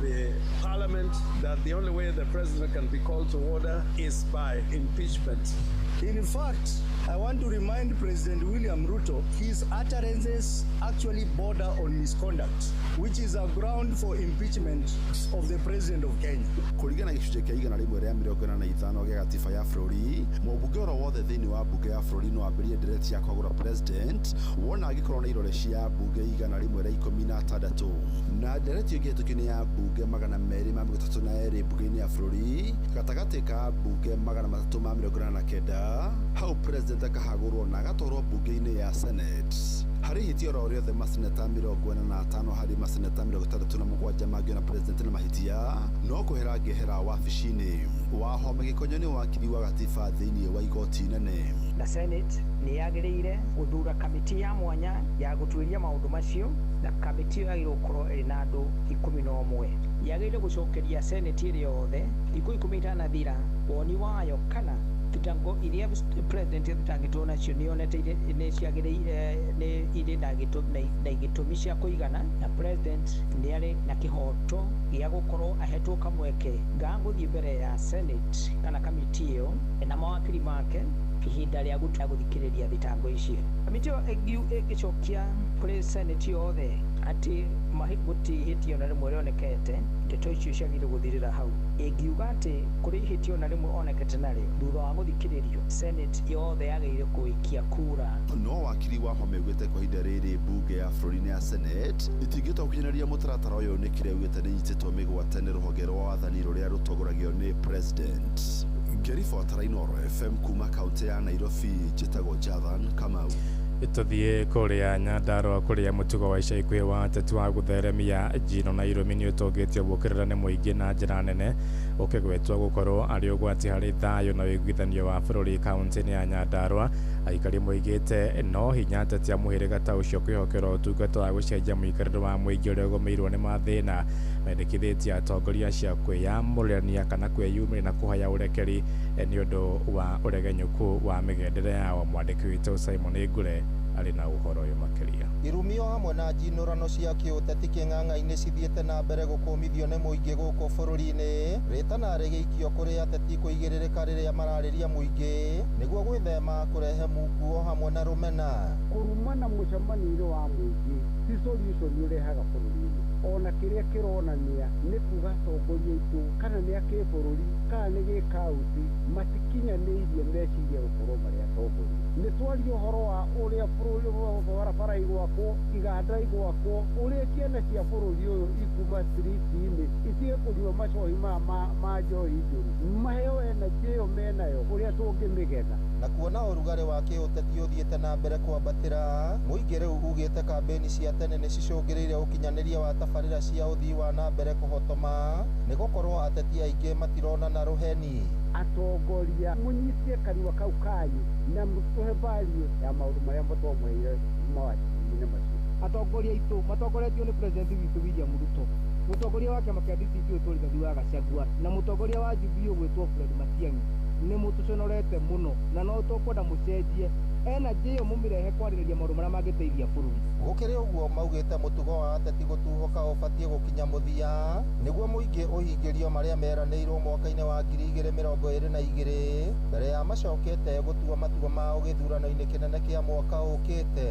the parliament, that the only way the president can be called to order is by impeachment. In fact, I want to remind President William Ruto, his utterances actually border on misconduct, which is a ground for impeachment of the President of Kenya. Kũringana na gĩcunjĩ kĩa 145 gĩa gatiba ya bũrũri, mũmbunge oro wothe thĩinĩ wa mbunge ya bũrũri no ambĩrĩrie ndereti ya kwagũra president wona angĩkorwo na irore cia mbunge 116, na ndereti ĩyo ĩngĩhĩtũkio nĩ ya mbunge 232 mbunge-inĩ ya bũrũri gatagatĩ ka mbunge 389, hau president akahagũrwo na agatwarwo mbunge-inĩ ya Senate. Harĩ ihĩtia oro rĩothe maseneta 45 harĩ maseneta 67 mangĩona president na mahĩtia no kwehera angĩehera wabici-inĩ. Wahome Gĩkonyo nĩ wakiri wa gatiba thĩinĩ wa igoti inene. Na Senate nĩ yagĩrĩire gũthura kamĩtĩ ya mwanya ya gũtuĩria maũndũ macio, na kamĩtĩ ĩyo yagĩrĩirwo gũkorwo ĩrĩ na andũ 11. Yagĩrĩire gũcokeria Senate ĩrĩ yothe thikũ 10 itanathira woni wayo kana thitango iria president athitangĩtwo nacio nĩ yonete nĩ ciagĩrĩire, nĩ irĩ na igĩtũmi cia kũigana, na president nĩ arĩ na kĩhoto gĩa gũkorwo ahetwo kamweke ga gũthiĩ mbere ya Senate kana kamĩtĩ ĩyo na mawakiri make ihinda rĩa gũthikĩrĩria thitango icio. Kamĩtĩ ĩyo ĩngĩcokia kũrĩ Senate yothe atĩ gũtirĩ ihĩtia ona rĩmwe rĩonekete, ndeto icio ciagĩrĩirwo gũthirĩra hau. Ĩngiuga atĩ kũrĩ ihĩtia ona rĩmwe onekete narĩo thutha wa gũthikĩrĩrio, Senate yothe yagĩrĩire kũikia kura. No wakiri wa Wahome augĩte kwa ihinda rĩrĩ mbunge ya bũrũri-inĩ ya Senate ĩtingĩhota gũkinyanĩria mũtaratara ũyũ nĩ kĩrĩa augĩte nĩ inyitĩtwo mĩgwate nĩ rũhonge rwa wathani rũrĩa rũtongoragio nĩ president. Ngĩribotera Inooro FM kuma kaunti ya Nairobi, njĩtagwo Jathan Kamau. Tũthiĩ kũrĩa Nyandarũa kũrĩa mũtugo wa ica ikuhĩ wa ateti wa gũtheremia njino na irũmi nĩ ũtũngĩtio gũũkĩrĩra nĩ mũingĩ na njĩra nene, ũkĩgwetwo gũkorwo arĩ ũgwati harĩ thayũ na ũiguithanio wa bũrũri kaunti-inĩ ya Nyandarũa. Aikari moigĩte no hinya ateti a mũhĩrĩga ta ũcio kwĩhokerwo ũtungata wa gũcenjia mũikarĩre wa mũingĩ ũrĩa ũgũmĩirwo nĩ mathĩna. Mendekithĩtie atongoria acio kwĩyamũrania kana kwĩyumĩria na kũhoya ũrekeri nĩ ũndũ wa ũregenyũku wa mĩgendere yao. Mwandĩki witũ Simon Ngure arĩ na ũhoro ũyũ makĩria. Irumio hamwe na njinũrano cia kĩũteti kĩng'ang'a-inĩ cithiĩte na mbere gũkũmithio nĩ mũingĩ gũkũ bũrũri-inĩ, rĩtana rĩgĩikio kũrĩ ateti kũigĩrĩrĩka rĩrĩa mararĩria mũingĩ nĩguo gwĩthema kũrehe mukuo hamwe na rũmena. Kũrumana mũcemanio-inĩ wa mũingĩ ti solution ũrehaga bũrũri-inĩ, ona kĩrĩa kĩronania nĩ kuga atongoria aitũ kana nĩ a kĩbũrũri kana nĩ gĩkaunti matikinyanĩirie meciria gũkorwo marĩ atongoria. Nĩ twaria ũhoro wa ũrĩa bũrũri barabara igwakwo, iganda igwakwo, ũrĩa ciana cia bũrũri ũyũ ikuma street-inĩ itige kũnyua macohi maya ma njohi njũru, maheo energy ĩyo menayo ũrĩa tũngĩmĩgetha. Na kuona ũrugarĩ wa kĩũteti ũthiĩte na mbere kwambatĩra, mũingĩ rĩu ugĩte kambĩni cia tene nĩ cicũngĩrĩire ũkinyanĩria wa tabarĩra cia ũthii wa na mbere kũhotoma nĩ gũkorwo ateti aingĩ matironana rũheni. Atongoria mũnyitie kanua kau kanyu na mũtũhe value ya maũndũ marĩa twamũheire mawaciinĩ macio. Atongoria aitũ matongoretio nĩ President witũ William Ruto, mũtongoria wa kĩama kĩa DCP ũyũ Rigathi wa Gachagua, na mũtongoria wa Jubilee ũgwĩtwo Fred Matiang'i nĩ mũtũconorete mũno na no tũkwenda mũcenjie energy ĩyo mũmĩrehe kwarĩrĩria maũndũ marĩa mangĩteithia bũrũri. Gũkĩrĩ ũguo maugĩte mũtugo wa ateti gũtuhũka ũbatiĩ gũkinya mũthia nĩguo mũingĩ ũhingĩrio marĩa meranĩirwo mwaka-inĩ wa 2022 mbere ya macokete gũtua matua mao gĩthurano-inĩ kĩnene kĩa mwaka ũkĩte.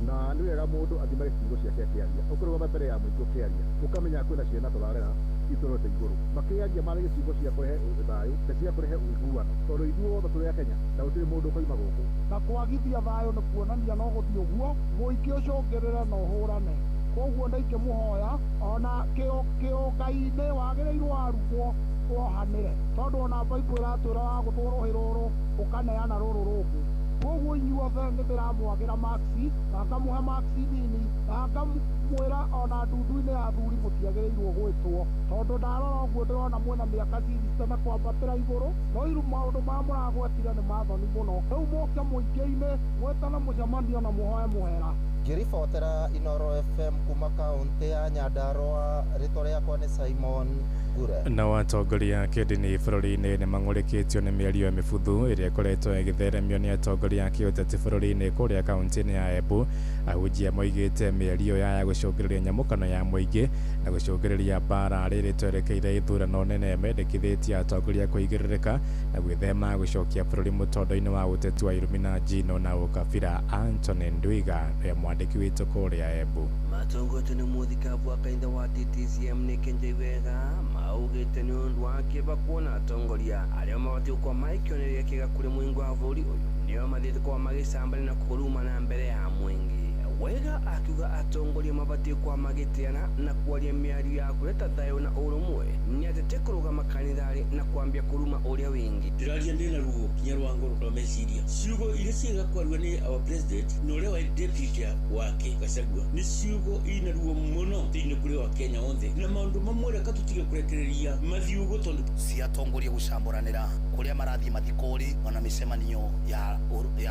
Na nĩ wega mũndũ athimage ciugo ciake akĩaria, ũkĩrũgama mbere ya mũingĩ ũkĩaria ũkamenya kwĩna ciana tũrarera, Itũrorete igũrũ makĩaria maragia ciugo cia kũrehe thayũ na cia kũrehe ũiguano, tondũ ithuothe tũrĩ a Kenya na gũtirĩ mũndũ ũkoima gũkũ. Na kwagithia thayũ nĩ kuonania no gũthiĩ ũguo mũingĩ ũcũngĩrĩre na ũhũrane. Koguo nĩ ingĩmũhoya ona kĩũngai-inĩ wagĩrĩirwo warumwo wohanĩre, tondũ ona Bible ĩratwĩra wagũthwo rũhĩ rũrũ ũkaneana rũrũ rũngĩ. Koguo inyuothe nĩ ndĩramwagĩra maksi na ngamũhe maksi nini na ngamwĩra ona ndundu-inĩ ya athuri mũtiagĩrĩirwo gwĩtwo, tondũ ndarora ũguo ndĩrona mwĩna mĩaka 60 na kwambatĩra igũrũ, no iru maũndũ maya mũragwetire nĩ mathoni mũno. Rĩu mũke mũingĩ-inĩ mwĩtane mũcemanio na mũhoe mũhera. Ngĩribotera Inoro FM kuma kaunti ya Nyandarua, rĩtwa rĩakwa nĩ Simon Ngure. Nao atongoria a kĩndini bũrũri-inĩ nĩ mang'ũrĩkĩtio nĩ mĩario ya mĩbuthu ĩrĩa ĩkoretwo ĩgĩtheremio nĩ atongoria a kĩũteti bũrũri-inĩ kũrĩa kaunti-inĩ ya Embu. Ahunjia moigĩte mĩario ya gũcũngĩrĩria nyamũkano ya mũingĩ na gũcũngĩrĩria mbara rĩrĩ twerekeire ithurano nene. Mendekithĩtie atongoria kũigĩrĩrĩka na gwĩthema gũcokia bũrũri mũtondo-inĩ wa ũteti wa irumi na njino na ũkabira. Anthony Ndwiga nĩwe mwandĩki witũ kũrĩa Embu. Matongoretio nĩ mũthikabu wa kanitha wa TTCM nĩ Kenjai Wega maugĩte nĩ ũndũ wa kĩeva kuona atongoria arĩa mabatiĩ gũkorwo marĩ kĩonereria kĩega kũrĩ mũingĩ wa bũrũri ũyũ nĩo mathiĩte gũkorwo magĩcambania na kũrumana mbere ya mũingĩ. Wega akiuga atongoria mabatiĩ gũkorwo magĩtĩana na kwaria mĩario ya kũreta thayũ na ũrũmwe, nĩ atĩ ti kũrũgama kanitharĩ na kwambia kũruma ũrĩa wĩngĩ. Ndĩraria ndĩna ruo kinya rwa ngoro rwa meciria. Ciugo iria ciega kwario nĩ our president na ũrĩa wa deputy wake Gachagua nĩ ciugo ina ruo mũno thĩinĩ kũrĩ wa Kenya othe, na maũndũ mamwe reka tũtige kũrekereria mathiĩ ũguo tondũ ciatongoria gũcamburanĩra kũrĩa marathiĩ mathikũrĩ ona mĩcemanio ya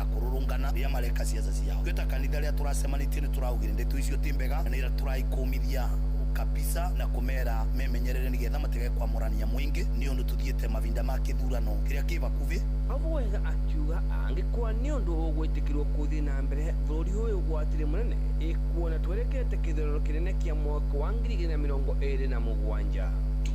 kũrũrũngana rĩrĩa mareka ciaca ciao. Twĩ ta kanitha rĩrĩa tũracemanĩtie nĩ tũraugire ndeto icio ti mbega na nĩ tũraikũmithia kabisa na kũmera memenyerere nĩgetha matige kwamũrania mũingĩ, nĩ ũndũ tũthiĩte mavinda ma kĩthurano kĩrĩa kĩ bakuhĩ. Abu Wega akiuga angĩkorwo nĩ ũndũ ũgwĩtĩkĩrwo kũthiĩ na mbere bũrũri ũyũ ũgwatire mũnene ĩkuona twerekerete kĩthurano kĩnene kĩa mwaka wa 2027.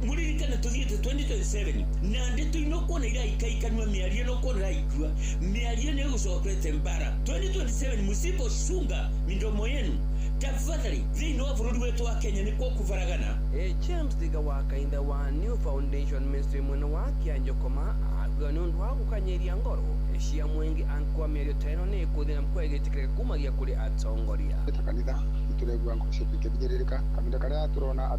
Muririkane tuthiĩte 2027 na ndeto ino kuona iraikaikanua mĩario no kuona iraikua mĩario nĩ ĩgũcokerete mbara 2027. Msipochunga midomo yenu tafadhali, thĩinĩ wa bũrũri wetu wa Kenya nĩkuo kũbaragana. James Thiga wa kanitha wa New Foundation Ministry mwena wa Kĩanjokoma akiuga nĩ ũndũ wa gũkanyĩria ngoro cia mũingĩ angĩkorwo mĩario ta ĩno nĩ ĩkũthiĩ na mkwa ĩgĩtĩkĩrĩka kumagia kũrĩ atongoria. Ta kanitha nĩtũraigua ngoro ciitũ ikĩhinyĩrĩrĩka kahinda karĩa tũrona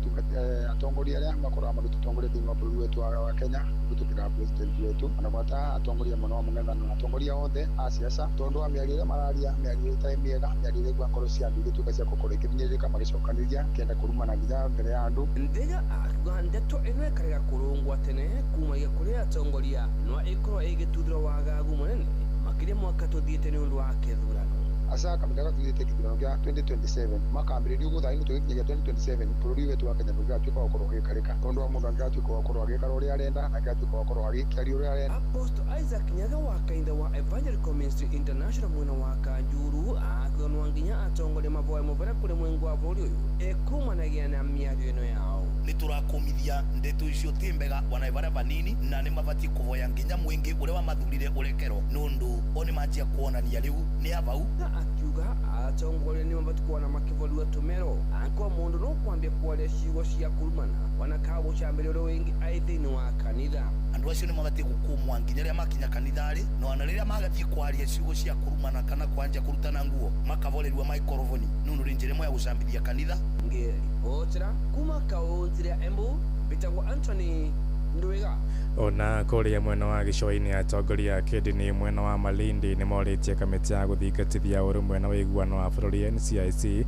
atongoria arĩa makoragwo magĩtũtongoria thĩinĩ wa bũrũri wetu wa Kenya kũhĩtũkĩra president wetu ona gwata atongoria mũno wa mũng'ethanĩro na atongoria othe a siasa, tondũ wa mĩario ĩrĩa mararia, mĩario ĩtarĩ mĩega, mĩario ĩraigua ngoro cia andũ igĩtuĩka cia gũkorwo ikĩhinyĩrĩrĩka magĩcokanĩria kenda kũrumana nginya mbere ya andũ. Thiga akiuga ndeto ĩno ĩkarega kũrũngwa tene kumagia kũrĩ atongoria no ĩkorwo ĩgĩtuthũra wagagu mũnene makĩria mwaka tũthiĩte nĩ ũndũ wa kĩthurano. Asa kahinda gaka tuthiĩte kĩthurano kĩa 2027 makambĩrĩria ũguo thaa ino tũgĩkinyagia 2027 bũrũri wetu wa Kenya ndũngĩgatuĩka wa gũkorwo ũgĩkarĩka tondũ wa mũndũ angĩgatuĩka wa gũkorwo agĩkara ũrĩa arenda na angĩgatuĩka wa gũkorwo agĩkĩaria ũrĩa arenda. Apostle Isaac Nyaga wa kanitha wa Evangelical Ministry International mwena wa Kanjuru akiuga no nginya atongoria mavoe mũbera kũrĩ mũingĩ wa bũrũri ũyũ ĩkumanagia na mĩario ĩno yao. Nĩ tũrakũmithia ndeto icio ti mbega ona ĩbarĩa vanini na nĩ mabatiĩ kũvoya nginya mũingĩ ũrĩa wamathurire ũrekerwo nũndũ o nĩ manjia kuonania rĩu nĩ abau. Akiuga atongoria nĩ mabatiĩ kuona makĩboriwa tũmero angĩkorwo mũndũ no kwambia kwaria ciugo cia kũrumana ona kana gũcambĩria ũrĩa wĩngĩ arĩ thĩinĩ wa kanitha. Andũ acio nĩ mabatiĩ gũkũmwa nginya rĩrĩa makinya kanitharĩ na ona rĩrĩa magathiĩ kwaria ciugo cia kũrumana kana kwanja kũrutana nguo makavorerua maikoroboni nũndũ nĩ njĩra ĩmwe ya gũcambithia kanitha. Ngĩribotera kuma kaunti ya Embu mbĩtagwo Anthony Ndwiga. Ona kũrĩa mwena wa gĩcũa-inĩ atongoria a kĩndini mwena wa Malindi nĩ morĩtie kamĩtĩ ya gũthingatithia ũrũmwe na ũiguano wa bũrũri NCIC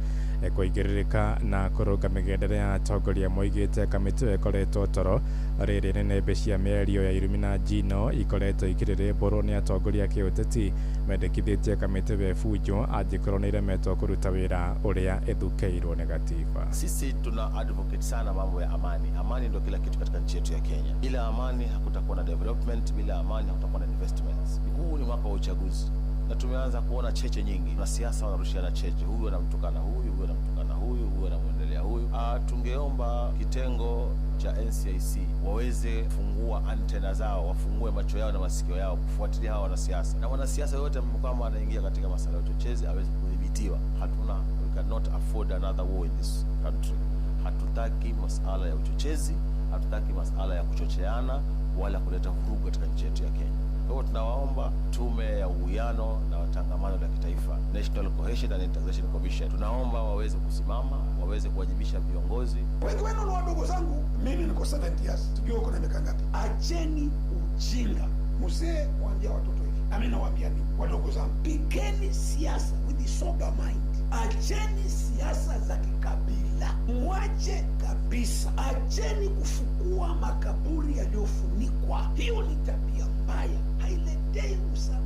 kũigĩrĩrĩka na kũrũnga mĩgendere ya atongoria. Moigĩte kamĩtĩ ĩyo ĩkoretwo toro rĩrĩ nĩnĩmbĩ cia mĩario ya irumi na njino ikoretwo ikĩrĩrĩmbũrwo nĩ atongoria a kĩũteti. Mendekithĩtie kamĩtĩ ĩyo ĩbunjwo angĩkorwo nĩ ĩremetwo kũruta wĩra ũrĩa ĩthukĩirwo nĩ gatiba. Sisi tuna advocate sana mambo ya amani. Amani ndio kila kitu katika nchi yetu ya Kenya. Bila amani hakutakuwa na development, bila amani hakutakuwa na investments. Huu ni mwaka wa uchaguzi na tumeanza kuona cheche nyingi. Wanasiasa wanarushiana cheche, huyu anamtukana huyu, huyu anamtukana huyu, huyu anamwendelea huyu. Tungeomba kitengo cha NCIC waweze kufungua antena zao, wafungue macho yao na masikio yao kufuatilia hawa wanasiasa, na wanasiasa yote kama anaingia katika masuala ya uchochezi aweze kudhibitiwa. Hatuna, we cannot afford another war in this country. Hatutaki masuala ya uchochezi, Hatutaki masala ya kuchocheana wala kuleta vurugu katika nchi yetu ya Kenya. Kwa hivyo tunawaomba Tume ya Uwiano na Tangamano la Kitaifa, National Cohesion and Integration Commission, tunaomba waweze kusimama, waweze kuwajibisha viongozi. Wengi wenu ni wadogo zangu, mimi niko 70 years, sijui uko na miaka ngapi. Acheni ujinga. Mzee waambia watoto hivi, na mimi nawaambia nini wadogo zangu, pigeni siasa with sober mind. Acheni siasa za kikabila, mwache kabisa. Acheni kufukua makaburi yaliyofunikwa. Hiyo ni tabia mbaya, hailetei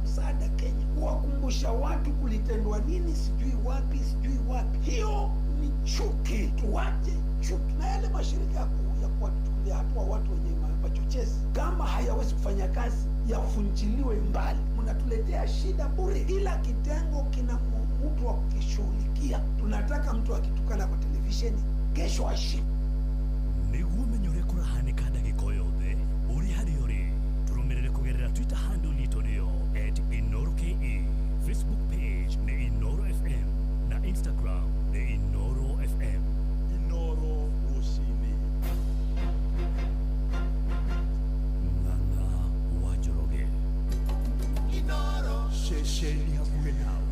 msaada Kenya. Kuwakumbusha watu kulitendwa nini, sijui wapi, sijui wapi, hiyo ni chuki. Tuache chuki na yale mashirika ya kuwachukulia hatua watu wenye machochezi, kama hayawezi kufanya kazi yafunjiliwe mbali. Mnatuletea shida bure. Kila kitengo kina mtu wa kukishughulikia. Tunataka mtu akitukana kwa televisheni kesho ashike. Nĩguo ũmenye ũrĩa kũrahanĩka ndagĩka o yothe ũrĩ harĩa ũrĩ tũrũmĩrĩre kũgerera Twitter handle itũ nĩyo @InoroKE, Facebook page nĩ Inoro FM na Instagram nĩ Inoro FM. Inoro rũcinĩ. Ng'ang'a wa Njoroge. Inoro ceceni hakuhĩ nawe.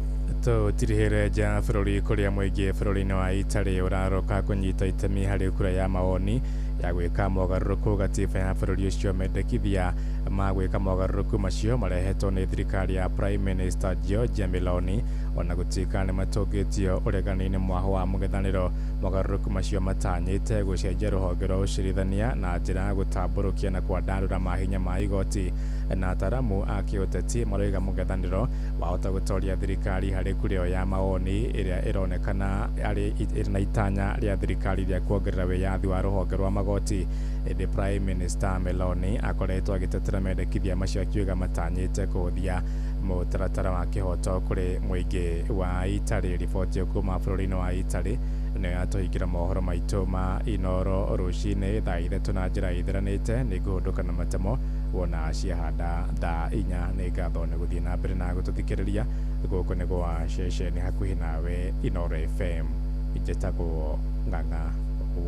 Tũtirihĩre nja ya bũrũri kũrĩa mũingĩ bũrũri-inĩ wa Italy ũraroka kũnyita itemi harĩ kura ya mawoni ya gwĩka mogarũrũku gatiba ya bũrũri ũcio. Mendekithia ma gwĩka mogarũrũku macio marehetwo nĩ thirikari ya Prime Minister Giorgia Meloni, ona gũtuĩka nĩ matũngĩtio ũregani-inĩ mwaho wa mũng'ethanĩro. Mogarũrũku macio matanyĩte gũcenjia rũhonge rwa ũcirithania na njĩra ya gũtambũrũkia na kwandarũra mahinya ma igoti, na ataramu a kĩũteti maroiga mũng'ethanĩro wahota gũtoria thirikari harĩ kura ĩyo ya mawoni ĩrĩa ĩronekana ĩrĩ na itanya rĩa thirikari rĩa kuongerera wĩyathi wa rũhonge rwa magoti. Ĩndĩ Prime Minister Meloni akoretwo agĩtetera mendekithia macio akiuga matanyĩte kũhũthia mũtaratara wa kĩhoto kũrĩ mũingĩ wa Italy. Riboti ĩyo kuma bũrũri-inĩ wa Italy nĩyo yatũhingĩra mohoro maitũ ma Inoro rũcinĩ thaa 3 na njĩra ĩtheranĩte. Nĩ ngũhũndũka na matemo wona ciahanda thaa 4. Nĩ ngatho nĩ gũthiĩ na mbere na gũtũthikĩrĩria. Gũkũ nĩ gwa ceceni hakuhĩ nawe Inoro FM. Njĩtagwo Ng'ang'a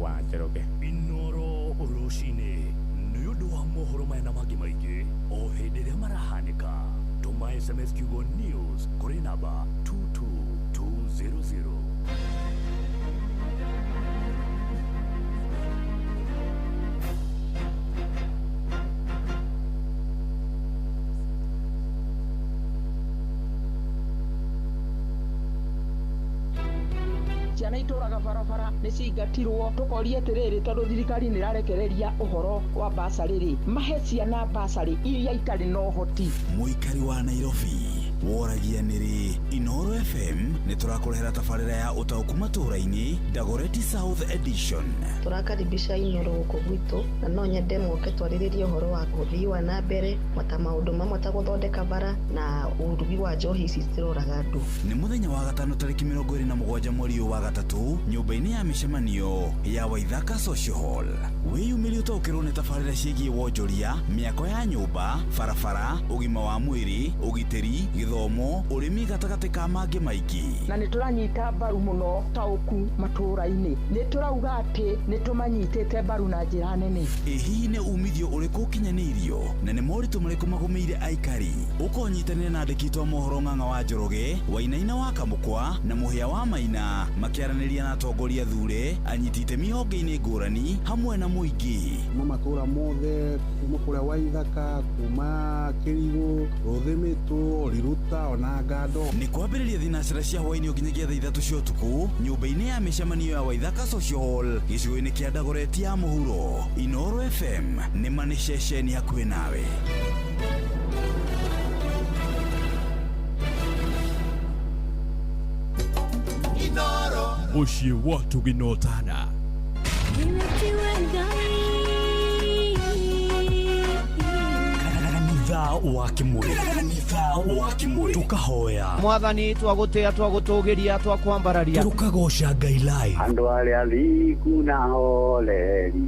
wa Njoroge. Inoro rũcinĩ nĩ ũndũ wa mohoro maya na mangĩ maingĩ o hĩndĩ ĩrĩa marahanĩka. Tũma SMS kiugo news kũrĩ namba 22200. Ciana itũraga barabara nĩ ciingatirwo. Tũkoria atĩrĩrĩ, tondũ thirikari nĩ ĩrarekereria ũhoro wa basarĩ rĩ, mahe ciana basarĩ iria itarĩ na ũhoti. Mũikari wa Nairobi woragia nĩrĩ Inoro FM nĩ tũrakũrehera tabarĩra ya ũtaũku matũũra-inĩ Dagoretti South Edition. Tũrakaribisha Inoro gũkũ gwitũ na no nyende moke twarĩrĩrie ũhoro wa ũthii wa na mbere ta maũndũ mamwe ta gũthondeka bara na ũrugi wa njohi ici ciroraga andũ. Nĩ mũthenya wa gatano tarĩki 27 mweri ũyũ wa gatatũ nyũmba-inĩ ya mĩcemanio ya Waithaka Social Hall. Wĩyumĩrie ũtaũkĩrwo nĩ tabarĩra ciĩgiĩ wonjoria, mĩako ya nyũmba, barabara, ũgima wa mwĩrĩ, ũgitĩri, gĩthomo, ũrĩmi gatagatĩ ka mangĩ maingĩ. Na nĩ tũranyita mbaru mũno taũku matũũra-inĩ, nĩ tũrauga atĩ nĩ tũmanyitĩte mbaru na njĩra nene. Ĩ hihi nĩ umithio ũrĩkũ ũkinyanĩirio na nĩ moritũ marĩkũ magũmĩire aikari? Ũkonyitanĩra na andĩki a mohoro Ng'ang'a wa Njoroge, Wainaina wa Kamũkwa na Mũhĩa wa Maina makĩaranĩria na atongoria thure, anyiti itemi honge-inĩ ngũrani hamwe na mũingĩ. Kuma matũũra mothe, kuma kũrĩa Waithaka, kuma Kĩrigũ, Rũthĩmĩtũ, Riruta ona Ngando. Nĩ kwambĩrĩria thinacera cia hwaĩ-inĩ nginyagia thaa 3 cia ũtukũ nyũmba-inĩ ya mĩcemanio ya Waithaka Social Hall gĩcigo-inĩ kĩa Dagoretti ya mũhuro. Inoro FM nĩ ma nĩ ceceni hakuhĩ nawe. Mũciĩ wa Tũginotana. Kanitha wa Kĩmũrĩ. Kanitha wa Kĩmũrĩ. Tũkahoya Mwathani, twagũtĩa, twagũtũgĩria, twakwambararia, tũkagoca Ngai live. Andũ arĩa athingu na horeri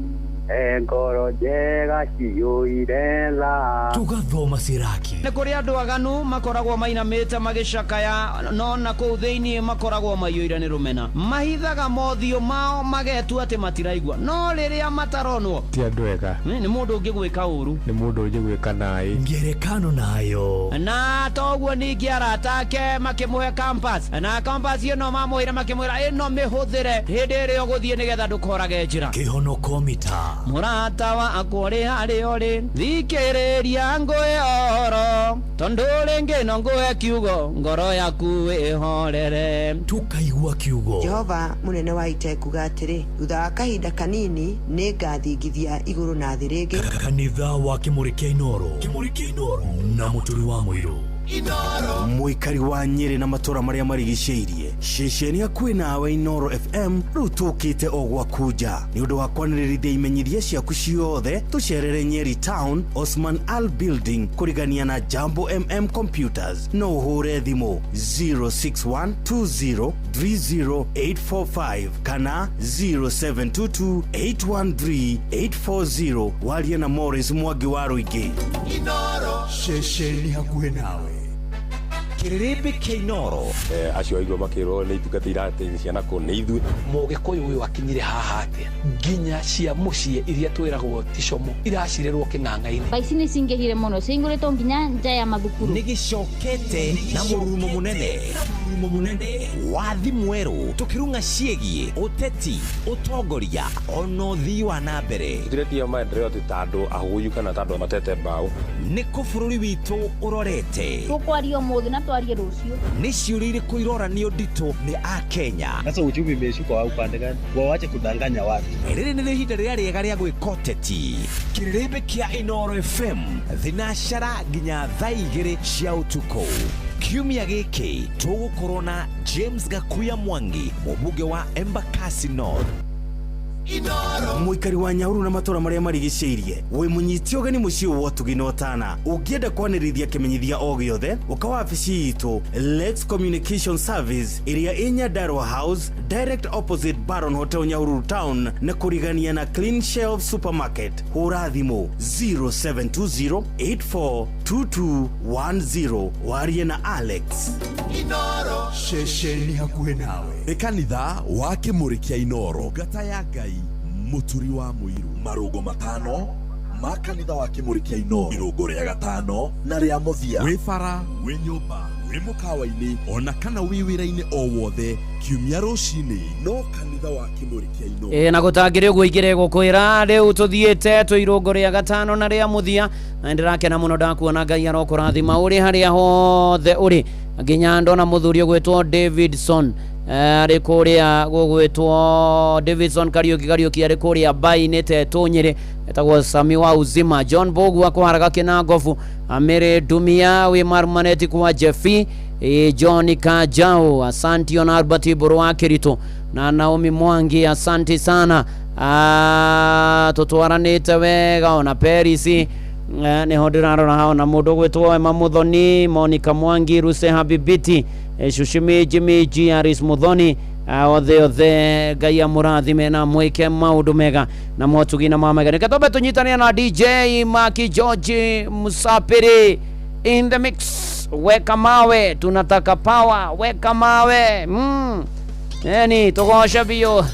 Ngoro njega ciyũire tha. Tũgathoma Siraki. Nĩ kũrĩ andũ aganu makoragwo mainamĩte magĩcakaya, no na kũu thĩinĩ makoragwo maiyũire nĩ rũmena. Mahithaga mothiũ mao magetua atĩ matiraigua, no rĩrĩa mataronwo Ti andũ ega. Nĩ mũndũ ũngĩgwĩka ũru. Nĩ mũndũ ũngĩgwĩka naĩ. Ngerekano nayo. Na toguo ningĩ arata ake makĩmũhe compass, na compass ĩno mamũheire makĩmwĩra ĩno mĩhũthĩre hĩndĩ ĩrĩa ũgũthiĩ nĩgetha ndũkorage njĩra. Kĩhonoko mita. Mũrata wakwa ũrĩ harĩa ũrĩ, thikĩrĩria ngũhe ũhoro, tondũ rĩngĩ no ngũhe kiugo, ngoro yaku ĩhorere. Tũkaigua kiugo. Jehova mũnene wa ita ekuuga atĩrĩ, thutha wa kahinda kanini nĩ ngathingithia igũrũ na thĩ rĩngĩ. Kanitha wa Kĩmũrĩ kĩa Inoro. Kĩmũrĩ kĩa Inoro. Na mũturi wa mũirũ. Mũikari wa Nyĩrĩ na matũra marĩa marigicĩirie, ceceni hakuhĩ nawe Inoro FM rĩu tũkĩte o gwaku nja nĩ ũndũ wa kwanĩrĩrithia imenyithia ciaku ciothe. Tũcerere Nyeri Town, Osman Al Building, kũrigania na Jambo MM Computers. No ũhũre thimũ 0612030845 kana 0722813840, warie na Morris Mwangi wa Rũingĩ. Ceceni hakuhĩ nawe, kĩrĩrĩmbĩ kĩa Inoro. Acio aigua makĩrwo nĩ itungata irateithia ciana kũ nĩ ithuĩ. Mũgĩkũyũ ũyũ akinyire haha atĩa? Nginya cia mũciĩ iria twĩragwo ti como iracirĩrwo kĩng'ang'a-inĩ. Thaa ici nĩ cingĩhire mũno, cihingũrĩtwo nginya nja ya mathukuru. Nĩ gĩcokete na mũrurumo mũnene, mũrurumo mũnene wa thimũ erũ, tũkĩrung'a ciĩgiĩ ũteti, ũtongoria ona ũthii wa na mbere. Tũtiretia maendeleo atĩ ta andũ ahũyu kana ta andũ matete mbaũ. Nĩ kũ bũrũri witũ ũrorete? Tũkwaria ũmũthĩ na twarie rũciũ. Nĩ ciũria irĩkũ iroranio nditũ nĩ Akenya? Sasa uchumi imeshuka wa upande gani? Wawache kudanganya watu. Rĩrĩ nĩrĩo ihinda rĩrĩa rĩega rĩa gwĩka ũteti. Kĩrĩrĩmbĩ kĩa Inoro FM, thinacara nginya thaa 2 cia ũtukũ. Kiumia gĩkĩ tũgũkorwo na James Gakuya Mwangi, mũmbunge wa Embakasi North. Mũikari wa Nyauru na matũra marĩa marigicĩirie, wĩ mũnyiti ũgeni mũciĩ wa ũtugi na ũtana. Ũngĩenda kwanĩrĩria kĩmenyithia o gĩothe, ũka wabici itũ Lex Communication Service ĩrĩa ĩ Nyandarua House, direct opposite Baron Hotel, Nyahururu Town, na kũrigania na Clean Shelf Supermarket. Hũra thimũ 0720842210, warie na Alex. Ceceni hakuhĩ nawe nĩ kanitha wa Kĩmũrĩ kĩa Inoro, ngata ya Ngai, mũturi wa mũiru. Marũngo matano ma kanitha wa Kĩmũrĩ kĩa Inoro, irũngo rĩa gatano na rĩa mũthia. Wĩ bara, wĩ nyũmba, wĩ mũkawa-inĩ ona kana wĩ wĩra-inĩ o wothe, kiumia rũcinĩ no kanitha wa Kĩmũrĩ kĩa Inoro. Ĩ na gũtangĩrĩ ũguo ingĩrĩ gũkwĩra rĩu tũthiĩte tũirũngo rĩa gatano na rĩa mũthia, na nĩndĩrakena mũno ndakuona. Ngai arokũrathima ũrĩ harĩa hothe ũrĩ, nginya ndona mũthuri ũgwĩtwo Davidson arĩ kũrĩa gũgwĩtwo Davidson Kariuki. Kariuki arĩ kũrĩa Mbai-inĩ Tetũ Nyĩrĩ, etagwo Sami wa Uzima. John Bogu akũharaga Kĩnangobu, Amĩrĩ Ndumia wĩ Marumaneti kwa Jefi, John Kajao, asanti. Ona Albert Mbũrũ wa Kĩritũ na Naomi Mwangi, asanti sana. Tũtwaranĩte wega. Ona Peris nĩho ndĩrarora hao, na mũndũ ũgwĩtwo Emma Muthoni, Monica Mwangi, Ruse Habibiti, Shushimi Jimmy G, Aris Muthoni, othe othe Ngai amũrathime na mwĩke maũndũ mega na motugi na mamega. Reke twambe tũnyitane na DJ Maki George Musapiri in the mix. Weka mawe, tunataka power, weka mawe. Yani tũgoce biũ.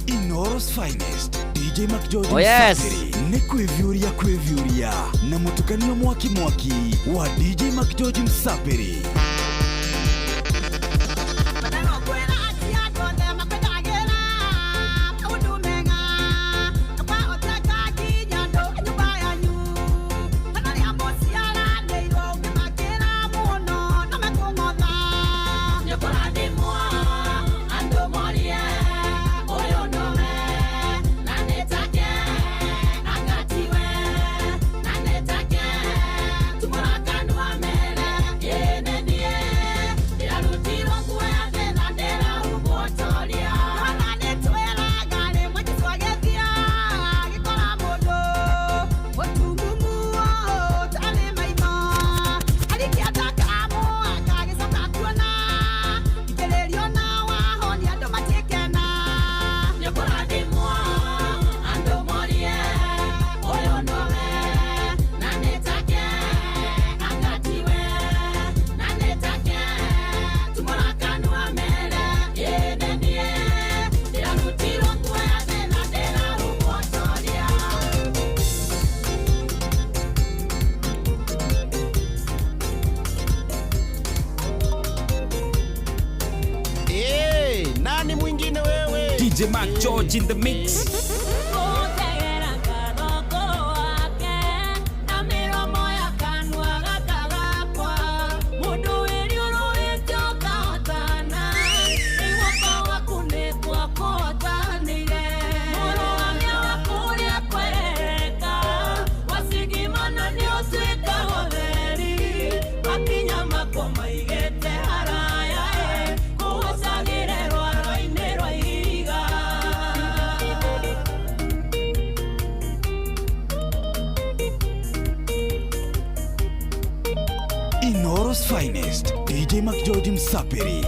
Inoro's finest DJ McGeorge. Oh, yes. Msafiri nĩ kwĩviũria kwĩviũria na mũtukanio mwaki mwaki wa DJ McGeorge Msafiri. Yeah. DJ Mark George in the mix. Inoro's finest, DJ Mark George Msapiri.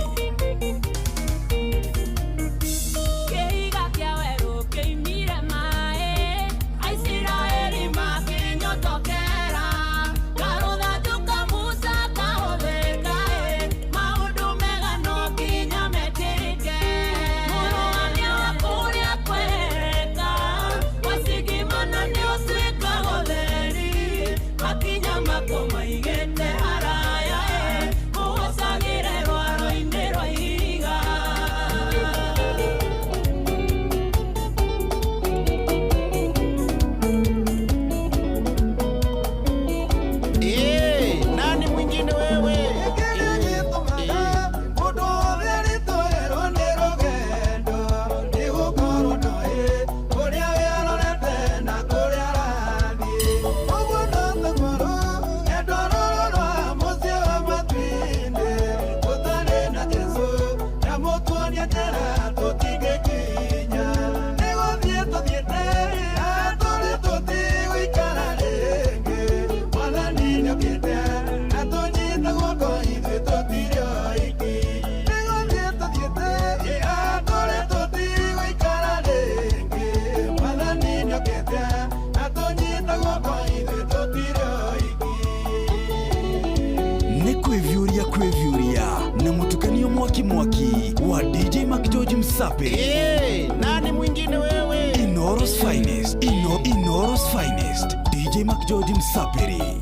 Na mutukanio mwaki mwaki wa DJ Mark George Msapiri. Hey, nani mwingine wewe? Inoro's finest, Inoro's finest, DJ Mark George Msapiri.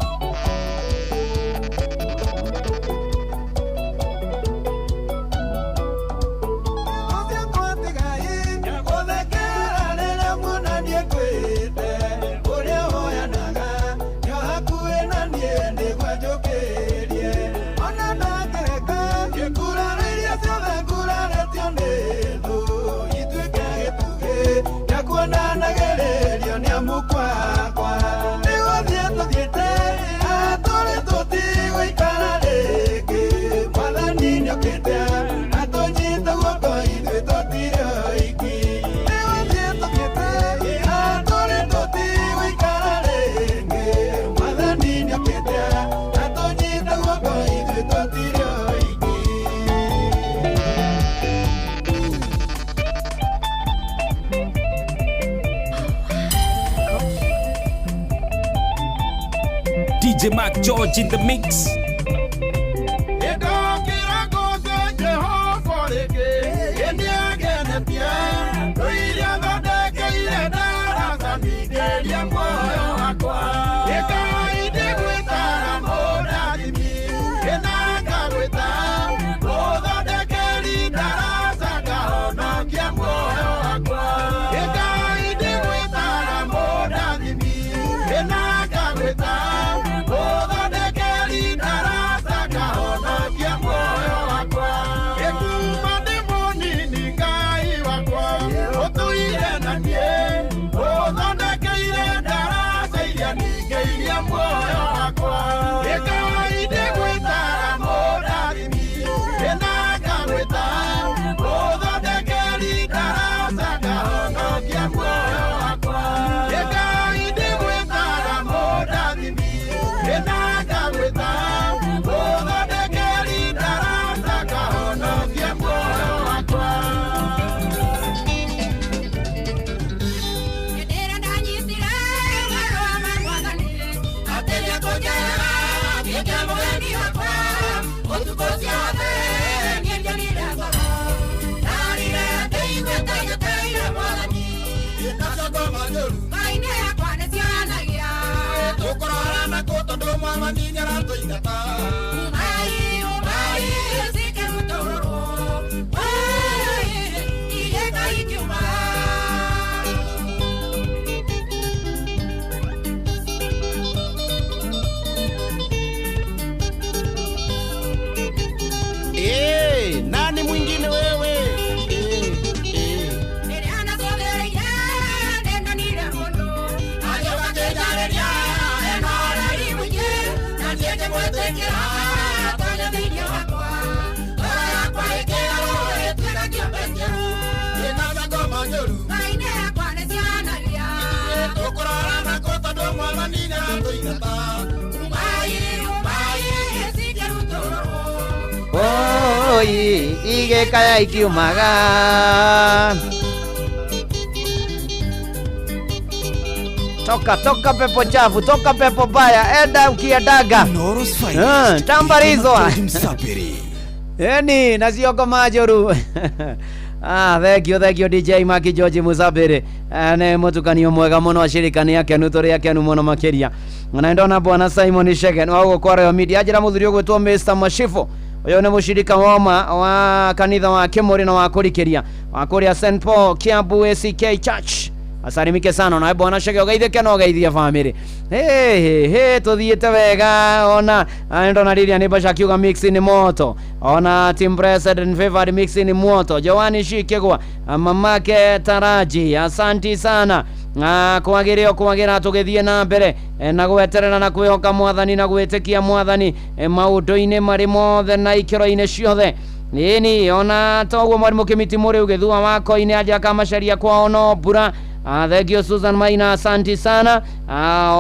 DJ Mark George in the mix. Umai, Oi, igĩkaya ikiumaga. Toka toka pepo chafu, toka pepo baya, enda ukiendaga. Tambarizwa. Eni, nacio ngoma njũru. Ah, thank you, thank you DJ Maki George Musabiri. Nĩ mũtukanio mwega mũno, acirika nĩ akenu, tũrĩ akenu mũno makĩria. Na ndona bwana Simon Shegen wa gũkũ Royal Media anjĩra mũthuri ũgwĩtwo Mr Mashifo. Ũyũ nĩ mũshirika woma wa kanitha wa Kĩmũrĩ na wa kũrikĩria wa kũrĩa St Paul Kiambu ACK Church. Asalimike sana nawe bwana Shege, ũgeithĩke na ũgeithie family. Hey, hey, hey, tuthiĩte wega ona ndona Lilian Basha akiuga mix ni moto, ona team president favored mix ni moto, Joani Shikegwa, mamake Taraji, asanti sana. Kwagĩrĩ o kwagĩra tũgĩthiĩ na mbere na gweterera na kwĩhoka mwathani na gwĩtĩkia mwathani maũndũ-inĩ marĩ mothe na ikĩro-inĩ ciothe. Nini ona toguo mwarimũ Kĩmiti Mũrĩu gĩthua wako-inĩ aja kamacaria kwao no mbura. Thank you Susan Maina, asanti sana.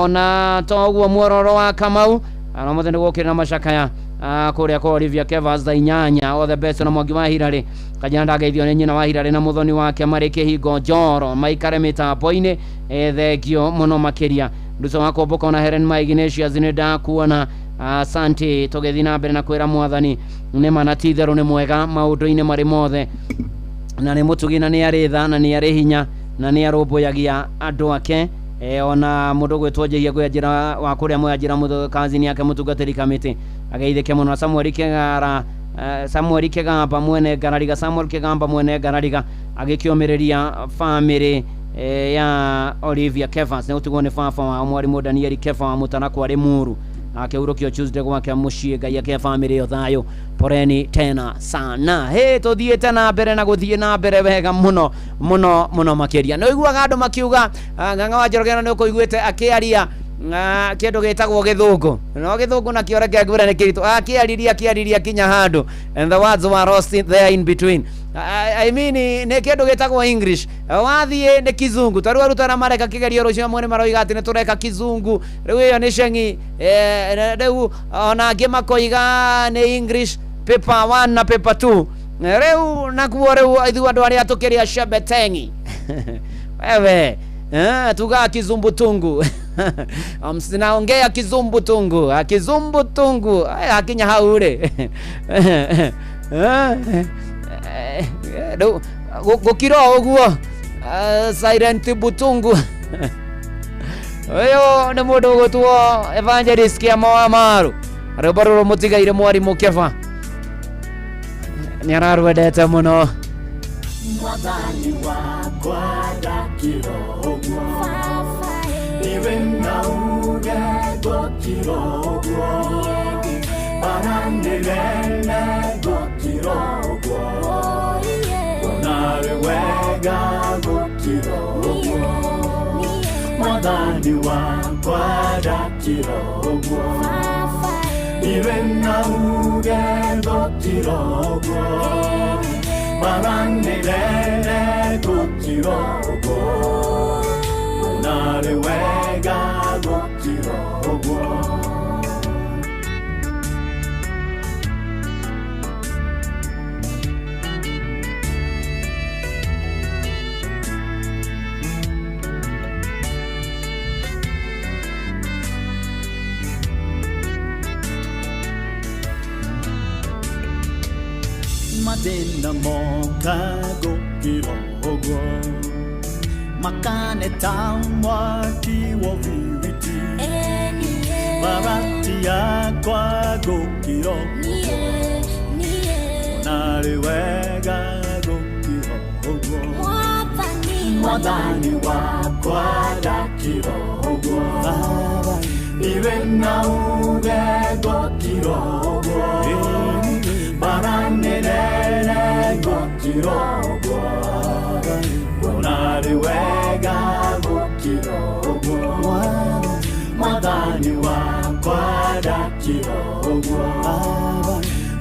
Ona toguo muororo wa Kamau na mothe nĩ gũkĩrĩ na macakaya kũrĩa kwa Olivia Kevas thaa 8. All the best na Mwangi wa Hirarĩ Kajana ndageithio nĩ nyina wa Hirarĩ na mũthoni wake marĩ kĩhingo Njoro maikare mĩtambo-inĩ. Thengio mũno makĩria Nduco wa Komboka ona Helen Ma Ignatius nĩ ndakuona. Asante, tũgĩthiĩ na mbere na kwĩra mwathani nĩ ma na ti itherũ nĩ mwega maũndũ-inĩ marĩ mothe, na nĩ mũtugi na nĩ arĩ tha na nĩ arĩ hinya na nĩ arũmbũyagia andũ ake. Ona mũndũ gwĩtwo Njehia Ngũyanjĩra wa kũrĩa Mũyanjĩra kazini yake mũtungatĩri kamĩtĩ ageithĩke mũno. Samuel Kĩgara, Samuel Kĩgamba mwene Ngarariga, Samuel Kĩgamba mwene Ngarariga agĩkĩũmĩrĩria famĩlĩ ya Olivia Kevas nĩ gũtigwo nĩ baba wao mwarimũ Daniel Kefa wa Mũtarakwa Limuru akĩhurũkio Tuesday gwake mũciĩ. Ngai ake famĩlĩ ĩyo thayũ, poreni tena sana. Hey, tũthiĩte na mbere na gũthiĩ na mbere wega mũno mũno mũno makĩria. Nĩ ũiguaga andũ makiuga Ng'ang'a wa Njoroge nĩ ũkũiguĩte akĩaria kĩndũ gĩtagwo gĩthũngũ, no gĩthũngũ nakĩo reke ngwĩre nĩ kĩritũ. Akĩariria kinya handũ and the words were lost there in between. I mean nĩ kĩndũ gĩtagwo English, wathiĩ nĩ kizungu. Ta rĩu arutwo arĩa mareka kĩgerio rũciũ amwe nĩ maroiga atĩ nĩ tũreka kizungu, rĩu ĩyo nĩ ceng'i. Rĩu ona angĩ makoiga nĩ English paper 1 na paper 2. Rĩu nakuo rĩu ithuĩ andũ arĩa tũkĩrĩa shebetengi wewe tugaa kizumbu tungu. Sinaongea kizumbu tungu, kizumbu tungu hakinya hau rĩ. Rĩu gũkira o ũguo silent butungu. Ũyũ nĩ mũndũ ũgũtwo Evangelist Kĩama wa Maru, rwĩmbo rũrũ mũtigaire mwarimũ Keba nĩ ararwendete mũno. Mwathani wakwa ndakĩra ũguo, niwe nauge ngũkira ũguo, bara nĩrene ngũkira ũguo, narĩ wega ngũkira ũguo. Mwathani wakwa ndakĩra ũguo, niwe nauge ngũkira ũguo, bara nĩrene ngũkira ũguo, narĩ wega gũkira ũguo. Mathĩna moka gũkira ũguo, makane ta mwaki wa biriti, barati yakwa gũkira ũguo, narĩ wega gũkira ũguo. Mwathani wakwa ndakĩra ũguo, niwe nauge gũkira ũguo, bara nĩrene gũkira ũguo, narĩ wega gũkira ũguo. Mwathani wakwa ndakĩra ũguo,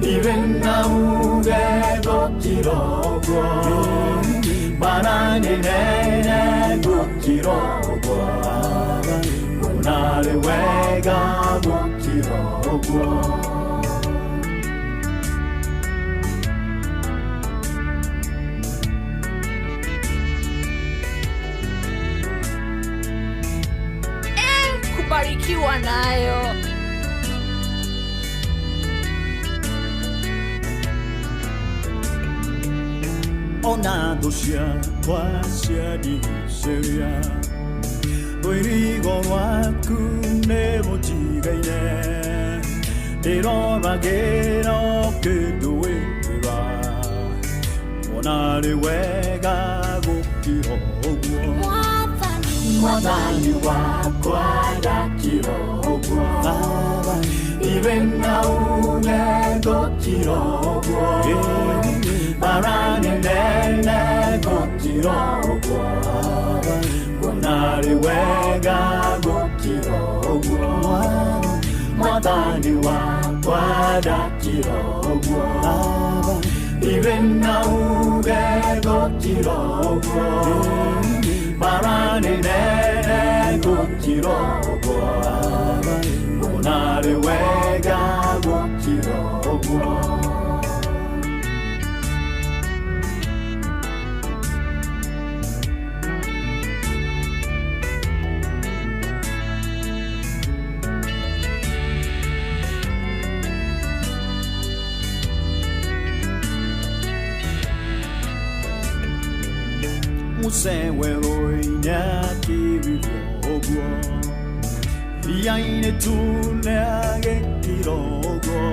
niwe nauge gũkira ũguo, bara nĩrene gũkira ũguo, Kuona arĩ wega gũkira ũguo. Kubarikiwa nayo. Ona thũ ciakwa ciandigicĩria, rũirigo rwaku nĩ rũnjigaine, ndĩroragĩra ũkĩndũĩra, kuona arĩ wega gũkira ũguo. Mwathani wakwa ndakira ũguo, irĩ na uge gũkira ũguo, bara nĩ nene gũkira ũguo, kuona arĩ wega gũkira ũguo. Mwathani wakwa ndakira ũguo, irĩ na uge gũkira ũguo, bara nĩ nene gũkira ũguo, kuona arĩ wega gũkira ũguo. Muse werũ-inĩ akĩrire ũguo, iria-inĩ tune agĩkira ũguo,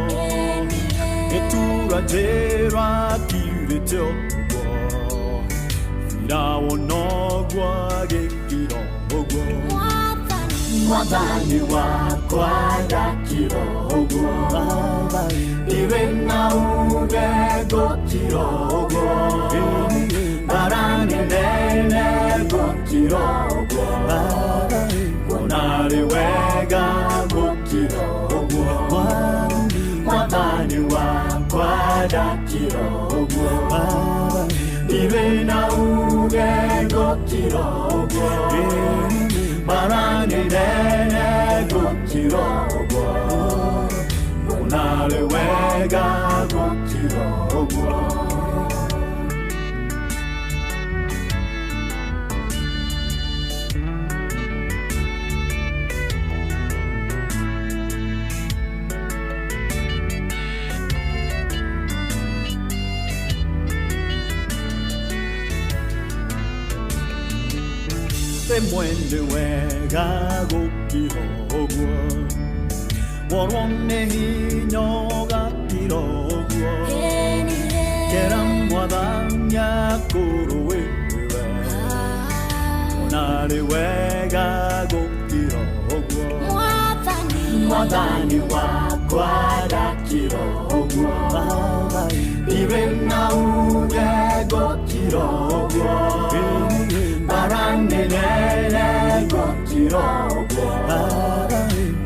gĩtura njĩra akirĩte ũguo, Firaũni ũguo agĩkira ũguo. Mwathani wakwa ndakira ũguo, irĩ na uge gũkira ũguo, bara nĩ nene gũkira ũguo, kuona arĩ wega gũkira ũguo. Mwathani wakwa ndakira ũguo, irĩ na uge gũkira ũguo, bara nĩ nene gũkira ũguo, kuona arĩ wega gũkira ũguo. Rĩmwe nĩ wega gũkira ũguo, worwo nĩ hinya ũgakira ũguo, kera Mwathani akũrũĩrĩre, kuona arĩ wega gũkira ũguo. Mwathani wakwa ndakira ũguo, irĩ na uge gũkira ũguo, bara nĩ nene gũkira ũguo,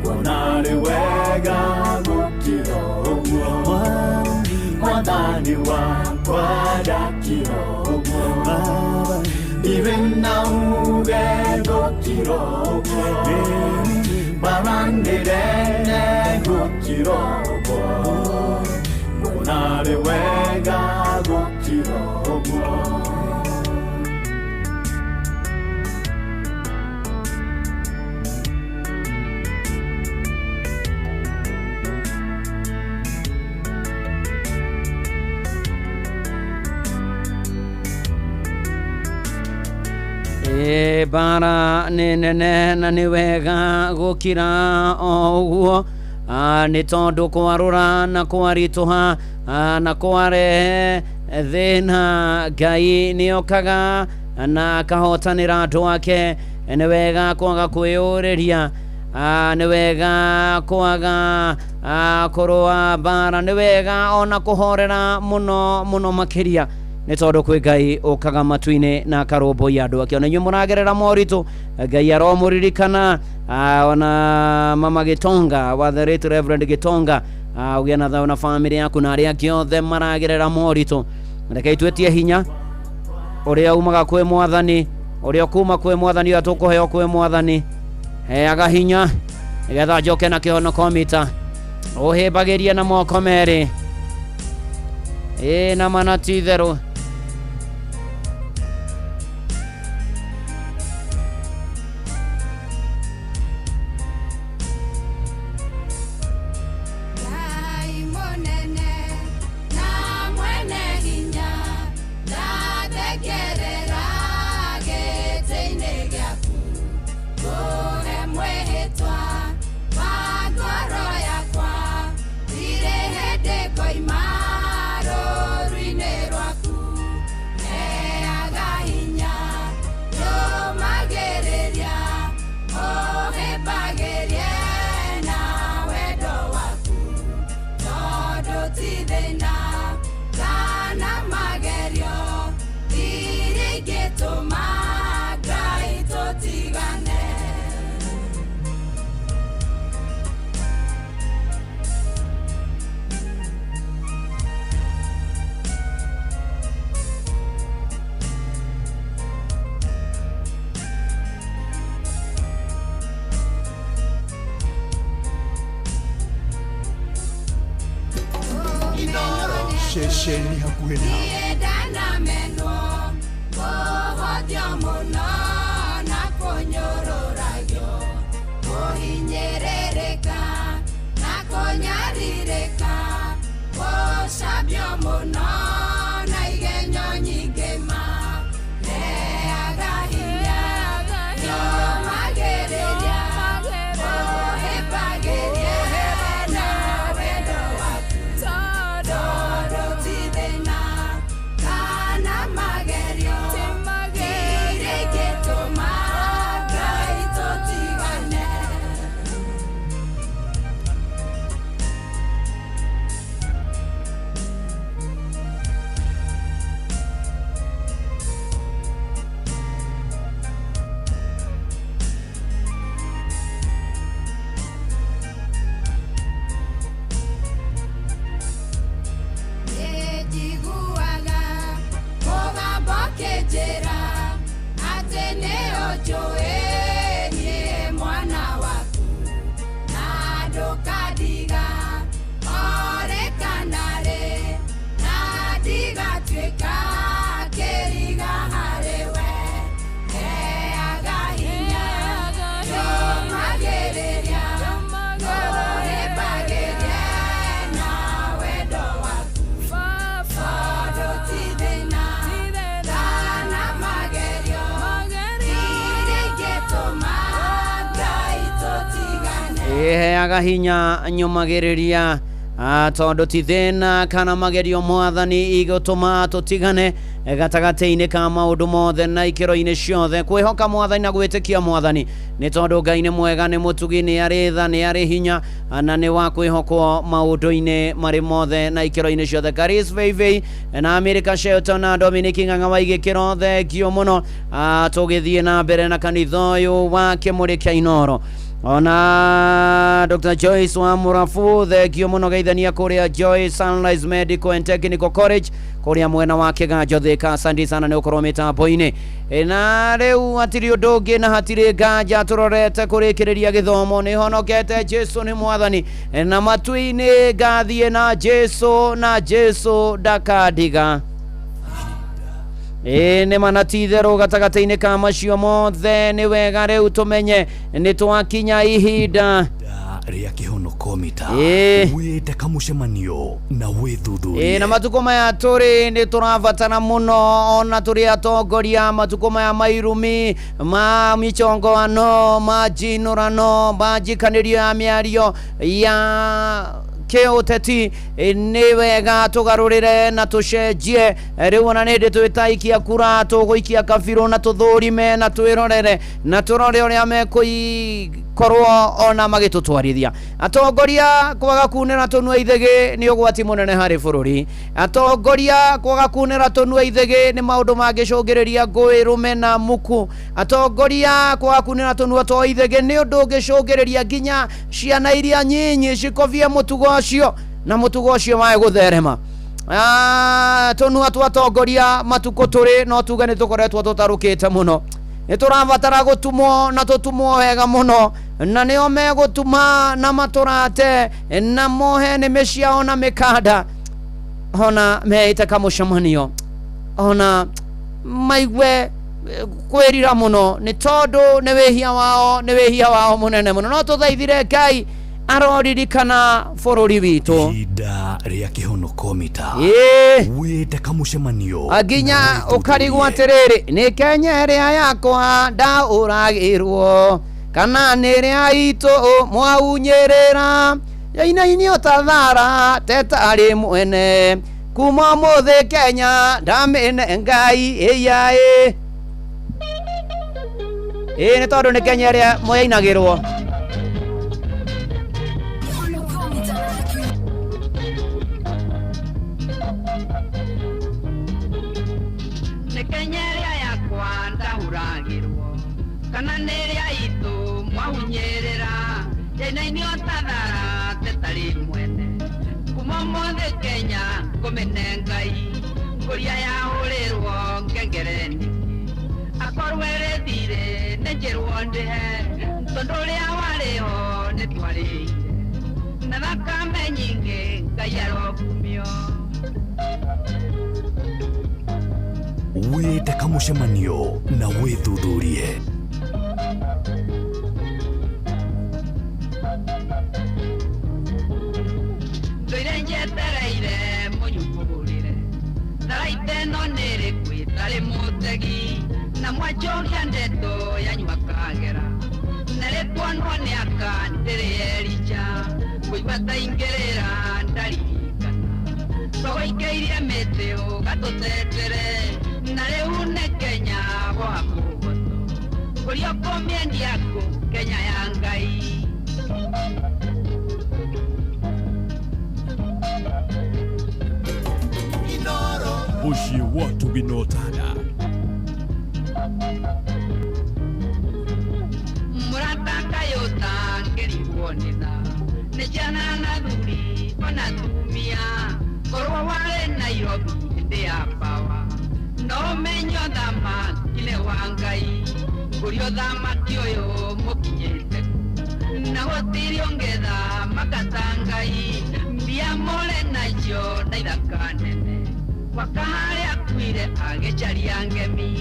kuona arĩ wega gũkira ũguo. Mwathani wakwa ndakira ũguo, irĩ na uge gũkira ũguo, bara nĩ nene gũkira ũguo, kuona arĩ wega gũkira ũguo. Bara nĩ nene na nĩ wega gũkira o ũguo, nĩ tondũ kwarũra na kwaritũha na kwarehe thĩna, Ngai nĩokaga na akahotanĩra andũ ake. Nĩ wega kwaga kwĩyũrĩria, nĩ wega kwaga kũrũa mbara, nĩ wega ona kũhorera mũno mũno makĩria, nĩ tondũ kwĩ Ngai ũkaga matu-inĩ na akarũmbũiya andũ ake. Ona inyuĩ mũragerera moritũ, Ngai aromũririkana. Ona mama Gitonga wa the late Reverend Gitonga, ũgĩe na thayũ na bamĩrĩ yaku na arĩa angĩ othe maragerera moritũ. Reke itwĩtie hinya ũrĩa umaga kwĩ Mwathani, ũrĩa kuma kwĩ Mwathani, ũrĩa tũkũheo kwĩ Mwathani. Heaga hinya nĩgetha njoke na kĩhonoko mita ũhĩmbagĩrie na moko merĩ ĩ na mana ti itherũ. Ngai mũnene na mwene hinya ndathekerera gĩtĩ-inĩ gĩaku kũhe mwĩhĩtwa wa ngoro yakwa ndirĩ hĩndĩ ngoima rũũru-inĩ rwaku heaga hinya nyũmagĩrĩria ũhĩmbagĩrie na wendo waku tondũ ti thĩna kana magerio iria ingĩtũma Ngai tũtigane. Ceceni hakuhĩ nawe. Niĩ ndanamenwo kũhũthio mũno na kũnyũrũragio kũhinyĩrĩrĩka na kũnyarirĩka gũcambio mũno na igenyo nyingĩ ma heaga hinya nyũmagĩrĩria ũhĩmbagĩrie na wendo waku tondũ ti thĩna kana magerio iria ingĩtũma Ngai tũtigane. Nĩnjiguaga mũgambo ũkĩnjĩra atĩ nĩũnjũĩ niĩ mwana waku na ndũkandiga orĩ kana rĩ na ndigatuĩka kĩriga harĩ we heaga hinya nyũmagĩrĩria ũhĩmbagĩrie na wendo waku tondũ ti thĩna kana magerio iria ingĩtũma Ngai tũtigane. Ĩheaga hinya nyũmagĩrĩria tondũ ti thĩna kana magerio mwathani igũtũma tũtigane gatagatĩ-inĩ ka maũndũ mothe na ikĩro-inĩ ciothe kwĩhoka mwathani na gwĩtĩkia mwathani nĩ tondũ Ngai nĩ mwega nĩ mũtugi nĩ arĩ tha nĩ arĩ hinya na nĩ wa kwĩhokwo maũndũ-inĩ marĩ mothe na ikĩro-inĩ ciothe. Karis Veivei na America Shelton na Dominic Ng'ang'a wa igĩkĩro thengio mũno tũgĩthiĩ na mbere na kanitha ũyũ wa Kĩmũrĩ kĩa Inoro ona Dr. Joyce wa Murafu thengio mũno geithania kũrĩa Joyce Sunrise Medical and Technical College kũrĩa mwena wa Kĩganjo Thika. Asante sana nĩ gũkorwo mĩtambo-inĩ. Na rĩu hatirĩ ũndũ ũngĩ na hatirĩ nganja tũrorete kũrĩkĩrĩria gĩthomo nĩ honokete Jesu nĩ mwathani na matu-inĩ ngathiĩ na Jesu na Jesu ndakandiga. Ĩ nĩ mana ti itherũ gatagatĩ-inĩ ka macio mothe nĩ wega rĩu tũmenye nĩ twakinya ihinda rĩa kĩhonoko mita Ĩ. wĩte kamũcemanio na Ĩ wĩthuthurie na matukũ maya tũrĩ nĩ tũrabatara mũno ona tũrĩ atongoria matukũ maya ma irumi ma mĩchongoano ma njinũrano ma njikanĩrio ya mĩario ya kĩũteti nĩ wega tũgarũrĩre na tũcenjie. Rĩu ona nĩ hĩndĩ twĩtaikia kura tũgũikia kabirũ na tũthũrime na twĩrorere na tũrore ũrĩa mekũikorwo ona magĩtũtwarithia. Atongoria kwaga kunĩra tũnua ithĩgĩ nĩ ũgwati mũnene harĩ bũrũri. Atongoria kwaga kunĩra tũnua ithĩgĩ nĩ maũndũ mangĩcũngĩrĩria ngũĩ rũmena muku. Atongoria kwaga kunĩra tũnua twa ithĩgĩ nĩ ũndũ ũngĩcũngĩrĩria nginya ciana iria nyinyi cikovie mũtugo ũcio na mũtugo ũcio wae gũtherema. Tũnua twa atongoria matukũ tũrĩ no tuge nĩ tũkoretwo tũtarũkĩte mũno. Nĩ tũrabatara gũtumwo na tũtumwo wega mũno, na nĩo megũtuma na matũrate na mohe nĩmĩ ciao na mĩkanda, ona meĩte kamũcemanio, ona maigue kwĩrira mũno, nĩ tondũ nĩ wĩhia wao, nĩ wĩhia wao mũnene mũno. No tũthaithire Ngai aroririkana bũrũri witũ. Ihinda rĩa kĩhonoko mita. Ĩĩ. Wĩte kamũcemanio. Nginya ũkarigwo atĩrĩrĩ, nĩ Kenya ĩrĩa yakwa ndaũragĩrwo kana nĩ ĩrĩa itũ mwaunyĩrĩra, yainainio ta thara tetarĩ mwene, kuma ũmũthĩ Kenya ndamĩne Ngai ĩyaĩ. Ĩĩ, nĩ tondũ nĩ Kenya ĩrĩa mwainagĩrwo. Nĩ Kenya ĩrĩa yakwa ndahũragĩrwo kana nĩ ĩrĩa itũ mwahunyĩrĩra, yainainio ta thara tetarĩ mwene, kuma ũmũthĩ Kenya ngũmĩne Ngai, ngũria yahũrĩrwo ngengere nĩkĩ, akorwo ĩrĩ thirĩ nĩ njĩrwo ndĩhe, tondũ ũrĩa warĩho nĩ twarĩire na thakame nyingĩ, Ngai arokumio. Wĩte kamũcemanio na wĩthuthurie. Ndũire njetereire mũnyumbũrĩre tharaita ĩno nĩrĩkũ ĩtarĩ mũtegi, na mwanjokia ndeto yanyua kagera, na rĩkuonwo nĩ aka ndĩrĩ erija, ngũigua ta ingĩrĩra ndaririkana tũgũikĩirie mĩtĩ ũgatũtetere, na rĩu nĩ Kenya woha mũgoto, ngũria ũkũmĩendia kũ Kenya ya Ngai. Mũciĩ wa ũtugi na ũtana. Mũrata kaĩ ũtangĩrigwo nĩ tha, nĩ ciana na thuri ona atumia, korwo warĩ Nairobi hĩndĩ ya pawa, no ũmenye ũthamaki nĩ wa Ngai, ngũria ũthamaki ũyũ mũkinyĩte kũ, na gũtirĩ ũngĩthamaka ta Ngai, mbia mũrĩ nacio na ithaka nene, gwaka harĩa akuire agĩcaria ngemi.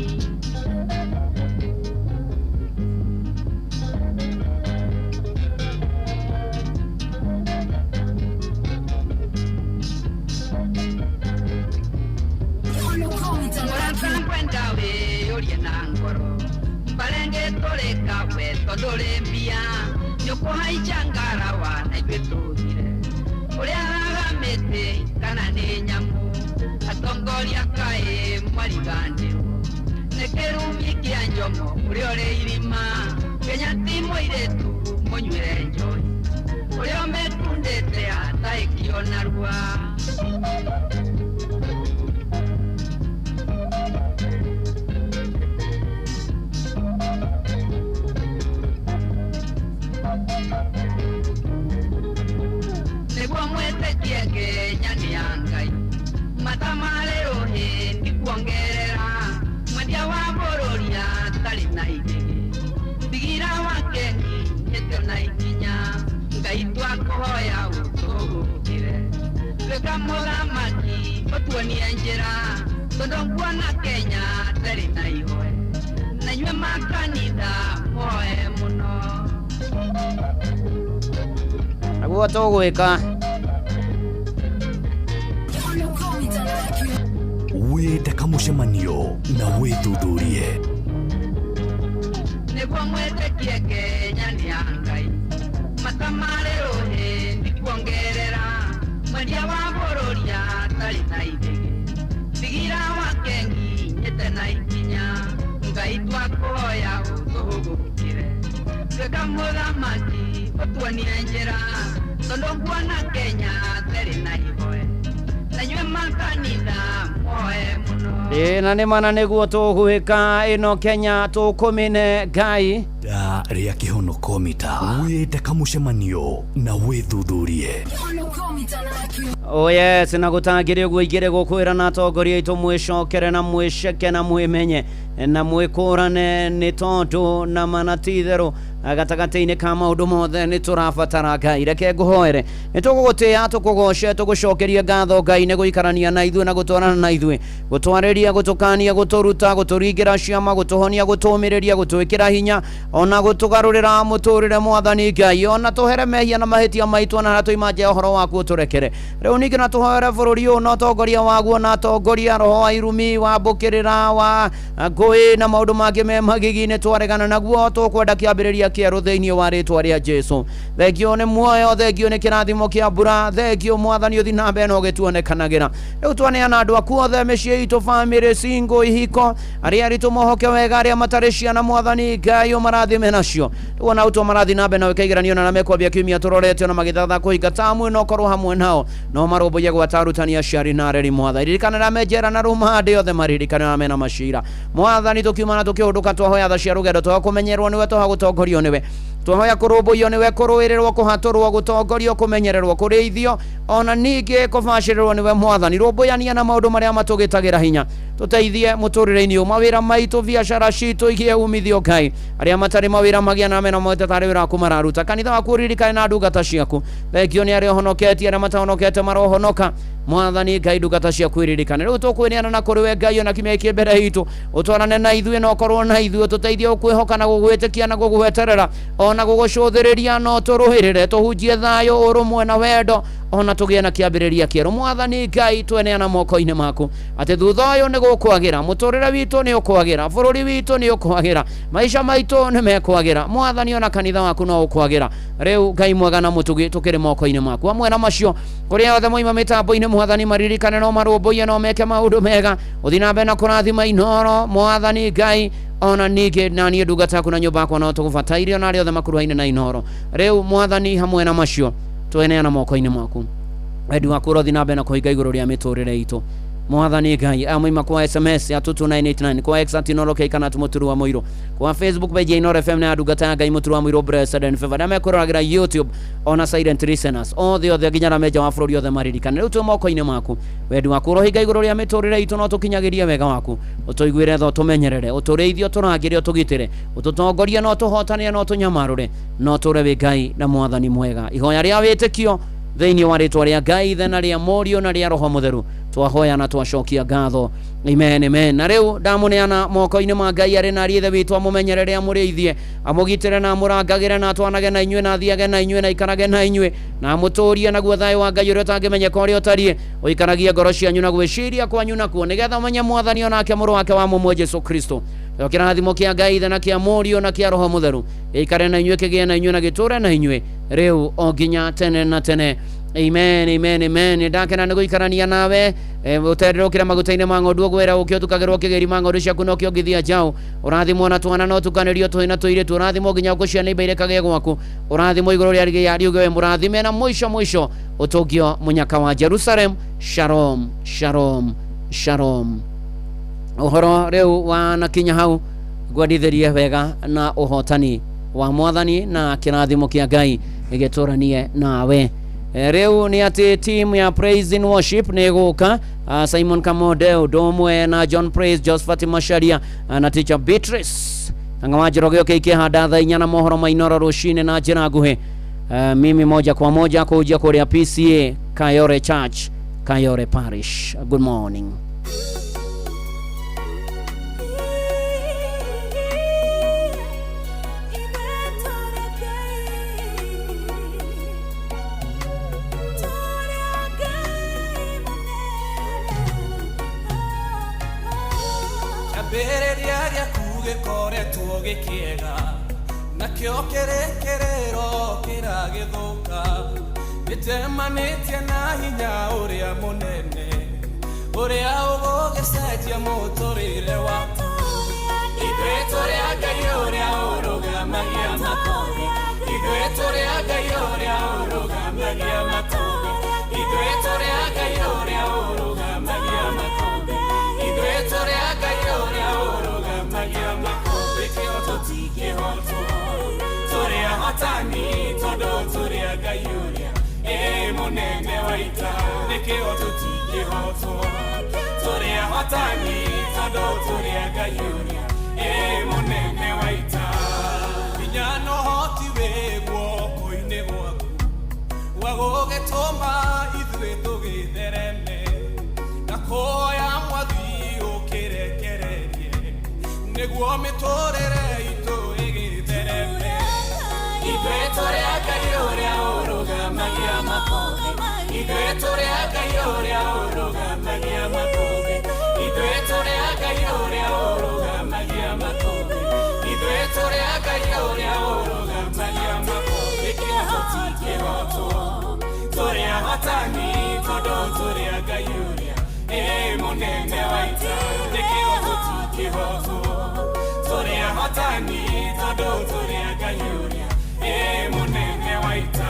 Mũrata ngwenda wĩyũrie na ngoro, mbarenge tũrĩka we tondũ rĩ mbia, nĩũkũhaica ngarawa na ithuĩ tũthire, ũrĩa haga mĩtĩ kana nĩ nyamũ, atongoria kaĩ mwariganĩrwo nĩ kĩrumi kĩa njomo ũrĩa ũrĩ irima, Kenya ti mũirĩtu mũnyuĩre njohi, ũrĩa ũmĩkundĩte ataĩkio narua. Nĩguo mwĩtĩkie Kenya nĩ ya Ngai, mata marĩ rũhĩ ndikuongerera, mwendia wa bũrũri atarĩ na igĩrĩ, ndigira wa kenginyĩte ona ikinya, Ngai twakũhoya ũtũgũkĩre, tuĩka mũthamaki ũtuonie njĩra, tondũ nguona Kenya ndĩrĩ na ihoe, na inyuĩ makanitha mũhoe mũno. Naguo tũgwĩka. Wĩte kamũcemanio na wĩthuthurie. Nĩguo mwĩtĩkie Kenya nĩ ya Ngai, mata marĩ rũhĩ ndikuongerera, mwendia wa bũrũri atarĩ na ithĩgĩ, ndigira wa kenginyĩte na ikinya, Ngai twakũhoya ũtũhũgũkĩre, tuĩka mũthamaki ũtuonie njĩra, tondũ nguona Kenya ndĩrĩ na ihoe, na inyuĩ makanitha mũhoe mũno. Ĩĩ, na nĩ mana nĩguo tũgwĩka ĩno Kenya tũkũmĩne Ngai. Da rĩa kĩhonoko mita. Wĩte kamũcemanio na wĩthuthurie. Oh yes, na gũtangĩrĩ ũguo ingĩrĩ gũkwĩra na atongoria aitũ mwĩcokere na mwĩceke na mwĩmenye na mwĩkũrane nĩ tondũ na mana ti itherũ gatagatĩ-inĩ ka maũndũ mothe nĩ tũrabatara Ngai. Reke ngũhoere, nĩ tũgũgũtĩĩa, tũkũgoce, tũgũcokerie ngatho Ngai nĩ gũikarania na ithuĩ na gũtwarana na ithuĩ, gũtwarĩria, gũtũkania, gũtũruta, gũtũringĩra ciama, gũtũhonia, gũtũũmĩrĩria, gũtwĩkĩra hinya, ona gũtũgarũrĩra mũtũrĩre Mwathani Ngai, ona tũhere mehia na mahĩtia maitũ, ona harĩa tũima nja ya ũhoro waku ũtũrekere. Rĩu ningĩ na tũhoere bũrũri ũyũ na ũtongoria waguo na atongoria, roho wa irumi wa mbũkĩrĩra wa ngũĩ na maũndũ mangĩ me magigi nĩ twaregana naguo, tũkwenda kĩambĩrĩria kĩerũ thĩinĩ wa rĩtwa rĩa Jesu. Thengio nĩ muoyo, thengio nĩ kĩrathimo kĩa mbura, thengio Mwathani ũthi na mbere na ũgĩtuonekanagĩra. Rĩu twaneana andũ aku othe, mĩciĩ itũ, bamĩrĩ, single, ihiko, arĩa aritũ mohoke wega, arĩa matarĩ ciana, Mwathani Ngai ũmarathime nacio. Rĩu ona ũtũ marathi na mbere na wĩka igeranio na arĩa mekwambia kiumia tũrorete ona magĩthatha kũhinga tamu ĩno, ũkorwo hamwe nao no marũmbũiye gwata arutani, aciari na areri. Mwathani, ririkana arĩa me njera na rũmande othe, maririkane arĩa mena macira. Mwathani, tũkiuma na tũkĩhũndũka, twahoya tha cia rũgendo, twahoya kũmenyerwo nĩwe, twahoya gũtongorio nĩwe, twahoya kũrũmbũiyo nĩwe, kũrũĩrĩrwo, kũhatũrwo, gũtongorio, kũmenyererwo, kũrĩithio, ona ningĩ kũbacĩrĩrwo nĩwe. Mwathani, rũmbũyania na maũndũ marĩa matũgĩtagĩra hinya, tũteithie mũtũrĩre-inĩ ũyũ, mawĩra maitũ, biacara citũ igĩe umithio Ngai, arĩa matarĩ mawĩra magĩa na mena moete tarĩ wĩra waku mararuta. Kanitha waku ũririkane na ndungata ciaku. Thengio nĩ arĩa ũhonoketie, arĩa matahonokete marohonoka. Mwathani Ngai, ndungata ciaku iririkane. Rĩu tũkwĩneana na kũrĩ we Ngai, ona kiumia gĩkĩ mbere itũ ũtwarane na ithuĩ na ũkorwo na ithuĩ, ũtũteithie gũkwĩhoka na gũgwĩtĩkia na gũgweterera ona gũgũcũthĩrĩria, no tũrũĩrĩre, tũhunjie thayũ, ũrũmwe na wendo, ona tũgĩe na kĩambĩrĩria kĩerũ. Mwathani Ngai, tweneana moko-inĩ maku atĩ thutha ũyũ nĩ gũkwagĩra, mũtũrĩre witũ nĩ ũkwagĩra, bũrũri witũ nĩ ũkwagĩra, maica maitũ nĩ mekwagĩra. Mwathani, ona kanitha waku no ũkwagĩra. Rĩu Ngai mwega na mũtugi, tũkĩrĩ moko-inĩ maku. Hamwe na macio, kũrĩa othe moima mĩtambo-inĩ, Mwathani, maririkane no marũmbũiye no meke maũndũ mega, ũthiĩ na mbere na kũrathima Inooro. Mwathani Ngai, ona ningĩ na niĩ ndungata yaku na nyũmba yakwa no tũgũbatairie, ona arĩa othe makuruhaine na Inooro. Rĩu Mwathani, hamwe na macio, tweneana moko-inĩ maku, wendi waku ũrothi na mbere na kũhinga igũrũ rĩa mĩtũrĩre itũ. Mwathani Ngai, amũima kwa SMS ya 22989, kwa X @InooroK kana @Mũturu wa Mũirũ, kwa Facebook page ya Inooro FM na ya ndungata ya Ngai Mũturu wa Mũirũ Blessed and Favor, arĩa mekũroragĩra YouTube ona silent listeners othe othe nginya arĩa me nja wa bũrũri othe maririkane. Rĩu twĩ moko-inĩ maku, wendi waku ũrohinga igũrũ rĩa mĩtũrĩre itũ, no tũkinyagĩrie wega waku, ũtũiguĩre tha, ũtũmenyerere, ũtũrĩithie, ũtũrangĩre, ũtũgitĩre, ũtũtongorie, no tũhotanĩre, no tũnyamarũre, no tũre wĩ Ngai na Mwathani mwega. Ihoya rĩa wĩtĩkio thĩinĩ wa rĩtwa rĩa Ngai Ithe na rĩa Mũriũ na rĩa Roho Mũtheru twahoya na twacokia ngatho, amen, amen. Na rĩu ndamũneana moko-inĩ ma Ngai arĩ na Ithe witũ, amũmenyerere, amũrĩithie, amũgitĩre na amũrangagĩre, na atwanage na inyuĩ, na athiage na inyuĩ, na aikarage na inyuĩ, na amũtũrie naguo thayũ wa Ngai ũrĩa ũtangĩmenyeka ũrĩa ũtariĩ ũikaragie ngoro cianyu na gwĩciria kwanyu nakuo, nĩgetha ũmenye Mwathani onake mũrũ wake wa mũmwe Jesu Kristo. Nĩkĩo kĩrathimo kĩa Ngai Ithe na kĩa Mũriũ na kĩa Roho Mũtheru gĩikare na inyuĩ, kĩgĩe na inyuĩ, na gĩtũre na inyuĩ rĩu o nginya tene na tene. Amen, amen, amen. Ndakena nĩ gũikarania nawe. Ũtenderũkĩra maguta-inĩ ma ng'ondu, ũgwĩra ũkĩ ũtukagĩrwo kĩgĩri ma ng'ondu ciaku no kĩongithia njaũ. Ũrathimwo na twana no tukanĩrio tũhĩ na tũirĩtu, ũrathimwo nginya ngũ cia neighbour irekage gwaku, ũrathimwo igũrũ rĩa riuge we mũrathime, na mũico mũico ũtũngio mũnyaka wa Jerusalem. Shalom, shalom, shalom. Ũhoro rĩu wanakinya hau, ngwendithĩrie wega na ũhotani wa Mwathani na kĩrathimo kĩa Ngai gĩgĩtũranie nawe. Rĩu nĩ atĩ team ya praise and worship nĩ ĩgũka, Simon Kamonde ũndũ ũmwe na John Praise, Josephat Macharia na teacher Beatrice Ng'a wa Njoroge ũkĩ ikĩhanda thaa 4 na mohoro ma Inooro rũcinĩ na njĩra nguhĩ. Mimi moja kwa moja kũhunjia kũrĩa PCA Kayore Church, Kayore Parish. Good morning. Kĩambĩrĩria gĩaku gĩkoretwo gĩkĩega, nakĩo kĩrĩkĩrĩro kĩragĩthũka. Nĩnjemanĩtie na hinya ũrĩa mũnene ũrĩa ũgũgĩcenjia mũtũrĩre waku. Ithuĩ tũrĩ a Ngai ũrĩa ũrũgamagia makũmbĩ. Ithuĩ tũrĩ a Ngai ũrĩa ũrũgamagia makũmbĩ. Ithuĩ tũrĩ a Ngai ũrĩa ũrũgamagia makũmbĩ. Ithuĩ tũrĩ a Ngai ũrĩa ũrũgamagia makũmbĩ. Kĩo tũtingĩhotwo, tũrĩ ahotani tondũ tũrĩ a Ngai ũrĩa ĩ mũnene. wa ita nĩkĩo tũtingĩhotwo tũrĩ ahotani tondũ tũrĩ a Ngai ũrĩa ĩ mũnene wa ita hinya na ũhoti wĩ guoko-inĩ gwaku wa gũgĩtũma ithuĩ tũgĩthereme na kũhoya mwathi ũkĩrekererie nĩguo mĩtũrĩre itũ ĩgĩthereme ithuĩ tũrĩ a Ngai ũrĩa ũrũgamagia makũmbĩ ithuĩ tũrĩ a Ngai ũrĩa ũrũgamagia makũmbĩ ithuĩ tũrĩ a Ngai ũrĩa ũrũgamagia makũmbĩ ithuĩ tũrĩ a Ngai ũrĩa ũrũgamagia makũmbĩ tũtingĩhotwo tũrĩ ahotani tondũ tũrĩ a Ngai ũrĩa ĩ mũnene wa ita nĩkĩo tũtingĩhotwo tũrĩ ahotani tondũ tũrĩ a Ngai ũrĩa ĩ mũnene wa ita.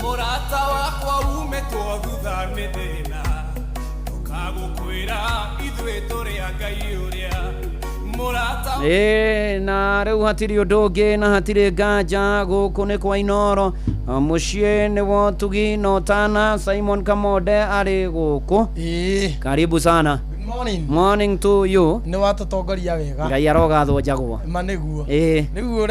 Mũrata wakwa umĩtwo thutha nĩ thĩna tũkagũkwĩra ithuĩ tũrĩ a Ngai ũrĩa mũrata. Ĩĩ, na rĩu hatirĩ ũndũ ũngĩ na hatirĩ nganja gũkũ nĩ kwa Inoro mũciĩ nĩ wotugi na ũtana. Simon Kamonde arĩ gũkũ. Karibu sana. Good morning. Morning to you. Nĩ watũtongoria wega. Ngai arogathwo njagwo. Ma nĩguo. Ĩĩ. Rĩu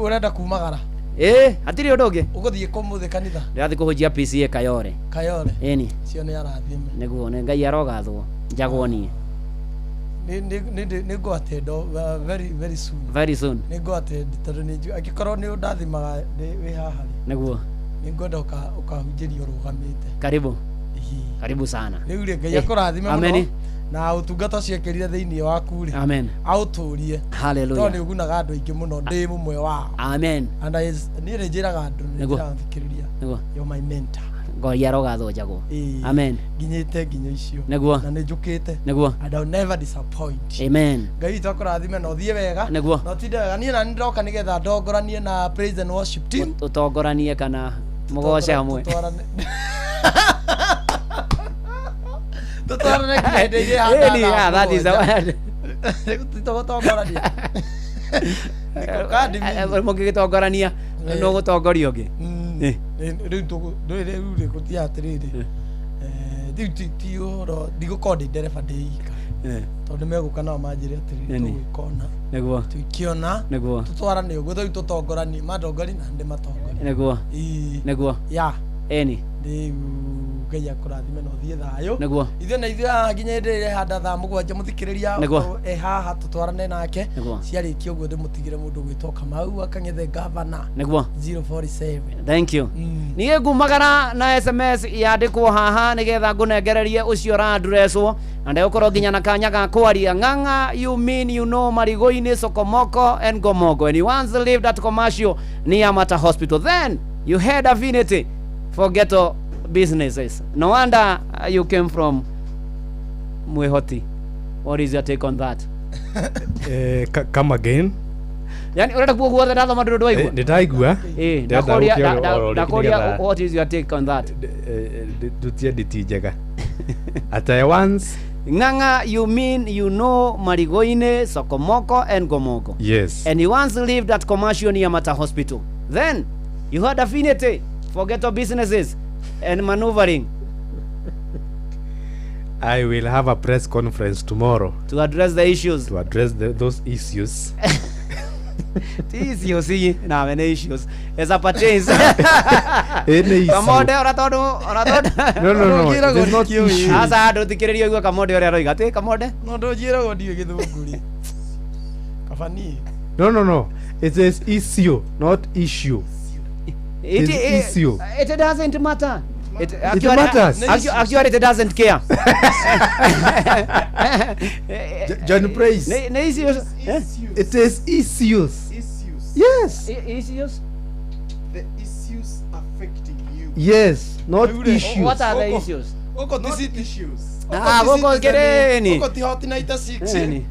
ũrenda kumagara. Ĩĩ, hatirĩ ũndũ ũngĩ. Ũgũthiĩ kũmũthĩ kanitha? Ndĩrathiĩ kũhunjia PCA Kayore. Kayore. Ĩni. Cio nĩ arathime. Nĩguo, nĩ Ngai arogathwo njagwo niĩ. Nĩ ngũ attend very very soon. Very soon. Nĩ ngũ attend tondũ nĩ njũĩ angĩkorwo nĩ ũndathimaga wĩ haha rĩ. Nĩguo. Nĩ ngwenda ũkahunjĩria ũrũgamĩte. Karibu. Karibu sana. Rĩu rĩ Ngai akũrathime mũno. Amen. Na ũtungata ũcio ekĩrire thĩinĩ waku rĩ. Amen. Aũtũrie. Hallelujah. Tondũ nĩ ũgunaga andũ aingĩ mũno ndĩ mũmwe wao. Amen. And niĩ nĩ njĩraga andũ nĩ Nĩguo. njĩraga thikĩrĩria. Nĩguo. You're my mentor. Ngai arogathwo njagwo. Ĩĩ. Amen. Nginyĩte nginya icio. Nĩguo. Na nĩ njũkĩte. Nĩguo. And I'll never disappoint. Amen. Ngai witũ akũrathime na ũthiĩ wega. Nĩguo. Na ũtinde wega. Niĩ nani ndĩroka nĩgetha ndongoranie na praise and worship team. Ũtongoranie kana mũgoce hamwe. Tũtwarane nginya hĩndĩ ĩrĩa Ĩni, yeah, that is the word. Tũgũtongorania. Mũngĩgĩtongorania no gũtongoria ũngĩ. Rĩu rĩu rĩ gũthiaga atĩrĩrĩ rĩu ti ũhoro ndigũkorwo ndĩ ndereba ndĩ ika tondũ megũka nao manjĩre atĩrĩrĩ Ĩni. tũgwĩka ũna Nĩguo. twĩke ũna Nĩguo. tũtwarane ũguo rĩu tũtongoranie mandongorie na ndĩmatongorie. Nĩguo. Nĩguo. Ya. Ĩni. Rĩu Ngai akũrathime na ũthiĩ thayũ. Nĩguo. Ithuĩ na ithuĩ haha nginya hĩndĩ ĩrĩa ĩhanda thaa 7 mũthikĩrĩria Nĩguo. e haha tũtwarane nake. Nĩguo. Ciarĩkia ũguo ndĩmũtigĩre mũndũ gwĩtwo Kamau akang'ethe gavana Nĩguo. 047. Thank you. Niĩ ngumagara na SMS yandĩkwo haha nĩgetha ngũnengererie ũcio ũrandurecwo na ndegũkorwo nginya na kanya ga kwaria. Ng'ang'a, you mean you know Marigoini, Sokomoko and Gomogo, and you once lived at commercial near Mata Hospital. Then you had affinity for ghetto businesses. No wonder you came from Mwihoti. What is your take on that? Come again. Yani urenda kuo guothe ndathoma ndũrĩ ndwaigua? Nĩ ndaigua. Ĩĩ, Ndĩrenda ndakũria gũkĩoria oro rĩngĩ ndakũria nĩgetha- what is your take on that? Ndutie nditi njega. At I once. Ng'ang'a, you mean you know Marigoine, Sokomoko and Gomogo. Yes. And you once lived at commercial near Mata Hospital. Then you had affinity for ghetto businesses and maneuvering I will have a press conference tomorrow to address the issues. To address those issues. Ti issues iyi nawe nĩ issues as a pertains. Ĩ nĩ issue. Kamonde ora tondu ora tondu. No, no, no, it is not issue. Aca ndũthikĩrĩrie ũigue Kamonde ũrĩa aroiga. Ti Kamonde? No ndũnjĩragwo ndiũĩ gĩthũngũ rĩ. Kaba niĩ. No, no, no. It is issue, not issue. It is issue. It doesn't matter. It, It matters. Actually, it doesn't care. John Praise. Nĩ issues. Eh? It is issues. Yes. Issues. The issues affecting you. Yes, not issues. What are the issues? Gũkũ ti Not city. issues. Ah, gũkũ kĩrĩni. Gũkũ ti Hot 96. Ĩni.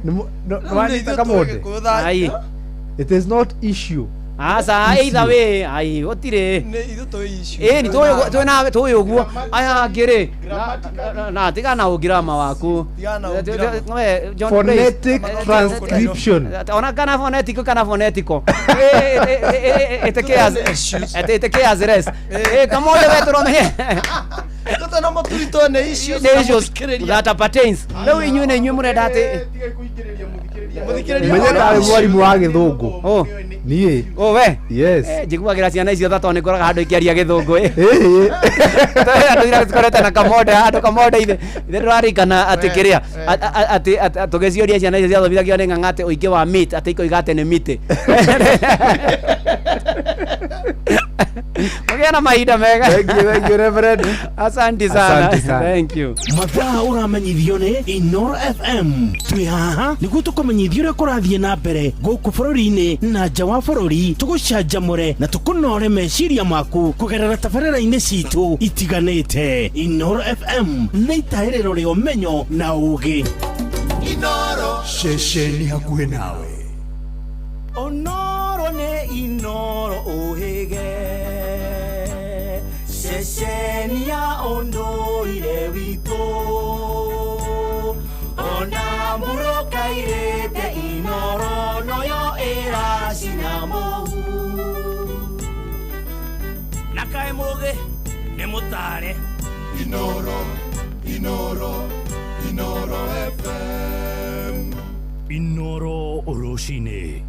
Nĩ Rĩu nĩ wanyita ithuĩ Kamonde? tũgĩkũtha- Ai. It is not issue. Aca, either way, ai, gũtirĩ. Nĩ ithuĩ tũĩ issue. Ĩni twĩ tũĩ ũguo aya angĩ rĩ, na tiga na ũngirama waku. Tigana na ũngirama. We, John Phonetic Grace. Transcription. Ona kana phonetico kana phonetico ĩtĩkĩas rest kamode we tũromenye. Tũtũ no mũturitwo nĩ issues nĩ na issues mũthikĩrĩria. That pertains rĩu inyuĩ nĩ inyuĩ mũrenda atĩ Mũthikĩrĩria Menye ona tarĩ issues. mwarimu wa gĩthũngũ niĩ. O we. Yes. Njiguagĩra ciana icio tha tondũ nĩngoraga handũ ikĩaria gĩthũngũ ĩ. Ĩĩ. Andũ ira tũkorete na kamode handũ kamode ithe ithe ndũrarikana atĩ kĩrĩa atĩ tũgĩciũria ciana icio ciathomithagio nĩ ng'ang'a atĩ ũingĩ wa meat atĩ ikoiga atĩ nĩ mĩtĩ. Mũgĩe na mahinda mega. Thank you, thank you, Reverend. Asante sana. Asante sana. Thank you. Mathaa ũramenyithio nĩ Inoro FM. Twĩ haha nĩguo tũkũmenyithia ũrĩa kũrathiĩ na mbere gũkũ bũrũri-inĩ na nja wa bũrũri, tũgũcanjamũre na tũkũnore meciria maku kũgerera tabarĩra-inĩ citũ itiganĩte. Inoro FM nĩ itahĩrĩro rĩa ũmenyo na ũũgĩ. Ceceni hakuhĩ nawe. Onoro nĩ Inoro ũhĩge, ceceni ya ũndũire witũ, ona mũrũkairĩte Inoro noyo ĩracina mũhu. Na kaĩ mũgĩ nĩ mũtare. Inoro, Inoro, Inoro FM. Inoro rũcinĩ.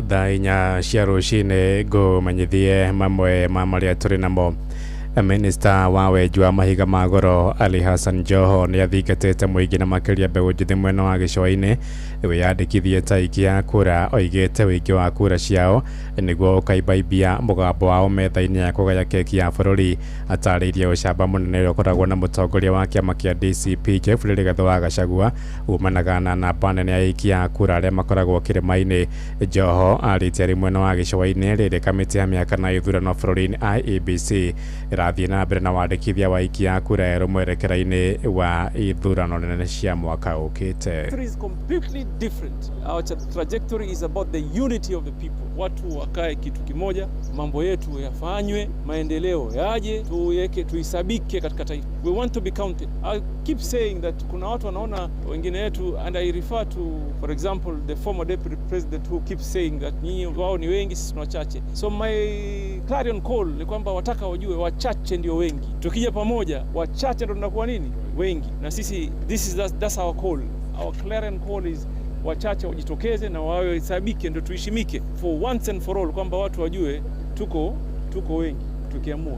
Thaa 4 cia rũcinĩ ngũmenyithie mamwe ma marĩa tũrĩ namo. Minista wa wenji wa mahiga ma goro Ali Hassan Joho nĩ athingatĩte mũingĩ na makĩria mbeũ njĩthĩ mwena wa gĩcũa-inĩ wĩyandĩkithie ta aikia kura. Oigĩte ũingĩ wa kura ciao nĩguo ũkaimbaibia mũgambo wao metha-inĩ ya kũgaya keki ya bũrũri. Atarĩirie ũcamba mũnene ũrĩa ũkoragwo na mũtongoria wa kĩama kĩa DCP Jeffrey Rigathĩ wa Gachagua umanaga na namba nene ya aikia kura arĩa makoragwo kĩrĩma-inĩ. Joho arĩtie arĩ mwena wa gĩcũa-inĩ rĩrĩ kamĩtĩ ya mĩaka na ithurano bũrũri-inĩ IEBC ĩrathiĩ na mbere na wandĩkithia wa aikia kura erũ mwerekera-inĩ wa ithurano nene cia mwaka ũkĩte. Is completely different. Our trajectory is about the unity of the people. Watu wakae kitu kimoja, mambo yetu yafanywe, maendeleo yaje, tuweke tuisabike katika taifa. We want to be counted. I keep saying that kuna watu wanaona wengine wetu, and I refer to, for example, the former deputy president who keeps saying that nyinyi wao ni wengi, sisi ni wachache. So my clarion call ni kwamba wataka wajue wachache ndio wengi. Tukija pamoja, wachache ndio tunakuwa nini? Wengi. Na sisi this is that's our call. Our clarion call is wachache wajitokeze na wahesabike, ndio tuheshimike for once and for all, kwamba watu wajue tuko wengi tukiamua.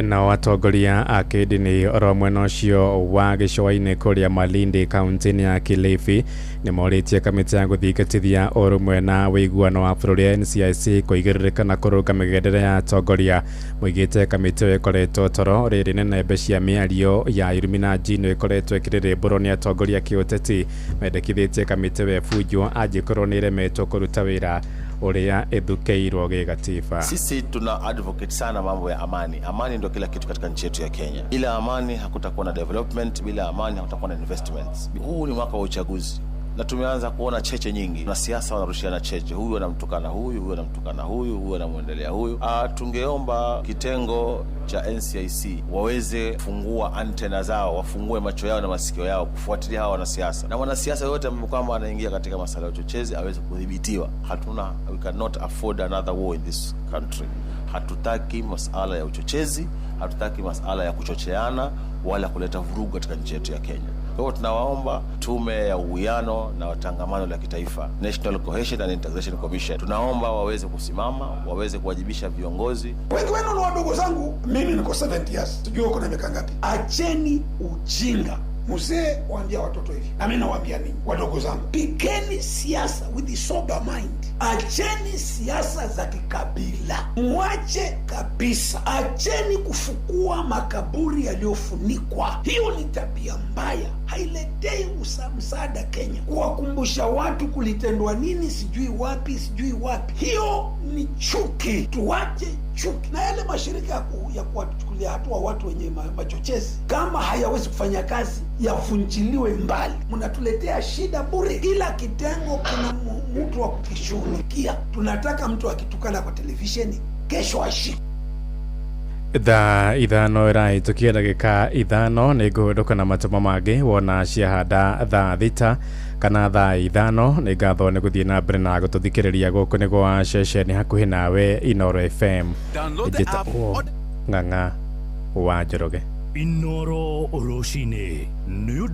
Nao atongoria a kĩndini oro mwena ũcio wa gĩcũa-inĩ kũrĩa Malindi kaunti-inĩ ya Kilifi nĩ morĩtie kamĩtĩ ya gũthingatithia ũrũmwe na ũiguano wa bũrũri NCIC kũigĩrĩrĩka na kũrũnga mĩgendere ya atongoria. Moigĩte kamĩtĩ ĩyo ĩkoretwo toro rĩrĩ nĩ nembe cia mĩario ya irumi na njino ĩkoretwo ĩkĩrĩrĩmbũrwo nĩ atongoria kĩũteti. Mendekithĩtie kamĩtĩ ĩyo ĩbunjwo angĩkorwo nĩ ĩremetwo kũruta wĩra ũrĩa ĩthukĩirwo gĩgatiba. Sisi tuna advocate sana mambo ya amani. Amani ndio kila kitu katika nchi yetu ya Kenya. Bila amani hakutakuwa na development, bila amani hakutakuwa na investments. Huu ni mwaka wa uchaguzi na tumeanza kuona cheche nyingi. Na siasa wanarushiana cheche, huyu anamtukana huyu, huyu anamtukana huyu, huyu anamwendelea huyu. Tungeomba kitengo cha NCIC waweze kufungua antena zao, wafungue macho yao na masikio yao kufuatilia hawa wanasiasa, na mwanasiasa yote ambaye kwamba anaingia katika masala ya uchochezi aweze kudhibitiwa. Hatuna, we cannot afford another war in this country. Hatutaki masala ya uchochezi, hatutaki masala ya kuchocheana wala kuleta vurugu katika nchi yetu ya Kenya. Kwa hivyo tunawaomba tume ya uwiano na watangamano la kitaifa, National Cohesion and Integration Commission, tunaomba waweze kusimama, waweze kuwajibisha viongozi. Wengi wenu ni wadogo zangu, mimi niko 70 years, sijui uko na miaka ngapi. Acheni ujinga. Mzee waambia watoto hivi, na mimi nawaambia ninyi wadogo zangu, pigeni siasa with the sober mind. Acheni siasa za kikabila, mwache kabisa. Acheni kufukua makaburi yaliyofunikwa, hiyo ni tabia mbaya. hailetei msaada Kenya. Kuwakumbusha watu kulitendwa nini, sijui wapi, sijui wapi, hiyo ni chuki. Tuache chuki na yale mashirika ya kuwachukulia hatua watu wenye machochezi, kama hayawezi kufanya kazi yavunjiliwe mbali. Mnatuletea shida bure. Kila kitengo kina mtu wa kukishughulikia. Tunataka mtu akitukana kwa televisheni kesho ashikwe. Thaa 5 ĩrahĩtũkia ndagĩka 5 nĩ ngũhĩndũka na matũmo mangĩ wona ciahanda thaa 6 kana thaa 5. Nĩ ngatho nĩ gũthiĩ na mbere na gũtũthikĩrĩria gũkũ nĩ gwa ceceni hakuhĩ nawe Inoro FM. Download the app. Njĩtagwo Ng'ang'a wa Njoroge. Inoro rũcinĩ nĩ